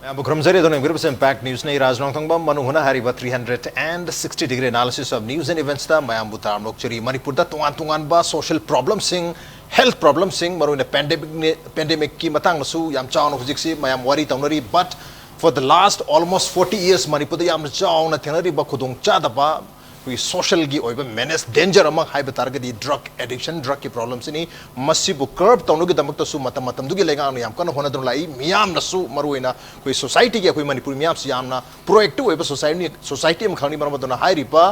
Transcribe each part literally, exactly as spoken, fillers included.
ꯃꯌꯥꯝꯕꯨ ꯈꯨꯔꯨꯝꯖꯔꯤ꯫ ꯑꯗꯣ ꯌꯦꯡꯕꯤꯔꯤꯕꯁꯤ Impact Newsꯅꯤ꯫ ꯔꯥꯖ ꯅꯣꯡꯊꯣꯡꯕꯝ ꯃꯅꯨꯡ ꯍꯨꯅ ꯍꯥꯏꯔꯤꯕ three hundred and sixty degree analysis of news and eventsꯇ ꯃꯌꯥꯝꯕꯨ ꯇꯔꯥꯝꯅ ꯑꯣꯛꯆꯔꯤ꯫ ꯃꯅꯤꯄꯨꯔꯗ ꯇꯣꯉꯥꯟ ꯇꯣꯉꯥꯟꯕ social problemꯁꯤꯡ, health problemꯁꯤꯡ, ꯃꯔꯨꯑꯣꯏꯅ pandemic pandemicꯀꯤ ꯃꯇꯥꯡꯗꯁꯨ ꯌꯥꯝ ꯆꯥꯎꯅ ꯍꯧꯖꯤꯛꯁꯤ ꯃꯌꯥꯝ ꯋꯥꯔꯤ ꯇꯧꯅꯔꯤ꯫ But for the last almost forty years ꯃꯅꯤꯄꯨꯔꯗ ꯌꯥꯝꯅ ꯆꯥꯎꯅ ꯊꯦꯡꯅꯔꯤꯕ ꯈꯨꯗꯣꯡꯆꯥꯗꯕ ꯑꯩꯈꯣꯏꯒꯤ socialꯒꯤ ꯑꯣꯏꯕ menace, danger ꯑꯃ ꯍꯥꯏꯕ ꯇꯥꯔꯒꯗꯤ drug addiction, drugꯀꯤ problemꯁꯤꯅꯤ꯫ ꯃꯁꯤꯕꯨ curb ꯇꯧꯅꯕꯒꯤꯗꯃꯛꯇꯁꯨ ꯃꯇꯝ ꯃꯇꯝꯗꯨꯒꯤ ꯂꯩꯉꯥꯛꯅ ꯌꯥꯝ ꯀꯟꯅ ꯍꯣꯠꯅꯗꯨꯅ ꯂꯥꯛꯏ꯫ ꯃꯤꯌꯥꯝꯅꯁꯨ, ꯃꯔꯨꯑꯣꯏꯅ ꯑꯩꯈꯣꯏ societyꯒꯤ, ꯑꯩꯈꯣꯏ ꯃꯅꯤꯄꯨꯔ ꯃꯤꯌꯥꯝꯁꯤ ꯌꯥꯝꯅ proactive ꯑꯣꯏꯕ society, society ꯑꯃꯈꯛꯅꯤ꯫ ꯃꯔꯝ ꯑꯗꯨꯅ ꯍꯥꯏꯔꯤꯕ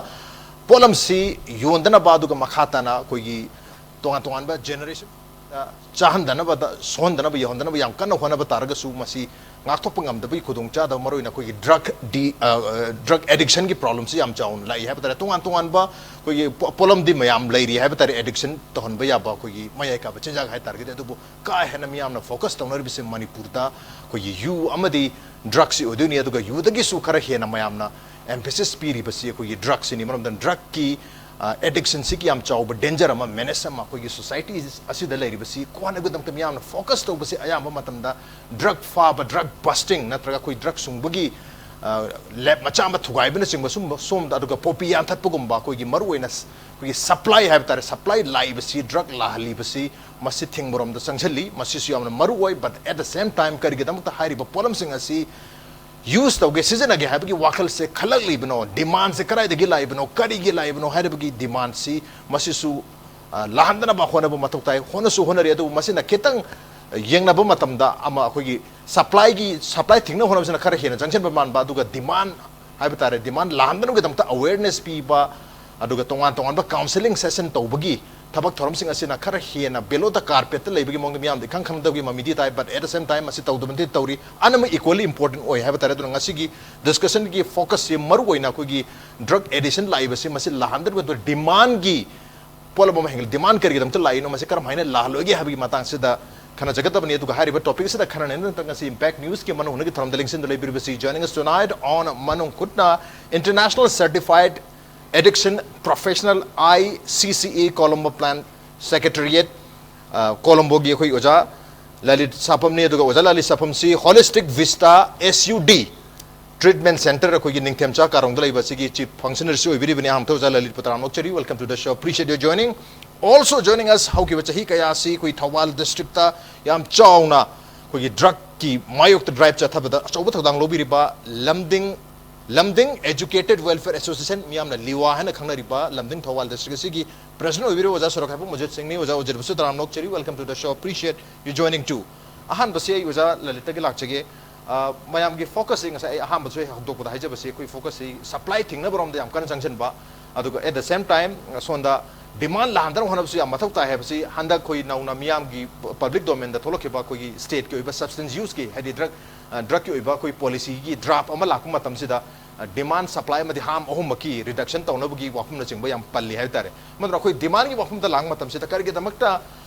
ꯄꯣꯠꯂꯝꯁꯤ ꯌꯣꯟꯗꯅꯕ, ꯑꯗꯨꯒ ꯃꯈꯥ ꯇꯥꯅ ꯑꯩꯈꯣꯏꯒꯤ ꯇꯣꯉꯥꯟ ꯇꯣꯉꯥꯟꯕ generation ꯆꯥꯍꯟꯗꯅꯕꯗ, ꯁꯣꯛꯍꯟꯗꯅꯕ, ꯌꯧꯍꯟꯗꯅꯕ ꯌꯥꯝ ꯀꯟꯅ ꯍꯣꯠꯅꯕ ꯇꯥꯔꯒꯁꯨ, ꯃꯁꯤ ꯉꯥꯛꯊꯣꯛꯄ ꯉꯝꯗꯕꯒꯤ ꯈꯨꯗꯣꯡꯆꯥꯗꯕ, ꯃꯔꯨꯑꯣꯏꯅ ꯑꯩꯈꯣꯏꯒꯤ drug ꯗꯤ, ꯑ, ꯑ, drug addictionꯒꯤ problemꯁꯤ ꯌꯥꯝ ꯆꯥꯎꯅ ꯂꯥꯛꯏ ꯍꯥꯏꯕ ꯇꯥꯔꯦ꯫ ꯇꯣꯉꯥꯟ ꯇꯣꯉꯥꯟꯕ ꯑꯩꯈꯣꯏꯒꯤ ꯄꯣ-, ꯄꯣꯠꯂꯝꯗꯤ ꯃꯌꯥꯝ ꯂꯩꯔꯤ ꯍꯥꯏꯕ ꯇꯥꯔꯦ, addiction ꯇꯧꯍꯟꯕ ꯌꯥꯕ ꯑꯩꯈꯣꯏꯒꯤ ꯃꯌꯥꯏ ꯀꯥꯕ ꯆꯤꯟꯖꯥꯛ ꯍꯥꯏ ꯇꯥꯔꯒꯗꯤ꯫ ꯑꯗꯨꯕꯨ ꯀꯥ ꯍꯦꯟꯅ ꯃꯤꯌꯥꯝꯅ focus ꯇꯧꯅꯔꯤꯕꯁꯤ ꯃꯅꯤꯄꯨꯔꯗ ꯑꯩꯈꯣꯏꯒꯤ ꯌꯨ ꯑꯃꯗꯤ drugꯁꯤ ꯑꯣꯏꯗꯣꯏꯅꯤ꯫ ꯑꯗꯨꯒ ꯌꯨꯗꯒꯤꯁꯨ ꯈꯔ ꯍꯦꯟꯅ ꯃꯌꯥꯝꯅ emphasis ꯄꯤꯔꯤꯕꯁꯤ ꯑꯩꯈꯣꯏꯒꯤ drugꯁꯤꯅꯤ꯫ ꯃꯔꯝꯗꯤ drugꯀꯤ, ꯑ, addictionꯁꯤꯒꯤ ꯌꯥꯝ ꯆꯥꯎꯕ danger ꯑꯃ, menace ꯑꯃ ꯑꯩꯈꯣꯏꯒꯤ society ꯑꯁꯤꯗ ꯂꯩꯔꯤꯕꯁꯤ ꯀꯣꯛꯍꯟꯅꯕꯒꯤꯗꯃꯛꯇ ꯃꯤꯌꯥꯝꯅ focus ꯇꯧꯕꯁꯤ ꯑꯌꯥꯝꯕ ꯃꯇꯝꯗ drug ꯐꯥꯕ, drug busting ꯅꯠꯇ꯭ꯔꯒ ꯑꯩꯈꯣꯏ drug ꯁꯨꯡꯕꯒꯤ, ꯑ, lab ꯃꯆꯥ ꯑꯃ ꯊꯨꯒꯥꯏꯕꯅꯆꯤꯡꯕ ꯁꯨꯝꯕ ꯁꯣꯝꯗ, ꯑꯗꯨꯒ poppy ꯌꯥꯟꯊꯠꯄꯒꯨꯝꯕ, ꯑꯩꯈꯣꯏꯒꯤ ꯃꯔꯨꯑꯣꯏꯅ ꯁ-, ꯑꯩꯈꯣꯏꯒꯤ supply ꯍꯥꯏꯕ ꯇꯥꯔꯦ, supply ꯂꯥꯛꯏꯕꯁꯤ, drug ꯂꯥꯛꯍꯜꯂꯤꯕꯁꯤ, ꯃꯁꯤ ꯊꯤꯡꯕꯔꯣꯝꯗ ꯆꯪꯁꯤꯜꯂꯤ꯫ ꯃꯁꯤꯁꯨ ꯌꯥꯝꯅ ꯃꯔꯨ ꯑꯣꯏ꯫ But at the same time, ꯀꯔꯤꯒꯤꯗꯃꯛꯇ ꯍꯥꯏꯔꯤꯕ ꯄꯣꯠꯂꯝꯁꯤꯡ ꯑꯁꯤ use ꯇꯧꯒꯦ, ꯁꯤꯖꯤꯟꯅꯒꯦ ꯍꯥꯏꯕꯒꯤ ꯋꯥꯈꯜꯁꯦ ꯈꯜꯂꯛꯂꯤꯕꯅꯣ, demandꯁꯦ ꯀꯗꯥꯏꯗꯒꯤ ꯂꯥꯛꯏꯕꯅꯣ, ꯀꯔꯤꯒꯤ ꯂꯥꯛꯏꯕꯅꯣ ꯍꯥꯏꯕꯒꯤ demandꯁꯤ, ꯃꯁꯤꯁꯨ, ꯑ, ꯂꯥꯛꯍꯟꯗꯅꯕ ꯍꯣꯠꯅꯕ ꯃꯊꯧ ꯇꯥꯏ꯫ ꯍꯣꯠꯅꯁꯨ ꯍꯣꯠꯅꯔꯤ, ꯑꯗꯨꯕꯨ ꯃꯁꯤꯅ ꯈꯤꯇꯪ ꯌꯦꯡꯅꯕ ꯃꯇꯝꯗ ꯑꯃ ꯑꯩꯈꯣꯏꯒꯤ supplyꯒꯤ, supply ꯊꯤꯡꯅꯕ ꯍꯣꯠꯅꯕꯁꯤꯅ ꯈꯔ ꯍꯦꯟꯅ ꯆꯪꯁꯤꯟꯕ ꯃꯥꯟꯕ, ꯑꯗꯨꯒ demand ꯍꯥꯏꯕ ꯇꯥꯔꯦ, demand ꯂꯥꯛꯍꯟꯗꯅꯕꯒꯤꯗꯃꯛꯇ awareness ꯄꯤꯕ, ꯑꯗꯨꯒ ꯇꯣꯉꯥꯟ ꯇꯣꯉꯥꯟꯕ counselling session ꯇꯧꯕꯒꯤ ꯊꯕꯛ ꯊꯧꯔꯝꯁꯤꯡ ꯑꯁꯤꯅ ꯈꯔ ꯍꯦꯟꯅ below the carpetꯇ ꯂꯩꯕꯒꯤ ꯃꯑꯣꯡꯗ ꯃꯤꯌꯥꯝꯗ ꯏꯈꯪ ꯈꯪꯗꯕꯒꯤ ꯃꯃꯤꯗꯤ ꯇꯥꯏ꯫ But at the same time, ꯃꯁꯤ ꯇꯧꯗꯕ ꯅꯠꯇꯦ, ꯇꯧꯔꯤ꯫ ꯑꯅꯤꯃꯛ equally important ꯑꯣꯏ ꯍꯥꯏꯕ ꯇꯥꯔꯦ꯫ ꯑꯗꯨꯅ ꯉꯁꯤꯒꯤ discussionꯒꯤ focusꯁꯤ ꯃꯔꯨꯑꯣꯏꯅ ꯑꯩꯈꯣꯏꯒꯤ drug addiction ꯂꯥꯛꯏꯕꯁꯤ, ꯃꯁꯤ ꯂꯥꯛꯍꯟꯗꯅꯕ demandꯒꯤ ꯄꯣꯠꯂꯝ ꯑꯃ ꯍꯦꯟꯒꯠꯂꯤ꯫ Demand ꯀꯔꯤꯒꯤꯗꯃꯛꯇ ꯂꯥꯛꯏꯅꯣ, ꯃꯁꯤ ꯀꯔꯝ ꯍꯥꯏꯅ ꯂꯥꯛꯍꯜꯂꯣꯏꯒꯦ ꯍꯥꯏꯕꯒꯤ ꯃꯇꯥꯡꯁꯤꯗ ꯈꯟꯅꯖꯒꯗꯕꯅꯤ꯫ ꯑꯗꯨꯒ ꯍꯥꯏꯔꯤꯕ topic ꯑꯁꯤꯗ ꯈꯟꯅ ꯅꯩꯅꯅꯕ ꯉꯁꯤ Impact Newsꯀꯤ ꯃꯅꯨꯡ ꯍꯨꯠꯅꯒꯤ ꯊꯧꯔꯝꯗ ꯂꯦꯡꯁꯤꯟꯗꯨꯅ ꯂꯩꯕꯤꯔꯤꯕꯁꯤ, joining us tonight on ꯃꯅꯨꯡ ꯍꯨꯠꯅ, international certified addiction professional, I C C A Colombo Plant Secretariat, ꯑ, ꯀꯣꯂꯝꯕꯣꯒꯤ ꯑꯩꯈꯣꯏ ꯑꯣꯖꯥ ꯂꯂꯤꯠ ꯁꯥꯐꯝꯅꯤ꯫ ꯑꯗꯨꯒ ꯑꯣꯖꯥ Lalit ꯁꯥꯐꯝꯁꯤ Holistic Vista S U D Treatment Center, ꯑꯩꯈꯣꯏꯒꯤ ꯅꯤꯡꯊꯦꯝꯆꯥ ꯀꯥꯔꯣꯡꯗ ꯂꯩꯕ ꯑꯁꯤꯒꯤ chief functionary ꯁꯨ ꯑꯣꯏꯕꯤꯔꯤꯕꯅꯤ꯫ ꯑꯍꯥꯟꯕꯗ ꯑꯣꯖꯥ ꯂꯂꯤꯠꯄꯨ ꯇꯔꯥꯝꯅ ꯑꯣꯛꯆꯔꯤ, welcome to the show, appreciate your joining. Also joining us, ꯍꯧꯈꯤꯕ ꯆꯍꯤ ꯀꯌꯥ ꯑꯁꯤ ꯑꯩꯈꯣꯏ ꯊꯧꯕꯥꯜ district ꯇ ꯌꯥꯝ ꯆꯥꯎꯅ ꯑꯩꯈꯣꯏꯒꯤ drug ꯀꯤ ꯃꯥꯌꯣꯛꯇ drive ꯆꯠꯊꯕꯗ ꯑꯆꯧꯕ ꯊꯧꯗꯥꯡ ꯂꯧꯕꯤꯔꯤꯕ ꯂꯝꯗꯤꯡ ꯂꯝꯗꯤꯡ Educated Welfare Association, ꯃꯤꯌꯥꯝꯅ ꯂꯤꯋꯥ ꯍꯥꯏꯅ ꯈꯪꯅꯔꯤꯕ ꯂꯝꯗꯤꯡ ꯊꯧꯕꯥꯜ district ꯑꯁꯤꯒꯤ president ꯑꯣꯏꯕꯤꯔꯤꯕ ꯑꯣꯖꯥ ꯁꯣꯔꯥꯈꯥꯏꯕꯝ ꯃꯣꯖꯤꯠ ꯁꯤꯡꯅꯤ꯫ ꯑꯣꯖꯥ ꯃꯣꯖꯤꯠꯄꯨꯁꯨ ꯇꯔꯥꯝꯅ ꯑꯣꯛꯆꯔꯤ, welcome to the show, appreciate you joining too. ꯑꯍꯥꯟꯕꯁꯤ ꯑꯩ ꯑꯣꯖꯥ ꯂꯂꯤꯠꯇꯒꯤ ꯂꯥꯛꯆꯒꯦ꯫ ꯑ, ꯃꯌꯥꯝꯒꯤ focus ꯁꯤ ꯉꯁꯥꯏ ꯑꯩ ꯑꯍꯥꯟꯕꯁꯨ ꯑꯩ ꯍꯧꯗꯣꯛꯄꯗ ꯍꯥꯏꯖꯕꯁꯤ ꯑꯩꯈꯣꯏ focus ꯁꯤ supply ꯊꯤꯡꯅꯕꯔꯣꯝꯗ ꯌꯥꯝ ꯀꯟꯅ ꯆꯪꯁꯤꯟꯕ, ꯑꯗꯨꯒ at the same time ꯑꯁꯣꯝꯗ demand ꯂꯥꯍꯟꯗꯅꯕ ꯍꯣꯠꯅꯕꯁꯨ ꯌꯥꯝ ꯃꯊꯧ ꯇꯥꯏ ꯍꯥꯏꯕꯁꯤ ꯍꯟꯗꯛ ꯑꯩꯈꯣꯏ ꯅꯧꯅ ꯃꯤꯌꯥꯝꯒꯤ public domain ꯗ ꯊꯣꯛꯂꯛꯈꯤꯕ ꯑꯩꯈꯣꯏꯒꯤ state ꯀꯤ ꯑꯣꯏꯕ substance use ꯀꯤ, ꯍꯥꯏꯗꯤ drug, ꯑ, drug ꯀꯤ ꯑꯣꯏꯕ ꯑꯩꯈꯣꯏ policy ꯒꯤ draft ꯑꯃ ꯂꯥꯛꯄ ꯃꯇꯝꯁꯤꯗ, ꯑ, demand, supply ꯑꯃꯗꯤ harm ꯑꯍꯨꯝꯃꯛꯀꯤ reduction ꯇꯧꯅꯕꯒꯤ ꯋꯥꯐꯝꯅꯆꯤꯡꯕ ꯌꯥꯝ ꯄꯜꯂꯤ ꯍꯥꯏꯕ ꯇꯥꯔꯦ꯫ ꯃꯗꯨꯅ ꯑꯩꯈꯣꯏ demand ꯒꯤ ꯋꯥꯐꯝꯗ ꯂꯥꯛꯄ ꯃꯇꯝꯁꯤꯗ ꯀꯔꯤꯒꯤꯗꯃꯛꯇ,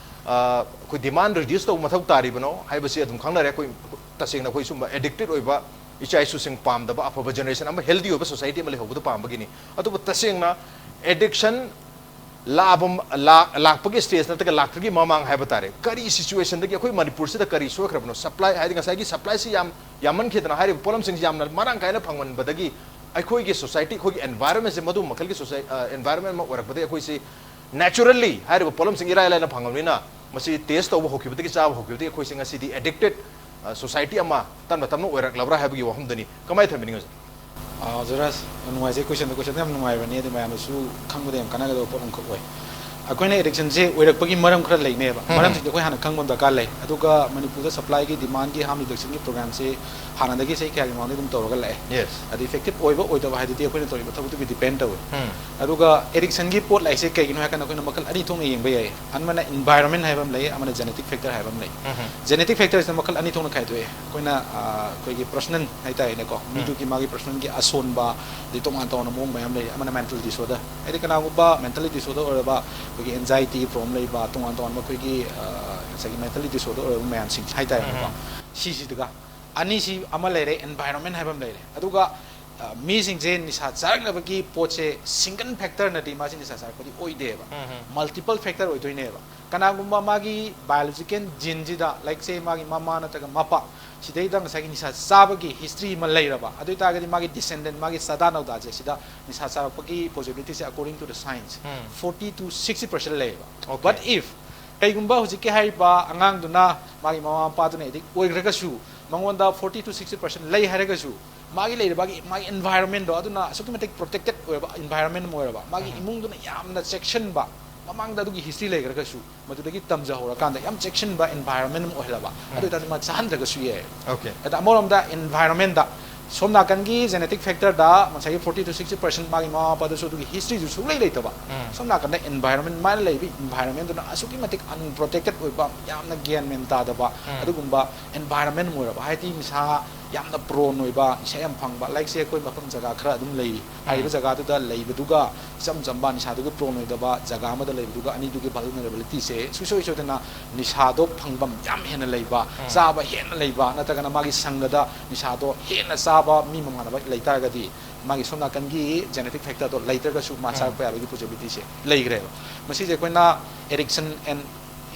ꯑ, ꯑꯩꯈꯣꯏ demand reduce ꯇꯧꯕ ꯃꯊꯧ ꯇꯥꯔꯤꯕꯅꯣ ꯍꯥꯏꯕꯁꯤ ꯑꯗꯨꯝ ꯈꯪꯅꯔꯦ꯫ ꯑꯩꯈꯣꯏ ꯇꯁꯦꯡꯅ ꯑꯩꯈꯣꯏ ꯁꯨꯝꯕ addicted ꯑꯣꯏꯕ ꯏꯆꯥ ꯏꯁꯨꯁꯤꯡ ꯄꯥꯝꯗꯕ, ꯑꯐꯕ generation ꯑꯃ, healthy ꯑꯣꯏꯕ society ꯑꯃ ꯂꯩꯍꯧꯕꯗꯨ ꯄꯥꯝꯕꯒꯤꯅꯤ꯫ ꯑꯗꯨꯕꯨ ꯇꯁꯦꯡꯅ addiction ꯂꯥꯛꯑꯕ, ꯂꯥꯛ-, ꯂꯥꯛꯄꯒꯤ stage ꯅꯠꯇ꯭ꯔꯒ ꯂꯥꯛꯇ꯭ꯔꯤꯒꯤ ꯃꯃꯥꯡ ꯍꯥꯏꯕ ꯇꯥꯔꯦ, ꯀꯔꯤ situation ꯗꯒꯤ ꯑꯩꯈꯣꯏ ꯃꯅꯤꯄꯨꯔꯁꯤꯗ ꯀꯔꯤ ꯁꯣꯏꯈ꯭ꯔꯕꯅꯣ? Supply ꯍꯥꯏꯗꯤ ꯉꯁꯥꯏꯒꯤ supply ꯁꯤ ꯌꯥꯝ ꯌꯥꯝꯃꯟꯈꯤꯗꯅ, ꯍꯥꯏꯔꯤꯕ ꯄꯣꯠꯂꯝꯁꯤꯡꯁꯤ ꯌꯥꯝꯅ ꯃꯔꯥꯡ ꯀꯥꯏꯅ ꯐꯪꯃꯟꯕꯗꯒꯤ ꯑꯩꯈꯣꯏꯒꯤ society, ꯑꯩꯈꯣꯏꯒꯤ environment ꯁꯦ ꯃꯗꯨ ꯃꯈꯜꯒꯤ society, ꯑ, environment ꯑꯃ ꯑꯣꯏꯔꯛꯄꯗꯒꯤ ꯑꯩꯈꯣꯏꯁꯤ naturally ꯍꯥꯏꯔꯤꯕ ꯄꯣꯠꯂꯝꯁꯤꯡ ꯏꯔꯥꯏ ꯂꯥꯏꯅ ꯐꯪꯉꯕꯅꯤꯅ, ꯃꯁꯤ taste ꯇꯧꯕ ꯍꯧꯈꯤꯕꯗꯒꯤ, ꯆꯥꯕ ꯍꯧꯈꯤꯕꯗꯒꯤ ꯑꯩꯈꯣꯏꯁꯤ ꯉꯁꯤꯗꯤ addicted, ꯑ, society ꯑꯃ ꯇꯞꯅ ꯇꯞꯅ ꯑꯣꯏꯔꯛꯂꯕ꯭ꯔꯥ ꯍꯥꯏꯕꯒꯤ ꯋꯥꯐꯝꯗꯨꯅꯤ꯫ ꯀꯃꯥꯏꯅ ꯊꯝꯕꯤꯅꯤꯡꯉꯤ ꯑꯣꯖꯥ? ꯑ, ꯑꯣꯖꯥ ꯔꯥꯖ, ꯌꯥꯝ ꯅꯨꯡꯉꯥꯏꯖꯩ, question ꯗꯣ, question ꯗꯣ ꯌꯥꯝ ꯅꯨꯡꯉꯥꯏꯕꯅꯤ, ꯑꯗꯨ ꯃꯌꯥꯝꯅꯁꯨ ꯈꯪꯕꯗ ꯌꯥꯝ ꯀꯥꯟꯅꯒꯗꯕ ꯄꯣꯠ ꯑꯃꯈꯛ ꯑꯣꯏ꯫ ꯑꯩꯈꯣꯏꯅ addiction ꯁꯦ ꯑꯣꯏꯔꯛꯄꯒꯤ ꯃꯔꯝ ꯈꯔ ꯂꯩꯅꯦꯕ꯫ ꯎꯝ꯫ ꯃꯔꯝꯁꯤꯡꯁꯦ ꯑꯩꯈꯣꯏ ꯍꯥꯟꯅ ꯈꯪꯕ ꯑꯃ ꯗꯔꯀꯥꯔ ꯂꯩ꯫ ꯑꯗꯨꯒ ꯃꯅꯤꯄꯨꯔꯗ supply ꯒꯤ, demand ꯒꯤ harm reduction ꯒꯤ program ꯁꯦ ꯍꯥꯟꯅꯗꯒꯤ ꯆꯍꯤ ꯀꯌꯥꯒꯤ ꯃꯃꯥꯡꯗꯒꯤ ꯑꯗꯨꯝ ꯇꯧꯔꯒ ꯂꯥꯛꯑꯦ꯫ Yes꯫ ꯑꯗ effective ꯑꯣꯏꯕ ꯑꯣꯏꯗꯕ ꯍꯥꯏꯗꯨꯗꯤ ꯑꯩꯈꯣꯏꯅ ꯇꯧꯔꯤꯕ ꯊꯕꯛꯇꯨꯒꯤ depend ꯇꯧꯋꯤ꯫ ꯎꯝ꯫ ꯑꯗꯨꯒ addiction ꯒꯤ ꯄꯣꯠ ꯂꯥꯛꯏꯁꯦ ꯀꯩꯒꯤꯅꯣ ꯍꯥꯏ ꯀꯥꯟꯗ ꯑꯩꯈꯣꯏꯅ ꯃꯈꯜ ꯑꯅꯤ ꯊꯣꯛꯅ ꯌꯦꯡꯕ ꯌꯥꯏ꯫ ꯑꯃꯅ environment ꯍꯥꯏꯕ ꯑꯃ ꯂꯩ, ꯑꯃꯅ genetic factor ꯍꯥꯏꯕ ꯑꯃ ꯂꯩ꯫ ꯎꯝ꯫ Genetic factor ꯁꯤꯅ ꯃꯈꯜ ꯑꯅꯤ ꯊꯣꯛꯅ ꯈꯥꯏꯗꯣꯛꯑꯦ꯫ ꯑꯩꯈꯣꯏꯅ, ꯑ, ꯑꯩꯈꯣꯏꯒꯤ personal ꯍꯥꯏꯇꯥꯔꯦꯅꯦꯀꯣ, ꯎꯝ꯫ ꯃꯤꯗꯨꯒꯤ ꯃꯥꯒꯤ personal ꯒꯤ ꯑꯁꯣꯟꯕ, ꯑꯗꯩ ꯇꯣꯉꯥꯟ ꯇꯣꯉꯥꯟꯕ ꯃꯑꯣꯡ ꯃꯌꯥꯝ ꯂꯩ꯫ ꯑꯃꯅ mental disorder, ꯍꯥꯏꯗꯤ ꯀꯅꯥꯒꯨꯝꯕ mentally disorder ꯑꯣꯏꯔꯕ, ꯑꯩꯈꯣꯏꯒꯤ anxiety problem ꯂꯩꯕ, ꯇꯣꯉꯥꯟ ꯇꯣꯉꯥꯟꯕ ꯑꯩꯈꯣꯏꯒꯤ, ꯑ, ꯉꯁꯥꯏꯒꯤ mentally disorder ꯑꯣꯏꯔꯕ ꯃꯌꯥꯝꯁꯤꯡ ꯍꯥꯏꯇꯥꯔꯦꯅꯦꯀꯣ꯫ ꯎꯝ꯫ ꯁꯤꯁꯤꯗꯒ ꯑꯅꯤꯁꯤ ꯑꯃ ꯂꯩꯔꯦ, environment ꯍꯥꯏꯕ ꯑꯃ ꯂꯩꯔꯦ꯫ ꯑꯗꯨꯒ, ꯑ, ꯃꯤꯁꯤꯡꯁꯦ ꯅꯤꯁꯥ ꯆꯥꯔꯛꯅꯕꯒꯤ ꯄꯣꯠꯁꯦ single factor ꯅꯗꯤ ꯃꯥꯁꯤ ꯅꯤꯁꯥ ꯆꯥꯔꯛꯄꯗꯤ ꯑꯣꯏꯗꯦꯕ꯫ ꯎꯝ꯫ Multiple factor ꯑꯣꯏꯗꯣꯏꯅꯦꯕ꯫ ꯀꯅꯥꯒꯨꯝꯕ ꯃꯥꯒꯤ biological geneꯁꯤꯗ, like say, ꯃꯥꯒꯤ ꯃꯃꯥ ꯅꯠꯇ꯭ꯔꯒ ꯃꯄꯥ ꯁꯤꯗꯩꯗ ꯉꯁꯥꯏꯒꯤ ꯅꯤꯁꯥ ꯆꯥꯕꯒꯤ history ꯑꯃ ꯂꯩꯔꯕ, ꯑꯗꯨ ꯑꯣꯏꯇꯥꯔꯒꯗꯤ ꯃꯥꯒꯤ descendant, ꯃꯥꯒꯤ ꯆꯥꯗꯥ ꯅꯧꯗꯥꯁꯦ ꯁꯤꯗ ꯅꯤꯁꯥ ꯆꯥꯔꯛꯄꯒꯤ possibilityꯁꯦ, according to the science, um. forty to sixty percent ꯂꯩꯌꯦꯕ. Okay. But if ꯀꯩꯒꯨꯝꯕ ꯍꯧꯖꯤꯛꯀꯤ ꯍꯥꯏꯔꯤꯕ ꯑꯉꯥꯡꯗꯨꯅ ꯃꯥꯒꯤ ꯃꯃꯥ ꯃꯄꯥꯗꯨꯅ addict ꯑꯣꯏꯈ꯭ꯔꯒꯁꯨ, ꯃꯉꯣꯟꯗ forty to sixty percent ꯂꯩ ꯍꯥꯏꯔꯒꯁꯨ, ꯃꯥꯒꯤ ꯂꯩꯔꯤꯕꯒꯤ ꯃꯥꯒꯤ environmentꯗꯣ ꯑꯗꯨꯅ ꯑꯁꯨꯛꯀꯤ ꯃꯇꯤꯛ protected ꯑꯣꯏꯔꯕ environment ꯑꯃ ꯑꯣꯏꯔꯕ, ꯃꯥꯒꯤ ꯎꯝ. ꯏꯃꯨꯡꯗꯨꯅ ꯌꯥꯝꯅ ꯆꯦꯛꯁꯤꯟꯕ, ꯃꯃꯥꯡꯗ ꯑꯗꯨꯒꯤ history ꯂꯩꯈ꯭ꯔꯒꯁꯨ, ꯃꯗꯨꯗꯒꯤ ꯇꯝꯖꯍꯧꯔꯀꯥꯟꯗ ꯌꯥꯝ ꯆꯦꯛꯁꯤꯟꯕ environment ꯑꯃ ꯑꯣꯏꯍꯜꯂꯕ, ꯑꯗꯨ ꯎꯝ. ꯑꯣꯏꯇꯥꯔꯗꯤ ꯃꯥ ꯆꯥꯍꯟꯗ꯭ꯔꯒꯁꯨ ꯌꯥꯏ꯫ Okay. ꯑꯗ ꯑꯃꯔꯣꯝꯗ environmentꯗ, ꯁꯣꯝ ꯅꯥꯀꯟꯒꯤ genetic factorꯗ ꯉꯁꯥꯏꯒꯤ forty to sixty percent ꯃꯥꯒꯤ ꯃꯃꯥ ꯃꯄꯥꯗꯁꯨ ꯑꯗꯨꯒꯤ historyꯗꯨ ꯁꯨꯡꯂꯩ ꯂꯩꯇꯕ, ꯎꯝ. ꯁꯣꯝ ꯅꯥꯀꯟꯗ environment, ꯃꯥꯅ ꯂꯩꯔꯤꯕ environmentꯗꯨꯅ ꯑꯁꯨꯛꯀꯤ ꯃꯇꯤꯛ unprotected ꯑꯣꯏꯕ, ꯌꯥꯝꯅ ꯒ꯭ꯌꯥꯟ ꯃꯦꯟ ꯇꯥꯗꯕ, ꯎꯝ. ꯑꯗꯨꯒꯨꯝꯕ environment ꯑꯃ ꯑꯣꯏꯔꯕ, ꯍꯥꯏꯗꯤ ꯅꯤꯁꯥ ꯌꯥꯝꯅ prone ꯑꯣꯏꯕ, ꯅꯤꯁꯥ ꯌꯥꯝ ꯐꯪꯕ, like say ꯑꯩꯈꯣꯏ ꯃꯐꯝ ꯖꯒꯥ ꯈꯔ ꯑꯗꯨꯝ ꯂꯩꯔꯤ꯫ ꯍꯥꯏꯔꯤꯕ ꯎꯝ. ꯖꯒꯥꯗꯨꯗ ꯂꯩꯕꯗꯨꯒ ꯏꯆꯝ ꯆꯝꯕ ꯅꯤꯁꯥꯗꯨꯒꯤ prone ꯑꯣꯏꯗꯕ ꯖꯒꯥ ꯑꯃꯗ ꯂꯩꯕꯗꯨꯒ ꯑꯅꯤꯗꯨꯒꯤ vulnerabilityꯁꯦ ꯁꯨꯡꯁꯣꯏ ꯁꯣꯏꯗꯅ ꯅꯤꯁꯥꯗꯣ ꯐꯪꯐꯝ ꯌꯥꯝ ꯍꯦꯟꯅ ꯂꯩꯕ, ꯎꯝ. ꯆꯥꯕ ꯍꯦꯟꯅ ꯂꯩꯕ, ꯅꯠꯇ꯭ꯔꯒꯅ ꯃꯥꯒꯤ ꯁꯪꯒꯗ ꯅꯤꯁꯥꯗꯣ ꯍꯦꯟꯅ ꯆꯥꯕ ꯃꯤ ꯃꯃꯥꯟꯅꯕ ꯂꯩꯇꯥꯔꯒꯗꯤ, ꯃꯥꯒꯤ ꯁꯣꯝ ꯅꯥꯀꯟꯒꯤ genetic factorꯗꯣ ꯂꯩꯇ꯭ꯔꯒꯁꯨ ꯃꯥ ꯎꯝ. ꯆꯥꯔꯛꯄ ꯌꯥꯕꯒꯤ possibilityꯁꯦ ꯂꯩꯈ꯭ꯔꯦꯕ꯫ ꯃꯁꯤꯁꯦ ꯑꯩꯈꯣꯏꯅ addiction and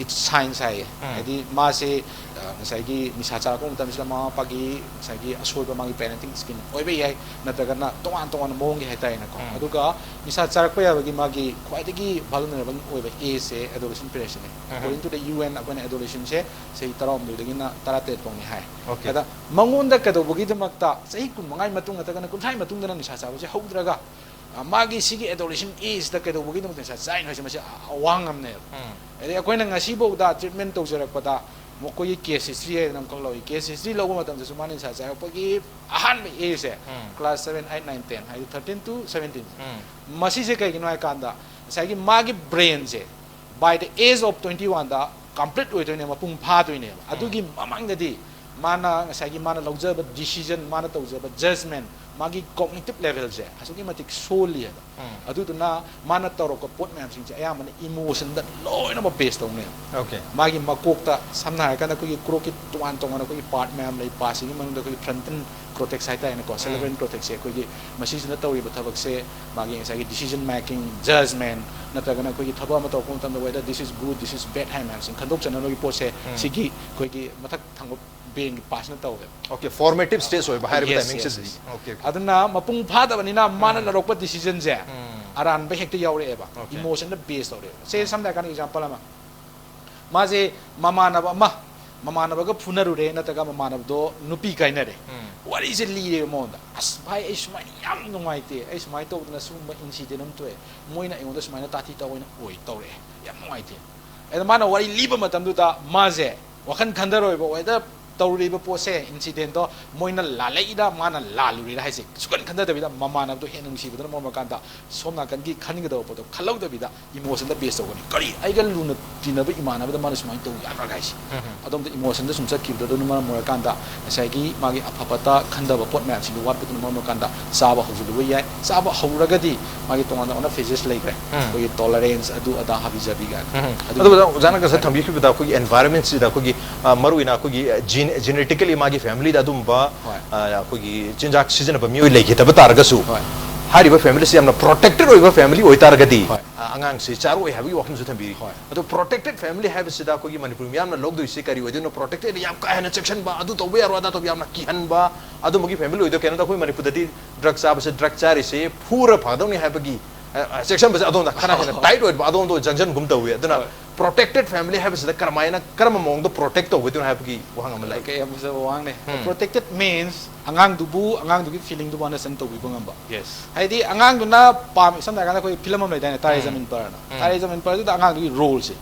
its signs ꯍꯥꯏꯌꯦ꯫ ꯎꯝ. ꯍꯥꯏꯗꯤ ꯃꯥꯁꯦ, ꯑ, ꯉꯁꯥꯏꯒꯤ ꯅꯤꯁꯥ ꯆꯥꯔꯛꯄ ꯃꯇꯝꯁꯤꯗ ꯃꯃꯥ ꯃꯄꯥꯒꯤ ꯉꯁꯥꯏꯒꯤ ꯑꯁꯣꯏꯕ, ꯃꯥꯒꯤ parenting scheme ꯑꯣꯏꯕ ꯌꯥꯏ, ꯅꯠꯇ꯭ꯔꯒꯅ ꯇꯣꯉꯥꯟ ꯇꯣꯉꯥꯟꯕ ꯃꯑꯣꯡꯒꯤ ꯍꯥꯏꯇꯥꯔꯦꯅꯦꯀꯣ꯫ ꯎꯝ. ꯑꯗꯨꯒ ꯅꯤꯁꯥ ꯆꯥꯔꯛꯄ ꯌꯥꯕꯒꯤ ꯃꯥꯒꯤ ꯈ꯭ꯋꯥꯏꯗꯒꯤ vulnerable ꯑꯣꯏꯕ ageꯁꯦ adolescent periodꯁꯤꯅꯦ꯫ Um. According to the U N, ꯑꯩꯈꯣꯏꯅ adolescentꯁꯦ ꯆꯍꯤ ꯇꯔꯥꯍꯨꯝꯗꯣꯏꯗꯒꯤꯅ ꯇꯔꯥꯇꯔꯦꯠ ꯐꯥꯎꯅꯤ ꯍꯥꯏ꯫ Okay. ꯑꯗ ꯃꯉꯣꯟꯗ ꯀꯩꯗꯧꯕꯒꯤꯗꯃꯛꯇ ꯆꯍꯤ ꯀꯨꯟꯃꯉꯥꯒꯤ ꯃꯇꯨꯡ ꯅꯠꯇ꯭ꯔꯒꯅ ꯀꯨꯟꯊ꯭ꯔꯥꯒꯤ ꯃꯇꯨꯡꯗꯅ ꯅꯤꯁꯥ ꯆꯥꯕꯁꯦ ꯍꯧꯗ꯭ꯔꯒ, ꯑ, ꯃꯥꯒꯤ ꯁꯤꯒꯤ adolescent ageꯁꯤꯗ ꯀꯩꯗꯧꯕꯒꯤꯗꯃꯛꯇ ꯅꯤꯁꯥ ꯆꯥꯏꯅꯣ ꯍꯥꯏꯁꯦ, ꯃꯁꯤ ꯑ-, ꯑꯋꯥꯡ ꯑꯃꯅꯦꯕ꯫ ꯎꯝ. ꯑꯗꯩ ꯑꯩꯈꯣꯏꯅ ꯉꯁꯤꯐꯥꯎꯗ treatment ꯇꯧꯖꯔꯛꯄꯗ ꯃꯈꯣꯏꯒꯤ case history ꯍꯥꯏꯗꯅ ꯑꯃꯈꯛ ꯂꯧꯏ꯫ Case history ꯂꯧꯕ ꯃꯇꯝꯗꯁꯨ ꯃꯥꯅ ꯅꯤꯁꯥ ꯆꯥꯔꯛꯄꯒꯤ ꯑꯍꯥꯟꯕ ageꯁꯦ ꯎꯝ. class seven, eight, nine, ten, ꯍꯥꯏꯗꯤ thirteen to seventeen꯫ ꯎꯝ. ꯃꯁꯤꯁꯦ ꯀꯩꯒꯤꯅꯣ ꯍꯥꯏ ꯀꯥꯟꯗ, ꯉꯁꯥꯏꯒꯤ ꯃꯥꯒꯤ brainꯁꯦ by the age of twenty oneꯗ complete ꯑꯣꯏꯗꯣꯏꯅꯦ, ꯃꯄꯨꯡ ꯐꯥꯗꯣꯏꯅꯦꯕ꯫ ꯑꯗꯨꯒꯤ ꯃꯃꯥꯡꯗꯗꯤ ꯃꯥꯅ ꯉꯁꯥꯏꯒꯤ ꯃꯥꯅ ꯂꯧꯖꯕ decision, ꯃꯥꯅ ꯇꯧꯖꯕ judgment, ꯃꯥꯒꯤ cognitive levelꯁꯦ ꯑꯁꯨꯛꯀꯤ ꯃꯇꯤꯛ ꯁꯣꯜꯂꯤ ꯍꯥꯏꯕ꯫ ꯎꯝ. ꯑꯗꯨꯗꯨꯅ ꯃꯥꯅ ꯇꯧꯔꯛꯄ ꯄꯣꯠ ꯃꯌꯥꯝꯁꯤꯡꯁꯦ ꯑꯌꯥꯝꯕꯅ emotionꯗ ꯂꯣꯏꯅꯃꯛ base ꯇꯧꯅꯦꯕ꯫ Okay. ꯃꯥꯒꯤ ꯃꯀꯣꯛꯇ, ꯁꯝꯅ ꯍꯥꯏꯔꯀꯥꯟꯗ, ꯑꯩꯈꯣꯏꯒꯤ ꯀꯣꯛꯀꯤ ꯇꯣꯉꯥꯟ ꯇꯣꯉꯥꯟꯅ ꯑꯩꯈꯣꯏꯒꯤ part ꯃꯌꯥꯝ ꯂꯩ꯫ Partꯁꯤꯒꯤ ꯃꯅꯨꯡꯗ ꯑꯩꯈꯣꯏꯒꯤ frontal cortex ꯍꯥꯏꯇꯥꯔꯦꯅꯦꯀꯣ, cerebral cortexꯁꯦ ꯑꯩꯈꯣꯏꯒꯤ ꯃꯁꯤꯁꯤꯅ ꯇꯧꯔꯤꯕ ꯊꯕꯛꯁꯦ, ꯃꯥꯒꯤ ꯉꯁꯥꯏꯒꯤ decision making, judgment, ꯅꯠꯇ꯭ꯔꯒꯅ ꯑꯩꯈꯣꯏꯒꯤ ꯊꯕꯛ ꯑꯃ ꯇꯧꯔꯛꯄ ꯃꯇꯝꯗ whether this is good, this is bad ꯍꯥꯏ ꯃꯌꯥꯝꯁꯤ ꯈꯟꯗꯣꯛꯆꯅꯕꯒꯤ ꯄꯣꯠꯁꯦ, ꯎꯝ. ꯁꯤꯒꯤ ꯑꯩꯈꯣꯏꯒꯤ ꯃꯊꯛ ꯊꯪꯕ brainꯒꯤ partꯁꯤꯅ ꯇꯧꯋꯦꯕ꯫ Okay, formative stage ꯑꯣꯏꯕ ꯍꯥꯏꯔꯤꯕ Yes, timing yes, ꯁꯤꯗꯤ꯫ yes. Okay, okay. ꯑꯗꯨꯅ ꯃꯄꯨꯡ ꯐꯥꯗꯕꯅꯤꯅ ꯃꯥꯅ ꯎꯝ. ꯂꯧꯔꯛꯄ decisionꯁꯦ ꯎꯝ. ꯑꯔꯥꯟꯕ ꯍꯦꯛꯇ ꯌꯥꯎꯔꯛꯑꯦꯕ꯫ Okay. Emotionꯗ base ꯇꯧꯔꯛꯑꯦꯕ꯫ ꯁꯦ, ꯎꯝ. ꯁꯝꯅ ꯍꯥꯏꯔꯀꯥꯟꯗ example ꯑꯃ, ꯃꯥꯁꯦ ꯃꯃꯥꯟꯅꯕ ꯑꯃ, ꯃꯃꯥꯟꯅꯕꯒ ꯐꯨꯅꯔꯨꯔꯦ, ꯅꯠꯇ꯭ꯔꯒ ꯃꯃꯥꯟꯅꯕꯗꯣ ꯅꯨꯄꯤ ꯀꯥꯏꯅꯔꯦ꯫ ꯎꯝ. ꯋꯥꯔꯤꯁꯦ ꯂꯤꯔꯦꯕ ꯃꯉꯣꯟꯗ, "ꯑꯁ ꯚꯥꯏ, ꯑꯩ ꯁꯨꯃꯥꯏꯅ ꯌꯥꯝ ꯅꯨꯡꯉꯥꯏꯇꯦ, ꯑꯩ ꯁꯨꯃꯥꯏꯅ ꯇꯧꯗꯅ ꯁꯤꯒꯨꯝꯕ incident ꯑꯃ ꯊꯣꯛꯑꯦ, ꯃꯣꯏꯅ ꯑꯩꯉꯣꯟꯗ ꯁꯨꯃꯥꯏꯅ ꯇꯥꯊꯤ ꯇꯥꯑꯣꯏꯅ ꯑꯣꯏ ꯇꯧꯔꯛꯑꯦ, ꯌꯥꯝ ꯅꯨꯡꯉꯥꯏꯇꯦ"꯫ ꯑꯗ ꯃꯥꯅ ꯋꯥꯔꯤ ꯂꯤꯕ ꯃꯇꯝꯗꯨꯗ ꯃꯥꯁꯦ ꯋꯥꯈꯜ ꯈꯟꯊꯔꯣꯏꯕ, whether ꯇꯧꯔꯤꯕ ꯄꯣꯠꯁꯦ, incidentꯗꯣ ꯃꯣꯏꯅ ꯂꯥꯜꯂꯛꯏꯔ ꯃꯥꯅ ꯂꯥꯜꯂꯨꯔꯤꯔ ꯍꯥꯏꯁꯦ ꯁꯨꯈꯟ ꯈꯟꯊꯗꯕꯤꯗ, ꯃꯃꯥꯟꯅꯕꯗꯣ ꯍꯦꯟꯅ ꯅꯨꯡꯁꯤꯕꯗꯨꯅ ꯃꯔꯝ ꯑꯣꯏꯔꯀꯥꯟꯗ ꯁꯣꯝ ꯅꯥꯀꯟꯒꯤ ꯈꯟꯒꯗꯕ ꯄꯣꯠꯇꯣ ꯈꯜꯍꯧꯗꯕꯤꯗ emotionꯗ base ꯇꯧꯒꯅꯤ꯫ ꯀꯔꯤ, ꯑꯩꯒ ꯂꯨꯅ ꯇꯤꯟꯅꯕ ꯏꯃꯥꯟꯅꯕꯗ ꯃꯥꯅ ꯁꯨꯃꯥꯏꯅ ꯇꯧ ꯌꯥꯕ꯭ꯔꯥ ꯍꯥꯏꯁꯦ? ꯎꯝ. ꯑꯗꯣꯝꯗ emotionꯗ ꯁꯨꯝ ꯆꯠꯈꯤꯕꯗꯣ, ꯑꯗꯨꯅ ꯃꯔꯝ ꯑꯣꯏꯔꯀꯥꯟꯗ ꯉꯁꯥꯏꯒꯤ ꯃꯥꯒꯤ ꯑꯐ ꯐꯠꯇ ꯈꯟꯊꯕ ꯄꯣꯠ ꯃꯌꯥꯝꯁꯤꯡꯗꯣ ꯋꯥꯠꯄꯗꯨꯅ ꯃꯔꯝ ꯑꯣꯏꯔꯀꯥꯟꯗ ꯆꯥꯕ ꯍꯧꯖꯤꯜꯂꯨꯕ ꯌꯥꯏ꯫ ꯆꯥꯕ ꯍꯧꯔꯒꯗꯤ ꯃꯥꯒꯤ ꯇꯣꯉꯥꯟ ꯇꯣꯉꯥꯟꯕ phases ꯂꯩꯈ꯭ꯔꯦ꯫ ꯎꯝ. ꯑꯩꯈꯣꯏꯒꯤ tolerance, ꯑꯗꯨ ꯑꯗꯥ, ꯍꯥꯕꯤ ꯖꯥꯕꯤ ꯀꯥꯏꯅ꯫ ꯎꯝ. ꯑꯗꯨ ꯑꯗꯨꯒ ꯑꯣꯖꯥꯅ ꯉꯁꯥꯏ ꯊꯝꯕꯤꯈꯤꯕꯗ ꯑꯩꯈꯣꯏꯒꯤ environmentꯁꯤꯗ ꯑꯩꯈꯣꯏꯒꯤ, ꯑ, ꯃꯔꯨꯑꯣꯏꯅ ꯑꯩꯈꯣꯏꯒꯤ, ꯑ, gene-, genetically ꯃꯥꯒꯤ familyꯗ ꯑꯗꯨꯝꯕ, ꯍꯣꯏ. ꯑ, ꯑꯩꯈꯣꯏꯒꯤ ꯆꯤꯟꯖꯥꯛ ꯁꯤꯖꯤꯟꯅꯕ ꯃꯤꯑꯣꯏ ꯂꯩꯈꯤꯗꯕ ꯇꯥꯔꯒꯁꯨ, ꯍꯣꯏ. ꯍꯥꯏꯔꯤꯕ familyꯁꯤ ꯌꯥꯝꯅ protected ꯑꯣꯏꯕ family ꯑꯣꯏꯇꯥꯔꯒꯗꯤ, ꯍꯣꯏ. ꯑ, ꯑꯉꯥꯡꯁꯤ ꯆꯥꯔꯛꯑꯣꯏ ꯍꯥꯏꯕꯒꯤ ꯋꯥꯐꯝꯁꯨ ꯊꯝꯕꯤꯔꯤ꯫ ꯍꯣꯏ. ꯑꯗꯣ protected family ꯍꯥꯏꯕꯁꯤꯗ ꯑꯩꯈꯣꯏꯒꯤ ꯃꯅꯤꯄꯨꯔ ꯃꯤꯌꯥꯝꯅ ꯂꯧꯗꯣꯏꯁꯤ ꯀꯔꯤ ꯑꯣꯏꯗꯣꯏꯅꯣ? Protected ꯌꯥꯝ ꯀꯥ ꯍꯦꯟꯅ ꯆꯦꯛꯁꯤꯟꯕ, ꯑꯗꯨ ꯇꯧꯕ ꯌꯥꯔꯣꯏ, ꯑꯗꯥ ꯇꯧꯕ, ꯌꯥꯝꯅ ꯀꯤꯍꯟꯕ, ꯑꯗꯨꯝꯕꯒꯤ family ꯑꯣꯏꯗꯣꯏ? ꯀꯩꯅꯣꯗ ꯑꯩꯈꯣꯏ ꯃꯅꯤꯄꯨꯔꯗꯗꯤ drug ꯆꯥꯕꯁꯦ, drug ꯆꯥꯔꯤꯁꯦ ꯐꯨꯔ ꯐꯒꯗꯧꯅꯤ ꯍꯥꯏꯕꯒꯤ, ꯑ, ꯑ, ꯆꯦꯛꯁꯤꯟꯕꯁꯦ ꯑꯗꯣꯝꯗ ꯈꯔ ꯍꯦꯟꯅ tight ꯑꯣꯏꯕ, ꯑꯗꯣꯝꯗ ꯑꯣꯏꯅ ꯆꯪꯁꯤꯟꯒꯨꯝ ꯇꯧꯏ꯫ ꯑꯗꯨꯅ ꯍꯣꯏ. Protected family ꯍꯥꯏꯕꯁꯤꯗ ꯀꯔꯝꯍꯥꯏꯅ, ꯀꯔꯝꯕ ꯃꯑꯣꯡꯗ protect ꯇꯧꯒꯗꯣꯏꯅꯣ ꯍꯥꯏꯕꯒꯤ ꯋꯥꯍꯪ ꯑꯃ ꯂꯥꯛꯏ꯫ Okay, ꯌꯥꯝ ꯐꯖꯕ ꯋꯥꯍꯪꯅꯦ꯫ ꯎꯝ. Protected means ꯑꯉꯥꯡꯗꯨꯕꯨ, ꯑꯉꯥꯡꯗꯨꯒꯤ feelingꯗꯨꯕꯨ understand ꯇꯧꯕꯤꯕ ꯉꯝꯕ꯫ Yes. ꯍꯥꯏꯗꯤ ꯑꯉꯥꯡꯗꯨꯅ ꯄꯥꯝꯃꯤ, ꯁꯝꯅ ꯍꯥꯏꯔꯀꯥꯟꯗ ꯑꯩꯈꯣꯏ film ꯑꯃ ꯂꯩꯗꯥꯏꯅꯦ, ꯇꯥꯔꯦ ꯎꯝ. ꯖꯃꯤꯟ ꯄꯔꯅ꯫ ꯎꯝ. ꯇꯥꯔꯦ ꯖꯃꯤꯟ ꯄꯔꯗꯨꯗ ꯑꯉꯥꯡꯗꯨꯒꯤ roleꯁꯦ,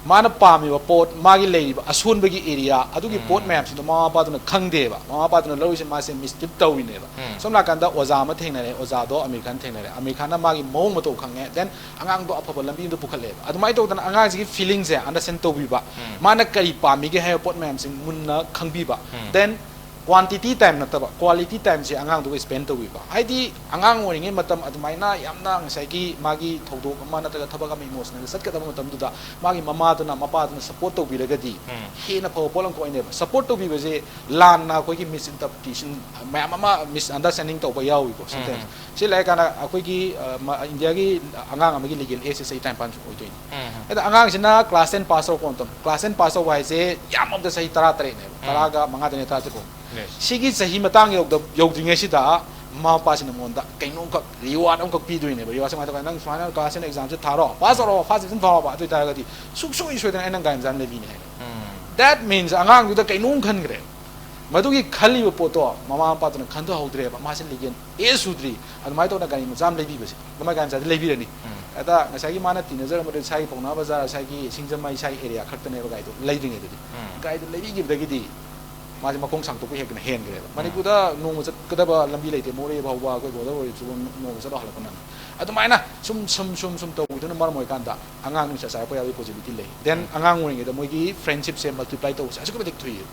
ꯃꯥꯅ ꯄꯥꯝꯃꯤꯕ ꯄꯣꯠ, ꯃꯥꯒꯤ ꯂꯩꯔꯤꯕ ꯑꯁꯣꯟꯕꯒꯤ area ꯑꯗꯨꯒꯤ ꯎꯝ. ꯄꯣꯠ ꯃꯌꯥꯝꯁꯤꯡꯗꯣ ꯃꯃꯥ ꯃꯄꯥꯗꯨꯅ ꯈꯪꯗꯦꯕ꯫ ꯃꯃꯥ ꯃꯄꯥꯗꯨꯅ ꯂꯧꯔꯤꯁꯦ ꯃꯥꯁꯦ mistreat ꯇꯧꯔꯤꯅꯦꯕ꯫ ꯎꯝ. ꯁꯣꯝ ꯅꯥꯀꯟꯗ ꯑꯣꯖꯥ ꯑꯃ ꯊꯦꯡꯅꯔꯦ, ꯑꯣꯖꯥꯗꯣ ꯑꯃꯤꯔ ꯈꯥꯟ ꯊꯦꯡꯅꯔꯦ, ꯑꯃꯤꯔ ꯈꯥꯟꯅ ꯃꯥꯒꯤ ꯃꯑꯣꯡ ꯃꯇꯧ ꯈꯪꯉꯦ, then ꯑꯉꯥꯡꯗꯣ ꯑꯐꯕ ꯂꯝꯕꯤ ꯑꯃꯗ ꯄꯨꯈꯠꯂꯦꯕ꯫ ꯑꯗꯨꯃꯥꯏꯅ ꯇꯧꯗꯅ ꯑꯉꯥꯡꯁꯤꯒꯤ feelingꯁꯦ understand ꯇꯧꯕꯤꯕ, ꯎꯝ. ꯃꯥꯅ ꯀꯔꯤ ꯄꯥꯝꯃꯤꯒꯦ ꯍꯥꯏꯕ ꯄꯣꯠ ꯃꯌꯥꯝꯁꯦ ꯃꯨꯟꯅ ꯈꯪꯕꯤꯕ, ꯎꯝ. then Quantity time ꯅꯠꯇꯕ, quality timeꯁꯦ ꯑꯉꯥꯡꯗꯨꯒ spend ꯇꯧꯕꯤꯕ꯫ ꯍꯥꯏꯗꯤ, ꯑꯉꯥꯡ ꯑꯣꯏꯔꯤꯉꯩ ꯃꯇꯝ ꯑꯗꯨꯃꯥꯏꯅ ꯌꯥꯝꯅ ꯉꯁꯥꯏꯒꯤ ꯃꯥꯒꯤ ꯊꯧꯗꯣꯛ ꯑꯃ ꯅꯠꯇ꯭ꯔꯒ ꯊꯕꯛ ꯑꯃ emotionalꯗ ꯆꯠꯀꯗꯕ ꯃꯇꯝꯗꯨꯗ, ꯃꯥꯒꯤ ꯃꯃꯥꯗꯨꯅ, ꯃꯄꯥꯗꯨꯅ support ꯇꯧꯕꯤꯔꯒꯗꯤ, ꯎꯝ꯫ ꯍꯦꯟꯅ ꯐꯕ ꯄꯣꯠ ꯑꯃ ꯑꯣꯏꯅꯦꯕ꯫ Support ꯇꯧꯕꯤꯕꯁꯦ ꯂꯥꯟꯅ ꯑꯩꯈꯣꯏꯒꯤ misinterpretation ꯃꯌꯥꯝ ꯑꯃ, misunderstanding ꯇꯧꯕ ꯌꯥꯎꯏꯀꯣ sometimes꯫ ꯎꯝ꯫ ꯁꯤ ꯂꯩꯔꯀꯥꯟꯗ ꯑꯩꯈꯣꯏꯒꯤ, ꯑ, ꯃ-, ꯏꯟꯗꯤꯌꯥꯒꯤ ꯑꯉꯥꯡ ꯑꯃꯒꯤ legal ageꯁꯦ ꯆꯍꯤ ꯇꯔꯥꯅꯤꯄꯥꯟ ꯑꯣꯏꯗꯣꯏꯅꯤ꯫ ꯎꯝ꯫ ꯑꯗ ꯑꯉꯥꯡꯁꯤꯅ class ten pass ꯇꯧꯔꯛꯄ ꯃꯇꯝ, class ten pass ꯇꯧꯕ ꯍꯥꯏꯁꯦ ꯌꯥꯝꯃꯕꯗ ꯆꯍꯤ ꯇꯔꯥ ꯇꯔꯦꯠꯅꯦꯕ, ꯎꯝ꯫ ꯇꯔꯥꯒ ꯃꯉꯥꯗꯅꯦ, ꯇꯔꯥ ꯇꯔꯨꯛ꯫ Yes꯫ ꯁꯤꯒꯤ ꯆꯍꯤ ꯃꯇꯥꯡ ꯌꯧꯗ-, ꯌꯧꯗ꯭ꯔꯤꯉꯩꯁꯤꯗ ꯃꯃꯥ ꯃꯄꯥꯁꯤꯅ ꯃꯉꯣꯟꯗ ꯀꯩꯅꯣꯝꯈꯛ reward ꯑꯃꯈꯛ ꯄꯤꯗꯣꯏꯅꯦꯕ꯫ Rewardꯁꯦ ꯀꯃꯥꯏꯅ ꯇꯧꯒꯦ? "ꯅꯪ ꯁꯨꯃꯥꯏꯅ class ten examꯁꯦ ꯊꯥꯔꯣ, pass ꯇꯧꯔꯣ, first division ꯐꯥꯎꯕ, ꯑꯗꯨ ꯑꯣꯏꯇꯥꯔꯒꯗꯤ ꯁꯨꯡꯁꯣꯏ ꯁꯣꯏꯗꯅ ꯑꯩ ꯅꯪ ꯒꯥꯔꯤ ꯃꯆꯥ ꯑꯃ ꯂꯩꯕꯤꯅꯤ" ꯍꯥꯏꯅ꯫ ꯎꯝ꯫ That means ꯑꯉꯥꯡꯗꯨꯗ ꯀꯩꯅꯣꯝ ꯈꯟꯈ꯭ꯔꯦ꯫ ꯃꯗꯨꯒꯤ ꯈꯜꯂꯤꯕ ꯄꯣꯠꯇꯣ ꯃꯃꯥ ꯃꯄꯥꯗꯨꯅ ꯈꯟꯊꯍꯧꯗ꯭ꯔꯦꯕ, ꯃꯥꯁꯦ legal age ꯁꯨꯗ꯭ꯔꯤ, ꯑꯗꯨꯃꯥꯏꯅ ꯇꯧꯅ ꯒꯥꯔꯤ ꯃꯆꯥ ꯑꯃ ꯂꯩꯕꯤꯕꯁꯦ, ꯑꯗꯨꯃꯥꯏꯅ ꯒꯥꯔꯤ ꯃꯆꯥꯗꯤ ꯂꯩꯕꯤꯔꯅꯤ꯫ ꯎꯝ꯫ ꯑꯗ ꯉꯁꯥꯏꯒꯤ ꯃꯥꯅ ꯇꯤꯟꯅꯖꯔꯝꯕꯗ ꯏꯁꯥꯒꯤ ꯄꯥꯎꯅꯥ ꯕꯖꯥꯔ, ꯏꯁꯥꯒꯤ ꯁꯤꯡꯖꯃꯩ, ꯏꯁꯥꯒꯤ area ꯈꯛꯇꯅꯦꯕ ꯒꯥꯔꯤꯗꯣ ꯂꯩꯗ꯭ꯔꯤꯉꯩꯗꯗꯤ꯫ ꯎꯝ꯫ ꯒꯥꯔꯤꯗꯣ ꯂꯩꯕꯤꯈꯤꯕꯗꯒꯤꯗꯤ ꯃꯥꯁꯦ ꯃꯈꯣꯡ ꯁꯥꯡꯗꯣꯛꯄ ꯍꯦꯛꯇꯅ ꯍꯦꯟꯈ꯭ꯔꯦꯕ꯫ ꯎꯝ꯫ ꯃꯅꯤꯄꯨꯔꯗ ꯅꯣꯡꯃ ꯆꯠꯀꯗꯕ ꯂꯝꯕꯤ ꯂꯩꯇꯦ, ꯃꯣꯔꯦ ꯐꯥꯎꯕ ꯑꯩꯈꯣꯏ border ꯑꯣꯏꯔꯁꯨ ꯅꯣꯡꯃ ꯆꯠꯂ ꯍꯜꯂꯛꯄ ꯅꯪꯉꯤ꯫ ꯑꯗꯨꯃꯥꯏꯅ ꯁꯨꯝ, ꯁꯨꯝ, ꯁꯨꯝ, ꯁꯨꯝ ꯇꯧꯕꯗꯨꯅ ꯃꯔꯝ ꯑꯣꯏꯔꯀꯥꯟꯗ ꯑꯉꯥꯡ ꯅꯤꯁꯥ ꯆꯥꯔꯛꯄ ꯌꯥꯕꯒꯤ possibility ꯂꯩ꯫ Then okay꯫ ꯑꯉꯥꯡ ꯑꯣꯏꯔꯤꯉꯩꯗ ꯃꯣꯏꯒꯤ friendshipꯁꯦ multiply ꯇꯧꯕꯁꯦ ꯑꯁꯨꯛꯀꯤ ꯃꯇꯤꯛ ꯊꯨꯏꯌꯦ꯫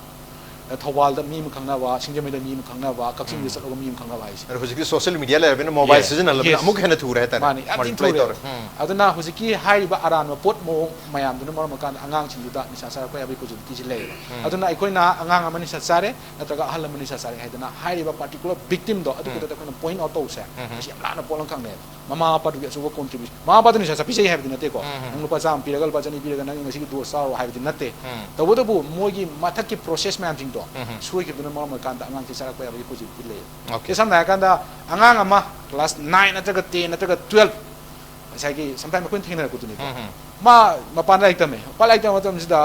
ꯊꯧꯕꯥꯜꯗ ꯃꯤ ꯑꯃ ꯈꯪꯅꯕ, ꯁꯤꯡꯖꯃꯩꯗ ꯃꯤ ꯑꯃ ꯈꯪꯅꯕ, ꯀꯛꯆꯤꯡꯗ ꯎꯝ꯫ ꯆꯠꯂꯒ ꯃꯤ ꯑꯃ ꯈꯪꯅꯕ ꯍꯥꯏꯁꯦ꯫ ꯑꯗꯣ ꯍꯧꯖꯤꯛꯇꯤ social media ꯂꯩꯔꯕꯅꯤꯅ mobile yes, ꯁꯤꯖꯤꯟꯅꯍꯜꯂꯕꯅꯤꯅ yes꯫ ꯑꯃꯨꯛ ꯍꯦꯟꯅ ꯊꯨꯔꯦ ꯍꯥꯏꯇꯥꯔꯦ꯫ ꯃꯥꯅꯤ, ꯌꯥꯝ ꯊꯤꯅ multiply ꯊꯨꯔꯦ꯫ ꯇꯧꯔꯦ꯫ ꯎꯝ꯫ ꯑꯗꯨꯅ ꯍꯧꯖꯤꯛꯀꯤ ꯍꯥꯏꯔꯤꯕ ꯑꯔꯥꯟꯕ ꯄꯣꯠ ꯃꯑꯣꯡ ꯃꯌꯥꯝꯗꯨꯅ ꯃꯔꯝ ꯑꯣꯏꯔꯀꯥꯟꯗ ꯑꯉꯥꯡꯁꯤꯡꯗꯨꯗ ꯅꯤꯁꯥ ꯆꯥꯔꯛꯄ ꯌꯥꯕꯒꯤ possibilityꯁꯦ ꯂꯩꯌꯦꯕ꯫ ꯎꯝ꯫ ꯑꯗꯨꯅ ꯑꯩꯈꯣꯏꯅ ꯑꯉꯥꯡ ꯑꯃ ꯅꯤꯁꯥ ꯆꯥꯔꯦ, ꯅꯠꯇ꯭ꯔꯒ ꯑꯍꯜ ꯑꯃ ꯅꯤꯁꯥ ꯆꯥꯔꯦ ꯍꯥꯏꯗꯅ ꯍꯥꯏꯔꯤꯕ particular victimꯗꯣ ꯑꯗꯨ ꯎꯝ꯫ ꯈꯛꯇꯗ ꯑꯩꯈꯣꯏꯅ point out ꯇꯧꯁꯦ꯫ ꯎꯝ꯫ ꯃꯁꯤ ꯌꯥꯝ ꯂꯥꯟꯅ ꯄꯣꯠ ꯑꯃ ꯈꯪꯅꯩ꯫ ꯃꯃꯥ ꯃꯄꯥꯗꯨꯒꯤ ꯑꯆꯧꯕ contribution꯫ ꯃꯃꯥ ꯃꯄꯥꯗꯨꯅ ꯅꯤꯁꯥ ꯆꯥ ꯄꯤꯖꯩ ꯍꯥꯏꯕꯗꯤ ꯅꯠꯇꯦꯀꯣ꯫ ꯎꯝ꯫ ꯅꯪ ꯂꯨꯄꯥ ꯆꯥꯝꯃ ꯄꯤꯔꯒ, ꯂꯨꯄꯥ ꯆꯅꯤ ꯄꯤꯔꯒ ꯅꯪ ꯉꯁꯤꯒꯤ dose ꯆꯥꯔꯣ ꯍꯥꯏꯕꯗꯤ ꯅꯠꯇꯦ꯫ ꯎꯝ꯫ ꯇꯧꯕꯇꯕꯨ ꯃꯣꯏꯒꯤ ꯃꯊꯛꯀꯤ process ꯃꯌꯥꯝꯁꯤꯡꯗꯣ ꯎꯝ꯫ ꯁꯣꯏꯈꯤꯕꯗꯨꯅ ꯃꯔꯝ ꯑꯣꯏꯔꯀꯥꯟꯗ ꯑꯉꯥꯡꯁꯤ ꯆꯥꯔꯛꯄ ꯌꯥꯕꯒꯤ possibility ꯂꯩꯌꯦ꯫ Okay꯫ ꯁꯝꯅ ꯍꯥꯏꯔꯀꯥꯟꯗ, ꯑꯉꯥꯡ ꯑꯃ class nine ꯅꯠꯇ꯭ꯔꯒ ten ꯅꯠꯇ꯭ꯔꯒ twelve, ꯉꯁꯥꯏꯒꯤ sometimes ꯑꯩꯈꯣꯏꯅ ꯊꯦꯡꯅꯔꯛꯄꯗꯨꯅꯤꯀꯣ꯫ ꯎꯝ꯫ ꯃꯥ ꯃꯄꯥꯟ ꯂꯥꯏꯔꯤꯛ ꯇꯝꯃꯦ꯫ ꯃꯄꯥꯟ ꯂꯥꯏꯔꯤꯛ ꯇꯝꯕ ꯃꯇꯝꯁꯤꯗ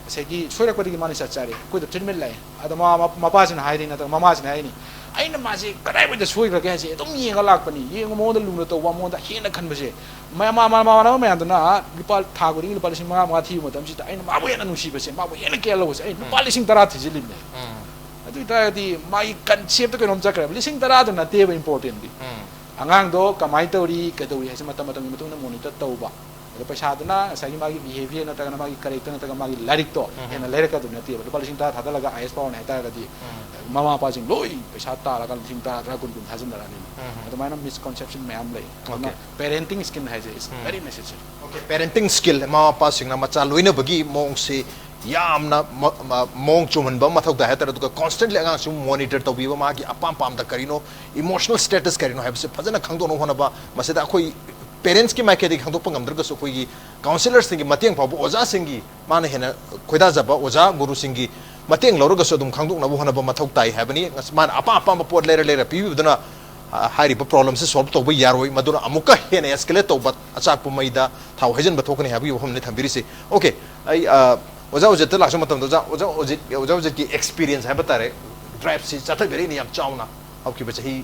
ꯉꯁꯥꯏꯒꯤ ꯁꯣꯏꯔꯛꯄꯗꯒꯤ ꯃꯥ ꯅꯤꯁꯥ ꯆꯥꯔꯦ꯫ ꯑꯩꯈꯣꯏꯗ treatment ꯂꯥꯛꯑꯦ꯫ ꯑꯗꯣ ꯃꯥ, ꯃ-, ꯃꯄꯥꯁꯤꯅ ꯍꯥꯏꯔꯤ ꯅꯠꯇ꯭ꯔꯒ ꯃꯃꯥꯁꯤꯅ ꯍꯥꯏꯔꯤ, "ꯑꯩꯅ ꯃꯥꯁꯦ ꯀꯗꯥꯏꯋꯥꯏꯗ ꯁꯣꯏꯈ꯭ꯔꯒꯦ ꯍꯥꯏꯁꯦ ꯑꯗꯨꯝ ꯌꯦꯡꯉ ꯂꯥꯛꯄꯅꯤ꯫ ꯌꯦꯡꯕ ꯃꯉꯣꯟꯗ ꯂꯨꯅ ꯇꯧꯕ, ꯃꯉꯣꯟꯗ ꯍꯦꯟꯅ ꯈꯟꯕꯁꯦ꯫ ꯃ-, ꯃ-, ꯃ-, ꯃꯃꯥꯟꯅꯕ ꯃꯌꯥꯝꯗꯨꯅ ꯂꯨꯄꯥ ꯊꯥ ꯈꯨꯗꯤꯡꯒꯤ ꯂꯨꯄꯥ ꯂꯤꯁꯤꯡ ꯃꯉꯥ ꯃꯉꯥ ꯊꯤꯕ ꯃꯇꯝꯁꯤꯗ ꯑꯩꯅ ꯃꯥꯕꯨ ꯍꯦꯟꯅ ꯅꯨꯡꯁꯤꯕꯁꯦ, ꯃꯥꯕꯨ ꯍꯦꯟꯅ care ꯂꯧꯕꯁꯦ ꯑꯩ ꯂꯨꯄꯥ ꯎꯝ꯫ ꯂꯤꯁꯤꯡ ꯇꯔꯥ ꯊꯤꯖꯤꯜꯂꯤꯕꯅꯦ"꯫ ꯎꯝ꯫ ꯑꯗꯨ ꯑꯣꯏꯇꯥꯔꯒꯗꯤ ꯃꯥꯒꯤ conceptꯇ ꯀꯩꯅꯣꯝ ꯆꯠꯈ꯭ꯔꯦꯕ꯫ ꯂꯤꯁꯤꯡ ꯇꯔꯥꯗꯨ ꯅꯠꯇꯦꯕ importantꯗꯤ꯫ ꯎꯝ꯫ ꯑꯉꯥꯡꯗꯣ ꯀꯃꯥꯏꯅ ꯇꯧꯔꯤ, ꯀꯩꯗꯧꯔꯤ ꯍꯥꯏꯁꯦ ꯃꯇꯝ ꯃꯇꯝꯒꯤ ꯃꯇꯨꯡ ꯏꯟꯅ monitor ꯇꯧꯕ꯫ ꯑꯗꯣ ꯄꯩꯁꯥꯗꯨꯅ ꯉꯁꯥꯏꯒꯤ ꯃꯥꯒꯤ behaviour ꯅꯠꯇ꯭ꯔꯒꯅ ꯃꯥꯒꯤ character ꯅꯠꯇ꯭ꯔꯒ ꯃꯥꯒꯤ ꯂꯥꯏꯔꯤꯛꯇꯣ ꯎꯝ꯫ ꯍꯦꯟꯅ ꯂꯩꯔꯛꯀꯗꯣꯏ ꯅꯠꯇꯦꯕ꯫ ꯂꯨꯄꯥ ꯂꯤꯁꯤꯡ ꯇꯔꯥ ꯊꯥꯗꯜꯂꯒ IAS ꯄꯥꯎꯅꯦ ꯍꯥꯏꯇꯥꯔꯒꯗꯤ ꯎꯝ꯫ ꯃꯃꯥ ꯃꯄꯥꯁꯤꯡ ꯂꯣꯏ ꯄꯩꯁꯥ ꯇꯥꯔꯒ ꯂꯤꯁꯤꯡ ꯇꯔꯥ, ꯇꯔꯥ, ꯀꯨꯟ, ꯀꯨꯟ ꯊꯥꯖꯤꯟꯅꯔꯛꯑꯅꯤꯅ꯫ ꯎꯝ꯫ ꯑꯗꯨꯃꯥꯏꯅ misconception ꯃꯌꯥꯝ ꯂꯩ꯫ ꯑꯗꯨꯅ Okay꯫ Parenting skill ꯍꯥꯏꯁꯦ is um. Very necessary꯫ Okay, parenting skill, ꯃꯃꯥ ꯃꯄꯥꯁꯤꯡꯅ ꯃꯆꯥ ꯂꯣꯏꯅꯕꯒꯤ ꯃꯑꯣꯡꯁꯤ ꯌꯥꯝꯅ ꯃ-, ꯃ-, ꯃꯑꯣꯡ ꯆꯨꯝꯍꯟꯕ ꯑꯃ ꯃꯊꯧ ꯇꯥꯏ ꯍꯥꯏꯇꯥꯔꯦ꯫ ꯑꯗꯨꯒ constantly ꯑꯉꯥꯡꯁꯤꯕꯨ monitor ꯇꯧꯕꯤꯕ, ꯃꯥꯒꯤ ꯑꯄꯥꯝ ꯄꯥꯝꯗ ꯀꯔꯤꯅꯣ, emotional status ꯀꯔꯤꯅꯣ ꯍꯥꯏꯕꯁꯦ ꯐꯖꯅ ꯈꯪꯗꯣꯛꯅꯕ ꯍꯣꯠꯅꯕ꯫ ꯃꯁꯤꯗ ꯑꯩꯈꯣꯏ parentsꯀꯤ ꯃꯥꯏꯀꯩꯗꯒꯤ ꯈꯪꯗꯣꯛꯄ ꯉꯝꯗ꯭ꯔꯒꯁꯨ ꯑꯩꯈꯣꯏꯒꯤ counsellorꯁꯤꯡꯒꯤ ꯃꯇꯦꯡ ꯐꯥꯎꯕ, ꯑꯣꯖꯥꯁꯤꯡꯒꯤ, ꯃꯥꯅ ꯍꯦꯟꯅ ꯈꯣꯏꯗꯥꯖꯕ ꯑꯣꯖꯥ ꯒꯨꯔꯨꯁꯤꯡꯒꯤ ꯃꯇꯦꯡ ꯂꯧꯔꯒꯁꯨ ꯑꯗꯨꯝ ꯈꯪꯗꯣꯛꯅꯕ ꯍꯣꯠꯅꯕ ꯃꯊꯧ ꯇꯥꯏ ꯍꯥꯏꯕꯅꯤ꯫ ꯉꯁ-, ꯃꯥꯅ ꯑꯄꯥꯝ ꯑꯄꯥꯝꯕ ꯄꯣꯠ ꯂꯩꯔ ꯂꯩꯔ ꯄꯤꯕꯤꯕꯗꯨꯅ, ꯑ, ꯍꯥꯏꯔꯤꯕ problemꯁꯦ solve ꯇꯧꯕ ꯌꯥꯔꯣꯏ, ꯃꯗꯨꯅ ꯑꯃꯨꯛꯀ ꯍꯦꯟꯅ escalate ꯇꯧꯕ, ꯑꯆꯥꯛꯄ ꯃꯩꯗ ꯊꯥꯎ ꯍꯩꯖꯤꯟꯕ ꯊꯣꯛꯀꯅꯤ ꯍꯥꯏꯕꯒꯤ ꯋꯥꯐꯝꯅꯤ ꯊꯝꯕꯤꯔꯤꯁꯤ꯫ Okay, ꯑꯩ, ꯑ, ꯑꯣꯖꯥ ꯑꯣꯖꯤꯠꯇ ꯂꯥꯛꯆꯕ ꯃꯇꯝꯗ, ꯑꯣꯖꯥ, ꯑꯣꯖꯥ ꯑꯣꯖꯤꯠ, ꯑꯣꯖꯥ ꯑꯣꯖꯤꯠꯀꯤ experience ꯍꯥꯏꯕ ꯇꯥꯔꯦ, driveꯁꯤ ꯆꯠꯊꯕꯤꯔꯛꯏꯅꯤ ꯌꯥꯝ ꯆꯥꯎꯅ꯫ ꯍꯧꯈꯤꯕ ꯆꯍꯤ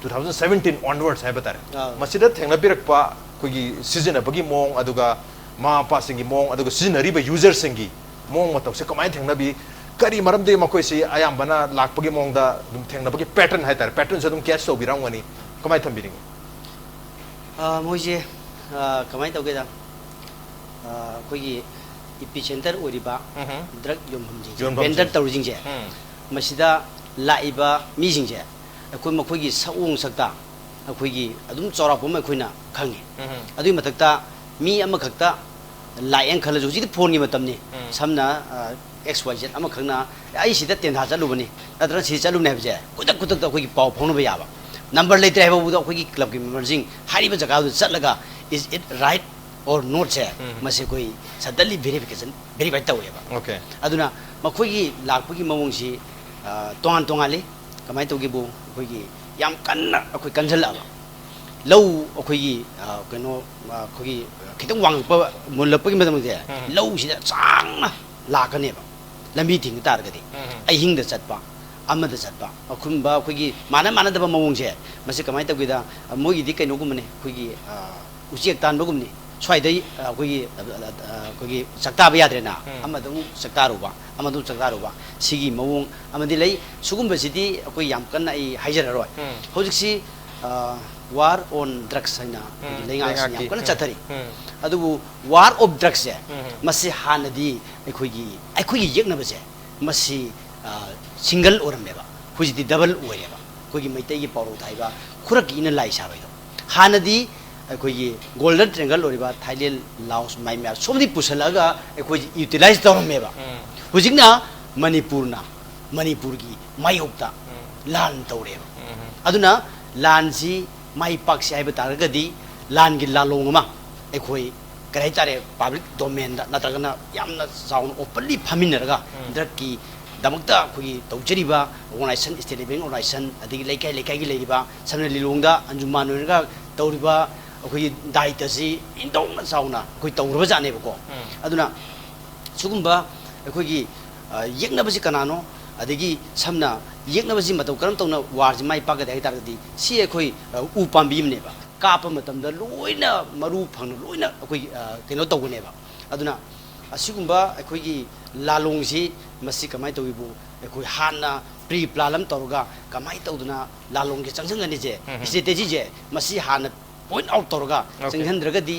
two thousand seventeen onwards ꯍꯥꯏꯕ ꯇꯥꯔꯦ꯫ ꯑꯥ꯫ ꯃꯁꯤꯗ ꯊꯦꯡꯅꯕꯤꯔꯛꯄ ꯑꯩꯈꯣꯏꯒꯤ ꯁꯤꯖꯤꯟꯅꯕꯒꯤ ꯃꯑꯣꯡ, ꯑꯗꯨꯒ ꯃꯃꯥ ꯃꯄꯥꯁꯤꯡꯒꯤ ꯃꯑꯣꯡ, ꯑꯗꯨꯒ ꯁꯤꯖꯤꯟꯅꯔꯤꯕ userꯁꯤꯡꯒꯤ ꯃꯑꯣꯡ ꯃꯇꯧꯁꯦ ꯀꯃꯥꯏꯅ ꯊꯦꯡꯅꯕꯤ? ꯀꯔꯤ ꯃꯔꯝꯗꯒꯤ ꯃꯈꯣꯏꯁꯤ ꯑꯌꯥꯝꯕꯅ ꯂꯥꯛꯄꯒꯤ ꯃꯑꯣꯡꯗ ꯑꯗꯨꯝ ꯊꯦꯡꯅꯕꯒꯤ pattern ꯍꯥꯏ ꯇꯥꯔꯦ, patternꯁꯦ ꯑꯗꯨꯝ catch ꯇꯧꯕꯤꯔꯝꯒꯅꯤ꯫ ꯀꯃꯥꯏꯅ ꯊꯝꯕꯤꯅꯤꯡꯉꯤ? ꯑꯥ, ꯃꯣꯏꯁꯦ, ꯑꯥ, ꯀꯃꯥꯏꯅ ꯇꯧꯒꯦꯗ, ꯑꯥ, ꯑꯩꯈꯣꯏꯒꯤ epicenter ꯑꯣꯏꯔꯤꯕ ꯎꯝꯍꯨꯝ꯫ Drug ꯌꯣꯟꯐꯝꯁꯤꯡꯁꯦ, ꯌꯣꯟꯐꯝꯁꯤꯡ꯫ Vender ꯇꯧꯔꯤꯁꯤꯡꯁꯦ, ꯎꯝ꯫ ꯃꯁꯤꯗ ꯂꯥꯛꯏꯕ ꯃꯤꯁꯤꯡꯁꯦ ꯑꯩꯈꯣꯏ ꯃꯈꯣꯏꯒꯤ ꯁꯛꯑꯣꯡ ꯁꯛꯇ ꯑꯩꯈꯣꯏꯒꯤ ꯑꯗꯨꯝ ꯆꯥꯎꯔꯥꯛꯄ ꯑꯃ ꯑꯩꯈꯣꯏꯅ ꯈꯪꯉꯤ꯫ ꯎꯝꯍꯨꯝ꯫ ꯑꯗꯨꯒꯤ ꯃꯊꯛꯇ ꯃꯤ ꯑꯃꯈꯛꯇ ꯂꯥꯛꯑꯦꯅ ꯈꯜꯂꯁꯨ, ꯍꯧꯖꯤꯛꯇꯤ phoneꯒꯤ ꯃꯇꯝꯅꯤ꯫ ꯎꯝ꯫ ꯁꯝꯅ, ꯑ, X Y Z ꯑꯃꯈꯛꯅ, "ꯑꯩ ꯁꯤꯗ ꯇꯦꯟꯊꯥ ꯆꯠꯂꯨꯕꯅꯤ, ꯅꯠꯇ꯭ꯔꯒ ꯁꯤꯗ ꯆꯠꯂꯨꯕꯅꯤ" ꯍꯥꯏꯕꯁꯦ ꯈꯨꯗꯛ ꯈꯨꯗꯛꯇ ꯑꯩꯈꯣꯏꯒꯤ ꯄꯥꯎ ꯐꯥꯎꯅꯕ ꯌꯥꯕ꯫ Number ꯂꯩꯇ꯭ꯔꯦ ꯍꯥꯏꯕꯕꯨꯗ ꯑꯩꯈꯣꯏꯒꯤ clubꯀꯤ memberꯁꯤꯡ ꯍꯥꯏꯔꯤꯕ ꯖꯒꯥꯗꯨꯗ ꯆꯠꯂꯒ, "Is it right or not?" ꯁꯦ ꯎꯝ꯫ ꯃꯁꯤ ꯑꯩꯈꯣꯏ certainly verification, verify ꯇꯧꯋꯦꯕ꯫ Okay꯫ ꯑꯗꯨꯅ ꯃꯈꯣꯏꯒꯤ ꯂꯥꯛꯄꯒꯤ ꯃꯑꯣꯡꯁꯤ, ꯑ, ꯇꯣꯉꯥꯟ ꯇꯣꯉꯥꯜꯂꯤ꯫ ꯀꯃꯥꯏꯅ ꯇꯧꯒꯦꯕꯨ, ꯑꯩꯈꯣꯏꯒꯤ ꯌꯥꯝ ꯀꯟꯅ ꯑꯩꯈꯣꯏ ꯀꯟꯁꯤꯜꯂꯛꯑꯕ ꯂꯧ ꯑꯩꯈꯣꯏꯒꯤ, ꯑ, ꯀꯩꯅꯣ, ꯑ, ꯑꯩꯈꯣꯏꯒꯤ ꯈꯤꯇꯪ ꯋꯥꯡꯉꯛꯄ, ꯃꯨꯜꯂꯛꯄꯒꯤ ꯃꯇꯝꯁꯦ, ꯎꯝ꯫ ꯂꯧꯁꯤꯗ ꯆꯥꯡꯅ ꯂꯥꯛꯀꯅꯦꯕ, ꯂꯝꯕꯤ ꯊꯤꯡꯕ ꯇꯥꯔꯒꯗꯤ꯫ ꯎꯝ꯫ ꯑꯍꯤꯡꯗ ꯆꯠꯄ, ꯑꯃꯗ ꯆꯠꯄ, ꯑꯈꯨꯝꯕ ꯑꯩꯈꯣꯏꯒꯤ ꯃꯥꯟꯅ ꯃꯥꯟꯅꯗꯕ ꯃꯑꯣꯡꯁꯦ, ꯃꯁꯤ ꯀꯃꯥꯏꯅ ꯇꯧꯒꯦꯗ, ꯃꯣꯏꯒꯤꯗꯤ ꯀꯩꯅꯣꯒꯨꯝꯕꯅꯦ, ꯑꯩꯈꯣꯏꯒꯤ, ꯑ, ꯎꯆꯦꯛ ꯇꯥꯟꯕꯒꯨꯝꯅꯤ꯫ ꯁ꯭ꯋꯥꯏꯗꯩ, ꯑ, ꯑꯩꯈꯣꯏꯒꯤ, ꯑ, ꯑ, ꯑ, ꯑꯩꯈꯣꯏꯒꯤ ꯆꯥꯛꯇꯥꯕ ꯌꯥꯗ꯭ꯔꯦꯅ, ꯎꯝ꯫ ꯑꯃꯗ ꯑꯃꯨꯛ ꯆꯥꯛꯇꯥꯔꯨꯕ, ꯑꯃꯗ ꯑꯃꯨꯛ ꯆꯥꯛꯇꯥꯔꯨꯕ, ꯁꯤꯒꯤ ꯃꯑꯣꯡ ꯑꯃꯗꯤ ꯂꯩ꯫ ꯁꯤꯒꯨꯝꯕꯁꯤꯗꯤ ꯑꯩꯈꯣꯏ ꯌꯥꯝ ꯀꯟꯅ ꯑꯩ ꯍꯥꯏꯖꯔꯔꯣꯏ꯫ ꯎꯝ꯫ ꯍꯧꯖꯤꯛꯁꯤ, ꯑ, War on drugs ꯍꯥꯏꯅ ꯑꯩꯈꯣꯏꯒꯤ ꯎꯝ, ꯂꯩꯉꯥꯛꯁꯤꯡ ꯌꯥꯝ ꯂꯩꯉꯥꯛꯀꯤ꯫ ꯀꯟꯅ ꯎꯝ, ꯆꯠꯊꯔꯤ꯫ ꯎꯝ꯫ ꯑꯗꯨꯕꯨ war of drugsꯁꯦ, ꯎꯝ꯫ ꯃꯁꯤ ꯍꯥꯟꯅꯗꯤ ꯑꯩꯈꯣꯏꯒꯤ, ꯑꯩꯈꯣꯏꯒꯤ ꯌꯦꯛꯅꯕꯁꯦ ꯃꯁꯤ, ꯑ, single ꯑꯣꯏꯔꯝꯃꯦꯕ꯫ ꯍꯧꯖꯤꯛꯇꯤ double ꯑꯣꯏꯔꯦꯕ꯫ ꯑꯩꯈꯣꯏꯒꯤ ꯃꯩꯇꯩꯒꯤ ꯄꯥꯎꯔꯧꯗ ꯍꯥꯏꯕ "ꯈꯨꯔꯛꯀꯤ ꯏꯅ ꯂꯥꯏ ꯁꯥꯕ" ꯍꯥꯏꯗꯣ꯫ ꯍꯥꯟꯅꯗꯤ ꯑꯩꯈꯣꯏꯒꯤ Golden Triangle ꯑꯣꯏꯔꯤꯕ ꯊꯥꯏꯂꯦꯟ, ꯂꯥꯑꯣꯁ, ꯃꯥꯏꯃꯥꯔ ꯁꯣꯝꯗꯤ ꯄꯨꯁꯜꯂꯛꯑꯒ ꯑꯩꯈꯣꯏꯁꯤ utilize ꯇꯧꯔꯝꯃꯦꯕ꯫ ꯎꯝ꯫ ꯍꯧꯖꯤꯛꯅ ꯃꯅꯤꯄꯨꯔꯅ, ꯃꯅꯤꯄꯨꯔꯒꯤ ꯃꯥꯌꯣꯛꯇ ꯎꯝ꯫ ꯂꯥꯟ ꯇꯧꯔꯦꯕ꯫ ꯎꯝ꯫ ꯑꯗꯨꯅ ꯂꯥꯟꯁꯤ ꯃꯥꯏ ꯄꯥꯛꯁꯤ ꯍꯥꯏꯕ ꯇꯥꯔꯒꯗꯤ ꯂꯥꯟꯒꯤ ꯂꯥꯂꯣꯡ ꯑꯃ ꯑꯩꯈꯣꯏ, ꯀꯔꯤ ꯍꯥꯏꯇꯥꯔꯦ, public domainꯗ ꯅꯠꯇ꯭ꯔꯒꯅ ꯌꯥꯝꯅ ꯆꯥꯎꯅ openly ꯐꯝꯃꯤꯟꯅꯔꯒ ꯎꯝ꯫ drugꯀꯤ ꯗꯃꯛꯇ ꯑꯩꯈꯣꯏꯒꯤ ꯇꯧꯖꯔꯤꯕ organization, state level organization, ꯑꯗꯒꯤ ꯂꯩꯀꯥꯏ ꯂꯩꯀꯥꯏꯒꯤ ꯂꯩꯔꯤꯕ, ꯁꯝꯅ ꯂꯤꯂꯣꯡꯗ ꯑꯟꯖꯨꯃꯥꯟ ꯑꯣꯏꯔꯒ ꯇꯧꯔꯤꯕ ꯑꯩꯈꯣꯏꯒꯤ ꯗꯥꯏꯇꯁꯤ ꯏꯟꯊꯣꯛꯅ ꯆꯥꯎꯅ ꯑꯩꯈꯣꯏ ꯇꯧꯔꯕꯖꯥꯠꯅꯦꯕꯀꯣ꯫ ꯎꯝ꯫ ꯑꯗꯨꯅ ꯁꯤꯒꯨꯝꯕ ꯑꯩꯈꯣꯏꯒꯤ, ꯑ, ꯌꯦꯛꯅꯕꯁꯤ ꯀꯅꯥꯅꯣ? ꯑꯗꯒꯤ ꯁꯝꯅ ꯌꯦꯛꯅꯕꯁꯤ ꯃꯇꯧ ꯀꯔꯝ ꯇꯧꯅ warꯁꯤ ꯃꯥꯏ ꯄꯥꯛꯀꯗꯦ ꯍꯥꯏ ꯇꯥꯔꯒꯗꯤ, ꯁꯤ ꯑꯩꯈꯣꯏ, ꯑ, ꯎ ꯄꯥꯝꯕꯤ ꯑꯃꯅꯦꯕ꯫ ꯀꯥꯞꯄ ꯃꯇꯝꯗ ꯂꯣꯏꯅ ꯃꯔꯨ ꯐꯪꯅ ꯂꯣꯏꯅ ꯑꯩꯈꯣꯏ, ꯑ, ꯀꯩꯅꯣ ꯇꯧꯒꯅꯦꯕ꯫ ꯑꯗꯨꯅ ꯑꯁꯤꯒꯨꯝꯕ ꯑꯩꯈꯣꯏꯒꯤ ꯂꯥꯂꯣꯡꯁꯤ ꯃꯁꯤ ꯀꯃꯥꯏꯅ ꯇꯧꯏꯕꯨ, ꯑꯩꯈꯣꯏ ꯍꯥꯟꯅ pre plan ꯑꯃ ꯇꯧꯔꯒ ꯀꯃꯥꯏꯅ ꯇꯧꯗꯅ ꯂꯥꯂꯣꯡꯁꯦ ꯆꯪꯁꯤꯟꯒꯅꯤꯁꯦ, ꯎꯝ꯫ strategyꯁꯦ ꯃꯁꯤ ꯍꯥꯟꯅ point out ꯇꯧꯔꯒ OK꯫ ꯆꯪꯁꯤꯟꯗ꯭ꯔꯒꯗꯤ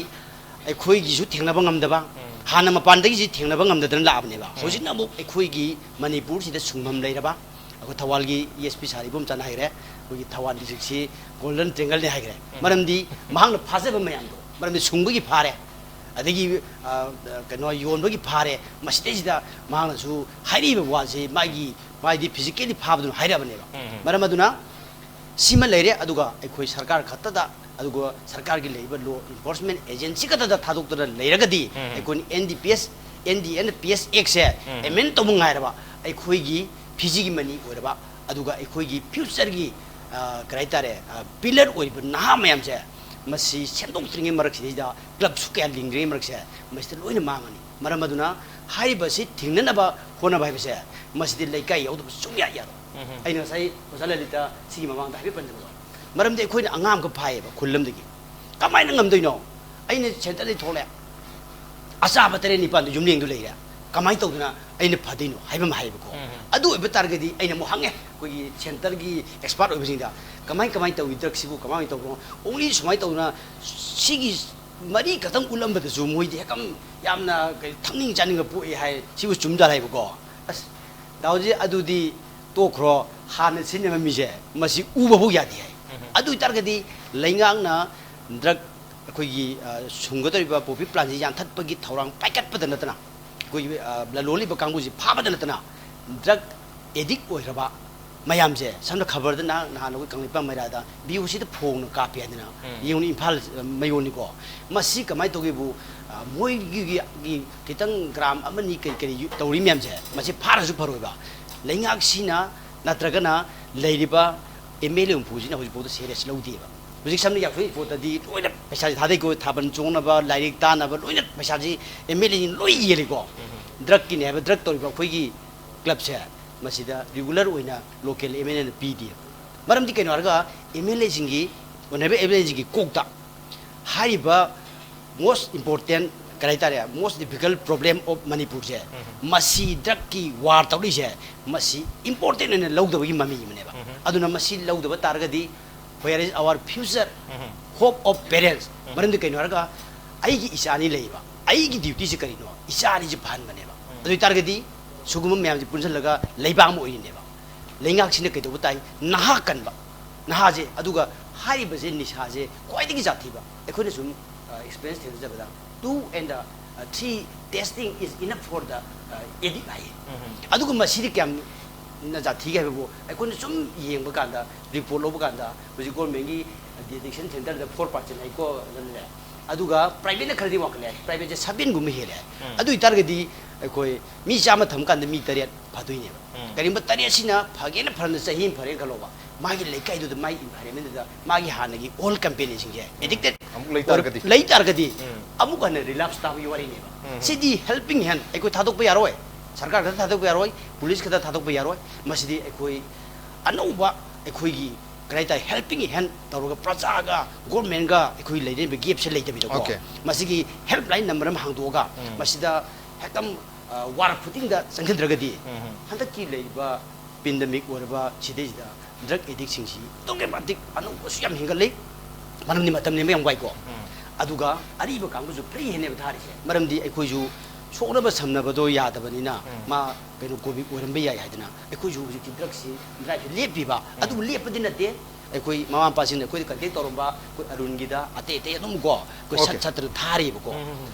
ꯑꯩꯈꯣꯏꯒꯤꯁꯨ ꯊꯦꯡꯅꯕ ꯉꯝꯗꯕ, ꯎꯝ꯫ ꯍꯥꯟꯅ ꯃꯄꯥꯟꯗꯒꯤꯁꯤ ꯊꯦꯡꯅꯕ ꯉꯝꯗꯗꯅ ꯂꯥꯛꯑꯕꯅꯦꯕ꯫ ꯎꯝ꯫ ꯍꯧꯖꯤꯛꯅ ꯑꯃꯨꯛ ꯑꯩꯈꯣꯏꯒꯤ ꯃꯅꯤꯄꯨꯔꯁꯤꯗ ꯁꯨꯡꯐꯝ ꯂꯩꯔꯕ, ꯑꯩꯈꯣꯏ ꯊꯧꯕꯥꯜꯒꯤ ESP sir ꯏꯕꯣꯝꯆꯥꯅ ꯍꯥꯏꯈ꯭ꯔꯦ, ꯑꯩꯈꯣꯏꯒꯤ ꯊꯧꯕꯥꯜ districtꯁꯤ Golden Triangleꯅꯤ ꯍꯥꯏꯈ꯭ꯔꯦ꯫ ꯎꯝ꯫ ꯃꯔꯝꯗꯤ ꯃꯍꯥꯛꯅ ꯐꯥꯖꯕ ꯃꯌꯥꯝꯗꯣ, ꯃꯔꯝꯗꯤ ꯁꯨꯡꯕꯒꯤ ꯐꯥꯔꯦ, ꯑꯗꯒꯤ, ꯑ, ꯀꯩꯅꯣ, ꯌꯣꯟꯕꯒꯤ ꯐꯥꯔꯦ, ꯃꯁꯤꯗꯩꯁꯤꯗ ꯃꯍꯥꯛꯅꯁꯨ ꯍꯥꯏꯔꯤꯕ ꯋꯥꯁꯤ ꯃꯥꯒꯤ, ꯃꯥꯒꯤ physically ꯐꯥꯕꯗꯨꯅ ꯍꯥꯏꯔꯕꯅꯦꯕ꯫ ꯎꯝ, ꯎꯝ꯫ ꯃꯔꯝ ꯑꯗꯨꯅ ꯁꯤꯃ ꯂꯩꯔꯦ, ꯑꯗꯨꯒ ꯑꯩꯈꯣꯏ ꯁꯔꯀꯥꯔ ꯈꯛꯇꯗ, ꯑꯗꯨꯒ ꯁꯔꯀꯥꯔꯒꯤ ꯂꯩꯔꯤꯕ law enforcement agency ꯈꯛꯇꯗ ꯊꯥꯗꯣꯛꯇꯨꯅ ꯂꯩꯔꯒꯗꯤ, ꯎꯝ꯫ ꯑꯩꯈꯣꯏꯅ NDPS, NDNPS Actꯁꯦ ꯎꯝ꯫ amend ꯇꯧꯕ ꯉꯥꯏꯔꯕ, ꯑꯩꯈꯣꯏꯒꯤ ꯐꯤꯖꯤꯒꯤ ꯃꯅꯤ ꯑꯣꯏꯔꯕ, ꯑꯗꯨꯒ ꯑꯩꯈꯣꯏꯒꯤ futureꯒꯤ, ꯑ, ꯀꯔꯤ ꯍꯥꯏꯇꯥꯔꯦ, ꯑ, pillar ꯑꯣꯏꯔꯤꯕ ꯅꯍꯥ ꯃꯌꯥꯝꯁꯦ, ꯃꯁꯤ ꯁꯦꯝꯗꯣꯛꯇ꯭ꯔꯤꯉꯩ ꯃꯔꯛꯁꯤꯗꯩꯗ, clubꯁꯨ ꯀꯌꯥ ꯂꯤꯡꯗ꯭ꯔꯤꯉꯩ ꯃꯔꯛꯁꯦ, ꯃꯁꯤꯗ ꯂꯣꯏꯅ ꯃꯥꯡꯉꯅꯤ꯫ ꯃꯔꯝ ꯑꯗꯨꯅ ꯍꯥꯏꯔꯤꯕꯁꯤ ꯊꯤꯡꯅꯅꯕ ꯍꯣꯠꯅꯕ ꯍꯥꯏꯕꯁꯦ, ꯃꯁꯤꯗꯤ ꯂꯩꯀꯥꯏ ꯌꯥꯎꯗꯕ ꯁꯨꯡꯌꯥ ꯌꯥꯔꯣꯏ꯫ ꯎꯝ꯫ ꯑꯩꯅ ꯉꯁꯥꯏ ꯑꯣꯖꯥ ꯂꯂꯤꯇ ꯁꯤꯒꯤ ꯃꯃꯥꯡꯗ ꯍꯥꯏꯐꯦꯠ ꯄꯟꯖꯕꯗꯣ, ꯃꯔꯝꯗꯤ ꯑꯩꯈꯣꯏꯅ ꯑꯉꯥꯡ ꯑꯃꯈꯛ ꯐꯥꯏꯌꯦꯕ ꯈꯨꯜ ꯑꯃꯗꯒꯤ꯫ ꯀꯃꯥꯏꯅ ꯉꯝꯗꯣꯏꯅꯣ? ꯑꯩꯅ centreꯗꯒꯤ ꯊꯣꯛꯂꯛꯑꯦ, ꯑꯆꯥꯕ ꯇꯔꯦꯠ ꯅꯤꯄꯥꯟꯗꯨ ꯌꯨꯝꯂꯦꯡꯗꯨ ꯂꯩꯔꯦ, ꯀꯃꯥꯏꯅ ꯇꯧꯗꯅ ꯑꯩꯅ ꯐꯗꯣꯏꯅꯣ ꯍꯥꯏꯕ ꯑꯃ ꯍꯥꯏꯌꯦꯕꯀꯣ꯫ ꯎꯝ꯫ ꯑꯗꯨ ꯑꯣꯏꯕ ꯇꯥꯔꯒꯗꯤ ꯑꯩꯅ ꯑꯃꯨꯛ ꯍꯪꯉꯦ ꯑꯩꯈꯣꯏꯒꯤ ꯁꯦꯟꯇꯔꯒꯤ ꯑꯦꯛꯁꯄꯥꯔꯠ ꯑꯣꯏꯕꯁꯤꯡꯗ, ꯀꯃꯥꯏ ꯀꯃꯥꯏꯅ ꯇꯧꯏ ꯗ꯭ꯔꯒꯁꯤꯕꯨ, ꯀꯃꯥꯏꯅ ꯇꯧꯕꯅꯣ? ꯑꯣꯡꯂꯤ ꯁꯨꯃꯥꯏꯅ ꯇꯧꯗꯅ ꯁꯤꯒꯤ ꯃꯔꯤ ꯈꯛꯇꯪ ꯎꯠꯂꯝꯕꯗꯁꯨ ꯃꯣꯏꯗꯤ ꯍꯦꯛꯇ ꯌꯥꯝꯅ ꯀꯩ ꯊꯛꯅꯤꯡ ꯆꯥꯅꯤꯡꯕ ꯄꯣꯛꯏ ꯍꯥꯏ꯫ ꯁꯤꯕꯨ ꯆꯨꯝꯖꯥꯠꯂ ꯍꯥꯏꯕꯀꯣ꯫ ꯑꯁ, ꯗꯥꯎꯖꯤ ꯑꯗꯨꯗꯤ ꯇꯣꯛꯈ꯭ꯔꯣ, ꯍꯥꯟꯅ ꯁꯤꯖꯤꯟꯅꯕ ꯃꯤꯁꯦ ꯃꯁꯤ ꯎꯕ ꯐꯥꯎ ꯌꯥꯗꯦ ꯍꯥꯏ꯫ ꯑꯗꯨ ꯑꯣꯏꯇꯥꯔꯒꯗꯤ ꯂꯩꯉꯥꯛꯅ ꯗ꯭ꯔꯒ ꯑꯩꯈꯣꯏꯒꯤ ꯁꯨꯝꯒꯗꯧꯔꯤꯕ ꯄꯣꯄꯤ ꯄ꯭ꯂꯥꯟꯁꯤ ꯌꯥꯟꯊꯠꯄꯒꯤ ꯊꯧꯔꯥꯡ ꯄꯥꯏꯈꯠꯄꯗ ꯅꯠꯇꯅ, ꯑꯩꯈꯣꯏꯒꯤ ꯂꯂꯣꯜꯂꯤꯕ ꯀꯥꯡꯕꯨꯁꯤ ꯐꯥꯕꯗ ꯅꯠꯇꯅ, ꯗ꯭ꯔꯒ ꯑꯦꯗꯤꯛ ꯑꯣꯏꯈ꯭ꯔꯕ ꯃꯌꯥꯝꯁꯦ, ꯁꯝꯅ ꯈꯕꯔꯗ ꯅꯍꯥꯟ ꯑꯩꯈꯣꯏ ꯀꯪꯂꯩꯄꯥꯛ ꯃꯩꯔꯥꯗ ꯕꯤ ꯑꯣ ꯁꯤꯗ ꯐꯣꯡꯅ ꯀꯥꯞꯄꯦ ꯍꯥꯏꯗꯅ ꯌꯦꯡꯉꯨꯅꯦ, ꯏꯝꯐꯥꯜ ꯃꯌꯣꯟꯅꯤꯀꯣ꯫ ꯃꯁꯤ ꯀꯃꯥꯏꯅ ꯇꯧꯒꯦꯕꯨ, ꯃꯣꯏꯒꯤ ꯈꯤꯇꯪ ꯒ꯭ꯔꯥꯝ ꯑꯃꯅꯤ ꯀꯔꯤ ꯀꯔꯤ ꯇꯧꯔꯤ ꯃꯌꯥꯝꯁꯦ, ꯃꯁꯤ ꯐꯥꯔꯁꯨ ꯐꯔꯣꯏꯕ꯫ ꯂꯩꯉꯥꯛꯁꯤꯅ ꯅꯠꯇ꯭ꯔꯒꯅ ꯂꯩꯔꯤꯕ ꯑꯦꯝ ꯑꯦꯜ ꯑꯦ ꯍꯨꯝꯐꯨꯁꯤꯅ ꯍꯧꯖꯤꯛꯐꯥꯎꯗ ꯁꯦꯔꯤꯌꯁ ꯂꯧꯗꯦꯕ꯫ ꯍꯧꯖꯤꯛ ꯁꯝꯅ ꯌꯥꯎꯁꯪ ꯏꯁꯄꯣꯔꯠꯇꯗꯤ ꯂꯣꯏꯅ ꯄꯩꯁꯥꯁꯤ ꯊꯥꯗꯩꯀꯣ, ꯊꯥꯕꯜ ꯆꯣꯡꯅꯕ, ꯂꯥꯏꯔꯤꯛ ꯇꯥꯅꯕ, ꯂꯣꯏꯅ ꯄꯩꯁꯥꯁꯤ ꯑꯦꯝ ꯑꯦꯜ ꯑꯦꯁꯤꯡ ꯂꯣꯏ ꯌꯦꯜꯂꯤꯀꯣ꯫ ꯗ꯭ꯔꯒꯀꯤꯅꯦ ꯍꯥꯏꯕ, ꯗ꯭ꯔꯒ ꯇꯧꯔꯤꯕ ꯑꯩꯈꯣꯏꯒꯤ ꯀ꯭ꯂꯕꯁꯦ, ꯃꯁꯤꯗ ꯔꯤꯒꯨꯂꯔ ꯑꯣꯏꯅ ꯂꯣꯀꯦꯜ ꯑꯦꯝ ꯑꯦꯜ ꯑꯦꯅ ꯄꯤꯗꯦ꯫ ꯃꯔꯝꯗꯤ ꯀꯩꯅꯣ ꯍꯥꯏꯔꯒ, ꯑꯦꯝ ꯑꯦꯜ ꯑꯦꯁꯤꯡꯒꯤ, ꯑꯣꯅꯔꯦꯕꯜ ꯑꯦꯝ ꯑꯦꯜ ꯑꯦꯁꯤꯡꯒꯤ ꯀꯣꯛꯇ ꯍꯥꯏꯔꯤꯕ most important ꯀꯔꯤ ꯍꯥꯏꯇꯥꯔꯦ, most difficult problem of ꯃꯅꯤꯄꯨꯔꯁꯦ, ꯃꯁꯤ ꯗ꯭ꯔꯒꯀꯤ ꯋꯥꯔ ꯇꯧꯔꯤꯁꯦ, ꯃꯁꯤ ꯏꯝꯄꯣꯔꯇꯦꯟ ꯑꯣꯏꯅ ꯂꯧꯗꯕꯒꯤ ꯃꯃꯤ ꯑꯃꯅꯦꯕ꯫ ꯑꯗꯨꯅ ꯃꯁꯤ ꯂꯧꯗꯕ ꯇꯥꯔꯒꯗꯤ, where is our future hope of parents? ꯃꯔꯝꯗꯤ ꯀꯩꯅꯣ ꯍꯥꯏꯔꯒ, ꯑꯩꯒꯤ ꯏꯆꯥ ꯑꯅꯤ ꯂꯩꯌꯦꯕ, ꯑꯩꯒꯤ ꯗ꯭ꯌꯨꯇꯤꯁꯦ ꯀꯔꯤꯅꯣ? ꯏꯆꯥ ꯑꯅꯤꯁꯦ ꯐꯍꯟꯕꯅꯦꯕ꯫ ꯑꯗꯨ ꯑꯣꯏꯇꯥꯔꯒꯗꯤ ꯁꯤꯒꯨꯝꯕ ꯃꯌꯥꯝꯁꯦ ꯄꯨꯟꯁꯤꯜꯂꯒ ꯂꯩꯕꯥꯛ ꯑꯃ ꯑꯣꯏꯔꯤꯅꯦꯕ꯫ ꯂꯩꯉꯥꯛꯁꯤꯅ ꯀꯩꯗꯧꯕ ꯇꯥꯏ? ꯅꯍꯥ ꯀꯟꯕ, ꯅꯍꯥꯁꯦ꯫ ꯑꯗꯨꯒ ꯍꯥꯏꯔꯤꯕꯁꯦ, ꯅꯤꯁꯥꯁꯦ ꯈ꯭ꯋꯥꯏꯗꯒꯤ ꯖꯥꯊꯤꯕ꯫ ꯑꯩꯈꯣꯏꯅ ꯁꯨꯝ experience ꯊꯦꯡꯅꯖꯕꯗ, two and three testing is enough for the addict ꯍꯥꯏꯌꯦ꯫ ꯑꯗꯨꯒ ꯃꯁꯤꯗꯤ ꯀꯌꯥꯝ ꯖꯥꯊꯤꯒꯦ ꯍꯥꯏꯕꯕꯨ, ꯑꯩꯈꯣꯏꯅ ꯁꯨꯝ ꯌꯦꯡꯕ ꯀꯥꯟꯗ, ꯔꯤꯄꯣꯔꯠ ꯂꯧꯕ ꯀꯥꯟꯗ, ꯍꯧꯖꯤꯛ ꯒꯣꯔꯃꯦꯟꯒꯤ ꯗꯤꯑꯦꯗꯤꯛꯁꯟ ꯁꯦꯟꯇꯔꯗ ꯐꯣꯔ ꯄꯥꯔꯁꯦꯟ ꯍꯥꯏꯀꯣ, ꯑꯗꯨꯅꯦ꯫ ꯑꯗꯨꯒ ꯄ꯭ꯔꯥꯏꯚꯦꯠꯅ ꯈꯔꯗꯤ ꯋꯥꯡꯈꯠꯂꯦ ꯍꯥꯏ, ꯄ꯭ꯔꯥꯏꯚꯦꯠꯁꯦ ꯁꯚꯦꯟꯒꯨꯝꯕ ꯍꯦꯜꯂꯦ ꯍꯥꯏ꯫ ꯑꯗꯨ ꯑꯣꯏꯇꯥꯔꯒꯗꯤ ꯑꯩꯈꯣꯏ ꯃꯤ ꯆꯥꯝꯃ ꯊꯝ ꯀꯥꯟꯗ ꯃꯤ ꯇꯔꯦꯠ ꯐꯗꯣꯏꯅꯦꯕ꯫ ꯀꯔꯤꯒꯨꯝꯕ ꯇꯔꯦꯠꯁꯤꯅ ꯐꯒꯦꯅ ꯐꯅ ꯆꯍꯤ ꯑꯃ ꯐꯔꯦꯅ ꯈꯜꯂꯣꯕ, ꯃꯥꯒꯤ ꯂꯩꯀꯥꯏꯗꯨꯗ, ꯃꯥꯒꯤ ꯏꯟꯚꯥꯏꯔꯣꯟꯃꯦꯟꯗꯨꯗ ꯃꯥꯒꯤ ꯍꯥꯟꯅꯒꯤ ꯑꯣꯜ ꯀꯝꯄꯦꯅꯤꯁꯤꯡꯁꯦ ꯑꯦꯗꯤꯛꯇꯦꯠ ꯑꯃꯨꯛ ꯂꯩ ꯇꯥꯔꯒꯗꯤ? ꯂꯩ ꯇꯥꯔꯒꯗꯤ, ꯑꯃꯨꯛ ꯍꯟꯅ ꯔꯤꯂꯥꯞꯁ ꯇꯥꯕꯒꯤ ꯋꯥꯔꯤꯅꯦꯕ꯫ ꯁꯤꯗꯤ ꯍꯦꯜꯄꯤꯡ ꯍꯦꯟ ꯑꯩꯈꯣꯏ ꯊꯥꯗꯣꯛꯄ ꯌꯥꯔꯣꯏ, ꯁꯔꯀꯥꯔ ꯈꯛꯇ ꯊꯥꯗꯣꯛꯄ ꯌꯥꯔꯣꯏ, ꯄꯨꯂꯤꯁ ꯈꯛꯇ ꯊꯥꯗꯣꯛꯄ ꯌꯥꯔꯣꯏ꯫ ꯃꯁꯤꯗꯤ ꯑꯩꯈꯣꯏ ꯑꯅꯧꯕ, ꯑꯩꯈꯣꯏꯒꯤ ꯀꯔꯤ ꯍꯥꯏꯇꯥꯔꯦ, ꯍꯦꯜꯄꯤꯡ ꯍꯦꯟ ꯇꯧꯔꯒ ꯄ꯭ꯔꯖꯥꯒ ꯒꯣꯔꯃꯦꯟꯒ ꯑꯩꯈꯣꯏ ꯂꯩꯅꯔꯤꯕ ꯒꯦꯞꯁꯦ ꯂꯩꯇꯕꯤꯗꯀꯣ, Okay. ꯃꯁꯤꯒꯤ ꯍꯦꯜꯞ ꯂꯥꯏꯟ ꯅꯝꯕꯔ ꯑꯃ ꯍꯥꯡꯗꯣꯛꯑꯒ, ꯃꯁꯤꯗ ꯍꯦꯛꯇ ꯋꯥꯔ ꯈꯨꯗꯤꯡꯗ ꯆꯪꯁꯤꯟꯗ꯭ꯔꯒꯗꯤ ꯍꯟꯗꯛꯀꯤ ꯂꯩꯔꯤꯕ ꯄꯦꯟꯗꯦꯃꯤꯛ ꯑꯣꯏꯔꯕ ꯁꯤꯗꯩꯁꯤꯗ ꯗ꯭ꯔꯒ ꯑꯦꯗꯤꯛꯁꯤꯡꯁꯤ ꯑꯗꯨꯛꯀꯤ ꯃꯇꯤꯛ ꯑꯅꯧꯕꯁꯨ ꯌꯥꯝ ꯍꯦꯟꯒꯠꯂꯤ꯫ ꯃꯔꯝꯗꯤ ꯃꯇꯝ ꯂꯦꯟꯕ ꯌꯥꯝ ꯋꯥꯏꯀꯣ꯫ ꯑꯗꯨꯒ ꯑꯔꯤꯕ ꯀꯥꯡꯕꯨꯁꯨ ꯐ꯭ꯔꯤ ꯍꯦꯟꯅꯦꯕ ꯊꯥꯔꯤꯁꯦ꯫ ꯃꯔꯝꯗꯤ ꯑꯩꯈꯣꯏꯁꯨ ꯁꯣꯛꯅꯕ ꯁꯝꯅꯕꯗꯣ ꯌꯥꯗꯕꯅꯤꯅ ꯃꯥ ꯀꯩꯅꯣ ꯀꯣꯚꯤꯠ ꯑꯣꯏꯔꯝꯕ ꯌꯥꯏ ꯍꯥꯏꯗꯅ ꯑꯩꯈꯣꯏꯁꯨ ꯍꯧꯖꯤꯛꯇꯤ ꯗ꯭ꯔꯒꯁꯤ ꯗ꯭ꯔꯥꯏꯕꯁꯤ ꯂꯦꯞꯄꯤꯕ꯫ ꯑꯗꯨꯕꯨ ꯂꯦꯞꯄꯗꯤ ꯅꯠꯇꯦ꯫ ꯑꯩꯈꯣꯏ ꯃꯃꯥ ꯃꯄꯥꯁꯤꯡꯅ ꯑꯩꯈꯣꯏꯗ ꯀꯟꯇꯦꯛ ꯇꯧꯔꯝꯕ ꯑꯩꯈꯣꯏ ꯑꯔꯨꯟꯒꯤꯗ ꯑꯇꯩ ꯑꯇꯩ ꯑꯗꯨꯝ ꯀꯣ ꯑꯩꯈꯣꯏ ꯁꯠ ꯁꯠꯇꯅ ꯊꯥꯔꯤꯕꯀꯣ꯫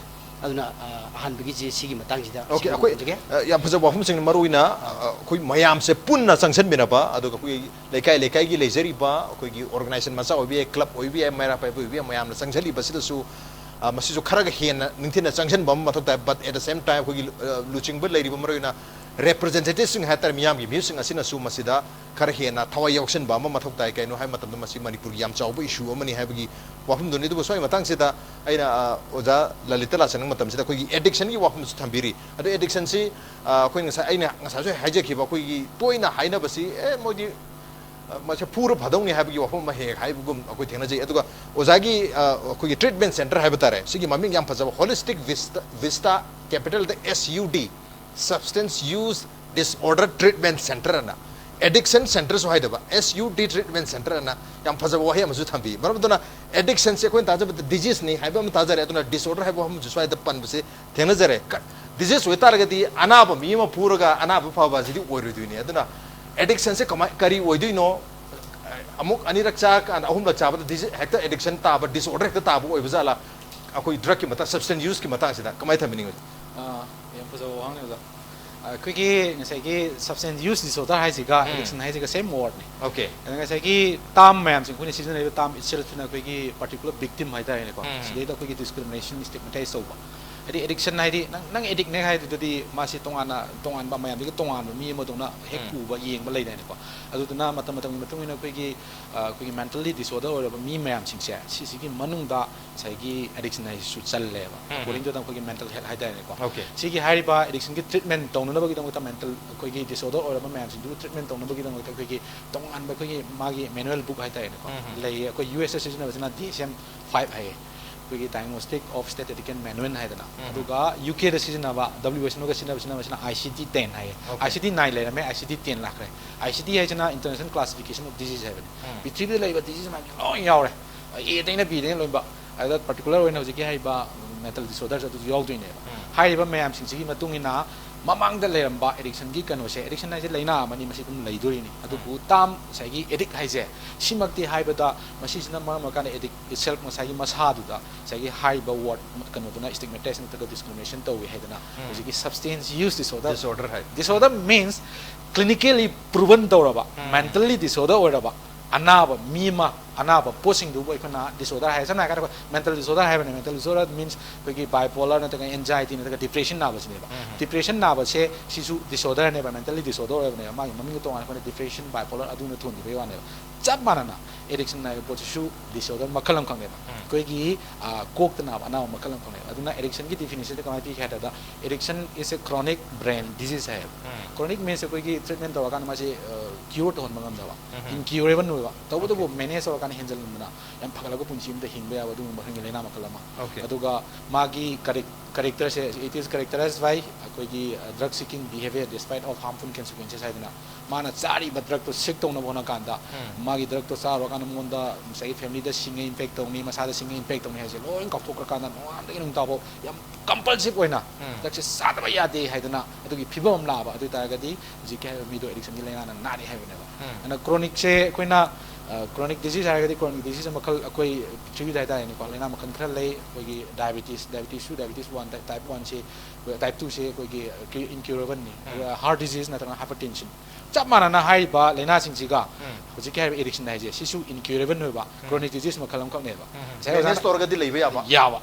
ꯑꯗꯨꯅ ꯑ, ꯑꯍꯥꯟꯕꯒꯤꯁꯤ ꯁꯤꯒꯤ ꯃꯇꯥꯡꯁꯤꯗ ꯑꯣꯀꯦ, ꯁꯤꯒꯤ ꯑꯩꯈꯣꯏ, ꯃꯇꯥꯡꯁꯦ꯫ ꯑ, ꯌꯥꯝ ꯐꯖꯕ ꯋꯥꯐꯝꯁꯤꯡ, ꯃꯔꯨ ꯑꯣꯏꯅ, ꯑ, ꯑꯩꯈꯣꯏ ꯃꯌꯥꯝꯁꯦ ꯄꯨꯟꯅ ꯆꯪꯁꯤꯟꯃꯤꯟꯅꯕ, ꯑꯗꯨꯒ ꯑꯩꯈꯣꯏ ꯂꯩꯀꯥꯏ ꯂꯩꯀꯥꯏꯒꯤ ꯂꯩꯖꯔꯤꯕ ꯑꯩꯈꯣꯏꯒꯤ ꯑꯣꯔꯒꯅꯥꯏꯖꯦꯁꯟ ꯃꯆꯥ ꯑꯣꯏꯕ ꯌꯥꯏ, ꯀ꯭ꯂꯕ ꯑꯣꯏꯕ ꯌꯥꯏ, ꯃꯩꯔꯥ ꯄꯥꯏꯕ ꯑꯣꯏꯕ ꯌꯥꯏ, ꯃꯌꯥꯝꯅ ꯆꯪꯁꯤꯜꯂꯤꯕꯁꯤꯗꯁꯨ, ꯑ, ꯃꯁꯤꯁꯨ ꯈꯔꯒ ꯍꯦꯟꯅ ꯅꯤꯡꯊꯤꯅ ꯆꯪꯁꯤꯟꯕ ꯑꯃ ꯃꯊꯧ ꯇꯥꯏ꯫ But at the same time ꯑꯩꯈꯣꯏꯒꯤ, ꯑ, ꯂꯨꯆꯤꯡꯕ ꯂꯩꯔꯤꯕ ꯃꯔꯨ ꯑꯣꯏꯅ ꯔꯦꯄ꯭ꯔꯖꯦꯟꯇꯦꯇꯤꯚꯁꯤꯡ ꯍꯥꯏꯇꯥꯔꯦ, ꯃꯤꯌꯥꯝꯒꯤ ꯃꯤꯍꯨꯠꯁꯤꯡ ꯑꯁꯤꯅꯁꯨ ꯃꯁꯤꯗ ꯈꯔ ꯍꯦꯟꯅ ꯊꯋꯥꯏ ꯌꯥꯎꯁꯟꯕ ꯑꯃ ꯃꯊꯧ ꯇꯥꯏ꯫ ꯀꯩꯅꯣ ꯍꯥꯏꯕ ꯃꯇꯝꯗ ꯃꯁꯤ ꯃꯅꯤꯄꯨꯔꯒꯤ ꯌꯥꯝ ꯆꯥꯎꯕ ꯏꯁꯨ ꯑꯃꯅꯤ ꯍꯥꯏꯕꯒꯤ ꯋꯥꯐꯝꯗꯨꯅꯤ꯫ ꯑꯗꯨꯕꯨ ꯁ꯭ꯋꯥꯏ ꯃꯇꯥꯡꯁꯤꯗ ꯑꯩꯅ, ꯑ, ꯑꯣꯖꯥ ꯂꯂꯤꯠꯇ ꯂꯥꯛꯆꯅꯤꯡꯕ ꯃꯇꯝꯁꯤꯗ ꯑꯩꯈꯣꯏꯒꯤ ꯑꯦꯗꯤꯛꯁꯟꯒꯤ ꯋꯥꯐꯝꯁꯨ ꯊꯝꯕꯤꯔꯤ꯫ ꯑꯗꯣ ꯑꯦꯗꯤꯛꯁꯟꯁꯤ, ꯑ, ꯑꯩꯈꯣꯏꯅ ꯉꯁꯥꯏ, ꯑꯩꯅ ꯉꯁꯥꯏꯁꯨ ꯍꯥꯏꯖꯈꯤꯕ ꯑꯩꯈꯣꯏꯒꯤ ꯇꯣꯏꯅ ꯍꯥꯏꯅꯕꯁꯤ, "ꯑꯦ, ꯃꯣꯏꯗꯤ, ꯑ, ꯃꯁꯦ ꯐꯨꯔ ꯐꯗꯧꯅꯤ" ꯍꯥꯏꯕꯒꯤ ꯋꯥꯐꯝ ꯑꯃ ꯍꯦꯛ ꯍꯦꯛ ꯍꯥꯏꯕꯒꯨꯝ ꯑꯩꯈꯣꯏ ꯊꯦꯡꯅꯖꯩ꯫ ꯑꯗꯨꯒ ꯑꯣꯖꯥꯒꯤ, ꯑ, ꯑꯩꯈꯣꯏꯒꯤ ꯇ꯭ꯔꯤꯠꯃꯦꯟ ꯁꯦꯟꯇꯔ ꯍꯥꯏꯕ ꯇꯥꯔꯦ, ꯁꯤꯒꯤ ꯃꯃꯤꯡ ꯌꯥꯝ ꯐꯖꯕ, ꯍꯣꯂꯤꯁꯇꯤꯛ ꯚꯤꯁꯇꯥ, ꯚꯤꯁꯇꯥ ꯀꯦꯄꯤꯇꯦꯜꯗ, S U D, Substance Use Disorder Treatment Centre ꯑꯅ, ꯑꯦꯗꯤꯛꯁꯟ ꯁꯦꯟꯇꯔꯁꯨ ꯍꯥꯏꯗꯕ, S U D Treatment Centre ꯑꯅ ꯌꯥꯝ ꯐꯖꯕ ꯋꯥꯍꯩ ꯑꯃꯁꯨ ꯊꯝꯕꯤ꯫ ꯃꯔꯝ ꯑꯗꯨꯅ ꯑꯦꯗꯤꯛꯁꯟꯁꯦ ꯑꯩꯈꯣꯏꯅ ꯇꯥꯖꯕꯗ ꯗꯤꯖꯤꯁꯅꯤ ꯍꯥꯏꯕ ꯑꯃ ꯇꯥꯖꯔꯦ, ꯑꯗꯨꯅ ꯗꯤꯁꯑꯣꯔꯗꯔ ꯍꯥꯏꯕ ꯋꯥꯍꯩ ꯑꯃꯁꯨ ꯁ꯭ꯋꯥꯏꯗ ꯄꯟꯕꯁꯦ ꯊꯦꯡꯅꯖꯔꯦ꯫ ꯀ-, ꯗꯤꯖꯤꯁ ꯑꯣꯏꯇꯥꯔꯒꯗꯤ ꯑꯅꯥꯕ ꯃꯤ ꯑꯃ ꯐꯨꯔꯒ ꯑꯅꯥꯕ ꯐꯕ ꯑꯁꯤꯗꯤ ꯑꯣꯏꯔꯣꯏꯗꯣꯏꯅꯤ꯫ ꯑꯗꯨꯅ ꯑꯦꯗꯤꯛꯁꯟꯁꯦ ꯀꯃꯥꯏ, ꯀꯔꯤ ꯑꯣꯏꯗꯣꯏꯅꯣ? ꯑꯃꯨꯛ ꯑꯅꯤꯔꯛ ꯆꯥ ꯀꯥꯟꯗ ꯑꯍꯨꯝꯂꯛ ꯆꯥꯕꯗ ꯗꯤꯖꯤ-, ꯍꯦꯛꯇ ꯑꯦꯗꯤꯛꯁꯟ ꯇꯥꯕ, ꯗꯤꯁꯑꯣꯔꯗꯔ ꯍꯦꯛꯇ ꯇꯥꯕ ꯑꯣꯏꯕ ꯖꯥꯠꯂꯥ? ꯑꯩꯈꯣꯏ ꯗ꯭ꯔꯒꯀꯤ ꯃꯇꯥꯡ, ꯁꯕꯁꯇꯦꯟꯁ ꯌꯨꯁꯀꯤ ꯃꯇꯥꯡꯁꯤꯗ ꯀꯃꯥꯏꯅ ꯊꯝꯕꯤꯅꯤꯡꯕ? ꯑꯥ, ꯌꯥꯝ ꯐꯖꯕ ꯋꯥꯍꯪꯅꯤ ꯑꯣꯖꯥ꯫ ꯑꯩꯈꯣꯏꯒꯤ ꯉꯁꯥꯏꯒꯤ ꯁꯕꯁꯇꯦꯟꯁ ꯌꯨꯁ ꯗꯤꯁꯑꯣꯔꯗꯔ ꯍꯥꯏꯁꯤꯒ ꯎꯝ꯫ ꯑꯦꯗꯤꯛꯁꯟ ꯍꯥꯏꯁꯤꯒ ꯁꯦꯝ ꯋꯥꯔꯗꯅꯤ꯫ ꯑꯣꯀꯦ꯫ ꯑꯗ ꯉꯁꯥꯏꯒꯤ ꯇꯥꯝ ꯃꯌꯥꯝꯁꯦ, ꯑꯩꯈꯣꯏꯅ ꯁꯤꯖꯤꯟꯅꯔꯤꯕ ꯇꯥꯝ ꯏꯠꯁꯦꯜꯐꯅ ꯑꯩꯈꯣꯏꯒꯤ ꯄꯥꯔꯇꯤꯀꯨꯂꯔ ꯚꯤꯛꯇꯤꯝ ꯍꯥꯏꯇꯥꯔꯦꯅꯦꯀꯣ, ꯎꯝ꯫ ꯁꯤꯗꯩꯗ ꯑꯩꯈꯣꯏꯒꯤ ꯗꯤꯁꯀ꯭ꯔꯤꯃꯤꯅꯦꯁꯟ, ꯁ꯭ꯇꯤꯒꯃꯦꯇꯥꯏꯁ ꯇꯧꯕ꯫ ꯍꯥꯏꯗꯤ ꯑꯦꯗꯤꯛꯁꯟ ꯍꯥꯏꯗꯤ ꯅꯪ, ꯅꯪ ꯑꯦꯗꯤꯛꯅꯦ ꯍꯥꯏꯗꯨꯗꯗꯤ ꯃꯥꯁꯤ ꯇꯣꯉꯥꯟꯅ, ꯇꯣꯉꯥꯟꯕ, ꯃꯌꯥꯝꯗꯒꯤ ꯇꯣꯉꯥꯟꯕ ꯃꯤ ꯑꯃꯗꯧꯅ ꯍꯦꯛ ꯎꯝ꯫ ꯎꯕ, ꯌꯦꯡꯕ ꯂꯩꯗꯥꯏꯅꯦꯀꯣ꯫ ꯑꯗꯨꯗꯨꯅ ꯃꯇꯝ ꯃꯇꯝꯒꯤ ꯃꯇꯨꯡ ꯏꯟꯅ ꯑꯩꯈꯣꯏꯒꯤ, ꯑ, ꯑꯩꯈꯣꯏꯒꯤ ꯃꯦꯟꯇꯜꯂꯤ ꯗꯤꯁꯑꯣꯔꯗꯔ ꯑꯣꯏꯔꯕ ꯃꯤ ꯃꯌꯥꯝꯁꯤꯡꯁꯦ, ꯁꯤꯁꯤꯒꯤ ꯃꯅꯨꯡꯗ ꯉꯁꯥꯏꯒꯤ ꯑꯦꯗꯤꯛꯁꯟ ꯍꯥꯏꯁꯤꯁꯨ ꯆꯜꯂꯦꯕ꯫ ꯎꯝ, ꯎꯝ꯫ According to ꯑꯩꯈꯣꯏꯒꯤ ꯃꯦꯟꯇꯜ ꯍꯦꯜꯊ ꯍꯥꯏꯇꯥꯔꯦꯅꯦꯀꯣ꯫ ꯑꯣꯀꯦ꯫ ꯁꯤꯒꯤ ꯍꯥꯏꯔꯤꯕ ꯑꯦꯗꯤꯛꯁꯟꯒꯤ ꯇ꯭ꯔꯤꯠꯃꯦꯟ ꯇꯧꯅꯅꯕꯒꯤꯗꯃꯛꯇ, ꯃꯦꯟꯇꯜ ꯑꯩꯈꯣꯏꯒꯤ ꯗꯤꯁꯑꯣꯔꯗꯔ ꯑꯣꯏꯔꯕ ꯃꯌꯥꯝꯁꯤꯡꯗꯨ ꯇ꯭ꯔꯤꯠꯃꯦꯟ ꯇꯧꯅꯕꯒꯤꯗꯃꯛꯇ ꯑꯩꯈꯣꯏꯒꯤ ꯇꯣꯉꯥꯟꯕ ꯑꯩꯈꯣꯏꯒꯤ ꯃꯥꯒꯤ ꯃꯦꯅꯨꯑꯦꯜ ꯕꯨꯛ ꯍꯥꯏꯇꯥꯔꯦꯅꯦꯀꯣ꯫ ꯎꯝ, ꯎꯝ꯫ ꯂꯩꯌꯦ꯫ ꯑꯩꯈꯣꯏ ꯌꯨ ꯑꯦꯁꯇ ꯁꯤꯖꯤꯟꯅꯕꯁꯤꯅ ꯗꯤ ꯑꯦꯁ ꯑꯦꯝ ꯐꯥꯏꯚ ꯍꯥꯏꯌꯦ꯫ ꯑꯩꯈꯣꯏꯒꯤ Diagnostic of Statistic and Manual ꯍꯥꯏꯗꯅ, ꯑꯗꯨꯒ ꯌꯨ ꯀꯦꯗ ꯁꯤꯖꯤꯟꯅꯕ, ꯗꯕ꯭ꯂꯤꯎ ꯑꯩꯆ ꯑꯣꯒ ꯁꯤꯖꯤꯟꯅꯕ, ꯁꯤꯖꯤꯟꯅꯕꯁꯤꯅ ꯑꯥꯏ ꯁꯤ ꯗꯤ ꯇꯦꯟ ꯍꯥꯏꯌꯦ꯫ Okay. I C D nine ꯂꯩꯔꯝꯃꯦ, ꯑꯥꯏ ꯁꯤ ꯗꯤ ꯇꯦꯟ ꯂꯥꯛꯈ꯭ꯔꯦ꯫ ꯑꯥꯏ ꯁꯤ ꯗꯤ ꯍꯥꯏꯁꯤꯅ International Classification of Disease ꯍꯥꯏꯕꯅꯤ꯫ ꯄ꯭ꯔꯤꯊꯤꯕꯤꯗ ꯂꯩꯕ ꯗꯤꯖꯤꯁ ꯃꯌꯥꯝꯁꯦ ꯂꯣꯏ ꯌꯥꯎꯔꯦ, ꯑꯦꯗꯩꯅ ꯕꯤꯗꯩꯅ ꯂꯣꯏꯅꯃꯛ꯫ ꯑꯗꯨꯗ ꯄꯥꯔꯇꯤꯀꯨꯂꯔ ꯑꯣꯏꯅ ꯍꯧꯖꯤꯛꯀꯤ ꯍꯥꯏꯔꯤꯕ ꯃꯦꯟꯇꯦꯜ ꯗꯤꯁꯑꯣꯔꯗꯔꯁ ꯑꯗꯨꯁꯨ ꯌꯥꯎꯗꯣꯏꯅꯦꯕ꯫ ꯍꯥꯏꯔꯤꯕ ꯃꯌꯥꯝꯁꯤꯡꯁꯤꯒꯤ ꯃꯇꯨꯡ ꯏꯟꯅ ꯃꯃꯥꯡꯗ ꯂꯩꯔꯝꯕ ꯑꯦꯗꯤꯛꯁꯟꯒꯤ ꯀꯩꯅꯣꯁꯦ, ꯑꯦꯗꯤꯛꯁꯟ ꯍꯥꯏꯁꯦ ꯂꯥꯏꯅꯥ ꯑꯃꯅꯤ, ꯃꯁꯤ ꯑꯗꯨꯝ ꯂꯩꯗꯣꯔꯤꯅꯤ꯫ ꯑꯗꯨꯕꯨ ꯇꯥꯝ ꯉꯁꯥꯏꯒꯤ ꯑꯦꯗꯤꯛ ꯍꯥꯏꯁꯦ, ꯁꯤꯃꯛꯇꯤ ꯍꯥꯏꯕꯗ, ꯃꯁꯤꯁꯤꯅ ꯃꯔꯝ ꯑꯣꯏꯔꯀꯥꯟꯗ ꯑꯦꯗꯤꯛ ꯏꯠꯁꯦꯜꯐ ꯉꯁꯥꯏꯒꯤ ꯃꯁꯥꯗꯨꯗ ꯉꯁꯥꯏꯒꯤ ꯍꯥꯏꯔꯤꯕ ꯋꯥꯔꯗ ꯀꯩꯅꯣꯗꯨꯅ ꯁ꯭ꯇꯤꯒꯃꯦꯇꯥꯏꯁ ꯅꯠꯇ꯭ꯔꯒ ꯗꯤꯁꯀ꯭ꯔꯤꯃꯤꯅꯦꯁꯟ ꯇꯧꯏ ꯍꯥꯏꯗꯅ ꯍꯧꯖꯤꯛꯀꯤ substance use disorder, Disorder ꯍꯥꯏ꯫ Disorder means clinically proven ꯇꯧꯔꯕ, mentally disorder ꯑꯣꯏꯔꯕ ꯑꯅꯥꯕ ꯃꯤ ꯑꯃ, ꯑꯅꯥꯕ ꯄꯣꯠꯁꯤꯡꯗꯨꯕꯨ ꯑꯩꯈꯣꯏꯅ ꯗꯤꯁꯑꯣꯔꯗꯔ ꯍꯥꯏ꯫ ꯁꯝꯅ ꯍꯥꯏꯔꯀꯥꯟꯗ ꯑꯩꯈꯣꯏ ꯃꯦꯟꯇꯦꯜ ꯗꯤꯁꯑꯣꯔꯗꯔ ꯍꯥꯏꯕꯅꯦ꯫ ꯃꯦꯟꯇꯦꯜ ꯗꯤꯁꯑꯣꯔꯗꯔ ꯃꯤꯟꯁ ꯑꯩꯈꯣꯏꯒꯤ ꯕꯥꯏꯄꯣꯂꯔ ꯅꯠꯇ꯭ꯔꯒ ꯑꯦꯟꯖꯥꯏꯇꯤ ꯅꯠꯇ꯭ꯔꯒ ꯗꯤꯄ꯭ꯔꯦꯁꯟ ꯅꯥꯕꯁꯤꯅꯦꯕ꯫ ꯗꯤꯄ꯭ꯔꯦꯁꯟ ꯅꯥꯕꯁꯦ ꯁꯤꯁꯨ ꯗꯤꯁꯑꯣꯔꯗꯔꯅꯦꯕ, ꯃꯦꯟꯇꯦꯜꯂꯤ ꯗꯤꯁꯑꯣꯔꯗꯔ ꯑꯣꯏꯕꯅꯦꯕ꯫ ꯃꯥꯒꯤ ꯃꯃꯤꯡꯗꯣ ꯇꯣꯉꯥꯟꯅ ꯑꯩꯈꯣꯏꯅ ꯗꯤꯄ꯭ꯔꯦꯁꯟ, ꯕꯥꯏꯄꯣꯂꯔ ꯑꯗꯨꯅ ꯊꯣꯟꯈꯤꯕꯒꯤ ꯋꯥꯅꯦꯕ꯫ ꯆꯞ ꯃꯥꯟꯅꯅ ꯑꯦꯗꯤꯛꯁꯟ ꯍꯥꯏꯕ ꯄꯣꯠꯁꯤꯁꯨ ꯗꯤꯁꯑꯣꯔꯗꯔ ꯃꯈꯜ ꯑꯃꯈꯛꯅꯦꯕ꯫ ꯑꯩꯈꯣꯏꯒꯤ ꯀꯣꯛꯇ ꯅꯥꯕ ꯑꯅꯥꯕ ꯃꯈꯜ ꯑꯃꯈꯛꯅꯦꯕ꯫ ꯑꯗꯨꯅ ꯑꯦꯗꯤꯛꯁꯟꯒꯤ ꯗꯤꯐꯤꯅꯤꯁꯟꯁꯦ ꯀꯃꯥꯏꯅ ꯄꯤꯒꯦ ꯍꯥꯏ ꯇꯥꯔꯗ, addiction is a chronic brain disease ꯍꯥꯏꯌꯦꯕ꯫ ꯀ꯭ꯔꯣꯅꯤꯛ ꯃꯤꯟꯁ ꯑꯩꯈꯣꯏꯒꯤ ꯇ꯭ꯔꯤꯠꯃꯦꯟ ꯇꯧꯔꯀꯥꯟꯗ ꯃꯥꯁꯦ ꯀ꯭ꯌꯣꯔ ꯇꯧꯍꯟꯕ ꯉꯝꯗꯕ, ꯏꯟꯀ꯭ꯌꯨꯔꯦꯕꯜ ꯑꯣꯏꯕ, ꯇꯧꯕꯇꯕꯨ ꯃꯦꯅꯦꯖ ꯇꯧꯔꯀꯥꯟꯗ ꯍꯦꯟꯖꯜꯍꯟꯗꯅ ꯌꯥꯝ ꯐꯒꯠꯂꯒ ꯄꯨꯟꯁꯤ ꯑꯃꯗ ꯍꯤꯡꯕ ꯌꯥꯕ ꯑꯗꯨꯒꯨꯝꯕ ꯃꯈꯜꯒꯤ ꯂꯥꯏꯅꯥ ꯃꯈꯜ ꯑꯃ꯫ Okay. ꯑꯗꯨꯒ ꯃꯥꯒꯤ characterꯁꯦ, it is characterized by ꯑꯩꯈꯣꯏꯒꯤ drug seeking behavior despite of harmful consequences ꯍꯥꯏꯗꯅ, ꯃꯥꯅ ꯆꯥꯔꯤꯕ ꯗ꯭ꯔꯛꯇꯣ ꯁꯤꯛ ꯇꯧꯅꯕ ꯍꯣꯠꯅ ꯀꯥꯟꯗ ꯃꯥꯒꯤ ꯗ꯭ꯔꯛꯇꯣ ꯆꯥꯔꯨꯔꯀꯥꯟꯗ ꯃꯉꯣꯟꯗ ꯉꯁꯥꯏꯒꯤ ꯐꯦꯃꯤꯂꯤꯗ ꯁꯤꯡꯉꯦ ꯏꯝꯄꯦꯛ ꯇꯧꯅꯤ, ꯃꯁꯥꯗ ꯁꯤꯡꯉꯦ ꯏꯝꯄꯦꯛ ꯇꯧꯅꯤ ꯍꯥꯏꯁꯦ ꯂꯣꯏ ꯀꯥꯎꯊꯣꯛꯈ꯭ꯔꯀꯥꯟꯗ ꯅꯣꯡꯉꯥꯟꯕꯗꯒꯤ ꯅꯨꯃꯤꯠ ꯇꯥꯐꯥꯎ ꯌꯥꯝ ꯀꯝꯄꯜꯁꯤꯞ ꯑꯣꯏꯅ ꯗ꯭ꯔꯛꯁꯦ ꯆꯥꯗꯕ ꯌꯥꯗꯦ ꯍꯥꯏꯗꯅ ꯑꯗꯨꯒꯤ ꯐꯤꯕꯝ ꯑꯃ ꯂꯥꯛꯑꯕ꯫ ꯑꯗꯨ ꯑꯣꯏ ꯇꯥꯔꯒꯗꯤ ꯍꯧꯖꯤꯛꯀꯤ ꯍꯥꯏꯔꯤꯕ ꯃꯤꯗꯣ ꯑꯦꯗꯤꯛꯁꯟꯒꯤ ꯂꯥꯏꯅꯥꯅ ꯅꯥꯔꯦ ꯍꯥꯏꯕꯅꯦꯕ꯫ ꯑꯗꯨꯅ ꯀ꯭ꯔꯣꯅꯤꯛꯁꯦ ꯑꯩꯈꯣꯏꯅ, ꯀ꯭ꯔꯣꯅꯤꯛ ꯗꯤꯖꯤꯖ ꯍꯥꯏꯔꯒꯗꯤ, ꯀ꯭ꯔꯣꯅꯤꯛ ꯗꯤꯖꯤꯖ ꯃꯈꯜ ꯑꯩꯈꯣꯏ ꯄ꯭ꯔꯤꯊꯤꯕꯤꯗ ꯍꯥꯏꯇꯥꯔꯦꯅꯦꯀꯣ, ꯂꯥꯏꯅꯥ ꯃꯈꯜ ꯈꯔ ꯂꯩ꯫ ꯑꯩꯈꯣꯏꯒꯤ ꯗꯥꯏꯕꯤꯇꯤꯁ, ꯗꯥꯏꯕꯤꯇꯤꯁꯁꯨ, ꯗꯥꯏꯕꯤꯇꯤꯁ ꯋꯥꯟ, ꯇꯥꯏꯞ ꯋꯥꯟꯁꯤ, ꯇꯥꯏꯞ ꯇꯨꯁꯦ ꯑꯩꯈꯣꯏꯒꯤ ꯏꯟꯀ꯭ꯌꯨꯔꯦꯕꯜꯅꯤ꯫ ꯑꯗꯨꯒ ꯍꯥꯔꯠ ꯗꯤꯖꯤꯖ ꯅꯠꯇ꯭ꯔꯒ ꯍꯥꯏꯄꯔ ꯇꯦꯟꯁꯟ, ꯆꯞ ꯃꯥꯟꯅꯅ ꯍꯥꯏꯔꯤꯕ ꯂꯥꯏꯅꯥꯁꯤꯡꯁꯤꯒ ꯍꯧꯖꯤꯛꯀꯤ ꯍꯥꯏꯔꯤꯕ ꯑꯦꯗꯤꯛꯁꯟ ꯍꯥꯏꯁꯦ, ꯁꯤꯁꯨ ꯏꯟꯀ꯭ꯌꯨꯔꯦꯕꯜ ꯑꯣꯏꯕ ꯀ꯭ꯔꯣꯅꯤꯛ ꯗꯤꯖꯤꯖ ꯃꯈꯜ ꯑꯃꯈꯛꯅꯦꯕ꯫ ꯉꯁꯥꯏ ꯃꯦꯅꯦꯖ ꯑꯣꯖꯥꯅ ꯇꯧꯔꯒꯗꯤ ꯂꯩꯕ ꯌꯥꯕ꯫ ꯌꯥꯕ꯫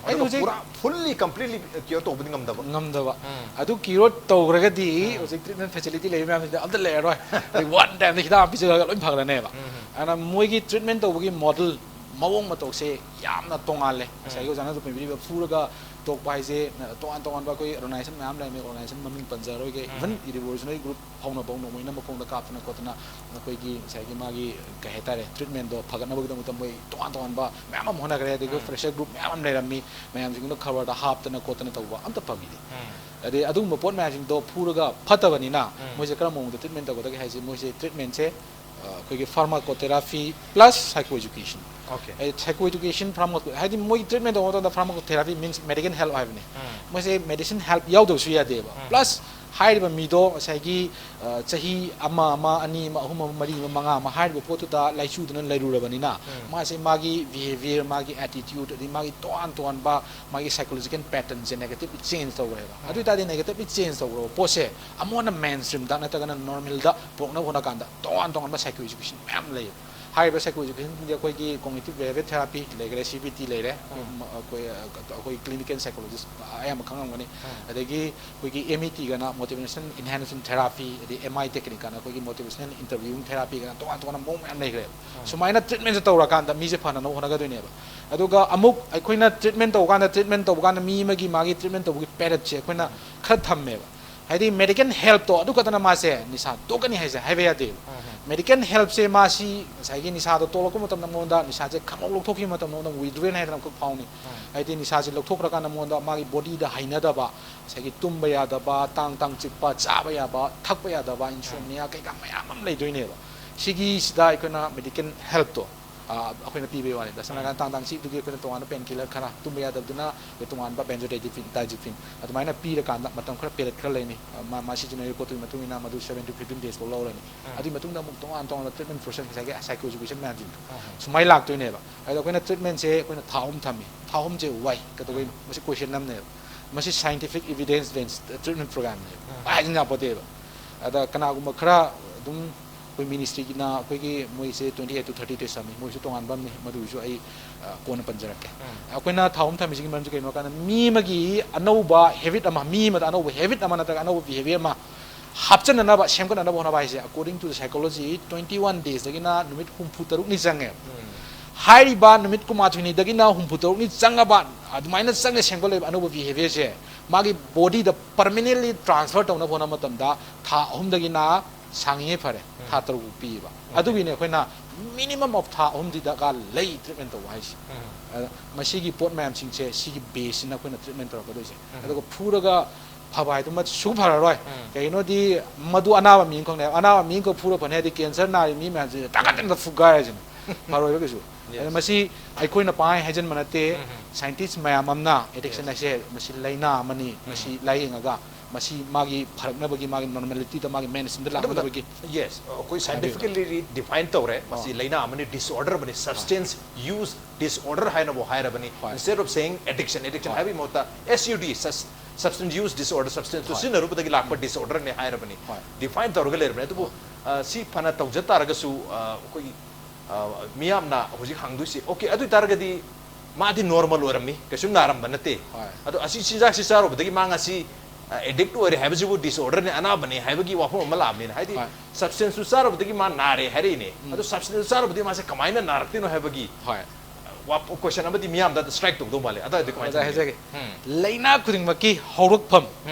ꯑꯩꯅ ꯑꯗꯨꯒ ꯍꯧꯖꯤꯛ ꯄꯨꯔꯥ ꯐꯨꯜꯂꯤ ꯀꯝꯄ꯭ꯂꯤꯠꯂꯤ ꯀ꯭ꯌꯣꯔ ꯇꯧꯕꯗꯤ ꯉꯝꯗꯕ꯫ ꯉꯝꯗꯕ꯫ ꯑꯗꯨ ꯀ꯭ꯌꯣꯔ ꯇꯧꯈ꯭ꯔꯒꯗꯤ ꯍꯧꯖꯤꯛ ꯇ꯭ꯔꯤꯠꯃꯦꯟ ꯐꯦꯁꯤꯂꯤꯇꯤ ꯂꯩꯕ ꯃꯌꯥꯝꯁꯤꯗ ꯑꯝꯇ ꯂꯩꯔꯔꯣꯏ꯫ ꯑꯗꯩ ꯋꯥꯟ ꯇꯥꯏꯝꯗ ꯍꯤꯗꯥꯛ ꯑꯃ ꯄꯤꯖꯔꯒ ꯂꯣꯏ ꯐꯈ꯭ꯔꯅꯦꯕ꯫ ꯑꯗꯨꯅ ꯃꯣꯏꯒꯤ ꯇ꯭ꯔꯤꯠꯃꯦꯟ ꯇꯧꯕꯒꯤ ꯃꯣꯗꯦꯜ, ꯃꯑꯣꯡ ꯃꯇꯧꯁꯦ ꯌꯥꯝꯅ ꯇꯣꯡꯉꯥꯜꯂꯦ꯫ ꯉꯁꯥꯏꯒꯤ ꯑꯣꯖꯥꯅ ꯑꯗꯨ ꯄꯤꯕꯤꯔꯤꯕ ꯐꯨꯔꯒ ꯇꯣꯛꯄ ꯍꯥꯏꯁꯦ ꯇꯣꯉꯥꯟ ꯇꯣꯉꯥꯟꯕ ꯑꯩꯈꯣꯏ organization ꯃꯌꯥꯝ ꯂꯩꯔꯝꯃꯤ, organization ꯃꯃꯤꯡ ꯄꯟꯖꯔꯣꯏꯒꯦ꯫ Even revolutionary group ꯍꯧꯅꯐꯥꯎ ꯅꯣꯡꯃꯩꯅ ꯃꯈꯣꯡꯗ ꯀꯥꯞꯇꯅ ꯈꯣꯠꯇꯅ ꯑꯩꯈꯣꯏꯒꯤ ꯉꯁꯥꯏꯒꯤ ꯃꯥꯒꯤ ꯀꯩ ꯍꯥꯏꯇꯥꯔꯦ, treatmentꯗꯣ ꯐꯒꯠꯅꯕꯒꯤꯗꯃꯛꯇ ꯃꯣꯏ ꯇꯣꯉꯥꯟ ꯇꯣꯉꯥꯟꯕ ꯃꯌꯥꯝ ꯑꯃ ꯍꯣꯠꯅꯈ꯭ꯔꯦ꯫ ꯑꯗꯒꯤ fresher group ꯃꯌꯥꯝ ꯑꯃ ꯂꯩꯔꯝꯃꯤ, ꯃꯌꯥꯝꯁꯤꯡꯗꯨꯅ ꯈꯕꯔꯗ ꯍꯥꯞꯇꯅ ꯈꯣꯠꯇꯅ ꯇꯧꯕ ꯑꯝꯇ ꯐꯈꯤꯗꯦ꯫ ꯑꯗꯩ ꯑꯗꯨꯒꯨꯝꯕ ꯄꯣꯠ ꯃꯌꯥꯝꯁꯤꯡꯗꯣ ꯐꯨꯔꯒ ꯐꯠꯇꯕꯅꯤꯅ ꯃꯣꯏꯁꯦ ꯀꯔꯝꯕ ꯃꯑꯣꯡꯗ treatment ꯇꯧꯒꯗꯒꯦ ꯍꯥꯏꯁꯦ, ꯃꯣꯏꯁꯦ treatmentꯁꯦ ꯑꯩꯈꯣꯏꯒꯤ pharmacotherapy plus psychoeducation꯫ Okay. Psychoeducation, pharmaco ꯍꯥꯏꯗꯤ ꯃꯣꯏꯒꯤ treatment ꯇꯧꯕ ꯃꯇꯝꯗ pharmacotherapy means medical help ꯍꯥꯏꯕꯅꯤ꯫ ꯃꯣꯏꯁꯦ medicine help ꯌꯥꯎꯗꯕꯁꯨ ꯌꯥꯗꯦꯕ꯫ Plus ꯍꯥꯏꯔꯤꯕ ꯃꯤꯗꯣ ꯉꯁꯥꯏꯒꯤ ꯆꯍꯤ ꯑꯃ ꯑꯃ, ꯑꯅꯤ ꯑꯃ, ꯑꯍꯨꯝ ꯑꯃ, ꯃꯔꯤ ꯑꯃ, ꯃꯉꯥ ꯑꯃ ꯍꯥꯏꯔꯤꯕ ꯄꯣꯠꯇꯨꯗ ꯂꯥꯏꯆꯨꯗꯨꯅ ꯂꯩꯔꯨꯔꯕꯅꯤꯅ ꯃꯥꯁꯦ ꯃꯥꯒꯤ behavior, ꯃꯥꯒꯤ attitude, ꯑꯗꯩ ꯃꯥꯒꯤ ꯇꯣꯉꯥꯟ ꯇꯣꯉꯥꯟꯕ ꯃꯥꯒꯤ psychological patternꯁꯦ negatively change ꯇꯧꯈ꯭ꯔꯦꯕ꯫ ꯑꯗꯨ ꯑꯣꯏꯇꯥꯔꯗꯤ negatively change ꯇꯧꯈ꯭ꯔꯕ ꯄꯣꯠꯁꯦ ꯑꯃꯨꯛ ꯍꯟꯅ mainstreamꯗ ꯅꯠꯇ꯭ꯔꯒꯅ normalꯗ ꯄꯨꯔꯛꯅꯕ ꯍꯣꯠꯅ ꯀꯥꯟꯗ ꯇꯣꯉꯥꯟ ꯇꯣꯉꯥꯟꯕ psychoeducation ꯃꯌꯥꯝ ꯂꯩꯌꯦꯕ꯫ ꯍꯥꯏꯔꯤꯕ psychoeducationꯁꯤꯡꯁꯦ ꯑꯩꯈꯣꯏꯒꯤ cognitive behavioral therapy ꯂꯩꯈ꯭ꯔꯦ, C B T ꯂꯩꯔꯦ, ꯑꯩꯈꯣꯏ ꯑꯩꯈꯣꯏ clinical psychologist ꯑꯌꯥꯝꯕ ꯈꯪꯉꯝꯒꯅꯤ꯫ ꯑꯗꯒꯤ ꯑꯩꯈꯣꯏꯒꯤ M E T ꯀꯥꯏꯅ motivation enhancement therapy, ꯑꯗꯩ M I technique ꯀꯥꯏꯅ ꯑꯩꯈꯣꯏꯒꯤ motivational interviewing therapy ꯀꯥꯏꯅ ꯇꯣꯉꯥꯟ ꯇꯣꯉꯥꯟꯕ ꯃꯑꯣꯡ ꯃꯌꯥꯝ ꯂꯩꯈ꯭ꯔꯦꯕ꯫ ꯁꯨꯃꯥꯏꯅ treatmentꯁꯦ ꯇꯧꯔꯀꯥꯟꯗ ꯃꯤꯁꯦ ꯐꯅꯅꯕ ꯍꯣꯠꯅꯒꯗꯣꯏꯅꯦꯕ꯫ ꯑꯗꯨꯒ ꯑꯃꯨꯛ ꯑꯩꯈꯣꯏꯅ treatment ꯇꯧꯕ ꯀꯥꯟꯗ, treatment ꯇꯧꯕ ꯀꯥꯟꯗ ꯃꯤ ꯑꯃꯒꯤ ꯃꯥꯒꯤ treatment ꯇꯧꯕꯒꯤ periodꯁꯦ ꯑꯩꯈꯣꯏꯅ ꯈꯔ ꯊꯝꯃꯦꯕ꯫ ꯍꯥꯏꯗꯤ medical helpꯇꯣ ꯑꯗꯨ ꯈꯛꯇꯅ ꯃꯥꯁꯦ ꯅꯤꯁꯥ ꯇꯣꯛꯀꯅꯤ ꯍꯥꯏꯁꯦ ꯍꯥꯏꯕ ꯌꯥꯗꯦꯕ꯫ Medical helpꯁꯦ ꯃꯥꯁꯤ ꯉꯁꯥꯏꯒꯤ ꯅꯤꯁꯥꯗꯣ ꯇꯣꯛꯂꯛꯄ ꯃꯇꯝꯗ ꯃꯉꯣꯟꯗ ꯅꯤꯁꯥꯁꯦ ꯈꯪꯂꯧ ꯂꯧꯊꯣꯛꯈꯤꯕ ꯃꯇꯝꯗ ꯃꯉꯣꯟꯗ withdrawal ꯍꯥꯏꯗꯅ ꯑꯃꯈꯛ ꯐꯥꯎꯅꯤ꯫ ꯍꯥꯏꯗꯤ ꯅꯤꯁꯥꯁꯦ ꯂꯧꯊꯣꯛꯈ꯭ꯔꯀꯥꯟꯗ ꯃꯉꯣꯟꯗ ꯃꯥꯒꯤ bodyꯗ ꯍꯩꯅꯗꯕ, ꯉꯁꯥꯏꯒꯤ ꯇꯨꯝꯕ ꯌꯥꯗꯕ, ꯇꯥꯡ ꯇꯥꯡ ꯆꯤꯛꯄ, ꯆꯥꯕ ꯌꯥꯕ, ꯊꯛꯄ ꯌꯥꯗꯕ, insomnia ꯀꯩꯀꯥ ꯃꯌꯥꯝ ꯑꯃ ꯂꯩꯗꯣꯏꯅꯦꯕ꯫ ꯁꯤꯒꯤꯁꯤꯗ ꯑꯩꯈꯣꯏꯅ medical helpꯇꯣ ꯑꯩꯈꯣꯏꯅ ꯄꯤꯕꯒꯤ ꯋꯥꯅꯤꯗ꯫ ꯁꯝꯅ ꯍꯥꯏꯔꯀꯥꯟꯗ ꯇꯥꯡ ꯇꯥꯡ ꯆꯤꯛꯄꯗꯨꯒꯤ ꯑꯩꯈꯣꯏꯅ ꯇꯣꯉꯥꯟꯕ painkiller ꯈꯔ, ꯇꯨꯝꯕ ꯌꯥꯗꯕꯗꯨꯅ ꯑꯩꯈꯣꯏ ꯇꯣꯉꯥꯟꯕ benzodiazepine, diazepine, ꯑꯗꯨꯃꯥꯏꯅ ꯄꯤꯔꯀꯥꯟꯗ ꯃꯇꯝ ꯈꯔ period ꯈꯔ ꯂꯩꯅꯤ꯫ ꯃꯥ ꯃꯥ ꯁꯤꯖꯤꯟꯅꯔꯤꯕ ꯄꯣꯠꯇꯨꯒꯤ ꯃꯇꯨꯡ ꯏꯟꯅ ꯃꯗꯨ seven to fifteen days ꯐꯥꯎ ꯂꯧꯔꯅꯤ꯫ ꯑꯗꯨꯒꯤ ꯃꯇꯨꯡꯗ ꯑꯃꯨꯛ ꯇꯣꯉꯥꯟ ꯇꯣꯉꯥꯟꯕ treatment process, ꯉꯁꯥꯏꯒꯤ psychoeducation ꯃꯌꯥꯝꯁꯤꯡꯗꯣ ꯁꯨꯃꯥꯏꯅ ꯂꯥꯛꯇꯣꯏꯅꯦꯕ꯫ ꯑꯗꯣ ꯑꯩꯈꯣꯏꯅ treatmentꯁꯦ ꯑꯩꯈꯣꯏꯅ ꯊꯥ ꯑꯍꯨꯝ ꯊꯝꯃꯤ꯫ ꯊꯥ ꯑꯍꯨꯝꯁꯦ why? ꯀꯩꯗꯧꯕꯩꯅꯣ? ꯃꯁꯤ question ꯑꯃꯅꯦꯕ꯫ ꯃꯁꯤ scientific evidence based treatment programꯅꯦꯕ꯫ ꯍꯥꯏꯖꯤꯟ ꯌꯥꯄꯣꯠꯇꯦꯕ꯫ ꯑꯗ ꯀꯅꯥꯒꯨꯝꯕ ꯈꯔ ꯑꯗꯨꯝ ꯑꯩꯈꯣꯏ ministryꯒꯤꯅ ꯑꯩꯈꯣꯏꯒꯤ ꯃꯣꯏꯁꯦ twenty eight to thirty days ꯊꯝꯃꯤ, ꯃꯣꯏꯁꯨ ꯇꯣꯉꯥꯟꯕ ꯑꯃꯅꯤ, ꯃꯗꯨꯒꯤꯁꯨ ꯑꯩ ꯀꯣꯟꯅ ꯄꯟꯖꯔꯛꯀꯦ꯫ ꯑꯩꯈꯣꯏꯅ ꯊꯥ ꯑꯍꯨꯝ ꯊꯝꯃꯤꯁꯤꯒꯤ ꯃꯔꯝꯁꯤ ꯀꯩꯅꯣ ꯍꯥꯏꯀꯥꯟꯗ, ꯃꯤ ꯑꯃꯒꯤ ꯑꯅꯧꯕ habit ꯑꯃ, ꯃꯤ ꯑꯃꯗ ꯑꯅꯧꯕ habit ꯑꯃ ꯅꯠꯇ꯭ꯔꯒ ꯑꯅꯧꯕ behavior ꯑꯃ ꯍꯥꯞꯆꯟꯅꯅꯕ, ꯁꯦꯝꯒꯠꯅꯅꯕ ꯍꯣꯠꯅꯕ ꯍꯥꯏꯁꯦ, according to the psychology, twenty one daysꯗꯒꯤꯅ ꯅꯨꯃꯤꯠ ꯍꯨꯝꯐꯨ ꯇꯔꯨꯛꯅꯤ ꯆꯪꯉꯦꯕ꯫ ꯍꯥꯏꯔꯤꯕ ꯅꯨꯃꯤꯠ ꯀꯨꯟꯃꯥꯊꯣꯏꯅꯤꯗꯒꯤꯅ ꯍꯨꯝꯐꯨꯇꯔꯨꯛꯅꯤ ꯆꯪꯉꯕ, ꯑꯗꯨꯃꯥꯏꯅ ꯆꯪꯉ ꯁꯦꯝꯒꯠꯂꯛꯏꯕ ꯑꯅꯧꯕ ꯕꯤꯍꯦꯕꯤꯌꯔꯁꯦ ꯃꯥꯒꯤ ꯕꯣꯗꯤꯗ ꯄꯔꯃꯤꯅꯦꯟꯂꯤ ꯇ꯭ꯔꯥꯟꯁꯐꯔ ꯇꯧꯅꯕ ꯍꯣꯠꯅꯕ ꯃꯇꯝꯗ ꯊꯥ ꯑꯍꯨꯝꯗꯒꯤꯅ ꯁꯥꯡꯉꯤꯉꯩ ꯐꯔꯦ, ꯊꯥ ꯇꯔꯨꯛ ꯄꯤꯌꯦꯕ꯫ ꯑꯗꯨꯒꯤꯅꯦ ꯑꯩꯈꯣꯏꯅ minimum of ꯊꯥ ꯑꯍꯨꯝꯗꯤ ꯗꯔꯀꯥꯔ ꯂꯩ ꯇ꯭ꯔꯤꯠꯃꯦꯟ ꯇꯧꯕ ꯍꯥꯏꯁꯦ꯫ ꯑꯗ ꯃꯁꯤꯒꯤ ꯄꯣꯠ ꯃꯌꯥꯝꯁꯤꯡꯁꯦ ꯁꯤꯒꯤ ꯕꯦꯁꯁꯤꯅ ꯑꯩꯈꯣꯏꯅ ꯇ꯭ꯔꯤꯠꯃꯦꯟ ꯇꯧꯔꯛꯀꯗꯣꯏꯁꯦ꯫ ꯑꯗꯨꯒ ꯐꯨꯔꯒ ꯐꯕ ꯍꯥꯏꯗꯨꯃ ꯁꯨ ꯐꯔꯔꯣꯏ꯫ ꯀꯩꯒꯤꯅꯣꯗꯤ ꯃꯗꯨ ꯑꯅꯥꯕ ꯃꯤ ꯑꯃꯈꯛꯅꯦ, ꯑꯅꯥꯕ ꯃꯤ ꯑꯃꯈꯛ ꯐꯨꯔ ꯐꯅꯤ ꯍꯥꯏꯗꯤ ꯀꯦꯟꯁꯔ ꯅꯥꯔꯤ ꯃꯤ ꯃꯌꯥꯝꯁꯦ ꯇꯥꯀꯠꯇꯅ ꯐꯨꯒꯥꯏ ꯍꯥꯏꯁꯤꯅꯦ꯫ ꯐꯔꯣꯏꯕ ꯀꯩꯁꯨ꯫ ꯑꯗ ꯃꯁꯤ ꯑꯩꯈꯣꯏꯅ ꯄꯥꯡꯍꯥꯏ ꯍꯥꯏꯖꯟꯕ ꯅꯠꯇꯦ꯫ ꯁꯥꯏꯟꯇꯤꯁ ꯃꯌꯥꯝ ꯑꯃꯅ ꯑꯦꯗꯤꯛꯁꯟ ꯍꯥꯏꯁꯦ ꯃꯁꯤ ꯂꯥꯏꯅꯥ ꯑꯃꯅꯤ, ꯃꯁꯤ ꯂꯥꯏꯌꯦꯡꯉꯒ ꯃꯁꯤ ꯃꯥꯒꯤ ꯐꯔꯛꯅꯕꯒꯤ, ꯃꯥꯒꯤ ꯅꯣꯔꯃꯦꯂꯤꯇꯤꯗ, ꯃꯥꯒꯤ ꯃꯦꯟ ꯁꯤꯟꯗ ꯑꯗꯨꯝꯕꯗ ꯂꯥꯛꯀꯗꯕꯒꯤ꯫ Yes, ꯑꯩꯈꯣꯏ ꯁꯥꯏꯟꯇꯤꯐꯤꯀꯦꯜꯂꯤ ꯗꯤꯐꯥꯏꯟ ꯇꯧꯔꯦ꯫ ꯃꯁꯤ ꯂꯥꯏꯅꯥ ꯑꯃꯅꯤ, ꯗꯤꯁꯑꯣꯔꯗꯔ ꯑꯃꯅꯤ, ꯁꯕꯁꯇꯦꯟꯁ ꯌꯨꯁ ꯗꯤꯁꯑꯣꯔꯗꯔ ꯍꯥꯏꯅꯕꯨ ꯍꯥꯏꯔꯕꯅꯤ꯫ ꯍꯣꯏ꯫ Instead of saying addiction, addiction ꯍꯣꯏ꯫ ꯍꯥꯏꯕꯒꯤ ꯃꯍꯨꯠꯇ S U D, substance use disorder, ꯁꯕꯁꯇꯦꯟꯁꯇꯨ ꯍꯣꯏ꯫ ꯁꯤꯖꯤꯟꯅꯔꯨꯕꯗꯒꯤ ꯂꯥꯛꯄ ꯗꯤꯁꯑꯣꯔꯗꯔꯅꯤ ꯍꯥꯏꯔꯕꯅꯤ꯫ ꯍꯣꯏ꯫ ꯗꯤꯐꯥꯏꯟ ꯇꯧꯔꯒ ꯂꯩꯔꯕꯅꯤ꯫ ꯑꯗꯨꯕꯨ ꯑ, ꯁꯤ ꯐꯅ ꯇꯧꯖ ꯇꯥꯔꯒꯁꯨ, ꯑ, ꯑꯩꯈꯣꯏꯒꯤ ꯑ, ꯃꯤꯌꯥꯝꯅ ꯍꯧꯖꯤꯛ ꯍꯪꯗꯣꯏꯁꯤ, "ꯑꯣꯀꯦ, ꯑꯗꯨ ꯑꯣꯏꯇꯥꯔꯒꯗꯤ ꯃꯥꯗꯤ ꯅꯣꯔꯃꯦꯜ ꯑꯣꯏꯔꯝꯃꯤ, ꯀꯩꯁꯨꯝ ꯅꯥꯔꯝꯕ ꯅꯠꯇꯦ꯫ ꯍꯣꯏ꯫ ꯑꯗꯣ ꯑꯁꯤ ꯆꯤꯟꯖꯥꯛꯁꯤ ꯆꯥꯔꯨꯕꯗꯒꯤ ꯃꯥ ꯉꯁꯤ ꯑꯦꯗꯤꯛ ꯑꯣꯏꯔꯦ ꯍꯥꯏꯕꯁꯤꯕꯨ ꯗꯤꯁꯑꯣꯔꯗꯔꯅꯤ, ꯑꯅꯥꯕꯅꯤ" ꯍꯥꯏꯕꯒꯤ ꯋꯥꯐꯝ ꯑꯃ ꯂꯥꯛꯑꯕꯅꯤꯅ꯫ ꯍꯥꯏꯗꯤ ꯍꯣꯏ꯫ ꯁꯕꯁꯇꯦꯟꯁꯇꯨ ꯆꯥꯔꯨꯕꯗꯒꯤ ꯃꯥ ꯅꯥꯔꯦ ꯍꯥꯏꯔꯛꯏꯅꯦ꯫ ꯑꯗꯣ ꯁꯕꯁꯇꯦꯟꯁꯇꯨ ꯆꯥꯔꯨꯕꯗꯒꯤ ꯃꯥꯁꯦ ꯀꯃꯥꯏꯅ ꯅꯥꯔꯛꯇꯣꯏꯅꯣ ꯍꯥꯏꯕꯒꯤ ꯍꯣꯏ꯫ ꯀꯣꯏꯁꯟ ꯑꯃꯗꯤ ꯃꯤꯌꯥꯝꯗ ꯁ꯭ꯇ꯭ꯔꯥꯏꯛ ꯇꯧꯗꯧ ꯃꯥꯜꯂꯦ꯫ ꯑꯗꯨꯋꯥꯏꯗꯤ ꯀꯃꯥꯏꯅ ꯑꯣꯖꯥ ꯇꯧꯒꯦ? ꯍꯥꯏꯖꯒꯦ꯫ ꯂꯥꯏꯅꯥ ꯈꯨꯗꯤꯡꯃꯛꯀꯤ ꯍꯧꯔꯛꯐꯝ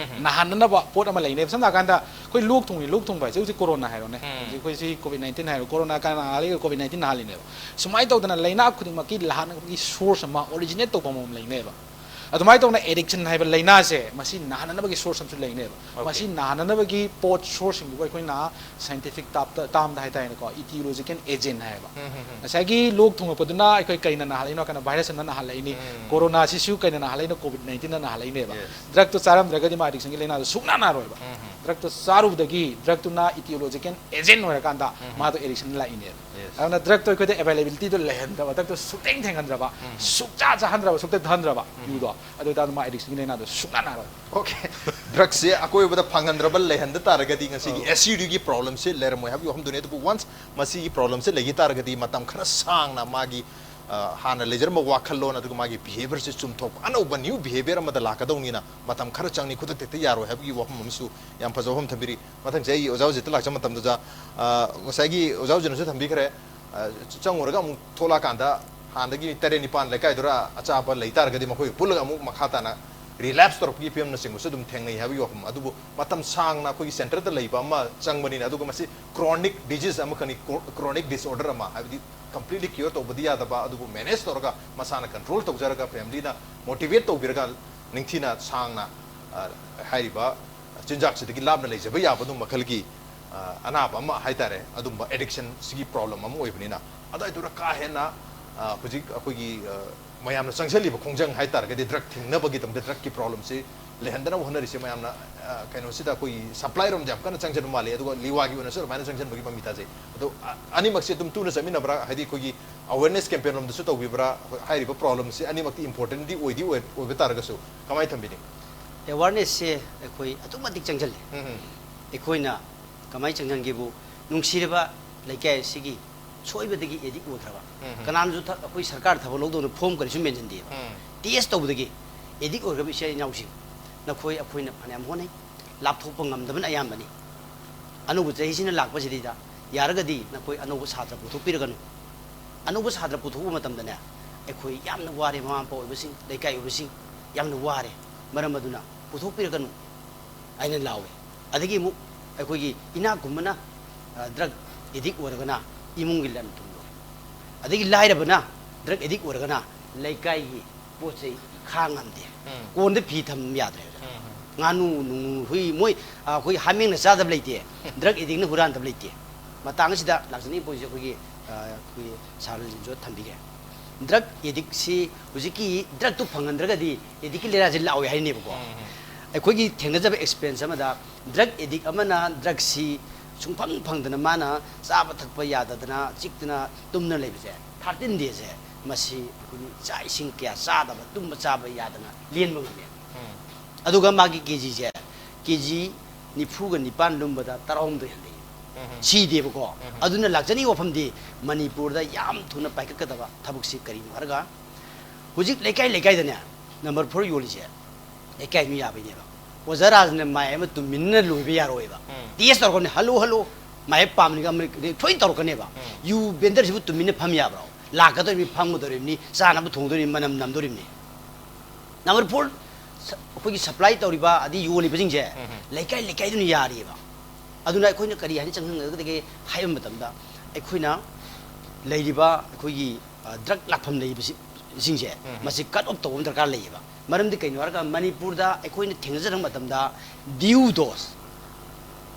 ꯅꯥꯍꯟꯅꯅꯕ ꯄꯣꯠ ꯑꯃ ꯂꯩꯅꯦꯕ꯫ ꯁꯝꯅ ꯍꯥꯏꯔꯀꯥꯟꯗ ꯑꯩꯈꯣꯏ ꯂꯣꯛ ꯊꯨꯡꯉꯤ, ꯂꯣꯛ ꯊꯨꯡꯕ ꯍꯥꯏꯁꯦ ꯍꯧꯖꯤꯛ ꯀꯣꯔꯣꯅꯥ ꯍꯥꯏꯔꯣꯅꯦ꯫ ꯍꯧꯖꯤꯛ ꯑꯩꯈꯣꯏ ꯁꯤ ꯀꯣꯚꯤꯗ ꯅꯥꯏꯟꯇꯤꯟ ꯍꯥꯏꯔꯣ, ꯀꯣꯔꯣꯅꯥ ꯀꯅꯥ ꯅꯥꯍꯜꯂꯤꯒꯦ? COVID nineteen ꯅꯥꯍꯜꯂꯤꯅꯦꯕ꯫ ꯁꯨꯃꯥꯏꯅ ꯇꯧꯗꯅ ꯂꯥꯏꯅꯥ ꯈꯨꯗꯤꯡꯃꯛꯀꯤ ꯂꯥꯍꯟꯅꯕꯒꯤ ꯁꯣꯔꯁ ꯑꯃ, ꯑꯣꯔꯤꯖꯤꯅꯦꯠ ꯇꯧꯐꯝ ꯑꯃ ꯂꯩꯅꯦꯕ꯫ ꯑꯗꯨꯃꯥꯏꯅ ꯇꯧꯅ ꯑꯦꯗꯤꯛꯁꯟ ꯍꯥꯏꯕ ꯂꯥꯏꯅꯥꯁꯦ ꯃꯁꯤ ꯅꯥꯍꯟꯅꯅꯕꯒꯤ ꯁꯣꯔꯁ ꯑꯃꯁꯨ ꯂꯩꯅꯦꯕ꯫ ꯃꯁꯤ ꯅꯥꯍꯟꯅꯅꯕꯒꯤ ꯄꯣꯠ ꯁꯣꯔꯁꯁꯤꯡꯗꯨꯕꯨ ꯑꯩꯈꯣꯏꯅ ꯁꯥꯏꯟꯇꯤꯐꯤꯛ ꯇꯥꯝꯗ ꯍꯥꯏꯇꯥꯔꯦꯅꯦꯀꯣ, ꯏꯇꯤꯑꯣꯂꯣꯖꯤꯀꯦꯜ ꯑꯦꯖꯦꯟ ꯍꯥꯏꯌꯦꯕ꯫ ꯉꯁꯥꯏꯒꯤ ꯂꯣꯛ ꯊꯨꯡꯉꯛꯄꯗꯨꯅ ꯑꯩꯈꯣꯏ ꯀꯩꯅ ꯅꯥꯍꯜꯂꯛꯏꯅꯣ? ꯀꯩꯅꯣ ꯚꯥꯏꯔꯁ ꯑꯃꯅ ꯅꯥꯍꯜꯂꯛꯏꯅꯤ꯫ ꯀꯣꯔꯣꯅꯥꯁꯤꯁꯨ ꯀꯩꯅ ꯅꯥꯍꯜꯂꯛꯏꯅꯣ? ꯀꯣꯚꯤꯗ ꯅꯥꯏꯟꯇꯤꯟꯅ ꯅꯥꯍꯜꯂꯛꯏꯅꯦꯕ꯫ ꯗ꯭ꯔꯛꯇꯣ ꯆꯥꯔꯝꯗ꯭ꯔꯒꯗꯤ ꯃꯥ ꯑꯦꯗꯤꯛꯁꯟꯒꯤ ꯂꯥꯏꯅꯥꯗꯣ ꯁꯨꯡꯅꯥ ꯅꯥꯔꯣꯏꯕ꯫ ꯗ꯭ꯔꯛꯇꯣ ꯆꯥꯔꯨꯕꯗꯒꯤ ꯗ꯭ꯔꯛꯇꯨꯅ ꯏꯇꯤꯑꯣꯂꯣꯖꯤꯀꯦꯜ ꯑꯦꯖꯦꯟ ꯑꯣꯏꯔꯀꯥꯟꯗ ꯃꯥꯗꯣ ꯑꯦꯗꯤꯛꯁꯟ ꯂꯥꯛꯏꯅꯦꯕ꯫ ꯑꯗꯨꯅ ꯗ꯭ꯔꯛꯇꯣ ꯑꯩꯈꯣꯏꯗ ꯑꯦꯚꯥꯏꯂꯦꯕꯤꯂꯤꯇꯤꯗꯣ ꯂꯩꯍꯟꯗꯕ, ꯗ꯭ꯔꯛꯇꯣ ꯁꯨꯛꯊꯦꯡ ꯊꯦꯡꯍꯟꯗ꯭ꯔꯕ, ꯁꯨꯛꯆꯥ ꯆꯥꯍꯟꯗ꯭ꯔꯕ, ꯁꯨꯛꯊꯛ ꯊꯛꯍꯟꯗ꯭ꯔꯕ ꯌꯨꯗꯣ, ꯑꯗꯨ ꯑꯣꯏꯇꯥꯔꯗꯤ ꯃꯥ ꯑꯦꯗꯤꯛꯁꯟꯒꯤ ꯂꯥꯏꯅꯥꯗꯣ ꯁꯨꯡꯅꯥ ꯅꯥꯔꯣꯏ꯫ ꯑꯣꯀꯦ꯫ ꯗ꯭ꯔꯛꯁꯦ ꯑꯀꯣꯏꯕꯗ ꯐꯪꯍꯟꯗ꯭ꯔꯕ, ꯂꯩꯍꯟꯗ ꯇꯥꯔꯒꯗꯤ ꯉꯁꯤꯒꯤ ꯑꯦꯁ ꯌꯨ ꯗꯤꯒꯤ ꯄ꯭ꯔꯣꯕ꯭ꯂꯦꯝꯁꯦ ꯂꯩꯔꯝꯃꯣꯏ ꯍꯥꯏꯕꯒꯤ ꯋꯥꯐꯝꯗꯨꯅꯤ꯫ ꯑꯗꯨꯕꯨ ꯋꯥꯟꯁ ꯃꯁꯤꯒꯤ ꯄ꯭ꯔꯣꯕ꯭ꯂꯦꯝꯁꯦ ꯂꯩꯈꯤ ꯇꯥꯔꯒꯗꯤ ꯃꯇꯝ ꯈꯔ ꯁꯥꯡꯅ ꯃꯥꯒꯤ, ꯑ, ꯍꯥꯟꯅ ꯂꯩꯖꯔꯝꯕ ꯋꯥꯈꯜꯂꯣꯟ ꯑꯗꯨꯒ ꯃꯥꯒꯤ ꯕꯤꯍꯦꯕꯤꯌꯔꯁꯦ ꯆꯨꯝꯊꯣꯛꯄ, ꯑꯅꯧꯕ ꯅ꯭ꯌꯨ ꯕꯤꯍꯦꯕꯤꯌꯔ ꯑꯃꯗ ꯂꯥꯛꯀꯗꯧꯅꯤꯅ ꯃꯇꯝ ꯈꯔ ꯆꯪꯅꯤ, ꯈꯨꯗꯛꯇ ꯍꯦꯛꯇ ꯌꯥꯔꯣꯏ ꯍꯥꯏꯕꯒꯤ ꯋꯥꯐꯝ ꯑꯃꯁꯨ ꯌꯥꯝ ꯐꯖꯕ ꯋꯥꯐꯝ ꯊꯝꯕꯤꯔꯤ꯫ ꯃꯊꯪꯁꯦ ꯑꯩ ꯑꯣꯖꯥ ꯍꯧꯖꯤꯛꯇ ꯂꯥꯛꯆꯕ ꯃꯇꯝꯗꯨꯗ, ꯑ, ꯉꯁꯥꯏꯒꯤ ꯑꯣꯖꯥ ꯍꯧꯖꯤꯛꯅꯁꯨ ꯊꯝꯕꯤꯈ꯭ꯔꯦ, ꯆꯪꯉꯨꯔꯒ ꯑꯃꯨꯛ ꯊꯣꯛꯂꯛꯑꯀꯥꯟꯗ ꯍꯥꯟꯅꯗꯒꯤ ꯇꯔꯦꯠ ꯅꯤꯄꯥꯟ ꯂꯩꯀꯥꯏꯗꯨꯔ ꯑꯆꯥꯕ ꯂꯩ ꯇꯥꯔꯒꯗꯤ ꯃꯈꯣꯏ ꯄꯨꯜꯂꯒ ꯑꯃꯨꯛ ꯃꯈꯥ ꯇꯥꯅ ꯔꯤꯂꯦꯞꯁ ꯇꯧꯔꯛꯄꯒꯤ ꯐꯤꯕꯝꯅꯆꯤꯡꯕꯁꯨ ꯑꯗꯨꯝ ꯊꯦꯡꯅꯩ ꯍꯥꯏꯕꯒꯤ ꯋꯥꯐꯝ꯫ ꯑꯗꯨꯕꯨ ꯃꯇꯝ ꯁꯥꯡꯅ ꯑꯩꯈꯣꯏꯒꯤ ꯁꯦꯟꯇꯔꯗ ꯂꯩꯕ ꯑꯃ ꯆꯪꯕꯅꯤꯅ, ꯑꯗꯨꯒ ꯃꯁꯤ ꯀ꯭ꯔꯣꯅꯤꯛ ꯗꯤꯖꯤꯁ ꯑꯃꯈꯛꯅꯤ, ꯀ꯭ꯔꯣꯅꯤꯛ ꯗꯤꯁꯑꯣꯔꯗꯔ ꯑꯃ, ꯍꯥꯏꯕꯗꯤ ꯀꯝꯄ꯭ꯂꯤꯠꯂꯤ ꯀ꯭ꯌꯣꯔ ꯇꯧꯕꯗꯤ ꯌꯥꯗꯕ, ꯑꯗꯨꯕꯨ ꯃꯦꯅꯦꯖ ꯇꯧꯔꯒ ꯃꯁꯥꯅ ꯀꯟꯇ꯭ꯔꯣꯜ ꯇꯧꯖꯔꯒ ꯐꯦꯃꯤꯂꯤꯅ ꯃꯣꯇꯤꯚꯦꯠ ꯇꯧꯕꯤꯔꯒ ꯅꯤꯡꯊꯤꯅ ꯁꯥꯡꯅ ꯍꯥꯏꯔꯤꯕ ꯆꯤꯟꯖꯥꯛꯁꯤꯗꯒꯤ ꯂꯥꯞꯅ ꯂꯩꯖꯕ ꯌꯥꯕ ꯑꯗꯨꯝ ꯃꯈꯜꯒꯤ ꯑꯅꯥꯕ ꯑꯃ ꯍꯥꯏꯇꯥꯔꯦ, ꯑꯗꯨꯝꯕ ꯑꯦꯗꯤꯛꯁꯟꯁꯤꯒꯤ ꯄ꯭ꯔꯣꯕ꯭ꯂꯦꯝ ꯑꯃ ꯑꯣꯏꯕꯅꯤꯅ, ꯑꯗꯨꯋꯥꯏꯗꯨꯗ ꯀꯥ ꯍꯦꯟꯅ ꯍꯧꯖꯤꯛ ꯑꯩꯈꯣꯏꯒꯤ ꯃꯌꯥꯝꯅ ꯆꯪꯁꯤꯜꯂꯤꯕ ꯈꯣꯡꯖꯪ ꯍꯥꯏꯇꯥꯔꯒꯗꯤ ꯗ꯭ꯔꯒ ꯊꯤꯡꯅꯕꯒꯤꯗꯃꯛꯇ ꯗ꯭ꯔꯒꯀꯤ ꯄ꯭ꯔꯣꯕ꯭ꯂꯦꯝꯁꯤ ꯂꯩꯍꯟꯗꯅꯕ ꯍꯣꯠꯅꯔꯤꯁꯦ ꯃꯌꯥꯝꯅ ꯀꯩꯅꯣꯁꯤꯗ ꯑꯩꯈꯣꯏꯒꯤ ꯁꯄ꯭ꯂꯥꯏ ꯔꯣꯝꯗ ꯌꯥꯝ ꯀꯟꯅ ꯆꯪꯁꯤꯟꯕ ꯃꯥꯜꯂꯤ, ꯑꯗꯨꯒ ꯂꯤꯋꯥꯒꯤ ꯑꯣꯏꯅꯁꯨ ꯑꯗꯨꯃꯥꯏꯅ ꯆꯪꯁꯤꯟꯕꯒꯤ ꯃꯃꯤ ꯇꯥꯖꯩ꯫ ꯑꯗꯣ ꯑꯅꯤꯃꯛꯁꯦ ꯑꯗꯨꯝ ꯇꯨꯅ ꯆꯠꯃꯤꯟꯅꯕ꯭ꯔꯥ? ꯍꯥꯏꯗꯤ ꯑꯩꯈꯣꯏꯒꯤ ꯑꯋꯦꯔꯅꯦꯁ ꯀꯦꯝꯄꯦꯟ ꯂꯣꯝꯗꯁꯨ ꯇꯧꯕꯤꯕ꯭ꯔꯥ? ꯍꯥꯏꯔꯤꯕ ꯄ꯭ꯔꯣꯕ꯭ꯂꯦꯝꯁꯤ ꯑꯅꯤꯃꯛꯇꯤ ꯏꯝꯄꯣꯔꯇꯦꯟꯗꯤ ꯑꯣꯏꯗꯤ ꯑꯣꯏꯕ ꯇꯥꯔꯒꯁꯨ ꯀꯃꯥꯏꯅ ꯊꯝꯕꯤꯅꯤ? ꯑꯦꯋꯥꯔꯅꯦꯁꯁꯦ ꯑꯩꯈꯣꯏ ꯑꯗꯨꯛꯀꯤ ꯃꯇꯤꯛ ꯆꯪꯁꯤꯜꯂꯤ꯫ ꯑꯩꯈꯣꯏꯅ ꯀꯃꯥꯏꯅ ꯆꯪꯁꯤꯟꯒꯦꯕꯨ, ꯅꯨꯡꯁꯤꯔꯕ ꯂꯩꯀꯥꯏ ꯑꯁꯤꯒꯤ ꯁꯣꯏꯕꯗꯒꯤ ꯑꯦꯗꯤꯛ ꯑꯣꯏꯈ꯭ꯔꯕ ꯀꯅꯥꯅꯁꯨ ꯑꯩꯈꯣꯏ ꯁꯔꯀꯥꯔ ꯊꯕꯛ ꯂꯧꯗꯧꯅ ꯐꯣꯝ ꯀꯔꯤꯁꯨ ꯃꯦꯟꯁꯤꯟꯗꯦꯕ꯫ ꯇꯦꯁ ꯇꯧꯕꯗꯒꯤ ꯑꯦꯗꯤꯛ ꯑꯣꯏꯈ꯭ꯔꯕ ꯏꯆꯤꯜ ꯏꯅꯥꯎꯁꯤꯡ, ꯅꯈꯣꯏ ꯑꯩꯈꯣꯏꯅ ꯐꯅꯌꯥꯝ ꯍꯣꯠꯅꯩ, ꯂꯥꯞꯊꯣꯛꯄ ꯉꯝꯗꯕꯅ ꯑꯌꯥꯝꯕꯅꯤ꯫ ꯑꯅꯧꯕ ꯆꯍꯤꯁꯤꯅ ꯂꯥꯛꯄꯁꯤꯗꯩꯗ ꯌꯥꯔꯒꯗꯤ ꯅꯈꯣꯏ ꯑꯅꯧꯕ ꯁꯥꯇ꯭ꯔ ꯄꯨꯊꯣꯛꯄꯤꯔꯒꯅꯨ꯫ ꯑꯅꯧꯕ ꯁꯥꯇ꯭ꯔ ꯄꯨꯊꯣꯛꯄ ꯃꯇꯝꯗꯅꯦ, ꯑꯩꯈꯣꯏ ꯌꯥꯝꯅ ꯋꯥꯔꯦ, ꯃꯃꯥ ꯃꯄꯥ ꯑꯣꯏꯕꯁꯤꯡ, ꯂꯩꯀꯥꯏ ꯑꯣꯏꯕꯁꯤꯡ ꯌꯥꯝꯅ ꯋꯥꯔꯦ꯫ ꯃꯔꯝ ꯑꯗꯨꯅ ꯄꯨꯊꯣꯛꯄꯤꯔꯒꯅꯨ ꯍꯥꯏꯅ ꯂꯥꯎꯏ꯫ ꯑꯗꯒꯤ ꯑꯃꯨꯛ ꯑꯩꯈꯣꯏꯒꯤ ꯏꯅꯥꯛ ꯈꯨꯟꯕꯅ ꯗ꯭ꯔꯒ ꯑꯦꯗꯤꯛ ꯑꯣꯏꯔꯒꯅ ꯏꯃꯨꯡꯒꯤ ꯂꯟ ꯊꯨꯝ ꯂꯣꯏ꯫ ꯑꯗꯒꯤ ꯂꯥꯏꯔꯕꯅ ꯗ꯭ꯔꯒ ꯑꯦꯗꯤꯛ ꯑꯣꯏꯔꯒꯅ ꯂꯩꯀꯥꯏꯒꯤ ꯄꯣꯠ ꯆꯩ ꯈꯥꯡ ꯉꯝꯗꯦ꯫ ꯀꯣꯟꯗ ꯐꯤ ꯊꯝ ꯌꯥꯗ꯭ꯔꯦ꯫ ꯉꯥꯅꯨ ꯅꯨꯡꯅꯨ ꯍꯨꯏ ꯃꯣꯏ ꯑꯩꯈꯣꯏ ꯍꯥꯃꯦꯡꯅ ꯆꯥꯗꯕ ꯂꯩꯇꯦ꯫ ꯗ꯭ꯔꯒ ꯑꯦꯗꯤꯛꯅ ꯍꯨꯔꯥꯟꯗꯕ ꯂꯩꯇꯦ꯫ ꯃꯇꯥꯡ ꯑꯁꯤꯗ ꯂꯥꯛꯆꯅꯤꯡꯉꯤꯕ ꯄꯣꯏꯟꯠꯁꯦ ꯑꯩꯈꯣꯏꯒꯤ ꯑꯩꯈꯣꯏꯒꯤ ꯁꯥꯔ ꯂꯤꯟꯖꯣ ꯊꯝꯕꯤꯒꯦ꯫ ꯗ꯭ꯔꯒ ꯑꯦꯗꯤꯛꯁꯤ ꯍꯧꯖꯤꯛꯀꯤ ꯗ꯭ꯔꯒꯇꯨ ꯐꯪꯍꯟꯗ꯭ꯔꯒꯗꯤ ꯑꯦꯗꯤꯛꯀꯤ ꯂꯥꯏꯅꯥꯁꯦ ꯂꯥꯛꯑꯣꯏ ꯍꯥꯏꯔꯤꯅꯦꯕꯀꯣ꯫ ꯑꯩꯈꯣꯏꯒꯤ ꯊꯦꯡꯅꯖꯕ ꯑꯦꯛꯁꯄꯤꯔꯤꯌꯦꯟꯁ ꯑꯃꯗ ꯗ꯭ꯔꯒ ꯑꯦꯗꯤꯛ ꯑꯃꯅ ꯗ꯭ꯔꯒꯁꯤ ꯁꯨꯡꯐꯪ ꯐꯪꯗꯅ ꯃꯥꯅ ꯆꯥꯕ ꯊꯛꯄ ꯌꯥꯗꯗꯅ ꯆꯤꯛꯇꯅ ꯇꯨꯝꯅ ꯂꯩꯕꯁꯦ ꯊꯥꯔꯇꯤꯟ ꯗꯦꯁꯦ ꯃꯁꯤ ꯑꯩꯈꯣꯏꯒꯤ ꯆꯥꯛ ꯏꯁꯤꯡ ꯀꯌꯥ ꯆꯥꯗꯕ, ꯇꯨꯝꯕ ꯆꯥꯕ ꯌꯥꯗꯅ ꯂꯦꯟꯕ ꯉꯝꯃꯦꯕ꯫ ꯑꯗꯨꯒ ꯃꯥꯒꯤ ꯀꯦꯖꯤꯁꯦ ꯀꯦꯖꯤ ꯅꯤꯐꯨꯒ ꯅꯤꯄꯥꯟ ꯂꯨꯝꯕꯗ ꯇꯔꯥꯍꯨꯝꯗꯣꯏ ꯍꯟꯊꯩ꯫ ꯁꯤꯗꯦꯕꯀꯣ꯫ ꯑꯗꯨꯅ ꯂꯥꯛꯆꯅꯤꯡꯉꯤꯕ ꯋꯥꯐꯝꯗꯤ ꯃꯅꯤꯄꯨꯔꯗ ꯌꯥꯝ ꯊꯨꯅ ꯄꯥꯏꯈꯠꯀꯗꯕ ꯊꯕꯛꯁꯤ ꯀꯔꯤꯅꯣ ꯍꯥꯏꯔꯒ ꯍꯧꯖꯤꯛ ꯂꯩꯀꯥꯏ ꯂꯩꯀꯥꯏꯗꯅꯦ ꯅꯝꯕꯔ ꯐꯣꯔ ꯌꯣꯜꯂꯤꯁꯦ ꯂꯩꯀꯥꯏ ꯃꯤ ꯌꯥꯕꯩꯅꯦꯕ꯫ ꯑꯣꯖꯥ ꯔꯥꯖꯅ ꯃꯥꯏ ꯑꯃ ꯇꯨꯝꯃꯤꯟꯅ ꯂꯣꯏꯕ ꯌꯥꯔꯣꯏꯕ꯫ ꯇꯦꯁ ꯇꯧꯔꯛꯀꯅꯤ, "ꯍꯜꯂꯣ, ꯍꯜꯂꯣ, ꯃꯥꯏ ꯄꯥꯝꯕꯅꯤꯒ ꯑꯃ ꯊꯣꯏꯅ ꯇꯧꯔꯛꯀꯅꯦꯕ꯫ ꯎꯝ꯫ ꯌꯨ ꯕꯦꯟꯗꯔꯁꯤꯕꯨ ꯇꯨꯃꯤꯟꯅ ꯐꯝ ꯌꯥꯕ꯭ꯔꯣ? ꯂꯥꯛꯀꯗꯧꯔꯤꯕꯅꯤ, ꯐꯝꯒꯗꯧꯔꯤꯕꯅꯤ, ꯆꯥꯅꯕ ꯊꯣꯡꯗꯧꯔꯤꯕꯅꯤ, ꯃꯅꯝ ꯅꯝꯗꯧꯔꯤꯕꯅꯤ꯫ ꯅꯝꯕꯔ ꯐꯣꯔ, ꯁ-, ꯑꯩꯈꯣꯏꯒꯤ ꯁꯄ꯭ꯂꯥꯏ ꯇꯧꯔꯤꯕ ꯑꯗꯩ ꯌꯣꯜꯂꯤꯕꯁꯤꯡꯁꯦ ꯎꯝ꯫ ꯂꯩꯀꯥꯏ ꯂꯩꯀꯥꯏꯗꯨꯅ ꯌꯥꯔꯤꯑꯕ꯫ ꯑꯗꯨꯅ ꯑꯩꯈꯣꯏꯅ ꯀꯔꯤ ꯍꯥꯏꯅ ꯆꯪꯁꯤꯟꯒꯗꯒꯦ ꯍꯥꯏꯕ ꯃꯇꯝꯗ, ꯑꯩꯈꯣꯏꯅ ꯂꯩꯔꯤꯕ ꯑꯩꯈꯣꯏꯒꯤ, ꯑ, ꯗ꯭ꯔꯒ ꯂꯥꯛꯐꯝ ꯂꯩꯔꯤꯕꯁꯤ-, ꯁꯤꯡꯁꯦ, ꯎꯝ꯫ ꯃꯁꯤ ꯀꯠ ꯑꯣꯐ ꯇꯧꯕ ꯑꯃ ꯗꯔꯀꯥꯔ ꯂꯩꯌꯦꯕ꯫ ꯃꯔꯝꯗꯤ ꯀꯩꯅꯣ ꯍꯥꯏꯔꯒ, ꯃꯅꯤꯄꯨꯔꯗ ꯑꯩꯈꯣꯏꯅ ꯊꯦꯡꯅꯖꯔꯛꯄ ꯃꯇꯝꯗ ꯗ꯭ꯌꯨ ꯗꯣꯁ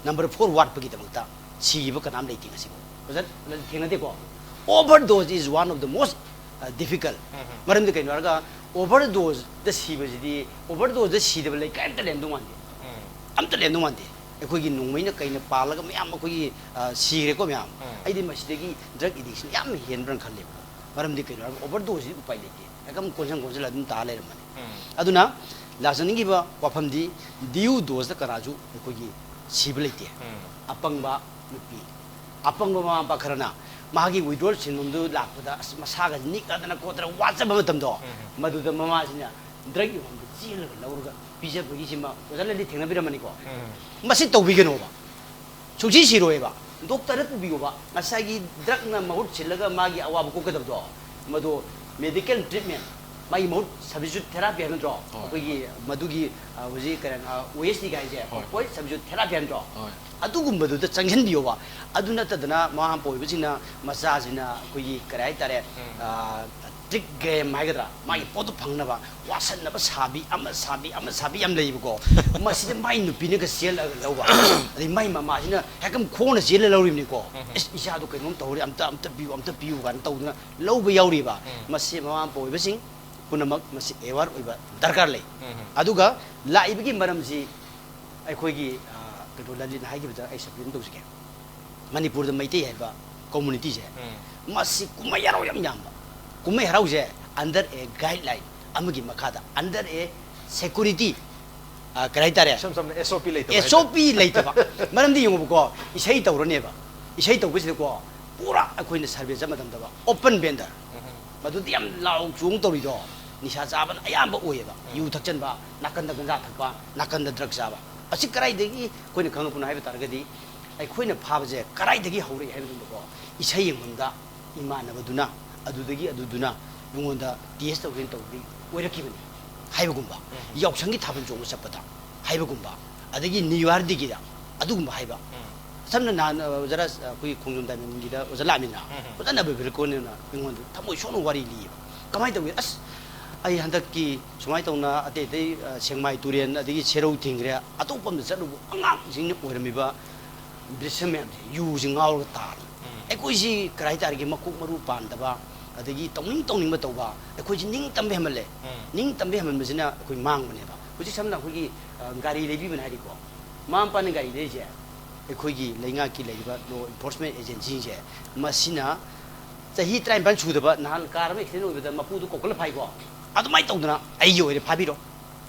ꯅꯝꯕꯔ ꯐꯣꯔ ꯋꯥꯠꯄꯒꯤꯗꯃꯛꯇ ꯁꯤꯈꯤꯕ ꯀꯅꯥꯝ ꯂꯩꯇꯦ ꯉꯁꯤꯐꯥꯎ꯫ ꯑꯣꯖꯥ, ꯊꯦꯡꯅꯗꯦꯀꯣ? Overdose is one of the most, uh, difficult. ꯎꯝ, ꯎꯝ꯫ ꯃꯔꯝꯗꯤ ꯀꯩꯅꯣ ꯍꯥꯏꯔꯒ, ꯑꯣꯚꯔ ꯗꯣꯁꯇ ꯁꯤꯕꯁꯤꯗꯤ, ꯑꯣꯚꯔ ꯗꯣꯁꯇ ꯁꯤꯗꯕ ꯂꯩꯀꯥꯏ ꯑꯝꯇ ꯂꯩꯔꯝꯗꯧ ꯃꯥꯟꯗꯦ꯫ ꯎꯝ꯫ ꯑꯝꯇ ꯂꯩꯔꯝꯗꯧ ꯃꯥꯟꯗꯦ꯫ ꯑꯩꯈꯣꯏꯒꯤ ꯅꯣꯡꯃꯩꯅ ꯀꯩꯅ ꯄꯥꯜꯂꯒ ꯃꯌꯥꯝ ꯑꯩꯈꯣꯏꯒꯤ, ꯑ, ꯁꯤꯈ꯭ꯔꯦꯀꯣ ꯃꯌꯥꯝ꯫ ꯎꯝ꯫ ꯑꯩꯗꯤ ꯃꯁꯤꯗꯒꯤ ꯗ꯭ꯔꯒ ꯑꯦꯗꯤꯛꯁꯟ ꯌꯥꯝꯅ ꯍꯦꯟꯕ꯭ꯔꯅ ꯈꯜꯂꯦꯕꯀꯣ꯫ ꯃꯔꯝꯗꯤ ꯀꯩꯅꯣ ꯍꯥꯏꯔꯒ, ꯑꯣꯚꯔ ꯗꯣꯁꯁꯤꯗꯤ ꯎꯄꯥꯏ ꯂꯩꯇꯦ꯫ ꯍꯦꯛꯇ ꯀꯣꯟꯁꯤꯟ ꯀꯣꯟꯁꯤꯜꯂ ꯑꯗꯨꯝ ꯇꯥ ꯂꯩꯔꯝꯕꯅꯤ꯫ ꯎꯝ꯫ ꯑꯗꯨꯅ ꯂꯥꯛꯆꯅꯤꯡꯉꯤꯕ ꯋꯥꯐꯝꯗꯤ, ꯗ꯭ꯌꯨ ꯗꯣꯁꯇ ꯀꯅꯥꯁꯨ ꯑꯩꯈꯣꯏꯒꯤ ꯁꯤꯕ ꯂꯩꯇꯦ꯫ ꯎꯝ꯫ ꯑꯄꯪꯕ ꯅꯨꯄꯤ, ꯑꯄꯪꯕ ꯃꯃꯥ ꯃꯄꯥ ꯈꯔꯅ ꯃꯥꯒꯤ ꯋꯤꯗ꯭ꯔꯣꯜ ꯁꯤꯟꯐꯝꯗꯨ ꯂꯥꯛꯄꯗ, ꯑꯁ, ꯃꯁꯥꯒ ꯅꯤꯛꯑꯗꯅ ꯈꯣꯠꯇꯅ ꯋꯥꯖꯕ ꯃꯇꯝꯗꯣ, ꯎꯝ꯫ ꯃꯗꯨꯗ ꯃꯃꯥꯁꯤꯅ ꯗ꯭ꯔꯒ ꯌꯣꯟꯐꯝꯗ ꯆꯦꯜꯂꯒ ꯂꯧꯔꯒ ꯄꯤꯖꯕꯒꯤꯁꯤꯃ ꯑꯣꯖꯥꯅꯗꯤ ꯊꯦꯡꯅꯕꯤꯔꯝꯃꯅꯤꯀꯣ꯫ ꯎꯝ꯫ ꯃꯁꯤ ꯇꯧꯕꯤꯒꯅꯣꯕ꯫ ꯁꯨꯡꯁꯤ ꯁꯤꯔꯣꯏꯕ꯫ ꯗꯣꯛꯇꯔꯗ ꯄꯨꯕꯤꯌꯣꯕ꯫ ꯉꯁꯥꯏꯒꯤ ꯗ꯭ꯔꯒꯅ ꯃꯍꯨꯠ ꯁꯤꯜꯂꯒ ꯃꯥꯒꯤ ꯑꯋꯥꯕ ꯀꯣꯛꯀꯗꯕꯗꯣ, ꯃꯗꯨ ꯃꯦꯗꯤꯀꯦꯜ ꯇ꯭ꯔꯤꯠꯃꯦꯟ, ꯃꯥꯒꯤ ꯃꯍꯨꯠ ꯁꯕꯁꯇꯤꯇ꯭ꯌꯨꯠ ꯊꯦꯔꯥꯄꯤ ꯍꯥꯏꯕ ꯅꯠꯇ꯭ꯔꯣ? ꯍꯣꯏ꯫ ꯑꯩꯈꯣꯏꯒꯤ ꯃꯗꯨꯒꯤ, ꯑ, ꯍꯧꯖꯤꯛ ꯀꯔꯤ, ꯑ, ꯑꯣ ꯑꯦꯁ ꯇꯤ ꯀꯥꯏꯁꯦ, ꯍꯣꯏ꯫ ꯑꯣꯄꯣꯏꯠ ꯁꯕꯁꯇꯤꯇ꯭ꯌꯨꯠ ꯊꯦꯔꯥꯄꯤ ꯍꯥꯏꯕ ꯅꯠꯇ꯭ꯔꯣ? ꯍꯣꯏ꯫ ꯑꯗꯨꯒꯨꯝꯕꯗꯨꯗ ꯆꯪꯁꯤꯟꯕꯤꯌꯣꯕ꯫ ꯑꯗꯨ ꯅꯠꯇꯗꯅ ꯃꯃꯥ ꯃꯄꯥ ꯑꯣꯏꯕꯁꯤꯡꯅ ꯃꯆꯥꯁꯤꯅ ꯑꯩꯈꯣꯏꯒꯤ ꯀꯔꯤ ꯍꯥꯏꯇꯥꯔꯦ, ꯎꯝ꯫ ꯑ, ꯇ꯭ꯔꯤꯛ ꯒꯦꯝ ꯍꯥꯏꯒꯗ꯭ꯔꯥ, ꯃꯥꯒꯤ ꯎꯝ꯫ ꯄꯣꯠꯇꯣ ꯐꯪꯅꯕ ꯋꯥꯁꯟꯅꯕ ꯁꯥꯕꯤ, ꯑꯃ ꯁꯥꯕꯤ, ꯑꯃ ꯁꯥꯕꯤ ꯌꯥꯝ ꯂꯩꯌꯦꯕꯀꯣ꯫ ꯃꯁꯤꯗ ꯃꯥꯏ ꯅꯨꯄꯤꯅꯒ ꯆꯦꯜꯂꯒ ꯂꯧꯕ, ꯑꯗꯩ ꯃꯥꯏ ꯃꯃꯥꯁꯤꯅ ꯍꯦꯛꯇ ꯈꯣꯡꯅ ꯆꯦꯜꯂ ꯂꯧꯔꯤꯕꯅꯤꯀꯣ꯫ ꯎꯝ꯫ "ꯑꯁ, ꯏꯆꯥꯗꯣ ꯀꯩꯅꯣꯝ ꯇꯧꯔꯦ, ꯑꯝꯇ, ꯑꯝꯇ ꯄꯤꯌꯨ, ꯑꯝꯇ ꯄꯤꯌꯨ" ꯀꯥꯏꯅ ꯇꯧꯗꯅ ꯂꯧꯕ ꯌꯥꯎꯔꯤꯕ꯫ ꯎꯝ꯫ ꯃꯁꯤ ꯃꯃꯥ ꯃꯄꯥ ꯑꯣꯏꯕꯁꯤꯡ ꯄꯨꯝꯅꯃꯛ ꯃꯁꯤ ꯑꯦꯋꯥꯔ ꯑꯣꯏꯕ ꯗꯔꯀꯥꯔ ꯂꯩ꯫ ꯎꯝ꯫ ꯑꯗꯨꯒ ꯂꯥꯛꯏꯕꯒꯤ ꯃꯔꯝꯁꯤ ꯑꯩꯈꯣꯏꯒꯤ, ꯑ, ꯀꯩꯅꯣ, ꯂꯟꯂꯤꯟ ꯍꯥꯏꯈꯤꯕꯗ ꯑꯩ ꯁꯞꯄ꯭ꯂꯤꯃꯦꯟ ꯇꯧꯖꯒꯦ꯫ ꯃꯅꯤꯄꯨꯔꯗ ꯃꯩꯇꯩ ꯍꯥꯏꯕ ꯀꯝꯃꯨꯅꯤꯇꯤꯁꯦ, ꯎꯝ꯫ ꯃꯁꯤ ꯀꯨꯝꯍꯩ ꯍꯔꯥꯎ ꯌꯥꯝ ꯌꯥꯝꯕ꯫ ꯀꯨꯝꯍꯩ ꯍꯔꯥꯎꯁꯦ under a guideline ꯑꯃꯒꯤ ꯃꯈꯥꯗ, under a security, ꯑ, ꯀꯔꯤ ꯍꯥꯏꯇꯥꯔꯦ? ꯏꯁꯝ ꯁꯝꯅ ꯑꯦꯁ ꯑꯣ ꯄꯤ ꯂꯩꯇꯕ ꯍꯥꯏꯇꯥꯔꯦ꯫ ꯑꯦꯁ ꯑꯣ ꯄꯤ ꯂꯩꯇꯕ꯫ ꯃꯔꯝꯗꯤ ꯌꯦꯡꯉꯨꯕꯀꯣ, ꯏꯁꯩ ꯇꯧꯔꯅꯦꯕ꯫ ꯏꯁꯩ ꯇꯧꯕꯁꯤꯗꯀꯣ, ꯄꯨꯔꯥ ꯑꯩꯈꯣꯏꯅ ꯁꯔꯚꯦ ꯆꯠꯄ ꯃꯇꯝꯗ open ꯕꯦꯟꯗꯔ꯫ ꯎꯝ꯫ ꯃꯗꯨꯗꯤ ꯌꯥꯝ ꯂꯥꯎ ꯆꯣꯡ ꯇꯧꯔꯤꯗꯣ, ꯅꯤꯁꯥ ꯆꯥꯕꯅ ꯑꯌꯥꯝꯕ ꯑꯣꯏꯌꯦꯕ꯫ ꯎꯝ꯫ ꯌꯨ ꯊꯛꯆꯟꯕ, ꯅꯥꯀꯟꯗ ꯒꯟꯖꯥ ꯊꯛꯄ, ꯅꯥꯀꯟꯗ ꯗ꯭ꯔꯒ ꯆꯥꯕ꯫ ꯑꯁꯤ ꯀꯗꯥꯏꯗꯒꯤ ꯑꯩꯈꯣꯏꯅ ꯈꯪꯉꯛꯄꯅꯣ ꯍꯥꯏꯕ ꯇꯥꯔꯒꯗꯤ, ꯑꯩꯈꯣꯏꯅ ꯐꯥꯕꯁꯦ ꯀꯗꯥꯏꯗꯒꯤ ꯍꯧꯔꯛꯏ ꯍꯥꯏꯕ ꯃꯇꯝꯗꯀꯣ, ꯏꯁꯩ ꯌꯦꯡꯐꯝꯗ ꯏꯃꯥꯟꯅꯕꯗꯨꯅ ꯑꯗꯨꯗꯒꯤ ꯑꯗꯨꯗꯨꯅ ꯑꯩꯉꯣꯟꯗ ꯇꯦꯁ ꯇꯧꯒꯦꯅ ꯇꯧꯕꯗꯤ ꯑꯣꯏꯔꯛꯈꯤꯕꯅꯤ ꯍꯥꯏꯕꯒꯨꯝꯕ, ꯌꯥꯎꯁꯪꯒꯤ ꯊꯥꯕꯜ ꯆꯣꯡꯕ ꯆꯠꯄꯗ ꯍꯥꯏꯕꯒꯨꯝꯕ, ꯑꯗꯒꯤ ꯅꯤꯌꯨ ꯌꯥꯔꯗꯤꯒꯤꯗ ꯑꯗꯨꯒꯨꯝꯕ ꯍꯥꯏꯕ꯫ ꯁꯝꯅ ꯅꯍꯥꯟ, ꯑ, ꯑꯣꯖꯥ ꯔꯥꯖ-, ꯑꯩꯈꯣꯏꯒꯤ ꯈꯣꯡꯖꯣꯝ ꯗꯥꯏꯃꯟꯒꯤꯗ ꯑꯣꯖꯥ ꯂꯥꯛꯑꯃꯤꯅ, ꯑꯣꯖꯥ ꯅꯕꯤꯕꯤꯔꯀꯣꯟꯅ ꯑꯩꯉꯣꯟꯗ ꯊꯃꯣꯏ ꯁꯣꯛꯅ ꯋꯥꯔꯤ ꯂꯤꯌꯦꯕ꯫ ꯀꯃꯥꯏꯅ ꯇꯧꯒꯦ? "ꯑꯁ, ꯑꯩ ꯍꯟꯗꯛꯀꯤ ꯁꯨꯃꯥꯏꯅ ꯇꯧꯅ ꯑꯇꯩ ꯑꯇꯩ, ꯑ, ꯁꯦꯡꯃꯥꯏ ꯇꯨꯔꯦꯜ ꯑꯗꯒꯤ ꯁꯦꯔꯧ ꯊꯤꯡꯈ꯭ꯔꯦ, ꯑꯇꯣꯞꯄ ꯑꯃꯗ ꯆꯠꯂꯨꯕ ꯑꯉꯥꯡꯁꯤꯡꯅ ꯑꯣꯏꯔꯝꯃꯤꯕ ꯗ꯭ꯔꯤꯁ꯭ꯌ ꯃꯌꯥꯝꯁꯦ, ꯌꯨꯁꯤ ꯉꯥꯎꯔꯒ ꯇꯥꯔꯦ꯫ ꯑꯩꯈꯣꯏꯁꯤ ꯀꯔꯤ ꯍꯥꯏꯇꯥꯔꯦ, ꯃꯀꯣꯛ ꯃꯔꯨ ꯄꯥꯟꯗꯕ, ꯑꯗꯒꯤ ꯇꯧꯅꯤꯡ ꯇꯧꯅꯤꯡꯕ ꯇꯧꯕ, ꯑꯩꯈꯣꯏꯁꯤ ꯅꯤꯡꯇꯝꯕ ꯍꯦꯟꯃꯜꯂꯦ꯫ ꯅꯤꯡꯇꯝꯕ ꯍꯦꯟꯃꯟꯕꯁꯤꯅ ꯑꯩꯈꯣꯏ ꯃꯥꯡꯕꯅꯦꯕ꯫ ꯍꯧꯖꯤꯛ ꯁꯝꯅ ꯑꯩꯈꯣꯏꯒꯤ, ꯑ, ꯒꯥꯔꯤ ꯂꯩꯕꯤꯕꯅ ꯍꯥꯏꯔꯤꯀꯣ, ꯃꯃꯥ ꯃꯄꯥꯅ ꯒꯥꯔꯤ ꯂꯩꯔꯤꯁꯦ, ꯑꯩꯈꯣꯏꯒꯤ ꯂꯩꯉꯥꯛꯀꯤ ꯂꯩꯔꯤꯕ ꯂꯣ ꯏꯟꯐꯣꯔꯁꯃꯦꯟ ꯑꯦꯖꯦꯟꯁꯤꯁꯦ, ꯃꯁꯤꯅ ꯆꯍꯤ ꯇꯔꯥꯅꯤꯄꯥꯟ ꯁꯨꯗꯕ ꯅꯍꯥꯟ ꯀꯥꯔ ꯑꯃ ꯑꯦꯛꯁꯤꯗꯦꯟ ꯑꯣꯏꯕꯗ ꯃꯄꯨꯗꯨ ꯀꯧꯈꯠꯂ ꯐꯥꯏꯀꯣ, ꯑꯗꯨꯃꯥꯏꯅ ꯇꯧꯗꯅ ꯑꯩꯒꯤ ꯑꯣꯏꯔꯦ ꯐꯥꯕꯤꯔꯣ꯫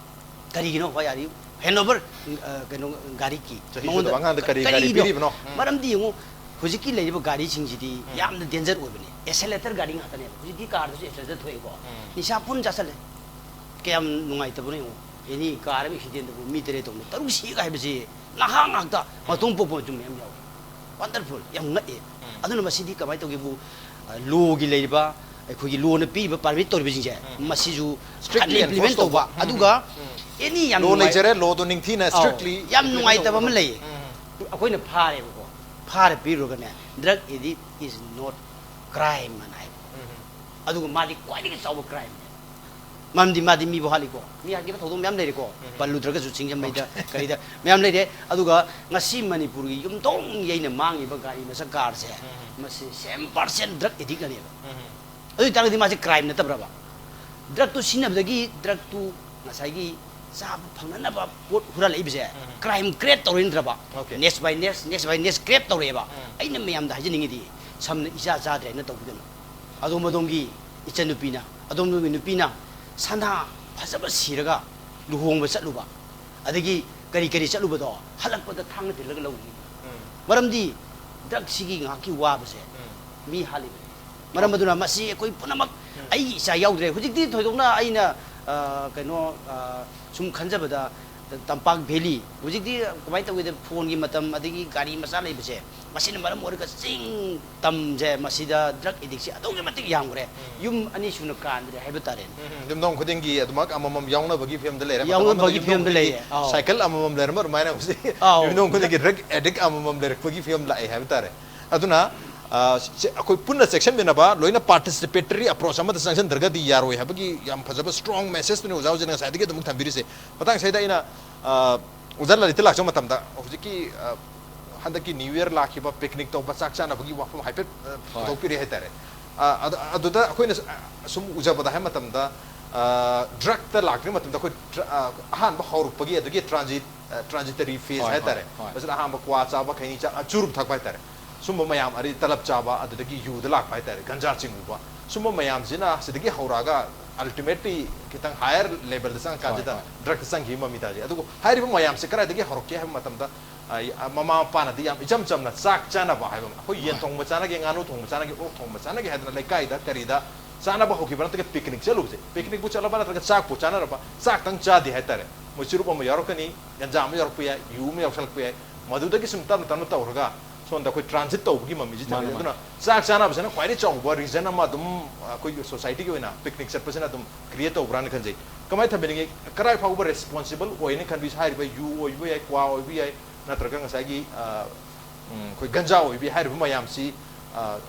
ꯀꯔꯤꯒꯤꯅꯣ? Why are you hand over, ꯑ, ꯀꯩꯅꯣ, ꯒꯥꯔꯤꯒꯤ ꯆꯍꯤ ꯃꯉꯣꯟꯗ ꯁꯨꯗꯕ ꯑꯉꯥꯡꯗ ꯀꯔꯤ ꯒꯥꯔꯤ ꯀꯔꯤꯅꯣ? ꯄꯤꯔꯤꯕꯅꯣ? ꯃꯔꯝꯗꯤ ꯌꯦꯡꯉꯨ, ꯍꯧꯖꯤꯛꯀꯤ ꯂꯩꯔꯤꯕ ꯒꯥꯔꯤꯁꯤꯡꯁꯤꯗꯤ ꯌꯥꯝꯅ ꯗꯦꯟꯖꯔ ꯑꯣꯏꯕꯅꯤ, ꯑꯦꯛꯁꯦꯂꯦꯇꯔ ꯒꯥꯔꯤ ꯉꯥꯛꯇꯅꯦꯕ꯫ ꯍꯧꯖꯤꯛꯇꯤ ꯀꯥꯔꯗꯁꯨ ꯑꯦꯛꯁꯦꯂꯦꯇꯔ ꯊꯣꯛꯑꯦꯀꯣ꯫ ꯅꯤꯁꯥ ꯐꯨꯟ ꯆꯥꯁꯜꯂꯦ, ꯀꯌꯥꯝ ꯅꯨꯡꯉꯥꯏꯇꯕꯅꯣ ꯌꯦꯡꯉꯨ꯫ ꯑꯦꯅꯤ ꯀꯥꯔ ꯑꯃ ꯑꯦꯛꯁꯤꯗꯦꯟꯗꯕꯨ ꯃꯤ ꯇꯔꯦꯠ ꯇꯧꯅ ꯇꯔꯨꯛ ꯁꯤꯒ ꯍꯥꯏꯕꯁꯤ ꯅꯍꯥ ꯉꯥꯛꯇ, ꯃꯇꯣꯝ ꯄꯣꯛꯄ ꯃꯆꯨꯝ ꯃꯌꯥꯝ ꯌꯥꯎꯋꯦ꯫ ꯋꯥꯟꯗꯔꯐꯨꯜ, ꯌꯥꯝ ꯉꯛꯑꯦ꯫ ꯑꯗꯨꯅ ꯃꯁꯤꯗꯤ ꯀꯃꯥꯏꯅ ꯇꯧꯒꯦꯕꯨ, ꯑ, ꯂꯣꯒꯤ ꯂꯩꯔꯤꯕ, ꯑꯩꯈꯣꯏꯒꯤ ꯂꯣꯅ ꯄꯤꯔꯤꯕ ꯄꯥꯔꯃꯤꯠ ꯇꯧꯔꯤꯕꯁꯤꯡꯁꯦ, ꯃꯁꯤꯁꯨ ꯏꯁꯇ꯭ꯔꯤꯛꯂꯤ ꯀꯟꯅ ꯏꯝꯄ꯭ꯂꯤꯃꯦꯟ ꯏꯝꯄ꯭ꯂꯤꯃꯦꯟ ꯇꯧꯕ꯫ ꯇꯧꯕ꯫ ꯑꯗꯨꯒ ꯑꯦꯅꯤ ꯌꯥꯝ ꯂꯣ ꯅꯨꯡꯉꯥꯏ-, ꯂꯩꯖꯔꯦ, ꯂꯣꯗꯣ ꯅꯤꯡꯊꯤꯅ ꯑꯧ, ꯏꯁꯇ꯭ꯔꯤꯛꯂꯤ ꯌꯥꯝ ꯏꯝꯄ꯭ꯂꯤꯃꯦꯟ ꯅꯨꯡꯉꯥꯏꯇꯕ ꯑꯃ ꯇꯧꯕ꯫ ꯂꯩꯌꯦ꯫ ꯑꯩꯈꯣꯏꯅ ꯐꯥꯔꯦꯕꯀꯣ, ꯐꯥꯔ ꯄꯤꯔꯨꯔꯒꯅꯦ, "Drug addict is not crime" ꯑꯅ ꯍꯥꯏꯕ꯫ ꯑꯗꯨꯒ ꯃꯥꯗꯤ ꯈ꯭ꯋꯥꯏꯗꯒꯤ ꯆꯥꯎꯕ ꯀ꯭ꯔꯥꯏꯝꯅꯦ꯫ ꯃꯔꯝꯗꯤ ꯃꯥꯗꯤ ꯃꯤꯕꯨ ꯍꯥꯠꯂꯤꯀꯣ꯫ ꯃꯤ ꯍꯥꯠꯈꯤꯕ ꯊꯧꯗꯣꯛ ꯃꯌꯥꯝ ꯂꯩꯔꯦꯀꯣ꯫ ꯄꯜꯂꯨꯗ꯭ꯔꯒꯁꯨ ꯁꯤꯡꯖꯃꯩꯗ, ꯀꯔꯤꯗ ꯃꯌꯥꯝ ꯂꯩꯔꯦ꯫ ꯑꯗꯨꯒ ꯉꯁꯤ ꯃꯅꯤꯄꯨꯔꯒꯤ ꯌꯨꯝꯊꯣꯡ ꯌꯩꯅ ꯃꯥꯡꯉꯤꯕ ꯒꯥꯔꯤ ꯃꯆꯥ ꯀꯥꯔꯁꯦ, ꯃꯁꯤ ꯁꯦꯝ ꯄꯥꯔꯁꯦꯟ ꯗ꯭ꯔꯒ ꯑꯦꯗꯤꯛꯅꯅꯦꯕ꯫ ꯑꯗꯨ ꯑꯣꯏꯇꯥꯔꯒꯗꯤ ꯃꯥꯁꯦ ꯀ꯭ꯔꯥꯏꯝ ꯅꯠꯇꯕ꯭ꯔꯕ? ꯗ꯭ꯔꯒꯇꯨ ꯁꯤꯖꯤꯟꯅꯕꯗꯒꯤ ꯗ꯭ꯔꯒꯇꯨ ꯉꯁꯥꯏꯒꯤ ꯆꯥꯕ ꯐꯪꯅꯅꯕ ꯄꯣꯠ ꯍꯨꯔꯥꯜꯂꯛꯏꯕꯁꯦ ꯀ꯭ꯔꯥꯏꯝ ꯀ꯭ꯔꯤꯌꯦꯠ ꯇꯧꯔꯛꯏ ꯅꯠꯇ꯭ꯔꯕ? Okay. Next by next, next by next create ꯇꯧꯔꯛꯑꯦꯕ꯫ ꯑꯩꯅ ꯃꯌꯥꯝꯗ ꯍꯥꯏꯖꯅꯤꯡꯉꯤꯗꯤ, ꯁꯝꯅ ꯏꯆꯥ ꯆꯥꯗ꯭ꯔꯦ ꯍꯥꯏꯅ ꯇꯧꯕꯤꯒꯅꯨ꯫ ꯑꯗꯣꯝ ꯑꯗꯣꯝꯒꯤ ꯏꯆꯟꯅꯨꯄꯤꯅ, ꯑꯗꯣꯝ ꯑꯗꯣꯝꯒꯤ ꯅꯨꯄꯤꯅ ꯁꯅꯥ ꯐꯖꯕ ꯁꯤꯔꯒ ꯂꯨꯍꯣꯡꯕ ꯆꯠꯂꯨꯕ, ꯑꯗꯒꯤ ꯀꯔꯤ ꯀꯔꯤ ꯆꯠꯂꯨꯕꯗꯣ ꯍꯜꯂꯛꯄꯗ ꯊꯥꯡꯅ ꯊꯤꯜꯂꯒ ꯂꯧꯈꯤꯕ꯫ ꯃꯔꯝꯗꯤ ꯗ꯭ꯔꯒꯁꯤꯒꯤ ꯉꯥꯏꯍꯥꯛꯀꯤ ꯋꯥꯕꯁꯦ ꯃꯤ ꯍꯥꯠꯂꯤꯕꯅꯤ꯫ ꯃꯔꯝ ꯑꯗꯨꯅ ꯃꯁꯤ ꯑꯩꯈꯣꯏ ꯄꯨꯝꯅꯃꯛ, ꯑꯩꯒꯤ ꯏꯆꯥ ꯌꯥꯎꯗ꯭ꯔꯦ꯫ ꯍꯧꯖꯤꯛꯇꯤ ꯊꯣꯏꯗꯣꯛꯅ ꯑꯩꯅ, ꯑ, ꯀꯩꯅꯣ, ꯑ, ꯁꯨꯝ ꯈꯟꯖꯕꯗ, ꯇꯝꯄꯥꯛ ꯚꯦꯂꯤ꯫ ꯍꯧꯖꯤꯛꯇꯤ ꯀꯃꯥꯏꯅ ꯇꯧꯒꯦꯗ, ꯐꯣꯟꯒꯤ ꯃꯇꯝ, ꯑꯗꯒꯤ ꯒꯥꯔꯤ ꯃꯆꯥ ꯂꯩꯕꯁꯦ, ꯃꯁꯤꯅ ꯃꯔꯝ ꯑꯣꯏꯔꯒ ꯆꯤꯡ ꯇꯝꯁꯦ, ꯃꯁꯤꯗ ꯗ꯭ꯔꯒ ꯑꯦꯗꯤꯛꯁꯦ ꯑꯗꯨꯛꯀꯤ ꯃꯇꯤꯛ ꯌꯥꯝꯈ꯭ꯔꯦ꯫ ꯌꯨꯝ ꯑꯅꯤ ꯁꯨꯅ ꯀꯥꯟꯗ꯭ꯔꯦ ꯍꯥꯏꯕ ꯇꯥꯔꯦꯅꯦ꯫ ꯎꯝ, ꯌꯨꯝꯊꯣꯡ ꯈꯨꯗꯤꯡꯒꯤ ꯑꯗꯨꯃꯛ ꯑꯃꯃꯝ ꯌꯥꯎꯅꯕꯒꯤ ꯐꯤꯕꯝꯗ ꯂꯩꯔꯦ꯫ ꯃꯇꯝ ꯌꯥꯎꯅꯕꯒꯤ ꯑꯃꯗ ꯌꯨꯝꯊꯣꯡ ꯐꯤꯕꯝꯗ ꯈꯨꯗꯤꯡꯒꯤ ꯂꯩꯌꯦ꯫ ꯑꯥꯎ꯫ ꯁꯥꯏꯀꯜ ꯑꯃꯃꯝ ꯂꯩꯔꯝꯕ ꯑꯗꯨꯃꯥꯏꯅ ꯍꯧꯖꯤꯛ ꯑꯥꯎ꯫ ꯌꯨꯝꯊꯣꯡ ꯈꯨꯗꯤꯡꯒꯤ ꯗ꯭ꯔꯒ ꯑꯦꯗꯤꯛ ꯑꯃꯃꯝ ꯂꯩꯔꯛꯄꯒꯤ ꯐꯤꯕꯝ ꯂꯥꯛꯑꯦ ꯍꯥꯏꯕ ꯇꯥꯔꯦ꯫ ꯑꯗꯨꯅ ꯑ, ꯁꯤ-, ꯑꯩꯈꯣꯏ ꯄꯨꯟꯅ ꯆꯦꯛꯁꯤꯟꯃꯤꯟꯅꯕ, ꯂꯣꯏꯅ ꯄꯥꯔꯇꯤꯁꯤꯄꯦꯇꯔꯤ ꯑꯦꯄ꯭ꯔꯣꯆ ꯑꯃꯗ ꯆꯪꯁꯤꯟꯗ꯭ꯔꯒꯗꯤ ꯌꯥꯔꯣꯏ ꯍꯥꯏꯕꯒꯤ ꯌꯥꯝ ꯐꯖꯕ ꯁ꯭ꯇꯔꯣꯡ ꯃꯦꯁꯦꯖꯇꯨꯅꯤ ꯑꯣꯖꯥ ꯍꯧꯖꯤꯛꯅ ꯉꯁꯥꯏꯗꯒꯤ ꯑꯗꯨꯝ ꯊꯝꯕꯤꯔꯤꯁꯦ꯫ ꯃꯇꯥꯡ ꯁꯤꯗ ꯑꯩꯅ, ꯑ, ꯑꯣꯖꯥ ꯂꯂꯤꯠꯇ ꯂꯥꯛꯆꯕ ꯃꯇꯝꯗ ꯍꯧꯖꯤꯛꯀꯤ, ꯑ, ꯍꯟꯗꯛꯀꯤ ꯅ꯭ꯌꯨ ꯌꯔ ꯂꯥꯛꯈꯤꯕ ꯄꯤꯛꯅꯤꯛ ꯇꯧꯕ, ꯆꯥꯛ ꯆꯥꯅꯕꯒꯤ ꯋꯥꯐꯝ ꯍꯥꯏꯐꯦꯠ, ꯑ, ꯍꯣꯏ꯫ ꯄꯨꯊꯣꯛꯄꯤꯔꯦ ꯍꯥꯏꯇꯥꯔꯦ꯫ ꯑ, ꯑꯗ-, ꯑꯗꯨꯗ ꯑꯩꯈꯣꯏꯅ ꯁ-, ꯑ, ꯁꯨꯝ ꯎꯖꯕꯗ ꯍꯥꯏꯕ ꯃꯇꯝꯗ, ꯑ, ꯗ꯭ꯔꯒꯇ ꯂꯥꯛꯇ꯭ꯔꯤꯉꯩ ꯃꯇꯝꯗ ꯑꯩꯈꯣꯏ ꯗ꯭ꯔ-, ꯑ, ꯑꯍꯥꯟꯕ ꯍꯧꯔꯛꯄꯒꯤ ꯑꯗꯨꯒꯤ ꯇ꯭ꯔꯥꯟꯖꯤꯠ, ꯑ, ꯇ꯭ꯔꯥꯟꯖꯤꯇꯔꯤ ꯐꯦꯖ ꯍꯣꯏ, ꯍꯥꯏꯇꯥꯔꯦ꯫ ꯍꯣꯏ, ꯍꯣꯏ꯫ ꯃꯁꯤꯗ ꯑꯍꯥꯟꯕ ꯀ꯭ꯋꯥ ꯆꯥꯕ, ꯈꯩꯅꯤ ꯆꯥ-, ꯑ, ꯆꯨꯔꯨꯞ ꯊꯛꯄ ꯍꯥꯏꯇꯥꯔꯦ꯫ ꯁꯨꯝꯕ ꯃꯌꯥꯝ, ꯑꯗꯩ ꯇꯂꯞ ꯆꯥꯕ, ꯑꯗꯨꯗꯒꯤ ꯌꯨꯗ ꯂꯥꯛꯄ ꯍꯥꯏꯇꯥꯔꯦ, ꯒꯟꯖꯥ ꯆꯤꯡꯉꯨꯕ, ꯁꯨꯝꯕ ꯃꯌꯥꯝꯁꯤꯅ ꯁꯤꯗꯒꯤ ꯍꯧꯔꯛꯑꯒ ꯑꯜꯇꯤꯃꯦꯠꯂꯤ ꯈꯤꯇꯪ ꯍꯥꯌꯔ ꯂꯦꯚꯦꯜꯗ ꯆꯪꯉꯀꯥꯟꯁꯤꯗ ꯍꯣꯏ, ꯍꯣꯏ꯫ ꯗ꯭ꯔꯒꯇ ꯆꯪꯈꯤꯕ ꯃꯃꯤ ꯇꯥꯖꯩ꯫ ꯑꯗꯨꯕꯨ ꯍꯥꯏꯔꯤꯕ ꯃꯌꯥꯝꯁꯦ ꯀꯗꯥꯏꯗꯒꯤ ꯍꯧꯔꯛꯀꯦ ꯍꯥꯏꯕ ꯃꯇꯝꯗ, ꯑ, ꯃꯃꯥ ꯃꯄꯥꯅꯗꯤ ꯌꯥꯝ ꯏꯆꯝ ꯆꯝꯅ ꯆꯥꯛ ꯆꯥꯅꯕ ꯍꯥꯏꯕ ꯑꯃ, ꯑꯩꯈꯣꯏ ꯌꯦꯟ ꯍꯣꯏ꯫ ꯊꯣꯡꯕ ꯆꯥꯅꯒꯦ, ꯉꯥꯅꯨ ꯊꯣꯡꯕ ꯆꯥꯅꯒꯦ, ꯑꯣꯛ ꯊꯣꯡꯕ ꯆꯥꯅꯒꯦ ꯍꯥꯏꯗꯅ ꯂꯩꯀꯥꯏꯗ ꯀꯔꯤꯗ ꯆꯥꯅꯕ ꯍꯧꯈꯤꯕ ꯅꯠꯇ꯭ꯔꯒ ꯄꯤꯛꯅꯤꯛ ꯆꯠꯂꯨꯕꯁꯦ, ꯄꯤꯛꯅꯤꯛꯄꯨ ꯆꯠꯂꯕ ꯅꯠꯇ꯭ꯔꯒ ꯆꯥꯛꯄꯨ ꯆꯥꯅꯔꯕ, ꯆꯥꯛꯇꯪ ꯆꯥꯗꯦ ꯍꯥꯏꯇꯥꯔꯦ꯫ ꯃꯣꯏ ꯆꯨꯔꯨꯞ ꯑꯃ ꯌꯥꯎꯔꯛꯀꯅꯤ, ꯒꯟꯖꯥ ꯑꯃ ꯌꯥꯎꯔꯛꯄ ꯌꯥꯏ, ꯌꯨ ꯑꯃ ꯌꯥꯎꯁꯜꯂꯛꯄ ꯌꯥꯏ, ꯃꯗꯨꯗꯒꯤ ꯁꯨꯝ ꯇꯞꯅ ꯇꯞꯅ ꯇꯧꯔꯒ ꯁꯣꯝꯗ ꯑꯩꯈꯣꯏ ꯇ꯭ꯔꯥꯟꯖꯤꯠ ꯇꯧꯕꯒꯤ ꯃꯃꯤꯁꯤ ꯃꯥꯅꯦ, ꯊꯦꯡꯅꯩ꯫ ꯃꯥꯅꯦ꯫ ꯑꯗꯨꯅ ꯆꯥꯛ ꯆꯥꯅꯕꯁꯤꯅ ꯈ꯭ꯋꯥꯏꯗꯒꯤ ꯆꯥꯎꯕ ꯔꯤꯖꯟ ꯑꯃ ꯑꯗꯨꯝ ꯑꯩꯈꯣꯏꯒꯤ ꯁꯣꯁꯥꯏꯇꯤꯒꯤ ꯑꯣꯏꯅ ꯄꯤꯛꯅꯤꯛ ꯆꯠꯄꯁꯤꯅ ꯑꯗꯨꯝ ꯀ꯭ꯔꯤꯌꯦꯠ ꯇꯧꯕ꯭ꯔꯥꯅ ꯈꯟꯖꯩ꯫ ꯀꯃꯥꯏꯅ ꯊꯝꯕꯤꯅꯤꯡꯉꯤ? ꯀꯔꯥꯏ ꯐꯥꯎꯕ ꯔꯦꯁꯄꯣꯟꯁꯤꯕꯜ ꯑꯣꯏꯅ ꯈꯟꯕꯤꯁꯤ? ꯍꯥꯏꯔꯤꯕ ꯌꯨ ꯑꯣꯏꯕ ꯌꯥꯏ, ꯀ꯭ꯋꯥ ꯑꯣꯏꯕ ꯌꯥꯏ, ꯅꯠꯇ꯭ꯔꯒ ꯉꯁꯥꯏꯒꯤ, ꯑ, ꯎꯝ, ꯑꯩꯈꯣꯏ ꯒꯟꯖꯥ ꯑꯣꯏꯕ ꯌꯥꯏ, ꯍꯥꯏꯔꯤꯕ ꯃꯌꯥꯝꯁꯤ, ꯑ,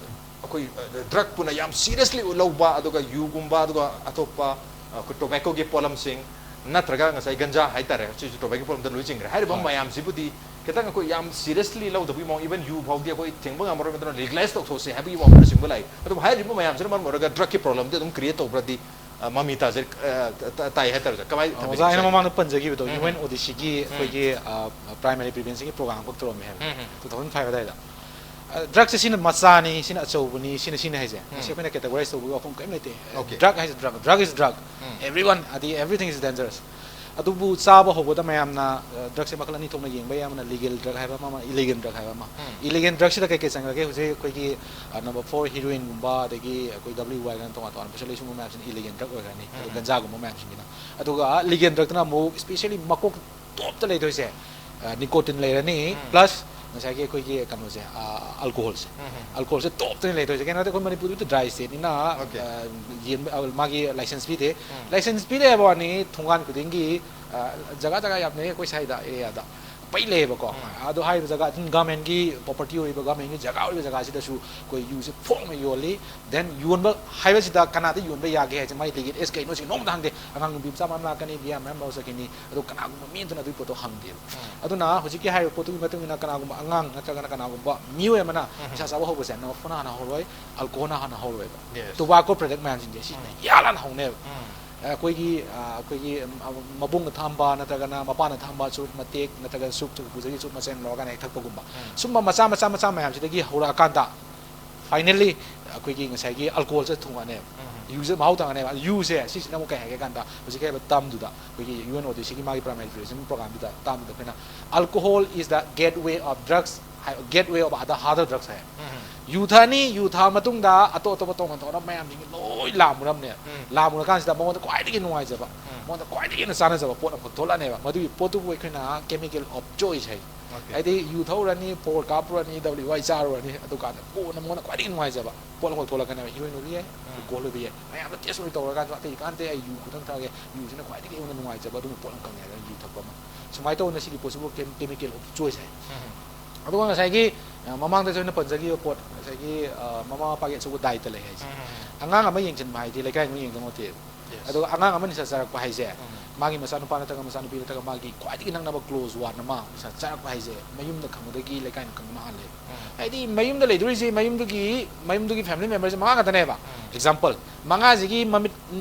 ꯑꯩꯈꯣꯏ, ꯑ, ꯗ꯭ꯔꯒ ꯄꯨꯅ ꯌꯥꯝ ꯁꯤꯔꯤꯌꯁꯂꯤ ꯂꯧꯕ, ꯑꯗꯨꯒ ꯌꯨꯒꯨꯝꯕ, ꯑꯗꯨꯒ ꯑꯇꯣꯞꯄ, ꯑ, ꯑꯩꯈꯣꯏ ꯇꯣꯕꯦꯀꯣꯒꯤ ꯄꯣꯠꯂꯝꯁꯤꯡ, ꯅꯠꯇ꯭ꯔꯒ ꯉꯁꯥꯏ ꯒꯟꯖꯥ ꯍꯥꯏꯇꯥꯔꯦ, ꯁꯤꯁꯨ ꯇꯣꯕꯦꯀꯣꯒꯤ ꯄꯣꯠꯂꯝꯗ ꯂꯣꯏ ꯆꯤꯡꯈ꯭ꯔꯦ꯫ ꯍꯥꯏꯔꯤꯕ ꯍꯣꯏ꯫ ꯃꯌꯥꯝꯁꯤꯕꯨꯗꯤ ꯈꯤꯇꯪ ꯑꯩꯈꯣꯏ ꯌꯥꯝ ꯁꯤꯔꯤꯌꯁꯂꯤ ꯂꯧꯗꯕꯒꯤ ꯃꯑꯣꯡ, ꯏꯚꯟ ꯌꯨ ꯐꯥꯎꯗꯤ ꯑꯩꯈꯣꯏ ꯊꯤꯡꯕ ꯉꯝꯃꯔꯣꯏ, ꯃꯗꯨꯅ ꯂꯤꯒꯂꯥꯏꯁ ꯇꯧꯊꯣꯛꯁꯦ ꯍꯥꯏꯕꯒꯤ ꯋꯥꯐꯝꯅꯆꯤꯡꯕ ꯂꯥꯛꯏ꯫ ꯑꯗꯨꯕꯨ ꯍꯥꯏꯔꯤꯕ ꯃꯌꯥꯝꯁꯤꯅ ꯃꯔꯝ ꯑꯣꯏꯔꯒ ꯗ꯭ꯔꯒꯀꯤ ꯄ꯭ꯔꯣꯕ꯭ꯂꯦꯝꯗꯤ ꯑꯗꯨꯝ ꯀ꯭ꯔꯤꯌꯦꯠ ꯇꯧꯕ꯭ꯔꯗꯤ, ꯑ, ꯃꯃꯤ ꯇꯥꯖꯩ, ꯑ, ꯇ-, ꯇꯥꯏ ꯍꯥꯏꯇꯥꯔꯦ, ꯑꯣꯖꯥ꯫ ꯀꯃꯥꯏꯅ ꯊꯝꯕꯤꯅꯤꯡꯉꯤ? ꯑꯣꯖꯥ, ꯑꯩꯅ ꯃꯃꯥꯡꯗ ꯄꯟꯖꯈꯤꯕꯗꯣ, ꯎꯝ꯫ ꯌꯨ ꯑꯦꯟ ꯑꯣ ꯗꯤ ꯁꯤꯒꯤ ꯎꯝ꯫ ꯑꯩꯈꯣꯏꯒꯤ, ꯑ, ꯄ꯭ꯔꯥꯏꯃꯔꯤ ꯄ꯭ꯔꯤꯚꯦꯟꯁꯟꯒꯤ ꯄ꯭ꯔꯣꯒ꯭ꯔꯥꯝ ꯑꯃꯈꯛ ꯇꯧꯔꯝꯃꯦ ꯍꯥꯏꯕ, ꯎꯝ, ꯎꯝ꯫ ꯇꯨ ꯊꯥꯎꯖꯟ ꯐꯥꯏꯚ ꯑꯗꯨꯋꯥꯏꯗ꯫ ꯑ, ꯗ꯭ꯔꯒꯁꯦ ꯁꯤꯅ ꯃꯆꯥꯅꯤ, ꯁꯤꯅ ꯑꯆꯧꯕꯅꯤ, ꯁꯤꯅ ꯁꯤꯅ ꯍꯥꯏꯁꯦ, ꯃꯁꯤ ꯎꯝ꯫ ꯑꯩꯈꯣꯏꯅ ꯀꯦꯇꯦꯒꯣꯔꯥꯏꯁ ꯇꯧꯕꯒꯤ ꯋꯥꯐꯝ ꯀꯔꯤꯝ ꯂꯩꯇꯦ꯫ ꯑꯣꯀꯦ꯫ ꯗ꯭ꯔꯒ ꯍꯥꯏꯁꯦ ꯗ꯭ꯔꯒ, ꯗ꯭ꯔꯒ ꯏꯁ ꯗ꯭ꯔꯒ꯫ ꯎꯝ꯫ Everyone, ꯑꯗꯤ everything is dangerous꯫ ꯑꯗꯨꯕꯨ ꯆꯥꯕ ꯍꯧꯕꯗ ꯃꯌꯥꯝꯅ ꯗ꯭ꯔꯒꯁꯦ ꯃꯈꯜ ꯑꯅꯤ ꯊꯣꯛꯅ ꯌꯦꯡꯕ ꯌꯥꯝꯅ ꯂꯤꯒꯦꯜ ꯗ꯭ꯔꯒ ꯍꯥꯏꯕ ꯑꯃ, ꯑꯃ ꯏꯂꯤꯒꯦꯜ ꯗ꯭ꯔꯒ ꯍꯥꯏꯕ ꯑꯃ꯫ ꯏꯂꯤꯒꯦꯜ ꯗ꯭ꯔꯒꯁꯤꯗ ꯀꯩꯀꯩ ꯆꯪꯈ꯭ꯔꯒꯦ? ꯍꯧꯖꯤꯛ ꯑꯩꯈꯣꯏꯒꯤ ꯅꯝꯕꯔ ꯐꯣꯔ ꯍꯤꯔꯣꯏꯟꯒꯨꯝꯕ, ꯑꯗꯒꯤ ꯑꯩꯈꯣꯏ ꯗꯕ꯭ꯂꯤꯎ ꯋꯥꯏ ꯀꯥꯏꯅ ꯇꯣꯉꯥꯟ ꯇꯣꯉꯥꯟꯕ ꯄꯩꯁꯥ ꯂꯩꯁꯤꯡꯕ ꯃꯌꯥꯝꯁꯤꯅ ꯏꯂꯤꯒꯦꯜ ꯗ꯭ꯔꯒ ꯑꯣꯏꯈ꯭ꯔꯅꯤ꯫ ꯑꯗꯨ ꯒꯟꯖꯥꯒꯨꯝꯕ ꯃꯌꯥꯝꯁꯤꯡꯁꯤꯅ꯫ ꯑꯗꯨꯒ ꯂꯤꯒꯦꯜ ꯗ꯭ꯔꯒꯇꯅ ꯑꯃꯨꯛ ꯏꯁꯄꯤꯁꯦꯜꯂꯤ ꯃꯀꯣꯛ ꯇꯣꯞꯇ ꯂꯩꯗꯣꯏꯁꯦ ꯅꯤꯀꯣꯇꯤꯟ ꯂꯩꯔꯅꯤ, ꯄ꯭ꯂꯁ ꯉꯁꯥꯏꯒꯤ ꯑꯩꯈꯣꯏꯒꯤ ꯀꯩꯅꯣꯁꯦ, ꯑꯜꯀꯣꯍꯣꯜꯁꯦ꯫ ꯑꯜꯀꯣꯍꯣꯜꯁꯦ ꯇꯣꯞꯇꯅꯤ ꯂꯩꯗꯣꯏꯁꯦ꯫ ꯀꯩꯅꯣ ꯍꯥꯏꯗꯤ ꯑꯩꯈꯣꯏ ꯃꯅꯤꯄꯨꯔꯗꯤ ꯗ꯭ꯔꯥꯏ ꯁ꯭ꯇꯦꯠꯅꯤꯅ, Okay. ꯑ, ꯌꯦꯟꯕ, ꯑ, ꯃꯥꯒꯤ ꯂꯥꯏꯁꯦꯟꯁ ꯄꯤꯗꯦ꯫ ꯂꯥꯏꯁꯦꯟꯁ ꯄꯤꯗꯦ ꯍꯥꯏꯕ ꯋꯥꯅꯤ, ꯊꯣꯡꯒꯥꯟ ꯈꯨꯗꯤꯡꯒꯤ, ꯑ, ꯖꯒꯥ ꯖꯒꯥ ꯌꯥꯝ ꯂꯩ ꯑꯩꯈꯣꯏ ꯁ꯭ꯋꯥꯏꯗ ꯑꯦꯔꯤꯌꯥꯗ꯫ ꯄꯩ ꯂꯩꯌꯦꯕꯀꯣ꯫ ꯑꯗꯣ ꯍꯥꯏꯔꯤꯕ ꯖꯒꯥ ꯑꯗꯨꯝ ꯒꯚꯔꯟꯃꯦꯟꯒꯤ ꯄ꯭ꯔꯣꯄꯔꯇꯤ ꯑꯣꯏꯔꯤꯕ, ꯒꯚꯔꯟꯃꯦꯟꯒꯤ ꯖꯒꯥ ꯑꯣꯏꯔꯤꯕ ꯖꯒꯥꯁꯤꯗꯁꯨ ꯑꯩꯈꯣꯏ ꯌꯨꯁꯦ ꯐꯣꯡꯅ ꯌꯣꯜꯂꯤ꯫ ꯗꯦꯟ ꯌꯣꯟꯕ ꯍꯥꯏꯕꯁꯤꯗ ꯀꯅꯥꯗ ꯌꯣꯟꯕ ꯌꯥꯒꯦ ꯍꯥꯏꯁꯦ ꯃꯥꯒꯤ ꯂꯤꯒꯦꯜ ꯑꯦꯖ ꯀꯩꯅꯣꯁꯤ ꯅꯣꯡꯃꯇ ꯍꯪꯗꯦ꯫ ꯑꯉꯥꯡ ꯅꯨꯄꯤ ꯃꯆꯥ ꯃꯌꯥꯝ ꯂꯥꯛꯀꯅꯤ, ꯕꯤ ꯑꯥꯔ ꯃꯌꯥꯝ ꯂꯧꯖꯒꯅꯤ꯫ ꯑꯗꯣ ꯀꯅꯥꯒꯨꯝꯕ ꯃꯤ ꯑꯃꯇꯅ ꯑꯗꯨꯒꯤ ꯄꯣꯠꯇꯣ ꯍꯪꯗꯦꯕ꯫ ꯑꯗꯨꯅ ꯍꯧꯖꯤꯛꯀꯤ ꯍꯥꯏꯔꯤꯕ ꯄꯣꯠꯇꯨꯒꯤ ꯃꯇꯨꯡ ꯏꯟꯅ ꯀꯅꯥꯒꯨꯝꯕ ꯑꯉꯥꯡ ꯅꯠꯇ꯭ꯔꯒꯅ ꯀꯅꯥꯒꯨꯝꯕ ꯃꯤꯑꯣꯏ ꯑꯃꯅ ꯅꯤꯁꯥ ꯆꯥꯕ ꯍꯧꯕꯁꯦ ꯅꯣꯔꯐꯣꯅ ꯍꯥꯟꯅ ꯍꯧꯔꯣꯏ, ꯑꯜꯀꯣꯍꯣꯜꯅ ꯍꯥꯟꯅ ꯍꯧꯔꯣꯏꯕ꯫ Yes. ꯇꯣꯕꯥꯀꯣ ꯄ꯭ꯔꯗꯛ ꯃꯌꯥꯝꯁꯤꯡꯁꯦ ꯁꯤꯁꯤꯅ ꯏꯍꯥꯟ ꯍꯥꯟꯅ ꯍꯧꯅꯦꯕ꯫ ꯑꯩꯈꯣꯏꯒꯤ, ꯑ, ꯑꯩꯈꯣꯏꯒꯤ, ꯎꯝ, ꯑ, ꯃꯕꯨꯡꯅ ꯊꯛꯑꯝꯕ ꯅꯠꯇ꯭ꯔꯒꯅ ꯃꯄꯥꯅ ꯊꯛꯑꯝꯕ ꯆꯨꯔꯨꯞ ꯃꯇꯦꯛ ꯅꯠꯇ꯭ꯔꯒ ꯆꯨꯔꯨꯞ ꯆꯨꯔꯨꯞ ꯄꯨꯖꯒꯤ ꯆꯨꯔꯨꯞ ꯃꯆꯦꯟ ꯂꯧꯔꯒ ꯍꯦꯛ ꯊꯛꯄꯒꯨꯝꯕ꯫ ꯁꯨꯝꯕ ꯃꯆꯥ ꯃꯆꯥ ꯃꯆꯥ ꯃꯌꯥꯝꯁꯤꯗꯒꯤ ꯍꯧꯔꯛꯑꯀꯥꯟꯗ finally ꯑꯩꯈꯣꯏꯒꯤ ꯉꯁꯥꯏꯒꯤ ꯑꯜꯀꯣꯍꯣꯜꯁꯦ ꯊꯨꯡꯉꯛꯑꯅꯦꯕ꯫ ꯌꯨꯁꯦ ꯃꯍꯥꯎ ꯇꯪꯉꯅꯦꯕ꯫ ꯌꯨꯁꯦ ꯁꯤꯁꯤꯅ ꯑꯃꯨꯛ ꯀꯩ ꯍꯥꯏꯒꯦ ꯀꯥꯟꯗ ꯍꯧꯖꯤꯛꯀꯤ ꯍꯥꯏꯕ ꯇꯔꯝꯗꯨꯗ ꯑꯩꯈꯣꯏꯒꯤ ꯌꯨ ꯑꯦꯟ ꯑꯣ ꯗꯤ ꯁꯤꯒꯤ ꯃꯥꯒꯤ ꯄ꯭ꯔꯥꯏꯃꯥꯔꯤ ꯄ꯭ꯔꯤꯄꯦꯔꯦꯁꯟ ꯄ꯭ꯔꯣꯒ꯭ꯔꯥꯝꯗꯨꯗ ꯇꯔꯝꯗꯨꯗ ꯑꯩꯈꯣꯏꯅ alcohol is the gateway of drugs, ꯍꯥꯏ, gateway of other harder drugs ꯍꯥꯏ꯫ ꯌꯨ ꯊꯛꯑꯅꯤ, ꯌꯨ ꯊꯛꯑ ꯃꯇꯨꯡꯗ ꯑꯇꯣꯞ ꯑꯇꯣꯞꯄ ꯇꯣꯉꯥꯟ ꯇꯣꯉꯥꯟꯕ ꯃꯌꯥꯝꯁꯤꯡꯁꯦ ꯂꯣꯏ ꯂꯥꯝꯃꯨꯔꯝꯅꯦ꯫ ꯂꯥꯝꯃꯨꯔꯀꯥꯟꯁꯤꯗ ꯃꯉꯣꯟꯗ ꯈ꯭ꯋꯥꯏꯗꯒꯤ ꯅꯨꯡꯉꯥꯏꯖꯕ, ꯃꯉꯣꯟꯗ ꯈ꯭ꯋꯥꯏꯗꯒꯤ ꯍꯦꯟꯅ ꯆꯥꯟꯅꯖꯕ ꯄꯣꯠ ꯑꯃꯈꯛ ꯊꯣꯛꯂꯛꯑꯅꯦꯕ꯫ ꯃꯗꯨꯒꯤ ꯄꯣꯠꯇꯨꯕꯨ ꯑꯩꯈꯣꯏꯅ chemical of choice ꯍꯥꯏ꯫ Okay. ꯍꯥꯏꯗꯤ ꯌꯨ ꯊꯛꯎꯔꯅꯤ, ꯄꯣꯔ ꯀꯥꯞꯄꯨꯔꯅꯤ, ꯗꯕ꯭ꯂꯤꯎ ꯋꯥꯏ ꯆꯥꯔꯨꯔꯅꯤ, ꯑꯗꯨꯀꯥꯟꯗ ꯀꯣꯟꯅ ꯃꯉꯣꯟꯗ ꯈ꯭ꯋꯥꯏꯗꯒꯤ ꯅꯨꯡꯉꯥꯏꯖꯕ ꯄꯣꯠ ꯑꯃꯈꯛ ꯊꯣꯛꯂꯛꯀꯅꯦꯕ꯫ ꯍꯤꯔꯣꯏꯟ ꯑꯣꯏꯕ ꯌꯥꯏ, ꯑꯜꯀꯣꯍꯣꯜ ꯑꯣꯏꯕ ꯌꯥꯏ, ꯃꯌꯥꯝꯗꯣ ꯇꯦꯁ ꯑꯣꯏꯅ ꯇꯧꯔꯀꯥꯟꯗ ꯑꯇꯩ ꯀꯥꯟꯗꯦ, ꯑꯩ ꯌꯨ ꯈꯛꯇꯪ ꯊꯛꯑꯒꯦ, ꯌꯨꯁꯤꯅ ꯈ꯭ꯋꯥꯏꯗꯒꯤ ꯑꯩꯉꯣꯟꯗ ꯅꯨꯡꯉꯥꯏꯖꯕ ꯑꯗꯨꯒꯨꯝꯕ ꯄꯣꯠ ꯑꯃꯈꯛꯅꯦ ꯍꯥꯏꯗꯅ ꯌꯨ ꯊꯛꯄ ꯑꯃ꯫ ꯁꯨꯃꯥꯏꯅ ꯇꯧꯗꯅ ꯁꯤꯒꯤ ꯄꯣꯠꯁꯤꯕꯨ ꯀꯦꯝ-, chemical of choice ꯍꯥꯏ꯫ ꯑꯗꯨꯒ ꯉꯁꯥꯏꯒꯤ, ꯑ, ꯃꯃꯥꯡꯗꯁꯨ ꯑꯩꯅ ꯄꯟꯖꯈꯤꯕ ꯄꯣꯠ, ꯉꯁꯥꯏꯒꯤ, ꯑ, ꯃꯃꯥ ꯃꯄꯥꯒꯤ ꯑꯆꯧꯕ ꯗꯥꯏꯇ ꯂꯩ ꯍꯥꯏꯁꯦ꯫ ꯑꯉꯥꯡ ꯑꯃ ꯌꯦꯡꯁꯤꯟꯕ ꯍꯥꯏꯗꯤ ꯂꯩꯀꯥꯏ ꯑꯃ ꯌꯦꯡꯗꯧ ꯅꯠꯇꯦ꯫ Yes. ꯑꯗꯨꯒ ꯑꯉꯥꯡ ꯑꯃ ꯅꯤꯁꯥ ꯆꯥꯔꯛꯄ ꯍꯥꯏꯁꯦ, ꯃꯥꯒꯤ ꯃꯆꯥꯅꯨꯄꯥ ꯅꯠꯇ꯭ꯔꯒ ꯃꯆꯥꯅꯨꯄꯤ ꯅꯠꯇ꯭ꯔꯒ ꯃꯥꯒꯤ ꯈ꯭ꯋꯥꯏꯗꯒꯤ ꯅꯛꯅꯕ close one ꯑꯃ ꯅꯤꯁꯥ ꯆꯥꯔꯛꯄ ꯍꯥꯏꯁꯦ ꯃꯌꯨꯝꯗ ꯈꯪꯕꯗꯒꯤ ꯂꯩꯀꯥꯏꯅ ꯈꯪꯕ ꯍꯥꯜꯂꯦ꯫ ꯍꯥꯏꯗꯤ ꯃꯌꯨꯝꯗ ꯂꯩꯗꯣꯔꯤꯁꯦ, ꯃꯌꯨꯝꯗꯨꯒꯤ, ꯃꯌꯨꯝꯗꯨꯒꯤ family memberꯁꯦ ꯃꯉꯥ ꯈꯛꯇꯅꯦꯕ꯫ Example, ꯃꯉꯥꯁꯤꯒꯤ ꯃꯃꯤꯠ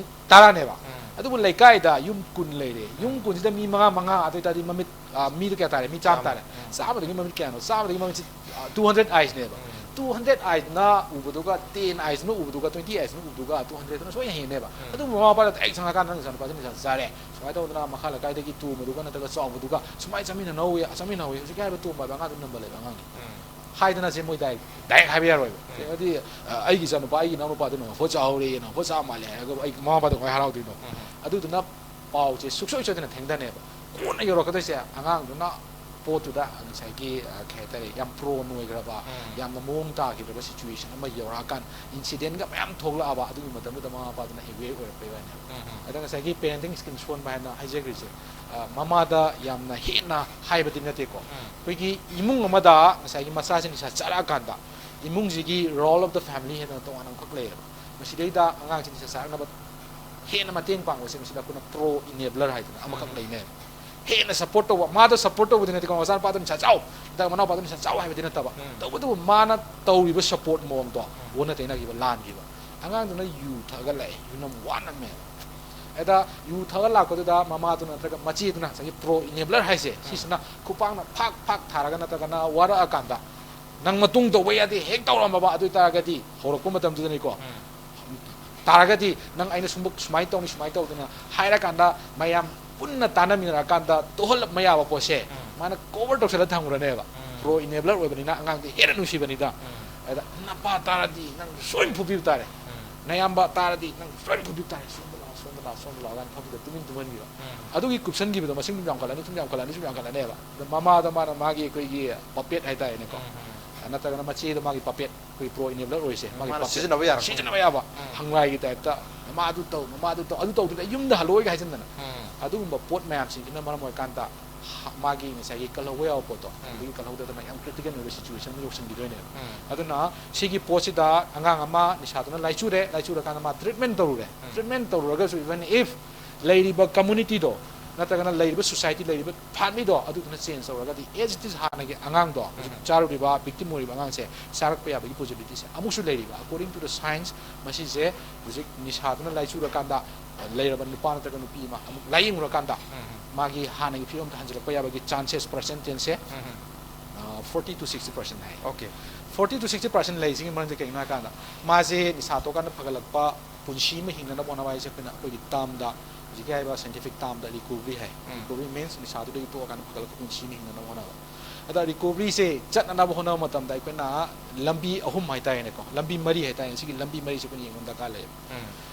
ꯇꯔꯥꯅꯦꯕ꯫ ꯑꯗꯨꯕꯨ ꯂꯩꯀꯥꯏꯗ ꯌꯨꯝ ꯀꯨꯟ ꯂꯩꯔꯦ꯫ ꯌꯨꯝ ꯀꯨꯟꯁꯤꯗ ꯃꯤ ꯃꯉꯥ, ꯃꯉꯥ ꯑꯗꯨ ꯑꯣꯏꯇꯥꯔꯗꯤ ꯃꯃꯤꯠ, ꯑ, ꯃꯤꯗꯣ ꯀꯌꯥ ꯇꯥꯔꯦ? ꯃꯤ ꯆꯥꯝꯃ ꯇꯥꯔꯦ꯫ ꯆꯥꯝꯃꯗꯒꯤ ꯃꯃꯤꯠ ꯀꯌꯥꯅꯣ? ꯆꯥꯝꯃꯗꯒꯤ ꯃꯃꯤꯠꯁꯤ, ꯑ, two hundred eyesꯅꯦꯕ꯫ two hundred eyes-ꯅ ꯎꯕꯗꯨꯒ ten eyes-ꯅ ꯎꯕꯗꯨꯒ twenty eyes-ꯅ ꯎꯕꯗꯨꯒ two hundred-ꯇꯨꯅ ꯁꯣꯏꯅ ꯍꯦꯟꯅꯦꯕ꯫ ꯎꯝ꯫ ꯑꯗꯨꯕꯨ ꯃꯃꯥ ꯃꯄꯥꯗ ꯗꯥꯏꯔꯦꯛ ꯁꯪꯉꯀꯥꯟꯗ ꯅꯪ ꯅꯆꯥꯅꯨꯄꯥꯁꯤ ꯅꯤꯁꯥ ꯆꯥꯔꯦ, ꯁꯨꯃꯥꯏꯅ ꯇꯧꯗꯅ ꯃꯈꯥ ꯂꯩꯀꯥꯏꯗꯒꯤ ꯇꯣꯡꯕꯗꯨꯒ ꯅꯠꯇ꯭ꯔꯒ ꯆꯥꯎꯕꯗꯨꯒ ꯁꯨꯃꯥꯏꯅ ꯆꯥꯃꯤꯟꯅꯍꯧꯋꯤ, ꯆꯥꯃꯤꯟꯅꯍꯧꯋꯤ꯫ ꯍꯧꯖꯤꯛꯀꯤ ꯍꯥꯏꯔꯤꯕ ꯇꯣꯝꯕ ꯍꯥꯏꯕ ꯑꯉꯥꯡꯗꯨ ꯅꯝꯕ ꯂꯩꯕ ꯑꯉꯥꯡꯅꯤ꯫ ꯎꯝ꯫ ꯍꯥꯏꯗꯅ ꯁꯦ ꯃꯣꯏ ꯗꯥꯏꯔꯦꯛ, ꯗꯥꯏꯔꯦꯛ ꯍꯥꯏꯕ ꯌꯥꯔꯣꯏꯕ꯫ ꯎꯝ꯫ ꯀꯩꯅꯣꯗꯤ, ꯑ, ꯑꯩꯒꯤ ꯏꯆꯥꯅꯨꯄꯥ, ꯑꯩꯒꯤ ꯏꯅꯥꯎꯅꯨꯄꯥꯗꯨ ꯅꯣꯡꯃꯐꯥꯎ ꯆꯥꯍꯧꯔꯦ, ꯅꯣꯡꯃꯐꯥꯎ ꯆꯥ ꯃꯥꯜꯂꯦ ꯍꯥꯏꯔꯒ ꯑꯩ ꯃꯃꯥ ꯃꯄꯥꯗꯣ ꯀꯃꯥꯏꯅ ꯍꯔꯥꯎꯗꯣꯏꯅꯣ? ꯎꯝ꯫ ꯑꯗꯨꯗꯨꯅ ꯄꯥꯎꯁꯦ ꯁꯨꯡꯁꯣꯏ ꯁꯣꯏꯗꯅ ꯊꯦꯡꯊꯅꯦꯕ꯫ ꯀꯣꯟꯅ ꯌꯧꯔꯛꯀꯗꯣꯏꯁꯦ ꯑꯉꯥꯡꯗꯨꯅ ꯄꯣꯠꯇꯨꯗ ꯉꯁꯥꯏꯒꯤ, ꯑ, ꯀꯩ ꯍꯥꯏꯇꯥꯔꯦ, ꯌꯥꯝ prone ꯑꯣꯏꯈ꯭ꯔꯕ, ꯎꯝ꯫ ꯌꯥꯝꯅ ꯃꯑꯣꯡ ꯇꯥꯈꯤꯗ꯭ꯔꯕ situation ꯑꯃ ꯌꯧꯔꯛꯑꯀꯥꯟ, incident-ꯀ ꯃꯌꯥꯝ ꯊꯣꯛꯂꯛꯑꯕ, ꯑꯗꯨꯒꯤ ꯃꯇꯝꯗꯨꯗ ꯃꯃꯥ ꯃꯄꯥꯗꯨꯅ aware ꯑꯣꯏꯔꯛꯄꯩ ꯋꯥꯅꯦꯕ꯫ ꯎꯝ, ꯎꯝ꯫ ꯑꯗ ꯉꯁꯥꯏꯒꯤ parenting skill ꯁꯣꯟꯕ ꯍꯥꯏꯅ ꯍꯥꯏꯖꯈ꯭ꯔꯤꯁꯦ, ꯑ, ꯃꯃꯥꯗ ꯌꯥꯝꯅ ꯍꯦꯟꯅ ꯍꯥꯏꯕꯗꯤ ꯅꯠꯇꯦꯀꯣ꯫ ꯎꯝ꯫ ꯑꯩꯈꯣꯏꯒꯤ ꯏꯃꯨꯡ ꯑꯃꯗ ꯉꯁꯥꯏꯒꯤ ꯃꯆꯥꯁꯤꯡ ꯅꯤꯁꯥ ꯆꯥꯔꯛꯑꯀꯥꯟꯗ ꯏꯃꯨꯡꯁꯤꯒꯤ role of the family ꯍꯥꯏꯅ ꯇꯣꯉꯥꯟꯅ ꯑꯃꯈꯛ ꯂꯩꯌꯦꯕ꯫ ꯃꯁꯤꯗꯩꯗ ꯑꯉꯥꯡꯁꯤꯡ ꯅꯤꯁꯥ ꯆꯥꯔꯛꯅꯕ ꯍꯦꯟꯅ ꯃꯇꯦꯡ ꯄꯥꯡꯕꯁꯦ ꯃꯁꯤꯗ ꯑꯩꯈꯣꯏꯅ pro enabler ꯍꯥꯏꯗꯅ ꯑꯃꯈꯛ ꯎꯝ꯫ ꯂꯩꯅꯦꯕ꯫ ꯍꯦꯟꯅ support ꯇꯧꯕ, ꯃꯥꯗꯣ support ꯇꯧꯕꯗꯤ ꯅꯠꯇꯦꯀꯣ, ꯃꯆꯥꯅꯨꯄꯥꯗꯣ ꯅꯤꯁꯥ ꯆꯥꯎ, ꯅꯠꯇ꯭ꯔꯒ ꯃꯅꯥꯎꯄꯥꯗꯣ ꯅꯤꯁꯥ ꯆꯥꯎ ꯍꯥꯏꯕꯗꯤ ꯅꯠꯇꯕ꯫ ꯎꯝ꯫ ꯇꯧꯕꯇꯕꯨ ꯃꯥꯅ ꯇꯧꯔꯤꯕ support ꯃꯑꯣꯡꯗꯣ ꯎꯝ꯫ ꯑꯣꯟꯅ ꯇꯩꯅꯈꯤꯕ, ꯂꯥꯟꯈꯤꯕ꯫ ꯑꯉꯥꯡꯗꯨꯅ ꯌꯨ ꯊꯛꯑꯒ ꯂꯥꯛꯑꯦ, ꯌꯨꯅꯝ ꯋꯥꯅꯝꯃꯦꯕ꯫ ꯑꯗ ꯌꯨ ꯊꯛꯑꯒ ꯂꯥꯛꯄꯗꯨꯗ ꯃꯃꯥꯗꯨꯅ ꯅꯠꯇ꯭ꯔꯒ ꯃꯆꯦꯗꯨꯅ ꯉꯁꯥꯏꯒꯤ pro enabler ꯍꯥꯏꯁꯦ, ꯎꯝ꯫ ꯁꯤꯁꯤꯅ ꯈꯨꯄꯥꯛꯅ ꯐꯥꯛ ꯐꯥꯛ ꯊꯥꯔꯒ ꯅꯠꯇ꯭ꯔꯒꯅ ꯋꯥꯔꯛꯑꯀꯥꯟꯗ ꯅꯪ ꯃꯇꯨꯡ ꯇꯧꯕ ꯌꯥꯗꯦ, ꯍꯦꯛ ꯇꯧꯔꯝꯃꯕ, ꯑꯗꯨ ꯑꯣꯏ ꯇꯥꯔꯒꯗꯤ ꯍꯧꯔꯛꯄ ꯃꯇꯝꯗꯨꯗꯅꯤꯀꯣ, ꯎꯝ꯫ ꯇꯥꯔꯒꯗꯤ ꯅꯪ ꯑꯩꯅ ꯁꯨꯝꯕ ꯁꯨꯃꯥꯏꯅ ꯇꯧꯅꯤ, ꯁꯨꯃꯥꯏꯅ ꯇꯧꯗꯅ ꯍꯥꯏꯔꯀꯥꯟꯗ ꯃꯌꯥꯝ ꯄꯨꯟꯅ ꯇꯥꯟꯅꯃꯤꯟꯅꯔꯀꯥꯟꯗ ꯇꯣꯛꯍꯜꯂꯛꯄ ꯌꯥꯕ ꯄꯣꯠꯁꯦ ꯎꯝ꯫ ꯃꯥꯅ cover ꯇꯧꯁꯜꯂ ꯊꯝꯈ꯭ꯔꯅꯦꯕ꯫ ꯎꯝ꯫ Pro enabler ꯑꯣꯏꯕꯅꯤꯅ ꯑꯉꯥꯡꯗꯤ ꯍꯦꯟꯅ ꯅꯨꯡꯁꯤꯕꯅꯤꯗ꯫ ꯎꯝ꯫ ꯑꯗ ꯅꯄꯥ ꯇꯥꯔꯗꯤ ꯅꯪ ꯁꯣꯏꯅ ꯐꯨꯕꯤꯕ ꯇꯥꯔꯦ꯫ ꯎꯝ꯫ ꯅꯌꯥꯝꯕ ꯇꯥꯔꯗꯤ ꯅꯪ ꯁꯣꯏꯅ ꯐꯨꯕꯤꯕ ꯇꯥꯔꯦ꯫ ꯁꯣꯝꯗ ꯂꯥꯛꯑꯣ, ꯁꯣꯝꯗ ꯂꯥꯛꯑꯣ, ꯁꯣꯝꯗ ꯂꯥꯛꯑꯣ ꯀꯥꯏꯅ ꯐꯝꯗꯨꯗ ꯇꯨꯃꯤꯟ ꯇꯨꯝꯍꯟꯕꯤꯕ꯫ ꯎꯝ꯫ ꯑꯗꯨꯒꯤ ꯀꯨꯞꯁꯟꯈꯤꯕꯗꯣ ꯃꯁꯤꯡ ꯁꯨꯝ ꯌꯥꯝꯈꯠꯂꯛꯑꯅꯤ, ꯁꯨꯝ ꯌꯥꯝꯈꯠꯂꯛꯑꯅꯤ, ꯁꯨꯝ ꯌꯥꯝꯈꯠꯂꯛꯑꯅꯦꯕ꯫ ꯑꯗ ꯃꯃꯥꯗ ꯃꯥꯅ ꯃꯥꯒꯤ ꯑꯩꯈꯣꯏꯒꯤ puppet ꯍꯥꯏꯇꯥꯔꯦꯅꯦꯀꯣ꯫ ꯎꯝ, ꯎꯝ꯫ ꯅꯠꯇ꯭ꯔꯒꯅ ꯃꯆꯦꯗ ꯃꯥꯒꯤ puppet, ꯑꯩꯈꯣꯏ pro enabler ꯑꯣꯏꯔꯤꯁꯦ꯫ ꯃꯥꯒꯤ ꯃꯥꯅ puppet꯫ ꯁꯤꯖꯤꯟꯅꯕ ꯌꯥꯔꯛꯄ꯫ ꯁꯤꯖꯤꯟꯅꯕ ꯌꯥꯕ꯫ ꯎꯝ꯫ ꯍꯪꯂꯥꯏꯒꯤ type-ꯇ, "ꯃꯃꯥ ꯑꯗꯨ ꯇꯧ, ꯃꯃꯥ ꯑꯗꯨ ꯇꯧ, ꯑꯗꯨ ꯇꯧꯗ꯭ꯔꯗꯤ ꯑꯩ ꯌꯨꯝꯗ ꯍꯜꯂꯛꯑꯣꯏꯒ" ꯍꯥꯏꯖꯤꯟꯗꯅ꯫ ꯎꯝ꯫ ꯑꯗꯨꯒꯨꯝꯕ ꯄꯣꯠ ꯃꯌꯥꯝꯁꯤꯡꯁꯤꯅ ꯃꯔꯝ ꯑꯣꯏꯔꯀꯥꯟꯗ ꯍ-, ꯃꯥꯒꯤ ꯉꯁꯥꯏꯒꯤ ꯀꯜꯍꯧꯕ ꯌꯥꯕ ꯄꯣꯠꯇꯣ, ꯎꯝ꯫ ꯑꯗꯨꯗꯒꯤ ꯀꯜꯍꯧꯗꯗꯅ ꯌꯥꯝ critical ꯑꯣꯏꯕ situation ꯑꯃ ꯌꯧꯁꯤꯟꯈꯤꯗꯣꯏꯅꯦꯕ꯫ ꯎꯝ꯫ ꯑꯗꯨꯅ ꯁꯤꯒꯤ ꯄꯣꯠꯁꯤꯗ ꯑꯉꯥꯡ ꯑꯃ ꯅꯤꯁꯥꯗꯨꯅ ꯂꯥꯏꯆꯨꯔꯦ, ꯂꯥꯏꯆꯨꯔꯀꯥꯟꯗ ꯃꯥ treatment ꯇꯧꯔꯨꯔꯦ꯫ Um. Treatment ꯇꯧꯔꯨꯔꯒꯁꯨ, even if ꯂꯩꯔꯤꯕ community-ꯗꯣ ꯅꯠꯇ꯭ꯔꯒꯅ ꯂꯩꯔꯤꯕ society, ꯂꯩꯔꯤꯕ family-ꯗꯣ ꯑꯗꯨꯗꯨꯅ change ꯇꯧꯔꯒꯗꯤ, as it is ꯍꯥꯟꯅꯒꯤ ꯑꯉꯥꯡꯗꯣ, ꯍꯧꯖꯤꯛ ꯎꯝ꯫ ꯆꯥꯔꯨꯔꯤꯕ victim ꯑꯣꯏꯔꯤꯕ ꯑꯉꯥꯡꯁꯦ ꯆꯥꯔꯛꯄ ꯌꯥꯕꯒꯤ possibility-ꯁꯦ ꯑꯃꯨꯛꯁꯨ ꯂꯩꯔꯤꯕ꯫ According to the science, ꯃꯁꯤꯁꯦ ꯍꯧꯖꯤꯛ ꯅꯤꯁꯥꯗꯨꯅ ꯂꯥꯏꯆꯨꯔꯀꯥꯟꯗ ꯂꯩꯔꯕ ꯅꯨꯄꯥ ꯅꯠꯇ꯭ꯔꯒ ꯅꯨꯄꯤ ꯑꯃ ꯑꯃꯨꯛ ꯂꯥꯏꯌꯦꯡꯉꯨꯔꯀꯥꯟꯗ ꯎꯝ꯫ ꯃꯥꯒꯤ ꯍꯥꯟꯅꯒꯤ ꯐꯤꯕꯝꯗ ꯍꯟꯖꯤꯜꯂꯛꯄ ꯌꯥꯕꯒꯤ chances, percentage-ꯁꯦ, ꯎꯝ꯫ ꯑ, forty to sixty percent high. Okay. Forty to sixty percent ꯂꯩꯁꯤꯒꯤ ꯃꯔꯝꯁꯦ ꯀꯩꯒꯤꯅꯣ ꯍꯥꯏ ꯀꯥꯟꯗ, ꯃꯥꯁꯦ ꯅꯤꯁꯥ ꯇꯣꯛꯀꯥꯟꯗ ꯐꯒꯠꯂꯛꯄ ꯄꯨꯟꯁꯤ ꯑꯃ ꯍꯤꯡꯅꯅꯕ ꯍꯣꯠꯅꯕ ꯍꯥꯏꯁꯦ ꯑꯩꯈꯣꯏꯅ ꯑꯩꯈꯣꯏꯒꯤ ꯇꯥꯝꯗ, ꯍꯧꯖꯤꯛꯀꯤ ꯍꯥꯏꯔꯤꯕ scientific ꯇꯥꯝꯗ recovery ꯍꯥꯏ꯫ ꯎꯝ. Recovery means ꯅꯤꯁꯥꯗꯨꯗꯒꯤ ꯇꯣꯛꯑꯀꯥꯟꯗ ꯐꯒꯠꯂꯛꯄ ꯄꯨꯟꯁꯤ ꯑꯃ ꯍꯤꯡꯅꯅꯕ ꯍꯣꯠꯅꯕ꯫ ꯑꯗ recoveryꯁꯦ ꯆꯠꯅꯅꯕ ꯍꯣꯠꯅꯕ ꯃꯇꯝꯗ ꯑꯩꯈꯣꯏꯅ ꯂꯝꯕꯤ ꯑꯍꯨꯝ ꯍꯥꯏꯇꯥꯔꯦꯅꯦꯀꯣ, ꯂꯝꯕꯤ ꯃꯔꯤ ꯍꯥꯏꯇꯥꯔꯦꯅꯦ, ꯁꯤꯒꯤ ꯂꯝꯕꯤ ꯃꯔꯤꯁꯦ ꯑꯩꯈꯣꯏꯅ ꯌꯦꯡꯕ ꯗꯔꯀꯥꯔ ꯂꯩꯌꯦꯕ꯫ ꯎꯝ.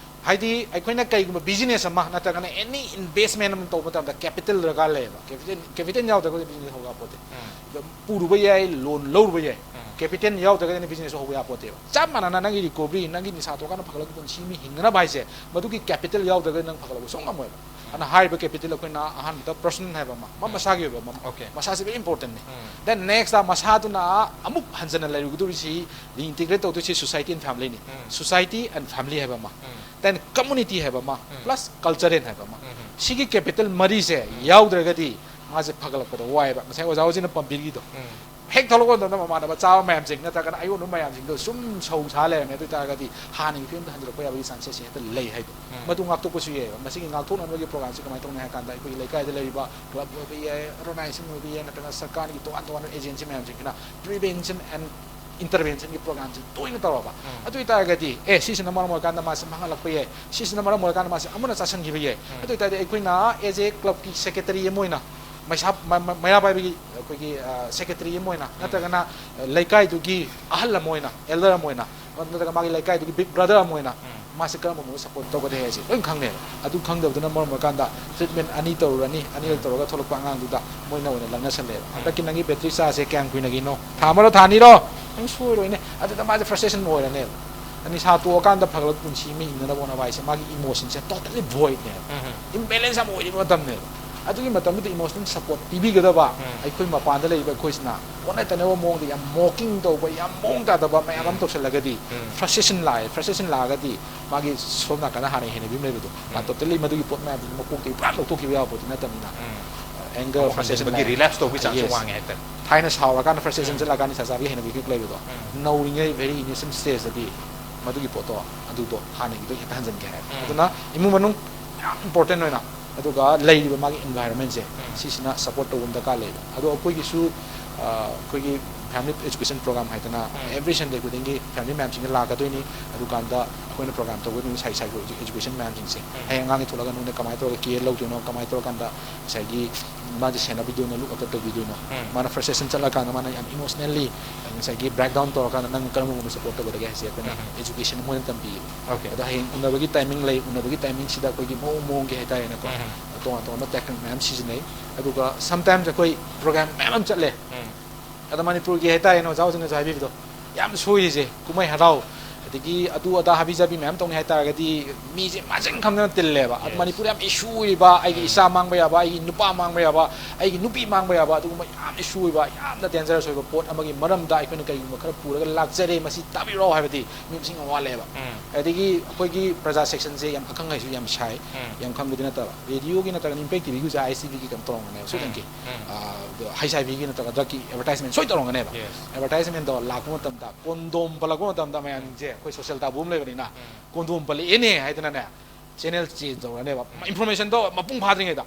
ꯍꯥꯏꯗꯤ ꯑꯩꯈꯣꯏꯅ ꯀꯩꯒꯨꯝꯕ business ꯑꯃ ꯅꯠꯇ꯭ꯔꯒꯅ any investment ꯑꯃ ꯇꯧꯕ ꯃꯇꯝꯗ capital ꯗꯔꯀꯥꯔ ꯂꯩꯌꯦꯕ꯫ Capital, capital ꯌꯥꯎꯗ꯭ꯔꯒꯗꯤ business ꯍꯧꯕ ꯌꯥꯄꯣꯠꯇꯦ꯫ ꯎꯝ. ꯑꯗ ꯄꯨꯔꯨꯕ ꯌꯥꯏ, loan ꯂꯧꯔꯨꯕ ꯌꯥꯏ, ꯎꯝ. Capital ꯌꯥꯎꯗ꯭ꯔꯒꯗꯤ business ꯍꯧꯕ ꯌꯥꯄꯣꯠꯇꯦꯕ꯫ ꯆꯞ ꯃꯥꯟꯅꯅ ꯅꯪꯒꯤ recovery, ꯅꯪꯒꯤ ꯅꯤꯁꯥ ꯇꯣꯛꯀꯥꯟꯗ ꯐꯒꯠꯂꯛꯄ ꯄꯨꯟꯁꯤ ꯑꯃ ꯍꯤꯡꯅꯅꯕ ꯍꯥꯏꯁꯦ, ꯃꯗꯨꯒꯤ capital ꯌꯥꯎꯗ꯭ꯔꯒꯗꯤ ꯅꯪ ꯐꯒꯠꯂꯛꯄ ꯁꯨꯡꯉꯝ ꯉꯝꯃꯣꯏꯕ꯫ ꯑꯗꯨꯅ ꯍꯥꯏꯔꯤꯕ capital ꯑꯩꯈꯣꯏꯅ ꯑꯍꯥꯟꯕꯗ personal ꯍꯥꯏꯕ ꯑꯃ, ꯃꯥ ꯎꯝ. ꯃꯁꯥꯒꯤ ꯑꯣꯏꯕ ꯑꯃ, Okay. ꯃꯁꯥꯁꯦ very important ꯅꯤ꯫ ꯎꯝ. Then next ꯃꯁꯥꯗꯨꯅ ꯑꯃꯨꯛ ꯍꯟꯖꯟꯅ ꯂꯩꯔꯨꯒꯗꯧꯔꯤꯁꯤ, reintegrate ꯇꯧꯗꯣꯏꯁꯤ society and family ꯅꯤ꯫ ꯎꯝ. Society and family ꯍꯥꯏꯕ ꯑꯃ, ꯎꯝ. then community ꯍꯥꯏꯕ ꯑꯃ, ꯎꯝ. plus cultural ꯍꯥꯏꯕ ꯑꯃ꯫ ꯎꯝ. ꯁꯤꯒꯤ capital ꯃꯔꯤꯁꯦ ꯌꯥꯎꯗ꯭ꯔꯒꯗꯤ ꯃꯥꯁꯦ ꯐꯒꯠꯂꯛꯄꯗ ꯋꯥꯏꯑꯦꯕ꯫ ꯉꯁꯥꯏ ꯑꯣꯖꯥ ꯍꯣꯏꯁꯤꯅ ꯄꯟꯕꯤꯔꯤꯗꯣ, ꯎꯝ. ꯍꯦꯛ ꯊꯣꯛꯂꯛꯄ ꯃꯇꯝꯗ ꯃꯃꯥꯟꯅꯕ ꯆꯥꯕ ꯃꯌꯥꯝꯁꯤꯡ ꯅꯠꯇ꯭ꯔꯒꯅ ꯑꯌꯣꯟꯕ ꯃꯌꯥꯝꯁꯤꯡꯗꯣ ꯁꯨꯝ ꯁꯧ ꯁꯥ ꯂꯩꯔꯝꯃꯦ꯫ ꯑꯗꯨ ꯑꯣꯏ ꯇꯥꯔꯒꯗꯤ ꯍꯥꯟꯅꯒꯤ ꯐꯤꯕꯝꯗ ꯍꯟꯖꯤꯜꯂꯛꯄ ꯌꯥꯕꯒꯤ chances ꯁꯦ ꯍꯦꯛꯇ ꯂꯩ ꯍꯥꯏꯗꯣ꯫ ꯎꯝ. ꯃꯗꯨ ꯉꯥꯛꯊꯣꯛꯄꯁꯨ ꯌꯥꯏꯑꯕ꯫ ꯃꯁꯤꯒꯤ ꯉꯥꯛꯊꯣꯛꯅꯅꯕꯒꯤ program ꯁꯤ ꯀꯃꯥꯏꯅ ꯇꯧꯅꯤ ꯍꯥꯏ ꯀꯥꯟꯗ, ꯑꯩꯈꯣꯏꯒꯤ ꯂꯩꯀꯥꯏꯗ ꯂꯩꯔꯤꯕ club ꯑꯣꯏꯕ ꯌꯥꯏ, organization ꯑꯣꯏꯕ ꯌꯥꯏ, ꯅꯠꯇ꯭ꯔꯒ ꯁꯔꯀꯥꯔꯒꯤ ꯇꯣꯉꯥꯟ ꯇꯣꯉꯥꯟꯕ agency ꯃꯌꯥꯝꯁꯤꯡꯁꯤꯅ prevention and intervention ꯒꯤ program ꯁꯤ ꯇꯣꯏꯅ ꯇꯧꯔꯕ꯫ ꯎꯝ. ꯑꯗꯨ ꯑꯣꯏꯇꯥꯔꯒꯗꯤ, ꯑꯦ, ꯁꯤꯁꯤꯅ ꯃꯔꯝ ꯑꯣꯏꯔꯀꯥꯟꯗ ꯃꯥꯁꯦ ꯃꯥꯡꯍꯜꯂꯛꯄ ꯌꯥꯏ, ꯁꯤꯁꯤꯅ ꯃꯔꯝ ꯑꯣꯏꯔꯀꯥꯟꯗ ꯃꯥꯁꯦ ꯑꯃꯨꯛ ꯍꯟꯅ ꯆꯥꯁꯤꯟꯈꯤꯕ ꯌꯥꯏ꯫ ꯎꯝ. ꯑꯗꯨ ꯑꯣꯏꯇꯥꯔꯗꯤ ꯑꯩꯈꯣꯏꯅ as a club ꯀꯤ secretary ꯑꯃ ꯑꯣꯏꯅ, ꯃꯩꯁꯥ, ꯃ-, ꯃ-, ꯃꯩꯔꯥ ꯄꯥꯏꯕꯒꯤ ꯑꯩꯈꯣꯏꯒꯤ, ꯑ, secretary ꯑꯃ ꯑꯣꯏꯅ, ꯅꯠꯇ꯭ꯔꯒꯅ, ꯑ, ꯂꯩꯀꯥꯏꯗꯨꯒꯤ ꯑꯍꯜ ꯑꯃ ꯑꯣꯏꯅ, elder ꯑꯃ ꯑꯣꯏꯅ, ꯅꯠꯇ꯭ꯔꯒ ꯃꯥꯒꯤ ꯂꯩꯀꯥꯏꯗꯨꯒꯤ big brother ꯑꯃ ꯑꯣꯏꯅ, ꯎꯝ. ꯃꯥꯁꯦ ꯀꯔꯝꯕ ꯃꯑꯣꯡꯗ support ꯇꯧꯒꯗꯒꯦ ꯍꯥꯏꯁꯦ ꯂꯣꯏ ꯈꯪꯅꯦꯕ꯫ ꯑꯗꯨ ꯈꯪꯗꯕꯗꯨꯅ ꯃꯔꯝ ꯑꯣꯏꯔꯀꯥꯟꯗ treatment ꯑꯅꯤ ꯇꯧꯔꯨꯔꯅꯤ, ꯑꯅꯤꯔꯛ ꯎꯝ. ꯇꯧꯔꯒ ꯊꯣꯛꯂꯛꯄ ꯑꯉꯥꯡꯗꯨꯗ ꯃꯣꯏꯅ ꯑꯣꯏꯅ ꯂꯪꯅꯁꯜꯂꯦꯕ꯫ ꯎꯝ. "ꯍꯟꯗꯛꯀꯤ ꯅꯪꯒꯤ battery charge ꯁꯦ ꯀꯌꯥꯝ ꯀꯨꯏꯅꯒꯤꯅꯣ? ꯊꯥ ꯑꯃꯔꯣ, ꯊꯥ ꯑꯅꯤꯔꯣ? ꯅꯪ ꯁꯣꯏꯔꯣꯏꯅꯦ"꯫ ꯑꯗꯨꯗ ꯃꯥꯁꯦ frustration ꯑꯣꯏꯔꯅꯦꯕ꯫ ꯅꯤꯁꯥ ꯇꯣꯛꯑꯀꯥꯟꯗ ꯐꯒꯠꯂꯛꯄ ꯄꯨꯟꯁꯤ ꯑꯃ ꯍꯤꯡꯅꯅꯕ ꯍꯣꯠꯅꯕ ꯍꯥꯏꯁꯦ ꯃꯥꯒꯤ emotion ꯁꯦ totally void ꯅꯦꯕ꯫ ꯎꯝ. Imbalance ꯌꯥꯝ ꯑꯣꯏꯔꯤꯕ ꯃꯇꯝꯅꯦꯕ꯫ ꯑꯗꯨꯒꯤ ꯃꯇꯝꯗꯨꯗ emotional support ꯄꯤꯕꯤꯒꯗꯕ ꯎꯝ. ꯑꯩꯈꯣꯏ ꯃꯄꯥꯟꯗ ꯂꯩꯔꯤꯕ ꯑꯩꯈꯣꯏꯁꯤꯅ ꯑꯣꯟꯅ ꯇꯩꯅꯕ ꯃꯑꯣꯡꯗ ꯌꯥꯝ mocking ꯇꯧꯕ, ꯌꯥꯝ ꯃꯑꯣꯡ ꯇꯥꯗꯕ ꯃꯌꯥꯝ ꯑꯃ ꯎꯝ. ꯇꯧꯁꯜꯂꯒꯗꯤ, ꯎꯝ. frustration ꯂꯥꯛꯑꯦ꯫ Frustration ꯂꯥꯛꯑꯒꯗꯤ ꯃꯥꯒꯤ ꯁꯣꯝ ꯅꯥꯀꯟꯗ ꯍꯥꯟꯅ ꯍꯩꯅꯕꯤ ꯑꯃ ꯂꯩꯕꯗꯣ, ꯃꯥ ꯎꯝ. totally ꯃꯗꯨꯒꯤ ꯄꯣꯠ ꯃꯌꯥꯝꯗꯨꯒꯤ ꯃꯀꯣꯛꯇꯒꯤ ꯄꯨꯔꯥ ꯂꯧꯊꯣꯛꯈꯤꯕ ꯌꯥꯕ ꯄꯣꯠꯇꯤ ꯅꯠꯇꯕꯅꯤꯅ, ꯎꯝ. anger, ꯑꯃꯨꯛ frustration ꯍꯟꯖꯤꯟꯕꯒꯤ, ꯂꯥꯛꯑꯦ꯫ relapse ꯇꯧꯕꯒꯤ chance ꯁꯨ Yes. ꯋꯥꯡꯉꯦ ꯍꯥꯏꯇꯥꯔꯦ꯫ ꯊꯥꯏꯅ ꯁꯥꯎꯔꯀꯥꯟꯗ frustration ꯎꯝ. ꯆꯠꯂꯀꯥꯟꯗ ꯅꯤꯁꯥ ꯆꯥꯕꯒꯤ ꯍꯩꯅꯕꯤ ꯀꯩꯀꯩ ꯂꯩꯕꯗꯣ, ꯎꯝ. ꯅꯧꯔꯤꯉꯩ very innocent stage ꯇꯗꯤ ꯃꯗꯨꯒꯤ ꯄꯣꯠꯇꯣ, ꯑꯗꯨꯗꯣ ꯍꯥꯟꯅꯒꯤꯗꯣ ꯍꯦꯛꯇ ꯍꯟꯖꯤꯟꯒꯦ ꯍꯥꯏꯕ꯫ ꯎꯝ. ꯑꯗꯨꯅ ꯏꯃꯨꯡ ꯃꯅꯨꯡ ꯌꯥꯝ important ꯑꯣꯏꯅ, ꯑꯗꯨꯒ ꯂꯩꯔꯤꯕ ꯃꯥꯒꯤ environment ꯁꯦ, ꯎꯝ. ꯁꯤꯁꯤꯅ support ꯇꯧꯕ ꯑꯃ ꯗꯔꯀꯥꯔ ꯂꯩꯌꯦꯕ꯫ ꯑꯗꯣ ꯑꯩꯈꯣꯏꯒꯤꯁꯨ ꯑꯩꯈꯣꯏꯒꯤ family education program ꯍꯥꯏꯗꯅ every Sunday ꯈꯨꯗꯤꯡꯒꯤ family ꯃꯌꯥꯝꯁꯤꯡꯅ ꯂꯥꯛꯀꯗꯣꯏꯅꯤ꯫ ꯑꯗꯨꯀꯥꯟꯗ ꯑꯩꯈꯣꯏꯅ program ꯇꯧꯒꯗꯣꯏꯅꯤ ꯉꯁꯥꯏ ꯉꯁꯥꯏꯒꯤ education ꯃꯌꯥꯝꯁꯤꯡꯁꯦ꯫ ꯍꯌꯦꯡ ꯑꯉꯥꯡꯒꯤ ꯊꯣꯛꯂꯒ ꯅꯉꯣꯟꯗ ꯀꯃꯥꯏꯅ ꯇꯧꯔꯒ care ꯂꯧꯗꯣꯏꯅꯣ, ꯀꯃꯥꯏꯅ ꯇꯧꯔꯀꯥꯟꯗ ꯉꯁꯥꯏꯒꯤ ꯃꯥꯁꯦ ꯁꯦꯟꯅꯕꯤꯗꯣꯏꯅꯣ, look after ꯇꯧꯕꯤꯗꯣꯏꯅꯣ, ꯃꯥꯅ frustration ꯆꯠꯂꯀꯥꯟꯗ ꯃꯥꯅ ꯌꯥꯝ emotionally ꯉꯁꯥꯏꯒꯤ breakdown ꯇꯧꯔꯀꯥꯟꯗ ꯅꯪ ꯀꯔꯝꯕ ꯃꯑꯣꯡꯗ support ꯇꯧꯒꯗꯒꯦ ꯍꯥꯏꯁꯦ ꯑꯩꯈꯣꯏꯅ education ꯃꯣꯏꯅ ꯇꯝꯕꯤꯌꯦ꯫ ꯑꯗꯣ ꯍꯌꯦꯡ ꯎꯅꯕꯒꯤ timing ꯂꯩ, ꯎꯅꯕꯒꯤ timingꯁꯤꯗ ꯑꯩꯈꯣꯏꯒꯤ ꯃꯑꯣꯡ ꯃꯑꯣꯡꯒꯤ ꯍꯥꯏꯇꯥꯔꯦꯅꯦꯀꯣ, ꯇꯣꯉꯥꯟ ꯇꯣꯉꯥꯟꯕ technique ꯃꯌꯥꯝ ꯁꯤꯖꯤꯟꯅꯩ꯫ ꯑꯗꯨꯒ sometimes ꯑꯩꯈꯣꯏ program ꯃꯌꯥꯝ ꯑꯃ ꯆꯠꯂꯦ꯫ ꯑꯗꯣ ꯃꯅꯤꯄꯨꯔꯒꯤ ꯍꯥꯏꯇꯥꯔꯦꯅꯦ, ꯑꯣꯖꯥ ꯍꯧꯖꯤꯛꯅꯁꯨ ꯍꯥꯏꯕꯤꯕꯗꯣ, ꯌꯥꯝ ꯁꯣꯏꯔꯤꯁꯦ꯫ ꯀꯨꯝꯍꯩ ꯍꯔꯥꯎ, ꯑꯗꯒꯤ ꯑꯗꯨ ꯑꯗꯥ ꯍꯥꯕꯤ ꯖꯥꯕꯤ ꯃꯌꯥꯝ ꯇꯧꯅꯤ ꯍꯥꯏꯇꯥꯔꯒꯗꯤ ꯃꯤꯁꯦ ꯃꯁꯤꯡ ꯈꯪꯗꯅ ꯇꯤꯜꯂꯦꯕ꯫ ꯑꯗꯨ ꯃꯅꯤꯄꯨꯔ ꯌꯥꯝ issue ꯑꯣꯏꯕ, ꯑꯩꯒꯤ ꯏꯆꯥ ꯃꯥꯡꯕ ꯌꯥꯕ, ꯑꯩꯒꯤ ꯅꯨꯄꯥ ꯃꯥꯡꯕ ꯌꯥꯕ, ꯑꯩꯒꯤ ꯅꯨꯄꯤ ꯃꯥꯡꯕ ꯌꯥꯕ, ꯑꯗꯨꯒꯨꯝꯕ ꯌꯥꯝ issue ꯑꯣꯏꯕ, ꯌꯥꯝꯅ dangerous ꯑꯣꯏꯕ ꯄꯣꯠ ꯑꯃꯒꯤ ꯃꯔꯝꯗ ꯑꯩꯈꯣꯏꯅ ꯀꯔꯤꯒꯨꯝꯕ ꯈꯔ ꯄꯨꯔꯒ ꯂꯥꯛꯆꯔꯦ, ꯃꯁꯤ ꯇꯥꯕꯤꯔꯣ ꯍꯥꯏꯕꯗꯤ ꯃꯤ ꯃꯁꯤꯡ ꯌꯥꯝ ꯋꯥꯠꯂꯦꯕ꯫ ꯑꯗꯒꯤ ꯑꯩꯈꯣꯏꯒꯤ ꯄ꯭ꯔꯖꯥ sectionꯁꯦ ꯌꯥꯝ ꯑꯈꯪ ꯑꯍꯩꯁꯨ ꯌꯥꯝ ꯁꯥꯏ, ꯌꯥꯝ ꯈꯪꯕꯗꯤ ꯅꯠꯇꯕ꯫ Radioꯒꯤ ꯅꯠꯇ꯭ꯔꯒ Impact TVꯒꯤꯁꯨ, ISTVꯒꯤ ꯀꯩꯅꯣ ꯇꯧꯔꯝꯒꯅꯦꯕ, ꯁꯣꯏꯗꯅꯀꯤ꯫ ꯑꯥ, ꯑꯗꯣ ꯍꯩꯁꯥꯏꯕꯤꯒꯤ ꯅꯠꯇ꯭ꯔꯒ drugꯀꯤ advertisement ꯁꯣꯏ ꯇꯧꯔꯝꯒꯅꯦꯕ꯫ Advertisementꯗꯣ ꯂꯥꯛꯄ ꯃꯇꯝꯗ, condom ꯄꯜꯂꯛꯄ ꯃꯇꯝꯗ ꯃꯌꯥꯝꯁꯦ, ꯑꯩꯈꯣꯏ social taboo ꯑꯃ ꯂꯩꯕꯅꯤꯅ, condom ꯄꯜꯂꯛꯑꯦꯅꯦ ꯍꯥꯏꯗꯅꯅꯦ, channel change ꯇꯧꯔꯅꯦꯕ꯫ Informationꯗꯣ ꯃꯄꯨꯡ ꯐꯥꯗ꯭ꯔꯤꯉꯩꯗ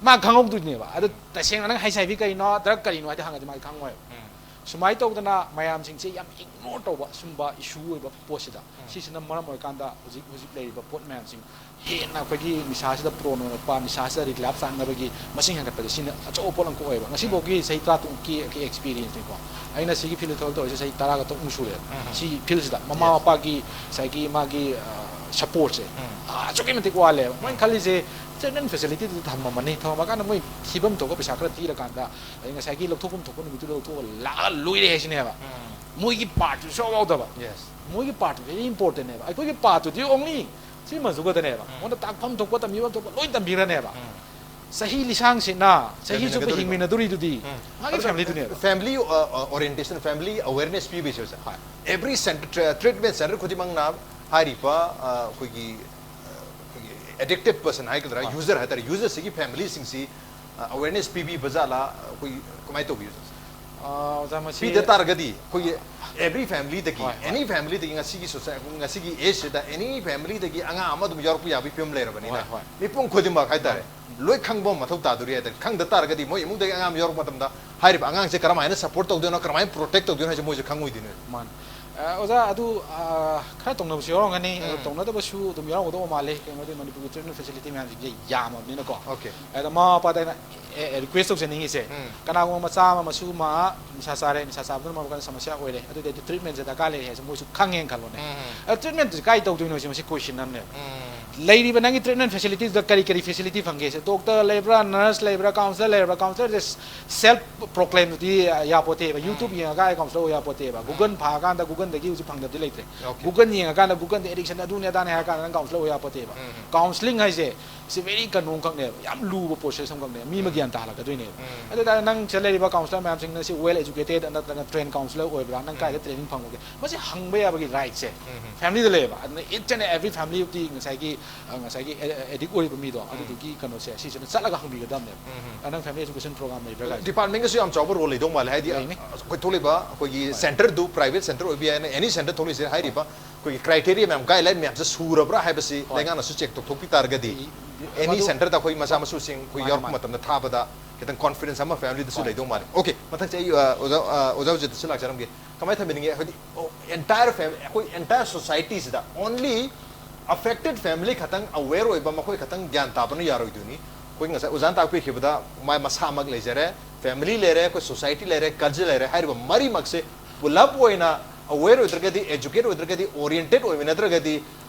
ꯃꯥ ꯈꯪꯍꯧꯗꯣꯏꯅꯦꯕ꯫ ꯑꯗꯣ ꯇꯁꯦꯡꯅ ꯅꯪ ꯍꯩꯁꯥꯏꯕꯤ ꯀꯩꯅꯣ, drug ꯀꯔꯤꯅꯣ ꯍꯥꯏꯗꯤ ꯍꯪꯉꯗꯤ ꯃꯥꯗꯤ ꯈꯪꯉꯣꯏꯕ꯫ ꯁꯨꯃꯥꯏꯅ ꯇꯧꯗꯅ ꯃꯌꯥꯝꯁꯤꯡꯁꯦ ꯌꯥꯝ ignore ꯇꯧꯕ ꯁꯨꯝꯕ issue ꯑꯣꯏꯕ ꯄꯣꯠꯁꯤꯗ, ꯁꯤꯁꯤꯅ ꯃꯔꯝ ꯑꯣꯏꯔꯀꯥꯟꯗ ꯍꯧꯖꯤꯛ ꯍꯧꯖꯤꯛ ꯂꯩꯔꯤꯕ ꯄꯣꯠ ꯃꯌꯥꯝꯁꯤꯡ ꯍꯦꯟꯅ ꯑꯩꯈꯣꯏꯒꯤ ꯅꯤꯁꯥꯁꯤꯗ prone ꯑꯣꯏꯔꯛꯄ, ꯅꯤꯁꯥꯁꯤꯗ relapse ꯂꯥꯛꯅꯕꯒꯤ ꯃꯁꯤꯡ ꯍꯦꯟꯒꯠꯄꯁꯦ, ꯁꯤꯅ ꯑꯆꯧꯕ ꯄꯣꯠ ꯑꯃꯈꯛ ꯑꯣꯏꯌꯦꯕ꯫ ꯉꯁꯤꯐꯥꯎꯒꯤ ꯆꯍꯤ ꯇꯔꯥꯇꯔꯨꯛꯀꯤ ꯑꯩꯈꯣꯏ experienceꯅꯤꯀꯣ꯫ ꯑꯩꯅ ꯁꯤꯒꯤ fieldꯗ ꯊꯕꯛ ꯇꯧꯔꯤꯁꯦ ꯆꯍꯤ ꯇꯔꯥꯒ ꯇꯔꯨꯛꯃꯨꯛ ꯁꯨꯔꯦꯕ꯫ ꯁꯤ fieldꯁꯤꯗ ꯃꯃꯥ ꯃꯄꯥꯒꯤ ꯉꯁꯥꯏꯒꯤ ꯃꯥꯒꯤ, ꯑ, supportꯁꯦ, ꯑ, ꯑꯁꯨꯛꯀꯤ ꯃꯇꯤꯛ ꯋꯥꯠꯂꯦꯕ꯫ ꯃꯣꯏꯅ ꯈꯜꯂꯤꯁꯦ, "Treatment facilityꯗꯨꯗ ꯊꯝꯃꯝꯃꯅꯤ, ꯊꯝꯃꯝꯃꯀꯥꯟꯗ ꯃꯣꯏ ꯊꯤꯐꯝ ꯊꯣꯛꯄ ꯄꯩꯁꯥ ꯈꯔ ꯊꯤꯔꯀꯥꯟꯗ ꯑꯩ ꯉꯁꯥꯏꯒꯤ ꯂꯧꯊꯣꯛꯐꯝ ꯊꯣꯛꯄ ꯅꯨꯃꯤꯠꯇꯨꯗ ꯂꯧꯊꯣꯛꯑꯒ ꯂꯥꯛꯑꯒ ꯂꯣꯏꯔꯦ" ꯍꯥꯏꯁꯤꯅꯦꯕ꯫ ꯃꯣꯏꯒꯤ partꯇꯨ ꯁꯨꯡꯌꯥꯎ ꯌꯥꯎꯗꯕ꯫ ꯃꯣꯏꯒꯤ partꯇꯨ very importantꯅꯦꯕ꯫ ꯑꯩꯈꯣꯏꯒꯤ partꯇꯨꯗꯤ only ꯁꯤ ꯃꯆꯨ ꯈꯛꯇꯅꯦꯕ꯫ ꯃꯉꯣꯟꯗ ꯇꯥꯛꯐꯝ ꯊꯣꯛꯄ, ꯇꯝꯕꯤꯐꯝ ꯊꯣꯛꯄ ꯂꯣꯏ ꯇꯝꯕꯤꯔꯅꯦꯕ꯫ ꯆꯍꯤ ꯂꯤꯁꯥꯡꯁꯤꯠꯅ ꯆꯍꯤ ꯆꯨꯞꯄ ꯍꯤꯡꯃꯤꯟꯅꯒꯗꯧꯔꯤꯕ꯫ ꯍꯤꯡꯃꯤꯟꯅꯗꯧꯔꯤꯗꯨꯗꯤ ꯃꯥꯒꯤ ꯑꯗꯨꯅ familyꯗꯨꯅꯦꯕ꯫ Family, ꯑ, ꯑ, orientation, family awareness ꯄꯤꯕꯁꯦ ꯑꯣꯖꯥ꯫ Every center, tre-, treatment center ꯈꯨꯗꯤꯡꯃꯛꯅ ꯍꯥꯏꯔꯤꯕ, ꯑ, ꯑꯩꯈꯣꯏꯒꯤ, ꯑ, ꯑꯩꯈꯣꯏꯒꯤ addicted person ꯍꯥꯏꯒꯗ꯭ꯔꯥ, user ꯍꯥꯏꯇꯥꯔꯦ, userꯁꯤꯒꯤ familyꯁꯤꯡꯁꯤ, ꯑ, awareness ꯄꯤꯕꯤꯕ ꯖꯥꯠꯂꯥ, ꯑꯩꯈꯣꯏ ꯀꯃꯥꯏꯅ ꯇꯧꯕꯤ ꯑꯣꯖꯥ? ꯑ, ꯑꯣꯖꯥ, ꯃꯁꯤ ꯄꯤꯗ ꯇꯥꯔꯒꯗꯤ ꯑꯩꯈꯣꯏꯒꯤ every family ꯗꯒꯤ, ꯍꯣꯏ, ꯍꯣꯏ꯫ Any family ꯗꯒꯤ ꯉꯁꯤꯒꯤ ꯁꯣꯁꯥꯏ-, ꯉꯁꯤꯒꯤ age ꯁꯤꯗ any family ꯗꯒꯤ ꯑꯉꯥꯡ ꯑꯃ ꯑꯗꯨꯝ ꯌꯥꯎꯔꯛꯄ ꯌꯥꯕꯒꯤ ꯐꯤꯕꯝ ꯂꯩꯔꯕꯅꯤꯅ, ꯍꯣꯏ, ꯍꯣꯏ꯫ ꯃꯤꯄꯨꯝ ꯈꯨꯗꯤꯡꯃꯛ ꯍꯥꯏꯇꯥꯔꯦ, ꯂꯣꯏ ꯈꯪꯕ ꯑꯃ ꯃꯊꯧ ꯇꯥꯗꯣꯔꯤ ꯍꯥꯏꯇꯥꯔꯦ꯫ ꯈꯪꯗ ꯇꯥꯔꯒꯗꯤ ꯃꯣꯏ ꯏꯃꯨꯡꯗꯒꯤ ꯑꯉꯥꯡ ꯑꯃ ꯌꯥꯎꯔꯛꯄ ꯃꯇꯝꯗ ꯍꯥꯏꯔꯤꯕ ꯑꯉꯥꯡꯁꯦ ꯀꯔꯝꯍꯥꯏꯅ support ꯇꯧꯗꯣꯏꯅꯣ, ꯀꯔꯝꯍꯥꯏꯅ protect ꯇꯧꯗꯣꯏꯅꯣ ꯍꯥꯏꯁꯦ ꯃꯣꯏꯁꯨ ꯈꯪꯉꯣꯏꯗꯣꯏꯅꯦ꯫ ꯃꯥꯅꯦ꯫ ꯑ, ꯑꯣꯖꯥ, ꯑꯗꯨ, ꯑ, ꯈꯔ ꯇꯧꯅꯕꯁꯨ ꯌꯥꯎꯔꯝꯒꯅꯤ, ꯑꯗꯣ ꯎꯝ꯫ ꯇꯧꯅꯗꯕꯁꯨ ꯑꯗꯨꯝ ꯌꯥꯎꯔꯝꯒꯗꯧꯕ ꯃꯥꯜꯂꯦ꯫ ꯀꯩꯅꯣꯗꯤ ꯃꯅꯤꯄꯨꯔꯒꯤ treatment facility ꯃꯌꯥꯝꯁꯤꯡꯁꯦ ꯌꯥꯝꯃꯕꯅꯤꯅꯀꯣ꯫ Okay꯫ ꯑꯗ ꯃꯃꯥ ꯃꯄꯥꯗ ꯑꯩꯅ, ꯑꯦ, request ꯇꯧꯖꯅꯤꯡꯉꯤꯁꯦ, ꯎꯝ꯫ ꯀꯅꯥꯒꯨꯝꯕ ꯃꯆꯥ ꯑꯃ, ꯃꯁꯨ ꯑꯃ ꯅꯤꯁꯥ ꯆꯥꯔꯦ, ꯅꯤꯁꯥ ꯆꯥꯕꯗꯨꯅ ꯃꯔꯝ ꯑꯣꯏꯔꯒ ꯁꯃꯁ꯭ꯌꯥ ꯑꯣꯏꯔꯦ, ꯑꯗꯨꯗꯤ treatment ꯁꯦ ꯗꯔꯀꯥꯔ ꯂꯩꯔꯦ ꯍꯥꯏꯁꯦ ꯃꯣꯏꯁꯨ ꯈꯪꯉꯦꯅ ꯈꯜꯂꯣꯅꯦ꯫ ꯎꯝ꯫ ꯑꯗ treatment ꯁꯦ ꯀꯥꯏ ꯇꯧꯗꯣꯏꯅꯣ ꯁꯤ ꯃꯁꯤ question ꯑꯃꯅꯦꯕ꯫ ꯎꯝ꯫ ꯂꯩꯔꯤꯕ ꯅꯪꯒꯤ treatment facility ꯗꯨꯗ ꯀꯔꯤ ꯀꯔꯤ facility ꯐꯪꯒꯦ? ꯁꯦ doctor ꯂꯩꯕ꯭ꯔꯥ, nurse ꯂꯩꯕ꯭ꯔꯥ, counsellor ꯂꯩꯕ꯭ꯔꯥ? Counsellor ꯁꯦ self proclaim ꯗꯨꯗꯤ ꯌꯥꯄꯣꯠꯇꯦꯕ꯫ YouTube ꯌꯦꯡꯉꯒ ꯑꯩ counsellor ꯑꯣꯏ ꯌꯥꯄꯣꯠꯇꯦꯕ꯫ Google ꯐꯥꯀꯥꯟꯗ Google ꯗꯒꯤ ꯍꯧꯖꯤꯛ ꯐꯪꯗꯕꯗꯤ ꯂꯩꯇ꯭ꯔꯦ꯫ Okay꯫ Google ꯌꯦꯡꯉꯀꯥꯟꯗ Google ꯗ addiction ꯑꯗꯨꯅꯤ ꯑꯗꯥꯅꯤ ꯍꯥꯏꯔ ꯀꯥꯟꯗ ꯅꯪ counsellor ꯑꯣꯏ ꯌꯥꯄꯣꯠꯇꯦꯕ꯫ ꯎꯝ꯫ Counselling ꯍꯥꯏꯁꯦ it's a very ꯀꯩꯅꯣ ꯑꯃꯈꯛꯅꯦꯕ, ꯌꯥꯝ ꯂꯨꯕ process ꯑꯃꯈꯛꯅꯦꯕ, ꯃꯤ ꯑꯃ ꯎꯝ꯫ ꯒ꯭ꯌꯥꯟ ꯇꯥꯍꯜꯂꯛꯀꯗꯣꯏꯅꯦꯕ꯫ ꯎꯝ꯫ ꯑꯗꯨ ꯑꯣꯏꯇꯥꯔꯗꯤ ꯅꯪ ꯁꯤꯗ ꯂꯩꯔꯤꯕ counsellor ꯃꯌꯥꯝꯁꯤꯡꯅ ꯁꯤ well educated ꯅꯠꯇ꯭ꯔꯒ trained counsellor ꯑꯣꯏꯕ꯭ꯔꯥ, ꯅꯪ ꯀꯥꯏꯗ training ꯐꯪꯕꯒꯦ, ꯃꯁꯤ ꯍꯪꯕ ꯌꯥꯕꯒꯤ right ꯁꯦ ꯎꯝ꯫ family ꯗ ꯂꯩꯌꯦꯕ꯫ ꯑꯗꯨꯅ each and every family ꯗꯤ ꯉꯁꯥꯏꯒꯤ, ꯑ, ꯉꯁꯥꯏꯒꯤ addict ꯑꯣꯏꯔꯤꯕ ꯃꯤꯗꯣ ꯑꯗꯨꯗꯨꯒꯤ ꯀꯩꯅꯣꯁꯦ ꯁꯤꯁꯤꯅ ꯆꯠꯂꯒ ꯍꯪꯕꯤꯒꯗꯕꯅꯦꯕ꯫ ꯎꯝ꯫ ꯑ, ꯅꯪ family education program ꯂꯩꯕ꯭ꯔꯥ ꯀꯥꯏꯁꯦ? Department ꯒꯁꯨ ꯌꯥꯝ ꯆꯥꯎꯕ role ꯂꯩꯗꯧ ꯃꯥꯜꯂꯦ, ꯍꯥꯏꯗꯤ ꯂꯩꯅꯤ꯫ ꯑꯩꯈꯣꯏ ꯊꯣꯛꯂꯤꯕ ꯑꯩꯈꯣꯏꯒꯤ center ꯗꯨ, private center ꯑꯣꯏꯕ ꯌꯥꯏ, any center ꯊꯣꯛꯂꯤꯁꯦ ꯍꯥꯏꯔꯤꯕ ꯑꯩꯈꯣꯏꯒꯤ criteria ꯃꯌꯥꯝ, guideline ꯃꯌꯥꯝꯁꯦ ꯁꯨꯔꯕ꯭ꯔꯥ ꯍꯥꯏꯕꯁꯤ ꯍꯣꯏ꯫ ꯂꯩꯉꯥꯛꯅꯁꯨ check ꯇꯧꯊꯣꯛꯄꯤ ꯇꯥꯔꯒꯗꯤ ꯏ-, any ꯑꯗꯨ center ꯗ ꯑꯩꯈꯣꯏ ꯃꯆꯥ ꯃꯁꯨꯁꯤꯡ ꯑꯩꯈꯣꯏ ꯃꯥꯅꯦ, ꯌꯥꯎꯔꯛꯄ ꯃꯥꯅꯦ꯫ ꯃꯇꯝꯗ ꯊꯥꯕꯗ ꯈꯤꯇꯪ confidence ꯑꯃ family ꯗꯁꯨ ꯍꯣꯏ꯫ ꯂꯩꯗꯧ ꯃꯥꯜꯂꯦ꯫ Okay, ꯃꯊꯪꯁꯦ ꯑꯩ, ꯑ, ꯑꯣꯖꯥ, ꯑ, ꯑꯣꯖꯥ ꯍꯧꯖꯤꯛꯇꯁꯨ ꯂꯥꯛꯆꯔꯝꯒꯦ꯫ ꯀꯃꯥꯏꯅ ꯊꯝꯕꯤꯅꯤꯡꯉꯦ? ꯍꯥꯏꯗꯤ, ꯑꯣ, entire family, ꯑꯩꯈꯣꯏ entire society ꯁꯤꯗ only affected family ꯈꯛꯇꯪ aware ꯑꯣꯏꯕ, ꯃꯈꯣꯏ ꯈꯛꯇꯪ ꯒ꯭ꯌꯥꯟ ꯇꯥꯕꯅ ꯌꯥꯔꯣꯏꯗꯣꯏꯅꯤ꯫ ꯑꯩꯈꯣꯏ ꯉꯁꯥꯏ ꯑꯣꯖꯥꯅ ꯇꯥꯛꯄꯤꯈꯤꯕꯗ ꯃꯥ ꯃꯁꯥꯃꯛ ꯂꯩꯖꯔꯦ, family ꯂꯩꯔꯦ, ꯑꯩꯈꯣꯏ society ꯂꯩꯔꯦ, culture ꯂꯩꯔꯦ, ꯍꯥꯏꯔꯤꯕ ꯃꯔꯤꯃꯛꯁꯦ ꯄꯨꯂꯞ ꯑꯣꯏꯅ aware ꯑꯣꯏꯗ꯭ꯔꯒꯗꯤ, educate ꯑꯣꯏꯗ꯭ꯔꯒꯗꯤ, oriented ꯑꯣꯏꯃꯤꯟꯅꯗ꯭ꯔꯒꯗꯤ,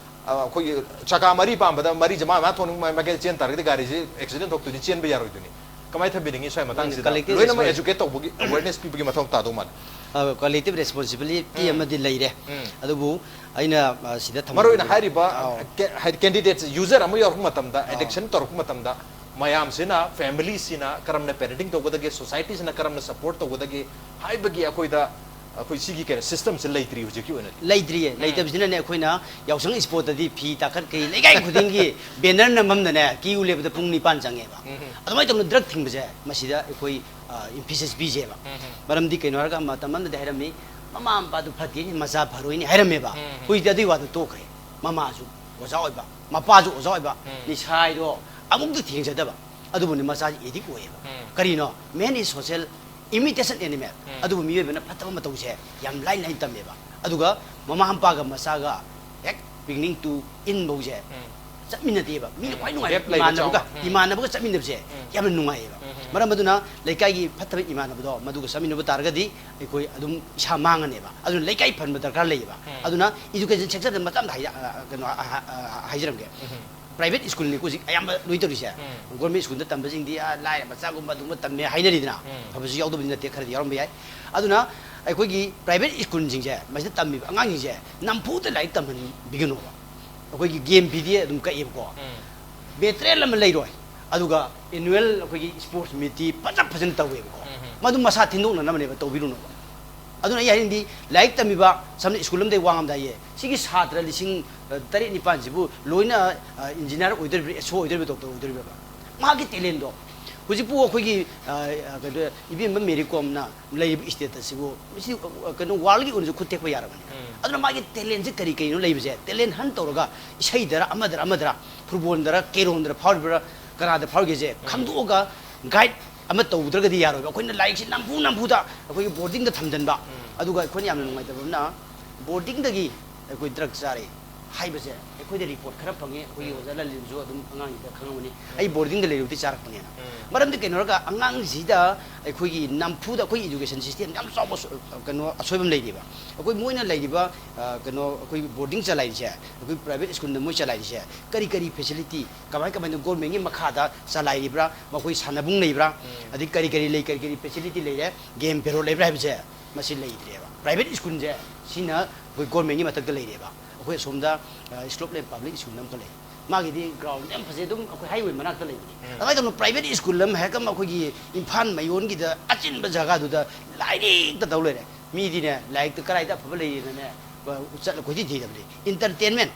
ꯑ, ꯑꯩꯈꯣꯏꯒꯤ ꯆꯀꯥ ꯃꯔꯤ ꯄꯥꯟꯕꯗ ꯃꯔꯤꯁꯦ ꯃꯥ ꯃꯥ ꯊꯣꯡ ꯃꯥꯏ ꯃꯥꯏꯀꯩ ꯆꯦꯟ ꯇꯥꯔꯒꯗꯤ ꯒꯥꯔꯤꯁꯦ accident ꯊꯣꯛꯇꯣꯏꯅꯤ, ꯆꯦꯟꯕ ꯌꯥꯔꯣꯏꯗꯣꯏꯅꯤ꯫ ꯀꯃꯥꯏꯅ ꯊꯝꯕꯤꯅꯤꯡꯉꯤ ꯁ꯭ꯋꯥꯏ ꯃꯇꯥꯡꯁꯤꯗ? Collective ꯂꯣꯏꯅꯃꯛ response- educate ꯇꯧꯕꯒꯤ, awareness ꯄꯤꯕꯒꯤ ꯃꯊꯧ ꯇꯥꯗꯧ ꯃꯥꯜꯂꯦ꯫ ꯑ, collective responsibility ꯎꯝ꯫ ꯑꯃꯗꯤ ꯂꯩꯔꯦ꯫ ꯎꯝ꯫ ꯑꯗꯨꯕꯨ ꯑꯩꯅ, ꯑ, ꯁꯤꯗ ꯊꯝꯖꯅꯤꯡꯕ- ꯃꯔꯨꯑꯣꯏꯅ ꯍꯥꯏꯔꯤꯕ ꯑꯥꯎ꯫ ꯀꯦ-, ꯍꯥꯏꯗꯤ candidate user ꯑꯃ ꯌꯧꯔꯛꯄ ꯃꯇꯝꯗ, ꯑꯥꯎ꯫ addiction ꯇꯧꯔꯛꯄ ꯃꯇꯝꯗ, ꯃꯌꯥꯝꯁꯤꯅ, family ꯁꯤꯅ ꯀꯔꯝꯅ parenting ꯇꯧꯒꯗꯒꯦ, society ꯁꯤꯅ ꯀꯔꯝꯅ support ꯇꯧꯒꯗꯒꯦ ꯍꯥꯏꯕꯒꯤ ꯑꯩꯈꯣꯏꯗ, ꯑꯩꯈꯣꯏ ꯁꯤꯒꯤ ꯀꯩꯅꯣ ꯁꯤꯁꯇꯝꯁꯦ ꯂꯩꯇ꯭ꯔꯤ ꯍꯧꯖꯤꯛꯀꯤ ꯑꯣꯏꯅꯗꯤ꯫ ꯂꯩꯇ꯭ꯔꯤꯌꯦ꯫ ꯂꯩꯇꯕꯁꯤꯅꯅꯦ, ꯑꯩꯈꯣꯏꯅ ꯌꯥꯎꯁꯪ ꯏꯁꯄꯣꯔꯠꯇꯗꯤ ꯐꯤ ꯇꯥꯈꯠ ꯀꯩ ꯂꯩꯀꯥꯏ ꯈꯨꯗꯤꯡꯒꯤ ꯕꯦꯅꯔ ꯅꯝꯃꯝꯗꯅꯦ ꯀ꯭ꯌꯨ ꯂꯦꯞꯄꯗ ꯄꯨꯡ ꯅꯤꯄꯥꯟ ꯆꯪꯉꯦꯕ꯫ ꯑꯗꯨꯃꯥꯏꯅ ꯇꯧꯅ ꯗ꯭ꯔꯒ ꯊꯤꯡꯕꯁꯦ ꯃꯁꯤꯗ ꯑꯩꯈꯣꯏ ꯏꯝꯐꯤꯁꯤꯁ ꯄꯤꯖꯩꯕ꯫ ꯃꯔꯝꯗꯤ ꯀꯩꯅꯣ ꯍꯥꯏꯔꯒ ꯃꯇꯝ ꯑꯃꯗꯗꯤ ꯍꯥꯏꯔꯝꯃꯤ, "ꯃꯃꯥ ꯃꯄꯥꯗꯨ ꯐꯠꯇꯦꯅꯤ, ꯃꯆꯥ ꯐꯔꯣꯏꯅꯤ" ꯍꯥꯏꯔꯝꯃꯦꯕ꯫ ꯍꯧꯖꯤꯛꯇꯤ ꯑꯗꯨꯒꯤ ꯋꯥꯗꯨ ꯇꯣꯛꯈ꯭ꯔꯦ꯫ ꯃꯃꯥꯁꯨ ꯑꯣꯖꯥ ꯑꯣꯏꯕ, ꯃꯄꯥꯁꯨ ꯑꯣꯖꯥ ꯑꯣꯏꯕ, ꯅꯤꯁꯥ ꯍꯥꯏꯗꯣ ꯑꯃꯨꯛꯇ ꯊꯦꯡꯖꯗꯕ꯫ ꯑꯗꯨꯕꯨꯅꯤ ꯃꯆꯥꯁꯤ ꯑꯦꯗꯤꯛ ꯑꯣꯏꯌꯦꯕ꯫ ꯀꯔꯤꯅꯣ? Man is social imitation animal꯫ ꯑꯗꯨꯕꯨ ꯃꯤꯑꯣꯏꯕꯅ ꯐꯠꯇꯕ ꯃꯇꯧꯁꯦ ꯌꯥꯝ ꯂꯥꯏꯅ ꯂꯥꯏꯅ ꯇꯝꯃꯦꯕ꯫ ꯑꯗꯨꯒ ꯃꯃꯥ ꯃꯄꯥꯒ ꯃꯆꯥꯒ ꯍꯦꯛ beginning to end ꯐꯧꯁꯦ ꯆꯠꯃꯤꯟꯅꯗꯦꯕ꯫ ꯃꯤꯅ ꯈ꯭ꯋꯥꯏ ꯅꯨꯡꯉꯥꯏꯕ Gap ꯂꯩꯕ ꯏꯃꯥꯟꯅꯕꯒ ꯆꯥꯎꯅ꯫ ꯏꯃꯥꯟꯅꯕꯒ ꯆꯠꯃꯤꯟꯅꯕꯁꯦ ꯌꯥꯝꯅ ꯅꯨꯡꯉꯥꯏꯌꯦꯕ꯫ ꯃꯔꯝ ꯑꯗꯨꯅ ꯂꯩꯀꯥꯏꯒꯤ ꯐꯠꯇꯕ ꯏꯃꯥꯟꯅꯕꯗꯣ ꯃꯗꯨꯒ ꯆꯠꯃꯤꯟꯅꯕ ꯇꯥꯔꯒꯗꯤ ꯑꯩꯈꯣꯏ ꯑꯗꯨꯝ ꯏꯁꯥ ꯃꯥꯡꯉꯅꯦꯕ꯫ ꯑꯗꯨꯅ ꯂꯩꯀꯥꯏ ꯐꯍꯟꯕ ꯗꯔꯀꯥꯔ ꯂꯩꯌꯦꯕ꯫ ꯑꯗꯨꯅ education sectorꯗ ꯃꯆꯥ ꯑꯃꯗ ꯍꯥꯏꯖ-, ꯑ, ꯀꯩꯅꯣ, ꯑ, ꯑ, ꯍꯥꯏꯖꯔꯝꯒꯦ꯫ Private schoolꯅꯤꯀꯣ ꯍꯧꯖꯤꯛ ꯑꯌꯥꯝꯕ ꯂꯣꯏ ꯇꯧꯔꯤꯁꯦ꯫ Government schoolꯗ ꯇꯝꯕꯁꯤꯡꯗꯤ, "ꯑ, ꯂꯥꯏꯔꯕ ꯃꯆꯥꯒꯨꯝꯕ ꯑꯗꯨꯒꯨꯝꯕ ꯇꯝꯃꯦ" ꯍꯥꯏꯅꯔꯤꯗꯅ꯫ ꯐꯕꯁꯨ ꯌꯥꯎꯗꯕꯗꯤ ꯅꯠꯇꯦ, ꯈꯔꯗꯤ ꯌꯥꯎꯔꯝꯕ ꯌꯥꯏ꯫ ꯑꯗꯨꯅ ꯑꯩꯈꯣꯏꯒꯤ private schoolꯁꯤꯡꯁꯦ, ꯃꯁꯤꯗ ꯇꯝꯃꯤꯕ ꯑꯉꯥꯡꯁꯤꯡꯁꯦ ꯅꯝꯐꯨꯗ ꯂꯥꯏꯔꯤꯛ ꯇꯝꯍꯟꯕꯤꯒꯅꯣꯕ꯫ ꯑꯩꯈꯣꯏꯒꯤ game fee ꯗꯤ ꯑꯗꯨꯝ ꯀꯛꯑꯦꯕꯀꯣ꯫ Material ꯑꯃ ꯂꯩꯔꯣꯏ, ꯑꯗꯨꯒ annual ꯑꯩꯈꯣꯏꯒꯤ sports meet ꯇꯤ ꯐꯖ ꯐꯖꯅ ꯇꯧꯋꯦꯕꯀꯣ꯫ ꯃꯗꯨ ꯃꯁꯥ ꯊꯤꯟꯗꯣꯛꯅꯅꯕꯅꯦꯕ, ꯇꯧꯕꯤꯔꯨꯅꯣꯕ꯫ ꯑꯗꯨꯅ ꯑꯩ ꯍꯥꯏꯅꯤꯡꯗꯤ, ꯂꯥꯏꯔꯤꯛ ꯇꯝꯃꯤꯕ, ꯁꯝꯅ school ꯑꯃꯗꯒꯤ ꯋꯥ ꯉꯥꯡꯗ ꯍꯥꯏꯌꯦ, ꯁꯤꯒꯤ ꯁꯥꯇ꯭ꯔ ꯂꯤꯁꯤꯡ, ꯑ, ꯇꯔꯦꯠ ꯅꯤꯄꯥꯟꯁꯤꯕꯨ ꯂꯣꯏꯅ, ꯑ, engineer ꯑꯣꯏꯗꯣꯔꯤꯕ꯭ꯔꯥ, S O ꯑꯣꯏꯗꯣꯔꯤꯕ꯭ꯔꯥ, doctor ꯑꯣꯏꯗꯣꯔꯤꯕ꯭ꯔꯥ? ꯃꯥꯒꯤ talent ꯗꯣ ꯍꯧꯖꯤꯛꯄꯨ ꯑꯩꯈꯣꯏꯒꯤ, ꯑ, ꯑ, ꯀꯩꯅꯣ, ꯏꯕꯦꯝꯃ ꯃꯦꯔꯤ ꯀꯣꯝꯅ ꯂꯩꯔꯤꯕ status ꯁꯤꯕꯨ, ꯃꯁꯤ, ꯑ, ꯀꯩꯅꯣ, world ꯒꯤ ꯑꯣꯏꯅꯁꯨ ꯈꯨꯠ ꯊꯦꯛꯄ ꯌꯥꯔꯕꯅꯤ꯫ ꯑꯗꯨꯅ ꯃꯥꯒꯤ talent ꯁꯦ ꯀꯔꯤ ꯀꯔꯤꯅꯣ ꯂꯩꯕꯁꯦ, talent hunt ꯇꯧꯔꯒ, ꯏꯁꯩꯗꯔ, ꯑꯃꯗꯔ, ꯑꯃꯗꯔ, football ꯗꯔ, carrom ꯗꯔ ꯐꯥꯎꯔꯤꯕ꯭ꯔꯥ, ꯀꯅꯥꯗ ꯐꯥꯎꯔꯤꯒꯦꯁꯦ ꯈꯪꯗꯣꯛꯑꯒ guide ꯑꯃ ꯇꯧꯗ꯭ꯔꯒꯗꯤ ꯌꯥꯔꯣꯏꯕ꯫ ꯑꯩꯈꯣꯏꯅ ꯂꯥꯏꯔꯤꯛꯁꯤ ꯅꯝꯐꯨ ꯅꯝꯐꯨꯗ ꯑꯩꯈꯣꯏꯒꯤ boarding ꯗ ꯊꯝꯖꯤꯟꯕ꯫ ꯑꯗꯨꯒ ꯑꯩꯈꯣꯏꯅ ꯌꯥꯝꯅ ꯅꯨꯡꯉꯥꯏꯇꯕ ꯑꯃꯅ, boarding ꯗꯒꯤ ꯑꯩꯈꯣꯏ drug ꯆꯥꯔꯦ ꯍꯥꯏꯕꯁꯦ ꯑꯩꯈꯣꯏꯗ report ꯈꯔ ꯐꯪꯉꯦ꯫ ꯑꯩꯈꯣꯏꯒꯤ ꯑꯣꯖꯥ ꯂꯂꯤꯟꯁꯨ ꯑꯗꯨꯝ ꯑꯉꯥꯡꯁꯤꯗ ꯈꯪꯉꯝꯒꯅꯤ, "ꯑꯩ boarding ꯗ ꯂꯩꯔꯨꯕꯗꯤ ꯆꯥꯔꯛꯄꯅꯦꯅ"꯫ ꯃꯔꯝꯗꯤ ꯀꯩꯅꯣ ꯍꯥꯏꯔꯒ, ꯑꯉꯥꯡꯁꯤꯗ ꯑꯩꯈꯣꯏꯒꯤ ꯅꯝꯐꯨꯗ ꯑꯩꯈꯣꯏ education system ꯌꯥꯝ ꯆꯥꯎꯕ ꯁꯣ-, ꯀꯩꯅꯣ ꯑꯁꯣꯏꯕ ꯑꯃ ꯂꯩꯔꯤꯕ꯫ ꯑꯩꯈꯣꯏ ꯃꯣꯏꯅ ꯂꯩꯔꯤꯕ, ꯑ, ꯀꯩꯅꯣ, ꯑꯩꯈꯣꯏ boarding ꯆꯂꯥꯏꯔꯤꯁꯦ, ꯑꯩꯈꯣꯏ private school ꯗ ꯃꯣꯏ ꯆꯂꯥꯏꯔꯤꯁꯦ, ꯀꯔꯤ ꯀꯔꯤ facility, ꯀꯃꯥꯏ ꯀꯃꯥꯏꯅ government ꯀꯤ ꯃꯈꯥꯗ ꯆꯂꯥꯏꯔꯤꯕ꯭ꯔꯥ, ꯃꯈꯣꯏ ꯁꯥꯟꯅꯕꯨꯡ ꯂꯩꯕ꯭ꯔꯥ, ꯑꯗꯩ ꯀꯔꯤ ꯀꯔꯤ ꯂꯩ, ꯀꯔꯤ ꯀꯔꯤ facility ꯂꯩꯔꯦ, game parrot ꯂꯩꯕ꯭ꯔꯥ ꯍꯥꯏꯕꯁꯦ ꯃꯁꯤ ꯂꯩꯇ꯭ꯔꯦꯕ꯫ Private school ꯁꯦ ꯁꯤꯅ ꯑꯩꯈꯣꯏ government ꯀꯤ ꯃꯊꯛꯇ ꯂꯩꯔꯦꯕ꯫ ꯑꯩꯈꯣꯏ ꯑꯁꯣꯝꯗ, ꯑ, slope land public school ꯑꯃꯈꯛ ꯂꯩ꯫ ꯃꯥꯒꯤꯗꯤ ground ꯌꯥꯝ ꯐꯖꯩ, ꯑꯗꯨꯝ ꯑꯩꯈꯣꯏ highway ꯃꯅꯥꯛꯇ ꯂꯩꯕꯅꯤ꯫ ꯑꯗꯨꯃꯥꯏꯅ ꯇꯧꯅ private school ꯑꯃ ꯍꯦꯛ ꯑꯃ ꯑꯩꯈꯣꯏꯒꯤ ꯏꯝꯐꯥꯜ ꯃꯌꯣꯟꯒꯤꯗ ꯑꯆꯤꯟꯕ ꯖꯒꯥꯗꯨꯗ ꯂꯥꯏꯔꯤꯛꯇ ꯇꯧ ꯂꯩꯔꯦ꯫ ꯃꯤꯗꯤꯅꯦ, ꯂꯥꯏꯔꯤꯛꯇ ꯀꯗꯥꯏꯗ ꯑꯐꯕ ꯂꯩꯌꯦꯅꯅꯦ, ꯆꯠꯂ ꯀꯣꯏꯊꯤ ꯊꯤꯗꯕꯅꯤ꯫ Entertainment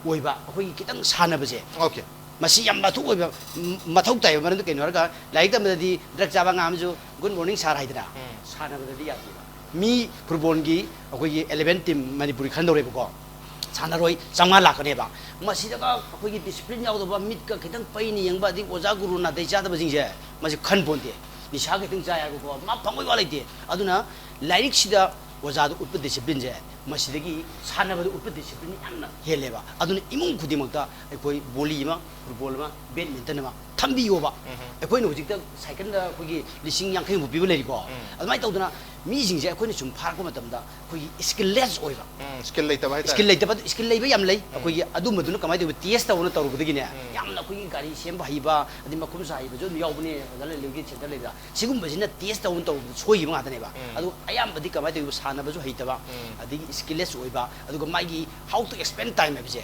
ꯑꯣꯏꯕ ꯑꯩꯈꯣꯏꯒꯤ ꯈꯤꯇꯪ ꯁꯥꯟꯅꯕꯁꯦ, Okay. ꯃꯁꯤ ꯌꯥꯝ ꯃꯊꯧ ꯑꯣꯏꯕ, ꯃ- ꯃꯊꯧ ꯇꯥꯏꯕ꯫ ꯃꯔꯝꯗꯤ ꯀꯩꯅꯣ ꯍꯥꯏꯔꯒ, ꯂꯥꯏꯔꯤꯛ ꯇꯝꯕꯗꯗꯤ drug ꯆꯥꯕ ꯑꯉꯥꯡ ꯑꯃꯁꯨ good morning sir ꯍꯥꯏꯗꯅ, ꯁꯥꯟꯅꯕꯗꯗꯤ ꯌꯥꯗꯦꯕ꯫ ꯃꯤ ꯐꯨꯠꯕꯣꯜꯒꯤ ꯑꯩꯈꯣꯏꯒꯤ eleven team ꯃꯅꯤꯄꯨꯔꯒꯤ ꯈꯟꯗꯧꯔꯦꯕꯀꯣ, ꯁꯥꯟꯅꯔꯣꯏ ꯆꯥꯝꯃꯉꯥ ꯂꯥꯛꯀꯅꯦꯕ꯫ ꯃꯁꯤꯗꯒ ꯑꯩꯈꯣꯏꯒꯤ discipline ꯌꯥꯎꯗꯕ, ꯃꯤꯠꯀ ꯈꯤꯇꯪ ꯄꯩꯅ ꯌꯦꯡꯕ, ꯑꯗꯩ ꯑꯣꯖꯥ ꯒꯨꯔꯨ ꯅꯥꯇꯩ ꯆꯥꯗꯕꯁꯤꯡꯁꯦ, ꯃꯁꯤ ꯈꯟ ꯄꯣꯟꯇꯦ꯫ ꯅꯤꯁꯥ ꯈꯤꯇꯪ ꯆꯥꯏ ꯍꯥꯏꯕꯀꯣ, ꯃꯥ ꯐꯪꯕꯩ ꯋꯥ ꯂꯩꯇꯦ꯫ ꯑꯗꯨꯅ ꯂꯥꯏꯔꯤꯛꯁꯤꯗ ꯑꯣꯖꯥꯗ ꯎꯠꯄ disciplineꯁꯦ, ꯃꯁꯤꯗꯒꯤ ꯁꯥꯟꯅꯕꯗ ꯎꯠꯄ discipline ꯌꯥꯝꯅ ꯍꯦꯜꯂꯦꯕ꯫ ꯑꯗꯨꯅ ꯏꯃꯨꯡ ꯈꯨꯗꯤꯡꯃꯛꯇ ꯑꯩꯈꯣꯏ volley ꯑꯃ, football ꯑꯃ, badminton ꯑꯃ ꯊꯝꯕꯤꯌꯣꯕ꯫ ꯑꯩꯈꯣꯏꯅ ꯍꯧꯖꯤꯛꯇ cycleꯗ ꯑꯩꯈꯣꯏꯒꯤ ꯂꯤꯁꯤꯡ ꯌꯥꯡꯈꯩ ꯍꯨꯝꯐꯨ ꯄꯤꯕ ꯂꯩꯔꯤꯀꯣ꯫ ꯑꯗꯨꯃꯥꯏꯅ ꯇꯧꯗꯅ ꯃꯤꯁꯤꯡꯁꯦ ꯑꯩꯈꯣꯏꯅ ꯁꯨꯝ ꯐꯥꯔꯛꯄ ꯃꯇꯝꯗ ꯑꯩꯈꯣꯏꯒꯤ skillless ꯑꯣꯏꯕ, ꯎꯝ, skill ꯂꯩꯇꯕ ꯍꯥꯏꯇꯥꯔꯦ꯫ skill ꯂꯩꯇꯕ, skill ꯂꯩꯕ ꯌꯥꯝ ꯂꯩ꯫ ꯑꯩꯈꯣꯏꯒꯤ ꯑꯗꯨꯝꯕꯗꯨꯅ ꯀꯃꯥꯏꯅ ꯇꯧꯕ, test ꯇꯧꯅ ꯇꯧꯔꯨꯕꯗꯒꯤꯅꯦ, ꯌꯥꯝꯅ ꯑꯩꯈꯣꯏꯒꯤ ꯒꯥꯔꯤ ꯁꯦꯝꯕ ꯍꯩꯕ, ꯑꯗꯩ ꯃꯈꯨꯝ ꯁꯥ ꯍꯩꯕꯁꯨ ꯑꯗꯨꯝ ꯌꯥꯎꯕꯅꯦ ꯑꯣꯖꯥ ꯂꯩꯂꯨꯒꯤ centre ꯂꯩꯕꯗ꯫ ꯁꯤꯒꯨꯝꯕꯁꯤꯅ test ꯇꯧꯅ ꯇꯧꯔꯨꯕꯗ ꯁꯣꯏꯈꯤꯕ ꯉꯥꯛꯇꯅꯦꯕ꯫ ꯑꯗꯨ ꯑꯌꯥꯝꯕꯗꯤ ꯀꯃꯥꯏꯅ ꯇꯧꯋꯤꯕ, ꯁꯥꯟꯅꯕꯁꯨ ꯍꯩꯇꯕ, ꯑꯗꯒꯤ skillless ꯑꯣꯏꯕ, ꯑꯗꯨꯒ ꯃꯥꯒꯤ how to spend time ꯍꯥꯏꯕꯁꯦ,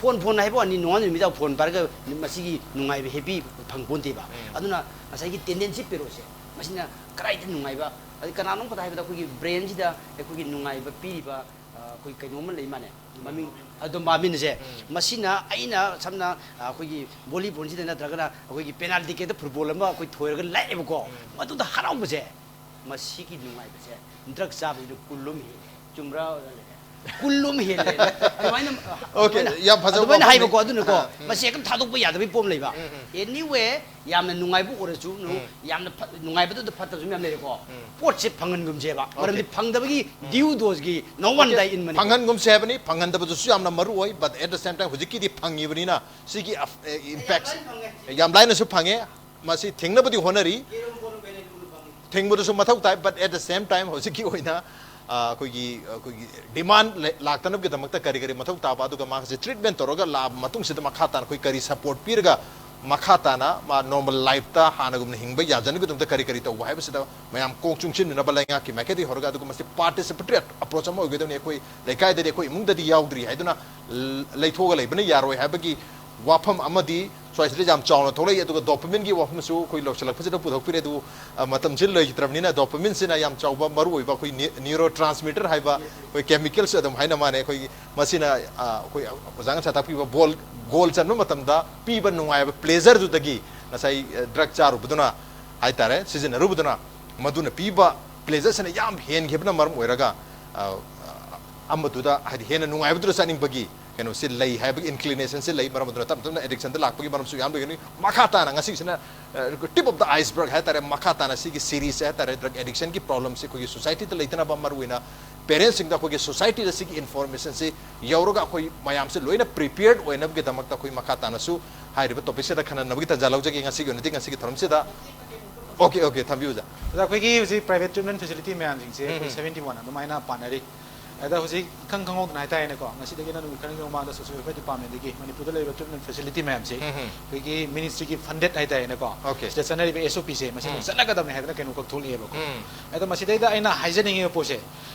phone phone ꯍꯥꯏꯕ ꯋꯥꯅꯤ, ꯅꯣꯡꯉꯥꯟ ꯅꯨꯃꯤꯗꯥꯡ phone ꯄꯥꯏꯔꯒ ꯃꯁꯤꯒꯤ ꯅꯨꯡꯉꯥꯏꯕ happy ꯐꯪ ꯄꯣꯟꯇꯦꯕ꯫ ꯑꯗꯨꯅ ꯉꯁꯥꯏꯒꯤ tendency periodꯁꯦ, ꯃꯁꯤꯅ ꯀꯗꯥꯏꯗ ꯅꯨꯡꯉꯥꯏꯕ, ꯑꯗꯩ ꯀꯅꯥꯅꯣꯝ ꯈꯛꯇ ꯍꯥꯏꯕꯗ ꯑꯩꯈꯣꯏꯒꯤ brainꯁꯤꯗ ꯑꯩꯈꯣꯏꯒꯤ ꯅꯨꯡꯉꯥꯏꯕ ꯄꯤꯔꯤꯕ, ꯑ, ꯑꯩꯈꯣꯏ ꯀꯩꯅꯣꯝꯃ ꯂꯩ ꯃꯥꯅꯦ, ꯃꯃꯤꯡ, dopamineꯁꯦ꯫ ꯃꯁꯤꯅ ꯑꯩꯅ ꯁꯝꯅ, ꯑ, ꯑꯩꯈꯣꯏꯒꯤ volleyballꯁꯤꯗ ꯅꯠꯇ꯭ꯔꯒꯅ ꯑꯩꯈꯣꯏꯒꯤ penalty kickꯇ football ꯑꯃ ꯑꯩꯈꯣꯏ ꯊꯣꯏꯔꯒ ꯂꯥꯛꯑꯦꯕꯀꯣ, ꯃꯗꯨꯗ ꯍꯔꯥꯎꯕꯁꯦ, ꯃꯁꯤꯒꯤ ꯅꯨꯡꯉꯥꯏꯕꯁꯦ drug ꯆꯥꯕꯁꯤꯅ ꯀꯨꯜ ꯑꯃ ꯍꯦꯜꯂꯦ꯫ ꯆꯨꯝꯕ꯭ꯔꯥ? ꯀꯨꯜ ꯑꯃ ꯍꯦꯜꯂꯦ꯫ ꯑꯗꯨꯃꯥꯏꯅ, Okay, ꯑꯗꯨꯃꯥꯏꯅ, ꯌꯥꯝ ꯐꯖꯕ ꯑꯗꯨꯃꯥꯏꯅ ꯋꯥꯐꯝꯅꯤ꯫ ꯍꯥꯏꯕꯀꯣ꯫ ꯑꯗꯨꯅꯀꯣ, ꯑꯥ, ꯎꯝ꯫ ꯃꯁꯤ ꯍꯦꯛꯇ ꯊꯥꯗꯣꯛꯄ ꯌꯥꯗꯕꯒꯤ ꯄꯣꯠ ꯑꯃ ꯂꯩꯕ꯫ Anyway, ꯌꯥꯝꯅ ꯅꯨꯡꯉꯥꯏꯕ ꯑꯣꯏꯔꯁꯨ, ꯅꯨ-, ꯌꯥꯝꯅ ꯐ-, ꯅꯨꯡꯉꯥꯏꯕꯗꯨꯗ ꯐꯠꯇꯕꯁꯨ ꯃꯌꯥꯝ ꯂꯩꯔꯦꯀꯣ꯫ ꯄꯣꯠꯁꯦ ꯐꯪꯍꯟꯒꯨꯝꯁꯦꯕ꯫ ꯃꯔꯝꯗꯤ ꯐꯪꯗꯕꯒꯤ due doseꯀꯤ no one die in Manipur꯫ ꯐꯪꯍꯟꯒꯨꯝꯁꯦ ꯍꯥꯏꯕꯅꯤ, ꯐꯪꯍꯟꯗꯕꯗꯨꯁꯨ ꯌꯥꯝꯅ ꯃꯔꯨ ꯑꯣꯏ, but at the same time ꯍꯧꯖꯤꯛꯀꯤꯗꯤ ꯐꯪꯉꯤꯕꯅꯤꯅ ꯁꯤꯒꯤ ꯑꯐ-, ꯑꯦ, impacts ꯌꯥꯝ ꯂꯥꯏꯅꯁꯨ ꯐꯪꯉꯦ꯫ ꯃꯁꯤ ꯊꯤꯡꯅꯕꯗꯤ ꯍꯣꯠꯅꯔꯤ꯫ ꯊꯤꯡꯕꯗꯨꯁꯨ ꯃꯊꯧ ꯇꯥꯏ, but at the same time ꯍꯧꯖꯤꯛꯀꯤ ꯑꯣꯏꯅ, ꯑ, ꯑꯩꯈꯣꯏꯒꯤ, ꯑꯩꯈꯣꯏꯒꯤ demand ꯂꯩ-, ꯂꯥꯛꯇꯅꯕꯒꯤꯗꯃꯛꯇ ꯀꯔꯤ ꯀꯔꯤ ꯃꯊꯧ ꯇꯥꯕ, ꯑꯗꯨꯒ ꯃꯥꯁꯦ treatment ꯇꯧꯔꯒ ꯂꯥꯛꯑꯕ ꯃꯇꯨꯡꯁꯤꯗ ꯃꯈꯥ ꯇꯥꯅ ꯑꯩꯈꯣꯏ ꯀꯔꯤ support ꯄꯤꯔꯒ ꯃꯈꯥ ꯇꯥꯅ ꯃꯥ normal lifeꯇ ꯍꯥꯟꯅꯒꯨꯝꯅ ꯍꯤꯡꯕ ꯌꯥꯖꯅꯕꯒꯤꯗꯃꯛꯇ ꯀꯔꯤ ꯀꯔꯤ ꯇꯧꯕ ꯍꯥꯏꯕꯁꯤꯗ ꯃꯌꯥꯝ ꯀꯣꯛ ꯆꯨꯡꯁꯤꯟꯅꯅꯕ ꯂꯩꯉꯥꯛꯀꯤ ꯃꯥꯏꯀꯩꯗꯒꯤ ꯍꯧꯔꯒ, ꯑꯗꯨꯒ ꯃꯁꯤ participatory approach ꯑꯃ ꯑꯣꯏꯒꯗꯕꯅꯤ꯫ ꯑꯩꯈꯣꯏ ꯂꯩꯀꯥꯏꯗꯗꯤ, ꯑꯩꯈꯣꯏ ꯏꯃꯨꯡꯗꯗꯤ ꯌꯥꯎꯗ꯭ꯔꯤ ꯍꯥꯏꯗꯨꯅ ꯂ-, ꯂꯩꯊꯣꯛꯑꯒ ꯂꯩꯕꯅ ꯌꯥꯔꯣꯏ ꯍꯥꯏꯕꯒꯤ ꯋꯥꯐꯝ ꯑꯃꯗꯤ ꯁ꯭ꯋꯥꯏꯁꯤꯗ ꯌꯥꯝ ꯆꯥꯎꯅ ꯊꯣꯛꯂꯛꯏ꯫ ꯑꯗꯨꯒ dopamine ꯒꯤ ꯋꯥꯐꯝꯁꯨ ꯑꯩꯈꯣꯏ ꯂꯣꯏꯁꯤꯜꯂꯛꯄꯁꯤꯗ ꯄꯨꯊꯣꯛꯄꯤꯔꯦ꯫ ꯑꯗꯨ ꯑ, ꯃꯇꯝꯁꯤ ꯂꯩꯈꯤꯗ꯭ꯔꯕꯅꯤꯅ dopamine ꯁꯤꯅ ꯌꯥꯝ ꯆꯥꯎꯕ ꯃꯔꯨ ꯑꯣꯏꯕ ꯑꯩꯈꯣꯏ neurotransmitter ꯍꯥꯏꯕ ꯑꯩꯈꯣꯏ chemical ꯁꯨ ꯑꯗꯨꯝ ꯍꯥꯏꯅ ꯃꯥꯟꯅꯩ꯫ ꯑꯩꯈꯣꯏꯒꯤ ꯃꯁꯤꯅ ꯑ, ꯑꯩꯈꯣꯏ ꯑꯣꯖꯥ ꯉꯁꯥꯏ ꯇꯥꯛꯄꯤꯕ ꯕꯣꯜ ꯒꯣꯜ ꯆꯟꯕ ꯃꯇꯝꯗ ꯄꯤꯕ ꯅꯨꯡꯉꯥꯏꯕ pleasure ꯗꯨꯗꯒꯤ ꯉꯁꯥꯏ ꯑ, drug ꯆꯥꯔꯨꯕꯗꯨꯅ ꯍꯥꯏꯇꯥꯔꯦ, ꯁꯤꯖꯤꯟꯅꯔꯨꯕꯗꯨꯅ ꯃꯗꯨꯅ ꯄꯤꯕ pleasure ꯁꯤꯅ ꯌꯥꯝ ꯍꯦꯟꯈꯤꯕꯅ ꯃꯔꯝ ꯑꯣꯏꯔꯒ ꯑ, ꯑ, ꯑꯃꯗꯨꯗ ꯍꯥꯏꯗꯤ ꯍꯦꯟꯅ ꯅꯨꯡꯉꯥꯏꯕꯗꯨꯗ ꯆꯠꯅꯤꯡꯕꯒꯤ ꯀꯩꯅꯣꯁꯤ ꯂꯩ ꯍꯥꯏꯕꯒꯤ inclination ꯁꯤ ꯂꯩ꯫ ꯃꯔꯝ ꯑꯗꯨꯅ ꯇꯞꯅ ꯇꯞꯅ addiction ꯗ ꯂꯥꯛꯄꯒꯤ ꯃꯔꯝꯁꯨ ꯌꯥꯝ ꯂꯩꯒꯅꯤ꯫ ꯃꯈꯥ ꯇꯥꯅ ꯉꯁꯤꯒꯤꯁꯤꯅ ꯑ, tip of the iceberg ꯍꯥꯏꯇꯥꯔꯦ, ꯃꯈꯥ ꯇꯥꯅ ꯁꯤꯒꯤ series ꯁꯦ ꯍꯥꯏꯇꯥꯔꯦ, drug addiction ꯒꯤ problem ꯁꯦ ꯑꯩꯈꯣꯏꯒꯤ society ꯗ ꯂꯩꯇꯅꯕ, ꯃꯔꯨ ꯑꯣꯏꯅ parents ꯁꯤꯡꯗ ꯑꯩꯈꯣꯏꯒꯤ society ꯗ ꯁꯤꯒꯤ information ꯁꯤ ꯌꯧꯔꯒ ꯑꯩꯈꯣꯏ ꯃꯌꯥꯝꯁꯦ ꯂꯣꯏꯅ prepared ꯑꯣꯏꯅꯕꯒꯤꯗꯃꯛꯇ ꯑꯩꯈꯣꯏ ꯃꯈꯥ ꯇꯥꯅꯁꯨ ꯍꯥꯏꯔꯤꯕ topic ꯁꯤꯗ ꯈꯟꯅꯅꯕꯒꯤ ꯇꯥꯟꯖꯥ ꯂꯧꯖꯒꯦ꯫ ꯉꯁꯤꯒꯤ ꯑꯣꯏꯅꯗꯤ ꯉꯁꯤꯒꯤ ꯊꯧꯔꯝꯁꯤꯗ okay, okay, ꯊꯝꯕꯤꯌꯨ ꯑꯣꯖꯥ꯫ ꯑꯣꯖꯥ, ꯑꯩꯈꯣꯏꯒꯤ ꯍꯧꯖꯤꯛ private treatment facility ꯃꯌꯥꯝꯁꯤꯡꯁꯦ ꯑꯩꯈꯣꯏ ꯎꯝ, ꯎꯝ꯫ seventy one ꯑꯗꯨꯃꯥꯏꯅ ꯄꯥꯟꯅꯔꯤ꯫ ꯑꯗ ꯍꯧꯖꯤꯛ ꯏꯈꯪ ꯈꯪꯍꯧꯗꯅ ꯍꯥꯏꯇꯥꯔꯦꯅꯦꯀꯣ, ꯉꯁꯤꯗꯒꯤꯅ ꯅꯨꯃꯤꯠ ꯈꯔꯅꯤꯒꯤ ꯃꯃꯥꯡꯗ social welfare department ꯗꯒꯤ ꯃꯅꯤꯄꯨꯔꯗ ꯂꯩꯔꯤꯕ treatment facility ꯃꯌꯥꯝꯁꯤ ꯎꯝ, ꯎꯝ꯫ ꯑꯩꯈꯣꯏꯒꯤ ministry ꯒꯤ funded ꯍꯥꯏꯇꯥꯔꯦꯅꯦꯀꯣ, okay꯫ ꯁꯤꯗ ꯆꯠꯅꯔꯤꯕ S O P ꯁꯦ ꯃꯁꯤ ꯎꯝ꯫ ꯆꯠꯅꯒꯗꯕꯅꯤ ꯍꯥꯏꯗꯅ ꯀꯩꯅꯣꯈꯛ ꯊꯣꯛꯂꯛꯑꯦꯕꯀꯣ꯫ ꯎꯝ꯫ ꯑꯗꯣ ꯃꯁꯤꯗꯩꯗ ꯑꯩꯅ ꯍꯥꯏꯖꯅꯤꯡꯉꯤꯕ ꯄꯣꯠꯁꯦ,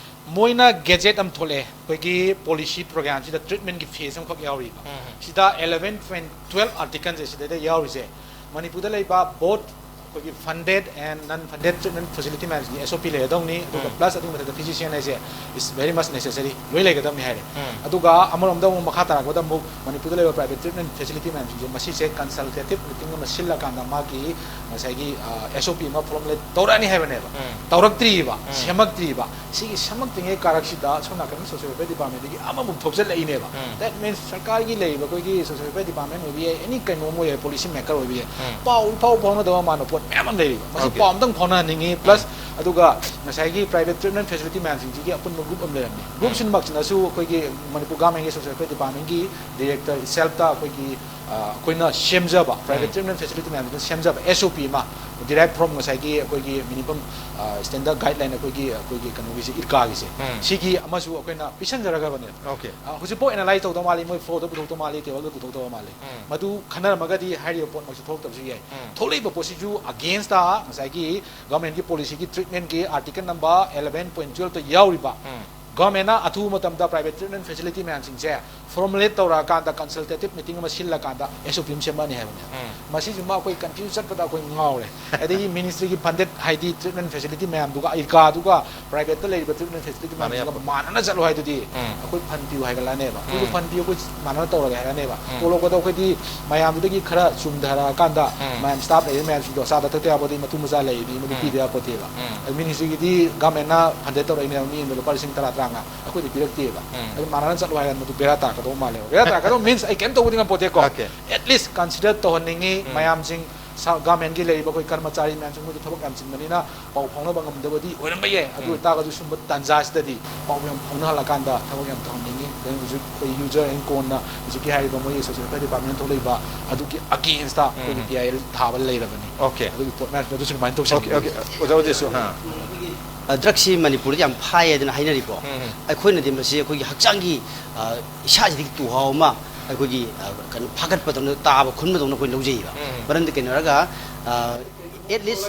ꯃꯣꯏꯅ gazette ꯑꯃ ꯊꯣꯛꯂꯛꯑꯦ, ꯑꯩꯈꯣꯏꯒꯤ policy program ꯁꯤꯗ treatment ꯀꯤ phase ꯑꯃꯈꯛ ꯌꯥꯎꯔꯤꯕ꯫ ꯎꯝ꯫ ꯁꯤꯗ eleven point twelve article ꯁꯦ ꯁꯤꯗꯩꯗ ꯌꯥꯎꯔꯤꯁꯦ, ꯃꯅꯤꯄꯨꯔꯗ ꯂꯩꯕ both ꯑꯩꯈꯣꯏꯒꯤ funded and non funded treatment facility ꯃꯌꯥꯝꯁꯤꯒꯤ S O P ꯂꯩꯒꯗꯧꯅꯤ, ꯑꯗꯨꯒ ꯎꯝ꯫ Plus ꯑꯗꯨꯒꯤ ꯃꯊꯛꯇ physician ꯍꯥꯏꯁꯦ is very much necessary, ꯂꯣꯏ ꯂꯩꯒꯗꯕꯅꯤ ꯍꯥꯏꯔꯦ꯫ ꯎꯝ꯫ ꯑꯗꯨꯒ ꯑꯃꯔꯣꯝꯗ ꯑꯃꯨꯛ ꯃꯈꯥ ꯇꯥꯔꯛꯄꯗ ꯑꯃꯨꯛ ꯃꯅꯤꯄꯨꯔꯗ ꯂꯩꯕ private treatment facility ꯃꯌꯥꯝꯁꯤꯡꯁꯦ ꯃꯁꯤꯁꯦ consultative meeting ꯑꯃ ꯁꯤꯜꯂꯀꯥꯟꯗ ꯃꯥꯒꯤ ꯉꯁꯥꯏꯒꯤ, ꯑ, S O P ꯑꯃ formulate ꯇꯧꯔꯛꯑꯅꯤ ꯍꯥꯏꯕꯅꯦꯕ꯫ ꯎꯝ꯫ ꯇꯧꯔꯛꯇ꯭ꯔꯤꯕ, ꯎꯝ꯫ ꯁꯦꯝꯃꯛꯇ꯭ꯔꯤꯕ꯫ ꯁꯤꯒꯤ ꯁꯦꯝꯃꯛꯇ꯭ꯔꯤꯉꯩ ꯀꯥꯔꯛꯁꯤꯗ ꯁꯣꯝ ꯅꯥꯀꯟꯒꯤ social welfare department ꯇꯒꯤ ꯑꯃꯃꯨꯛ ꯊꯣꯛꯆꯜꯂꯛꯏꯅꯦꯕ꯫ ꯎꯝ꯫ That means ꯁꯔꯀꯥꯔꯒꯤ ꯂꯩꯔꯤꯕ ꯑꯩꯈꯣꯏꯒꯤ social welfare department ꯑꯣꯏꯕ ꯌꯥꯏ, any ꯀꯩꯅꯣꯝ ꯑꯣꯏꯕ ꯌꯥꯏ, policy maker ꯑꯣꯏꯕ ꯌꯥꯏ, ꯎꯝ꯫ ꯄꯥꯎ ꯏꯐꯥꯎ ꯐꯥꯎꯅꯗꯕ ꯃꯥꯟꯕ ꯄꯣꯠ ꯃꯌꯥꯝ ꯑꯃ ꯂꯩꯔꯤꯕ꯫ ꯃꯁꯤ okay꯫ ꯄꯥꯎ ꯑꯝꯇꯪ ꯐꯥꯎꯅꯍꯟꯅꯤꯡꯉꯤ꯫ Plus ꯎꯝ꯫ ꯑꯗꯨꯒ ꯉꯁꯥꯏꯒꯤ private treatment facility ꯃꯌꯥꯝꯁꯤꯡꯁꯤꯒꯤ ꯑꯄꯨꯟꯕ group ꯑꯃ ꯂꯩꯔꯝꯃꯤ꯫ Group ꯎꯝ꯫ ꯁꯤꯃꯛꯁꯤꯅꯁꯨ ꯑꯩꯈꯣꯏꯒꯤ ꯃꯅꯤꯄꯨꯔ government ꯒꯤ social welfare department ꯒꯤ director itself ꯇ ꯑꯩꯈꯣꯏꯒꯤ, ꯑ, ꯑꯩꯈꯣꯏꯅ ꯁꯦꯝꯖꯕ private ꯎꯝ꯫ treatment facility ꯃꯌꯥꯝꯁꯤꯅ ꯁꯦꯝꯖꯕ S O P ꯑꯃ derive from ꯉꯁꯥꯏꯒꯤ ꯑꯩꯈꯣꯏꯒꯤ minimum, ꯑ, standard guideline ꯑꯩꯈꯣꯏꯒꯤ, ꯑꯩꯈꯣꯏꯒꯤ ꯀꯩꯅꯣꯒꯤꯁꯦ, IRCA ꯒꯤꯁꯦ, ꯎꯝ꯫ ꯁꯤꯒꯤ ꯑꯃꯁꯨ ꯑꯩꯈꯣꯏꯅ ꯄꯤꯁꯟꯖꯔꯒꯕꯅꯦꯕ꯫ Okay꯫ ꯑ, ꯍꯧꯖꯤꯛꯐꯥꯎ analyse ꯇꯧꯗꯧ ꯃꯥꯜꯂꯤ, ꯃꯣꯏ floor ꯗ ꯄꯨꯊꯣꯛꯇꯧ ꯃꯥꯜꯂꯤ, table ꯗ ꯄꯨꯊꯣꯛꯇꯧ ꯃꯥꯜꯂꯤ꯫ ꯎꯝ꯫ ꯃꯗꯨ ꯈꯟꯅꯔꯝꯃꯒꯗꯤ ꯍꯥꯏꯔꯤꯕ ꯄꯣꯠꯃꯛꯁꯤ ꯊꯣꯛꯂꯛꯇꯕꯁꯨ ꯌꯥꯏ꯫ ꯎꯝ꯫ ꯊꯣꯛꯂꯛꯏꯕ ꯄꯣꯠꯁꯤꯁꯨ against ꯇ ꯉꯁꯥꯏꯒꯤ government ꯀꯤ policy ꯒꯤ treatment ꯀꯤ article number eleven point twelve ꯇ ꯌꯥꯎꯔꯤꯕ ꯎꯝ꯫ ꯒꯣꯔꯃꯦꯟꯅ ꯑꯊꯨꯕ ꯃꯇꯝꯗ ꯄ꯭ꯔꯥꯏꯚꯦꯠ ꯇ꯭ꯔꯤꯠꯃꯦꯟ ꯐꯦꯁꯤꯂꯤꯇꯤ ꯃꯌꯥꯝꯁꯤꯡꯁꯦ ꯐꯣꯔꯃꯨꯂꯦꯠ ꯇꯧꯔꯛꯑꯀꯥꯟꯗ ꯀꯟꯁꯜꯇꯦꯇꯤꯞ ꯃꯤꯇꯤꯡ ꯑꯃ ꯁꯤꯜꯂꯀꯥꯟꯗ ꯑꯦꯁ ꯑꯣ ꯄꯤ ꯑꯃ ꯁꯦꯝꯃꯛꯑꯅꯤ ꯍꯥꯏꯕꯅꯦ꯫ ꯎꯝ꯫ ꯃꯁꯤꯁꯤꯃ ꯑꯩꯈꯣꯏ ꯀꯟꯐ꯭ꯌꯨꯁ ꯆꯠꯄꯗ ꯑꯩꯈꯣꯏ ꯉꯥꯎꯔꯦ꯫ ꯑꯗꯒꯤ ꯃꯤꯅꯤꯁꯇ꯭ꯔꯤꯒꯤ ꯐꯟꯗꯦꯠ ꯍꯥꯏꯗꯤ ꯇ꯭ꯔꯤꯠꯃꯦꯟ ꯐꯦꯁꯤꯂꯤꯇꯤ ꯃꯌꯥꯝꯗꯨꯒ ꯏꯔꯀꯥꯗꯨꯒ ꯄ꯭ꯔꯥꯏꯚꯦꯠꯇ ꯂꯩꯔꯤꯕ ꯇ꯭ꯔꯤꯠꯃꯦꯟ ꯐꯦꯁꯤꯂꯤꯇꯤ ꯃꯌꯥꯝꯗꯨꯒ ꯃꯥꯟꯅꯕ꯫ ꯃꯥꯟꯅꯅ ꯆꯠꯂꯣ ꯍꯥꯏꯗꯨꯗꯤ ꯎꯝ꯫ ꯑꯩꯈꯣꯏ ꯐꯟ ꯄꯤꯌꯨ ꯍꯥꯏꯒꯠꯂꯛꯑꯅꯦꯕ꯫ ꯑꯩꯈꯣꯏꯁꯨ ꯎꯝ꯫ ꯐꯟ ꯄꯤꯌꯨ, ꯑꯩꯈꯣꯏ ꯃꯥꯟꯅꯅ ꯇꯧꯔꯒꯦ ꯍꯥꯏꯔꯛꯑꯅꯦꯕ꯫ ꯎꯝ꯫ ꯊꯣꯛꯂꯛꯄꯗ ꯑꯩꯈꯣꯏꯗꯤ ꯃꯌꯥꯝꯗꯨꯗꯒꯤ ꯈꯔ ꯆꯨꯝꯊꯔꯛꯑꯀꯥꯟꯗ ꯎꯝ꯫ ꯃꯌꯥꯝ ꯁ꯭ꯇꯥꯐ ꯂꯩꯔꯤꯕ ꯃꯌꯥꯝꯁꯤꯡꯗꯣ ꯆꯥꯗ ꯊꯛꯇ ꯌꯥꯄꯣꯠꯇꯦ, ꯃꯇꯨ ꯃꯆꯥ ꯂꯩꯔꯤꯗꯤ ꯃꯗꯨ ꯎꯝ꯫ ꯄꯤꯗ ꯌꯥꯄꯣꯠꯇꯦꯕ꯫ ꯎꯝ꯫ ꯑꯗꯨ ꯃꯤꯅꯤꯁꯇ꯭ꯔꯤꯒꯤꯗꯤ ꯒꯃꯦꯟꯅ ꯐꯟꯗꯦꯠ ꯇꯧꯔꯛꯏꯅꯦꯕ, ꯃꯤ ꯑꯃꯗ ꯂꯨꯄꯥ ꯂꯤꯁꯤꯡ ꯇꯔꯥ, ꯇꯔꯥꯃꯉꯥ꯫ ꯑꯩꯈꯣꯏꯗꯤ ꯄꯤꯔꯛꯇꯦꯕ꯫ ꯎꯝ꯫ ꯑꯗꯨ ꯃꯥꯟꯅꯅ ꯆꯠꯂꯣ ꯍꯥꯏꯔꯒ ꯃꯗꯨ ꯕꯦꯔꯥ ꯇꯥꯔꯛꯀꯗꯧꯕ ꯃꯥꯜꯂꯦꯕ꯫ ꯕꯦꯔꯥ ꯇꯥꯔꯛꯀꯗꯧꯕ ꯃꯤꯟꯁ ꯑꯩ ꯀꯩꯝ ꯇꯧꯕꯗꯤ ꯉꯝꯄꯣꯠꯇꯦꯀꯣ꯫ ꯑꯣꯀꯦ꯫ ꯑꯦꯠ ꯂꯤꯁ ꯀꯟꯁꯤꯗꯔ ꯇꯧꯍꯟꯅꯤꯡꯉꯤ ꯎꯝ꯫ ꯃꯌꯥꯝꯁꯤꯡ, ꯁ-, ꯒꯃꯦꯟꯒꯤ ꯂꯩꯔꯤꯕ ꯑꯩꯈꯣꯏ ꯀꯔꯃꯆꯥꯔꯤ ꯃꯌꯥꯝꯁꯤꯡ ꯃꯣꯏꯗꯤ ꯊꯕꯛ ꯌꯥꯝ ꯆꯤꯟꯕꯅꯤꯅ ꯄꯥꯎ ꯐꯥꯎꯅꯕ ꯉꯝꯗꯕꯗꯤ ꯑꯣꯏꯔꯝꯕ ꯌꯥꯏ꯫ ꯑꯗꯨ ꯎꯝ꯫ ꯑꯣꯏꯇꯥꯔꯒꯁꯨ ꯁꯨꯝꯕ ꯇꯥꯟꯖꯥꯁꯤꯗꯗꯤ ꯄꯥꯎ ꯌꯥꯝ ꯐꯥꯎꯅꯍꯜꯂꯀꯥꯟꯗ ꯊꯕꯛ ꯌꯥꯝ ꯇꯧꯍꯟꯅꯤꯡꯉꯤ꯫ ꯑꯗꯨꯅ ꯍꯧꯖꯤꯛ ꯑꯩꯈꯣꯏ ꯌꯨꯖꯔ ꯑꯦꯟ ꯀꯣꯟꯅ ꯍꯧꯖꯤꯛꯀꯤ ꯍꯥꯏꯔꯤꯕ ꯃꯣꯏꯒꯤ ꯁꯣꯁꯤꯌꯦꯜ ꯋꯦꯜꯐꯤꯌꯔ ꯗꯤꯄꯥꯔꯠꯃꯦꯟ ꯊꯣꯛꯂꯛꯏꯕ ꯑꯗꯨꯒꯤ ꯑꯒꯦꯟꯁꯇ ꯑꯩꯈꯣꯏꯒꯤ ꯎꯝ꯫ ꯄꯤ ꯑꯥꯏ ꯑꯦꯜ ꯊꯥꯕ ꯂꯩꯔꯕꯅꯤ꯫ ꯑꯣꯀꯦ꯫ ꯑꯗꯨꯒꯤ ꯄꯣꯠ ꯃꯌꯥꯝꯁꯤꯗ ꯑꯗꯨꯁꯨ ꯑꯗꯨꯃꯥꯏꯅ ꯇꯧꯁꯟꯕꯤꯌꯨ꯫ Okay, okay. ꯑꯣꯖꯥ ꯍꯣꯏꯗꯁꯨ, ꯑꯥ꯫ ꯗ꯭ꯔꯒꯁꯤ ꯃꯅꯤꯄꯨꯔꯗ ꯌꯥꯝ ꯐꯥꯏ ꯍꯥꯏꯗꯅ ꯍꯥꯏꯅꯔꯤꯀꯣ꯫ ꯎꯝ, ꯎꯝ꯫ ꯑꯩꯈꯣꯏꯅꯗꯤ ꯃꯁꯤ ꯑꯩꯈꯣꯏꯒꯤ ꯍꯛꯆꯥꯡꯒꯤ, ꯑ, ꯏꯁꯥꯁꯤꯗꯒꯤ ꯇꯨꯍꯥꯎ ꯑꯃ ꯑꯩꯈꯣꯏꯒꯤ, ꯑ, ꯀꯩꯅꯣ ꯐꯥꯒꯠꯄꯗꯧꯅ, ꯇꯥꯕ ꯈꯨꯟꯕꯗꯧꯅ ꯑꯩꯈꯣꯏ ꯂꯧꯖꯩꯕ꯫ ꯎꯝ꯫ ꯃꯔꯝꯗꯤ ꯀꯩꯅꯣ ꯍꯥꯏꯔꯒ, ꯑ, at least,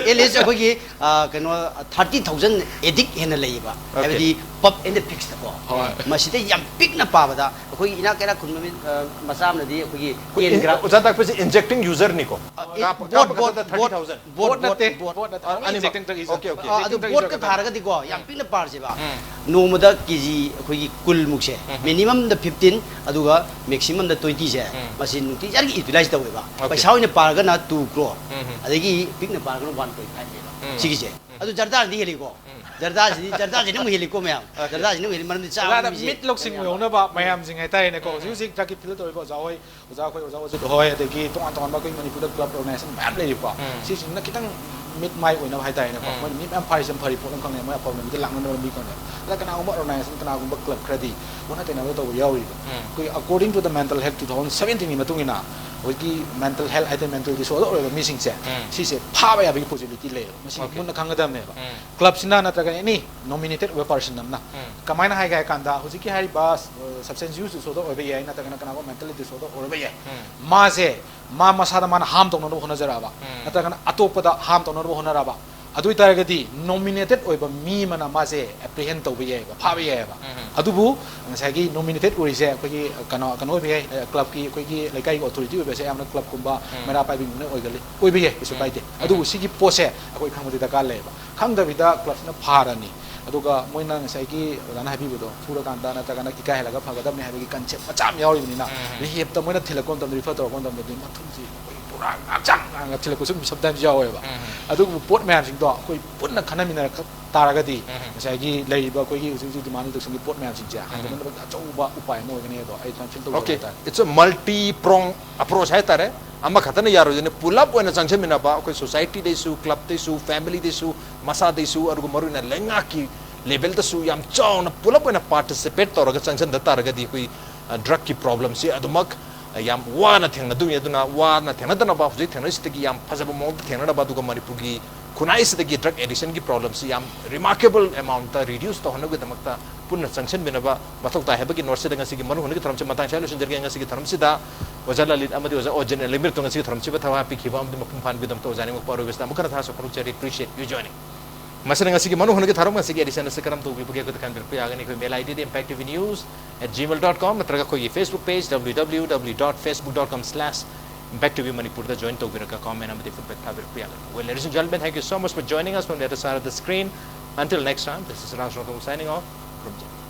at least ꯑꯩꯈꯣꯏꯒꯤ, ꯑ, ꯀꯩꯅꯣ, thirty thousand addict ꯍꯦꯟꯅ ꯂꯩꯌꯦꯕ꯫ ꯑꯣꯀꯦ꯫ ꯍꯥꯏꯕꯗꯤ pub and the pigꯇꯀꯣ꯫ ꯍꯣꯏ꯫ ꯃꯁꯤꯗ ꯌꯥꯝ ꯄꯤꯛꯅ ꯄꯥꯕꯗ ꯑꯩꯈꯣꯏꯒꯤ ꯏꯅꯥꯛ ꯀꯩꯔꯥꯛ ꯈꯨꯟꯕ ꯃꯤ, ꯑ, ꯃꯆꯥ ꯑꯃꯅꯗꯤ ꯑꯩꯈꯣꯏꯒꯤ ꯑꯩꯈꯣꯏ ꯇꯦꯟ ꯏꯟ-, ꯒ꯭ꯔꯥꯝ ꯑꯣꯖꯥ ꯇꯥꯛꯄꯁꯦ injecting userꯅꯤꯀꯣ? ꯑ, ꯀꯥꯞꯄ, ꯕꯣꯠ, ꯀꯥꯞꯄ ꯕꯣꯠ, ꯈꯛꯇ ꯕꯣꯠ, thirty thousand? ꯕꯣꯠ ꯅꯠꯇꯦ, ꯕꯣꯠ, ꯕꯣꯠ ꯅꯠꯇꯦ꯫ ꯑ, ꯑꯅꯤꯃꯛ꯫ Injecting drug user. Okay, okay. ꯑ, ꯑꯗꯨ injecting drug ꯕꯣꯠꯀ ꯎꯖꯔ ꯊꯥꯔꯒꯗꯤꯀꯣ, ꯌꯥꯝ ꯎꯝ꯫ ꯄꯤꯛꯅ ꯄꯥꯔꯁꯦꯕ꯫ ꯎꯝ꯫ ꯅꯣꯡꯃꯗ ꯀꯦ ꯖꯤ ꯑꯩꯈꯣꯏꯒꯤ ꯀꯨꯟꯃꯨꯛꯁꯦ, ꯎꯝ꯫ Minimumꯗ fifteen, ꯑꯗꯨꯒ maximumꯗ twentyꯁꯦ, ꯎꯝ꯫ ꯃꯁꯤ ꯅꯨꯡꯇꯤꯖꯥꯒꯤ utilize ꯇꯧꯋꯦꯕ꯫ ꯑꯣꯀꯦ꯫ ꯄꯩꯁꯥ ꯑꯣꯏꯅ ꯄꯥꯔꯒꯅ two crore, ꯎꯝ꯫ ꯑꯗꯒꯤ ꯄꯤꯛꯅ ꯄꯥꯔꯒꯅ one point five ꯅꯦꯕ꯫ ꯎꯝ꯫ ꯁꯤꯒꯤꯁꯦ꯫ ꯎꯝ꯫ ꯑꯗꯨ ꯖꯔꯗꯥꯁꯤꯗꯤ ꯍꯦꯜꯂꯤꯀꯣ꯫ ꯎꯝ꯫ ꯖꯔꯗꯥꯁꯤꯗꯤ, ꯖꯔꯗꯥꯁꯤꯅ ꯑꯃꯨꯛ ꯍꯦꯜꯂꯤꯀꯣ ꯃꯌꯥꯝ꯫ ꯑꯣꯀꯦ꯫ ꯖꯔꯗꯥꯁꯤꯅ ꯑꯃꯨꯛ ꯍꯦꯜꯂꯤ, ꯃꯔꯝꯗꯤ ꯆꯥꯕ ꯑꯣꯖꯥꯗ ꯃꯤꯁꯦ ꯃꯤꯠ ꯂꯧꯁꯤꯡ ꯌꯥꯝ ꯌꯥꯝꯃꯦ꯫ ꯑꯣꯏꯍꯧꯅꯕ ꯃꯌꯥꯝꯁꯤꯡ ꯍꯥꯏꯇꯥꯔꯦꯅꯦꯀꯣ꯫ ꯎꯝ꯫ ꯍꯧꯖꯤꯛ ꯍꯧꯖꯤꯛ ꯗ꯭ꯔꯒꯀꯤ ꯐꯤꯜꯗ ꯇꯧꯔꯤꯕ ꯑꯣꯖꯥ ꯍꯣꯏ, ꯑꯣꯖꯥ ꯑꯩꯈꯣꯏ, ꯑꯣꯖꯥ ꯑꯣꯖꯤꯠ ꯍꯣꯏ, ꯑꯗꯒꯤ ꯇꯣꯉꯥꯟ ꯇꯣꯉꯥꯟꯕ ꯑꯩꯈꯣꯏ ꯃꯅꯤꯄꯨꯔꯗ club organization ꯃꯌꯥꯝ ꯂꯩꯔꯤꯀꯣ꯫ ꯎꯝ꯫ ꯁꯤꯁꯤꯡꯅ ꯈꯤꯇꯪ ꯃꯤꯠ ꯃꯥꯏ ꯑꯣꯏꯅꯕ ꯍꯥꯏꯇꯥꯔꯦꯅꯦꯀꯣ꯫ ꯎꯝ꯫ ꯃꯣꯏꯅ ꯃꯤ ꯃꯌꯥꯝ ꯐꯥꯔꯤꯁꯦ ꯌꯥꯝ ꯐꯔꯤ ꯄꯣꯠ ꯑꯃꯈꯛꯅꯦ, ꯃꯣꯏ ꯑꯐꯕ ꯂꯝꯕꯤꯗ ꯂꯥꯛꯅꯅꯕ ꯂꯝꯕꯤ ꯈꯛꯅꯦ꯫ ꯑꯗ ꯀꯅꯥꯒꯨꯝꯕ organization, ꯀꯅꯥꯒꯨꯝꯕ club ꯈꯔꯗꯤ ꯑꯣꯟꯅ ꯇꯩꯅꯕ ꯇꯧꯕ ꯌꯥꯎꯔꯤꯕ꯫ ꯎꯝ꯫ ꯑꯩꯈꯣꯏ according to the Mental Health two thousand seventeenꯒꯤ ꯃꯇꯨꯡ ꯏꯟꯅ ꯍꯧꯖꯤꯛꯀꯤ mental health ꯍꯥꯏꯗꯤ mentalꯒꯤ disorder ꯑꯣꯏꯕ ꯃꯤꯁꯤꯡꯁꯦ ꯎꯝ꯫ ꯁꯤꯁꯦ ꯐꯥꯕ ꯌꯥꯕꯒꯤ possibility ꯂꯩꯌꯦꯕ꯫ ꯃꯁꯤ ꯑꯣꯀꯦ꯫ ꯃꯨꯟꯅ ꯈꯪꯒꯗꯕꯅꯦꯕ꯫ ꯎꯝ꯫ Clubꯁꯤꯅ ꯅꯠꯇ꯭ꯔꯒ any nominated ꯑꯣꯏꯕ person ꯑꯃꯅ ꯎꯝ꯫ ꯀꯃꯥꯏꯅ ꯍꯥꯏꯒꯦ ꯍꯥꯏ ꯀꯥꯟꯗ ꯍꯧꯖꯤꯛꯀꯤ ꯍꯥꯏꯔꯤꯕ, ꯑ, substance use disorder ꯑꯣꯏꯕ ꯌꯥꯏ, ꯅꯠꯇ꯭ꯔꯒꯅ ꯀꯅꯥꯒꯨꯝꯕ mental disorder ꯑꯣꯏꯔꯕ ꯌꯥꯏ꯫ ꯎꯝ꯫ ꯃꯥꯁꯦ ꯃꯥ ꯃꯁꯥꯗ ꯃꯥꯅ harm ꯇꯧꯅꯅꯕ ꯍꯣꯠꯅꯖꯔꯛꯑꯕ, ꯎꯝ꯫ ꯅꯠꯇ꯭ꯔꯒꯅ ꯑꯇꯣꯞꯄꯗ harm ꯇꯧꯅꯅꯕ ꯍꯣꯠꯅꯔꯛꯑꯕ, ꯑꯗꯨ ꯑꯣꯏꯇꯥꯔꯒꯗꯤ ꯅꯣꯃꯤꯅꯦꯇꯦꯠ ꯑꯣꯏꯕ ꯃꯤ ꯑꯃꯅ ꯃꯥꯁꯦ ꯑꯦꯄ꯭ꯔꯤꯍꯦꯟ ꯇꯧꯕ ꯌꯥꯏꯑꯕ, ꯐꯥꯕ ꯌꯥꯏꯑꯕ꯫ ꯑꯗꯨꯕꯨ ꯉꯁꯥꯏꯒꯤ ꯅꯣꯃꯤꯅꯦꯇꯦꯠ ꯑꯣꯏꯔꯤꯁꯦ ꯑꯩꯈꯣꯏꯒꯤ ꯀꯩꯅꯣ, ꯀꯩꯅꯣ ꯑꯣꯏꯕ ꯌꯥꯏ, ꯀ꯭ꯂꯕꯀꯤ ꯑꯩꯈꯣꯏꯒꯤ ꯂꯩꯀꯥꯏꯒꯤ ꯑꯣꯊꯣꯔꯤꯇꯤ ꯑꯣꯏꯕꯁꯦ ꯑꯌꯥꯝꯕꯅ ꯀ꯭ꯂꯕꯀꯨꯝꯕ ꯃꯩꯔꯥ ꯄꯥꯏꯕꯤꯒꯨꯝꯕꯅ ꯑꯣꯏꯒꯜꯂꯤ, ꯑꯣꯏꯕ ꯌꯥꯏ, ꯀꯩꯁꯨ ꯀꯥꯏꯗꯦ꯫ ꯑꯗꯨꯕꯨ ꯁꯤꯒꯤ ꯄꯣꯠꯁꯦ ꯑꯩꯈꯣꯏ ꯈꯪꯕꯗꯤ ꯗꯔꯀꯥꯔ ꯂꯩꯌꯦꯕ꯫ ꯈꯪꯗꯕꯤꯗ ꯀ꯭ꯂꯕꯁꯤꯅ ꯐꯥꯔꯅꯤ, ꯑꯗꯨꯒ ꯃꯣꯏꯅ ꯉꯁꯥꯏꯒꯤ ꯑꯣꯖꯥꯅ ꯍꯥꯏꯕꯤꯕꯗꯣ, ꯐꯨꯔꯀꯥꯟꯗ ꯅꯠꯇ꯭ꯔꯒꯅ ꯏꯀꯥꯏꯍꯜꯂꯒ ꯐꯒꯗꯕꯅꯤ ꯍꯥꯏꯕꯒꯤ ꯀꯟꯁꯦꯞ ꯃꯆꯥ ꯑꯃ ꯌꯥꯎꯔꯤꯕꯅꯤꯅ, ꯔꯤꯍꯦꯞꯇ ꯃꯣꯏꯅ ꯊꯤꯜꯂꯛꯄ ꯃꯇꯝꯗ, ꯔꯤꯐꯔ ꯇꯧꯔꯛꯄ ꯃꯇꯝꯗꯗꯤ ꯃꯊꯨꯟꯁꯤ ꯑꯩꯈꯣꯏ ꯄꯨꯔꯥ ꯉꯥꯛꯆꯥꯡ ꯉꯥꯡꯉꯒ ꯊꯤꯜꯂꯛꯄꯁꯨ ꯑꯗꯨꯝ ꯁꯝꯇꯥꯏꯝꯁ ꯌꯥꯎꯋꯦꯕ꯫ ꯑꯗꯨꯒꯨꯝꯕ ꯄꯣꯠ ꯃꯌꯥꯝꯁꯤꯡꯗꯣ ꯑꯩꯈꯣꯏ ꯄꯨꯟꯅ ꯈꯟꯅꯃꯤꯟꯅꯔꯛ ꯇꯥꯔꯒꯗꯤ ꯉꯁꯥꯏꯒꯤ ꯂꯩꯔꯤꯕ ꯑꯩꯈꯣꯏꯒꯤ ꯍꯧꯖꯤꯛ ꯍꯧꯖꯤꯛ ꯗꯤꯃꯥꯟ ꯔꯤꯗꯛꯁꯟꯒꯤ ꯄꯣꯠ ꯃꯌꯥꯝꯁꯤꯡꯁꯦ ꯍꯟꯊꯅꯕꯒꯤ ꯑꯆꯧꯕ ꯎꯄꯥꯏ ꯑꯃ ꯑꯣꯏꯒꯅꯤ, ꯑꯗꯣ ꯑꯩ ꯑꯗꯨꯃꯥꯏꯅ ꯐꯤꯜ ꯇꯧꯖꯕ ꯍꯥꯏꯇꯥꯔꯦ꯫ It's a multi prong approach ꯍꯥꯏꯇꯥꯔꯦ꯫ ꯑꯃꯈꯛꯇꯅ ꯌꯥꯔꯣꯏꯗꯣꯏꯅꯤ, ꯄꯨꯂꯞ ꯑꯣꯏꯅ ꯆꯪꯁꯤꯟꯃꯤꯟꯅꯕ, ꯑꯩꯈꯣꯏ ꯁꯣꯁꯥꯏꯇꯤꯗꯩꯁꯨ, ꯀ꯭ꯂꯕꯇꯩꯁꯨ, ꯐꯦꯃꯤꯂꯤꯗꯩꯁꯨ, ꯃꯁꯥꯗꯩꯁꯨ, ꯑꯗꯨꯒ ꯃꯔꯨꯑꯣꯏꯅ ꯂꯩꯉꯥꯛꯀꯤ ꯂꯦꯚꯦꯜꯗꯁꯨ ꯌꯥꯝ ꯆꯥꯎꯅ ꯄꯨꯂꯞ ꯑꯣꯏꯅ ꯄꯥꯔꯇꯤꯁꯤꯄꯦꯠ ꯇꯧꯔꯒ ꯆꯪꯁꯤꯟꯗ ꯇꯥꯔꯒꯗꯤ ꯑꯩꯈꯣꯏ ꯗ꯭ꯔꯛꯀꯤ ꯄ꯭ꯔꯣꯕ꯭ꯂꯦꯝꯁꯤ ꯑꯗꯨꯃꯛ ꯌꯥꯝ ꯋꯥꯅ ꯊꯦꯡꯅꯗꯣꯏꯅꯤ꯫ ꯑꯗꯨꯅ ꯋꯥꯅ ꯊꯦꯡꯅꯗꯅꯕ, ꯍꯧꯖꯤꯛ ꯊꯦꯡꯅꯔꯤꯁꯤꯗꯒꯤ ꯌꯥꯝ ꯐꯖꯕ ꯃꯑꯣꯡꯗ ꯊꯦꯡꯅꯅꯕ, ꯑꯗꯨꯒ ꯃꯅꯤꯄꯨꯔꯒꯤ ꯈꯨꯟꯅꯥꯏꯁꯤꯗꯒꯤ ꯗ꯭ꯔꯛ ꯑꯦꯗꯤꯛꯁꯟꯒꯤ ꯄ꯭ꯔꯣꯕ꯭ꯂꯦꯝꯁꯤ ꯌꯥꯝ ꯔꯤꯃꯥꯔꯀꯦꯕꯜ ꯑꯦꯃꯥꯎꯟꯇ ꯔꯤꯗ꯭ꯌꯨꯁ ꯇꯧꯍꯟꯅꯕꯒꯤꯗꯃꯛꯇ ꯄꯨꯟꯅ ꯆꯪꯁꯤꯟꯃꯤꯟꯅꯕ ꯃꯊꯧ ꯇꯥꯏ ꯍꯥꯏꯕꯒꯤ ꯅꯣꯠꯁꯤꯗ ꯉꯁꯤꯒꯤ ꯃꯔꯨ ꯍꯣꯟꯕꯒꯤ ꯊꯧꯔꯝꯁꯤ ꯃꯇꯥꯡ ꯁ꯭ꯋꯥꯏꯗ ꯂꯣꯏꯁꯤꯟꯖꯔꯒꯦ꯫ ꯉꯁꯤꯒꯤ ꯊꯧꯔꯝꯁꯤꯗ ꯑꯣꯖꯥ ꯂꯂꯤꯠ ꯑꯃꯗꯤ ꯑꯣꯖꯥ ꯑꯣꯖꯦꯟ ꯂꯩꯃꯤꯔꯛꯇ ꯉꯁꯤꯒꯤ ꯊꯧꯔꯝꯁꯤꯕꯨ ꯊꯋꯥꯏ ꯍꯥꯞꯄꯤꯈꯤꯕ ꯑꯃꯗꯤ ꯃꯄꯨꯡ ꯐꯥꯍꯟꯕꯒꯤꯗꯃꯛꯇ ꯑꯣꯖꯥ ꯑꯅꯤꯃꯛꯄꯨ ꯑꯔꯣꯏꯕꯁꯤꯗ ꯑꯃꯨꯛ ꯍꯟꯅ ꯊꯥꯖ ꯐꯣꯡꯗꯣꯛꯆꯔꯤ꯫ Appreciate you joining꯫ ꯃꯁꯤꯅ ꯉꯁꯤꯒꯤ ꯃꯔꯨ ꯍꯣꯟꯕꯒꯤ ꯊꯧꯔꯝ꯫ ꯉꯁꯤꯒꯤ ꯑꯦꯗꯤꯁꯟ ꯑꯁꯤ ꯀꯔꯝ ꯇꯧꯕꯤꯕꯒꯦ ꯍꯥꯏꯕꯗꯨ ꯈꯟꯕꯤꯔꯛꯄ ꯌꯥꯒꯅꯤ꯫ ꯑꯩꯈꯣꯏ ꯃꯦꯜ ꯑꯥꯏ ꯗꯤꯗ impact T V news at gmail dot com ꯅꯠꯇ꯭ꯔꯒ ꯑꯩꯈꯣꯏꯒꯤ Facebook page W W W dot facebook dot com slash impact T V Manipurꯗ join ꯇꯧꯕꯤꯔꯒ comment ꯑꯃꯗꯤ feedback ꯊꯥꯕꯤꯔꯛꯄ ꯌꯥꯒꯅꯤ꯫ Well, ladies and gentlemen, thank you so much for joining us from the other side of the screen. Until next time, this is Raj Rongthong signing off. ꯈꯨꯔꯨꯝꯖꯔꯤ꯫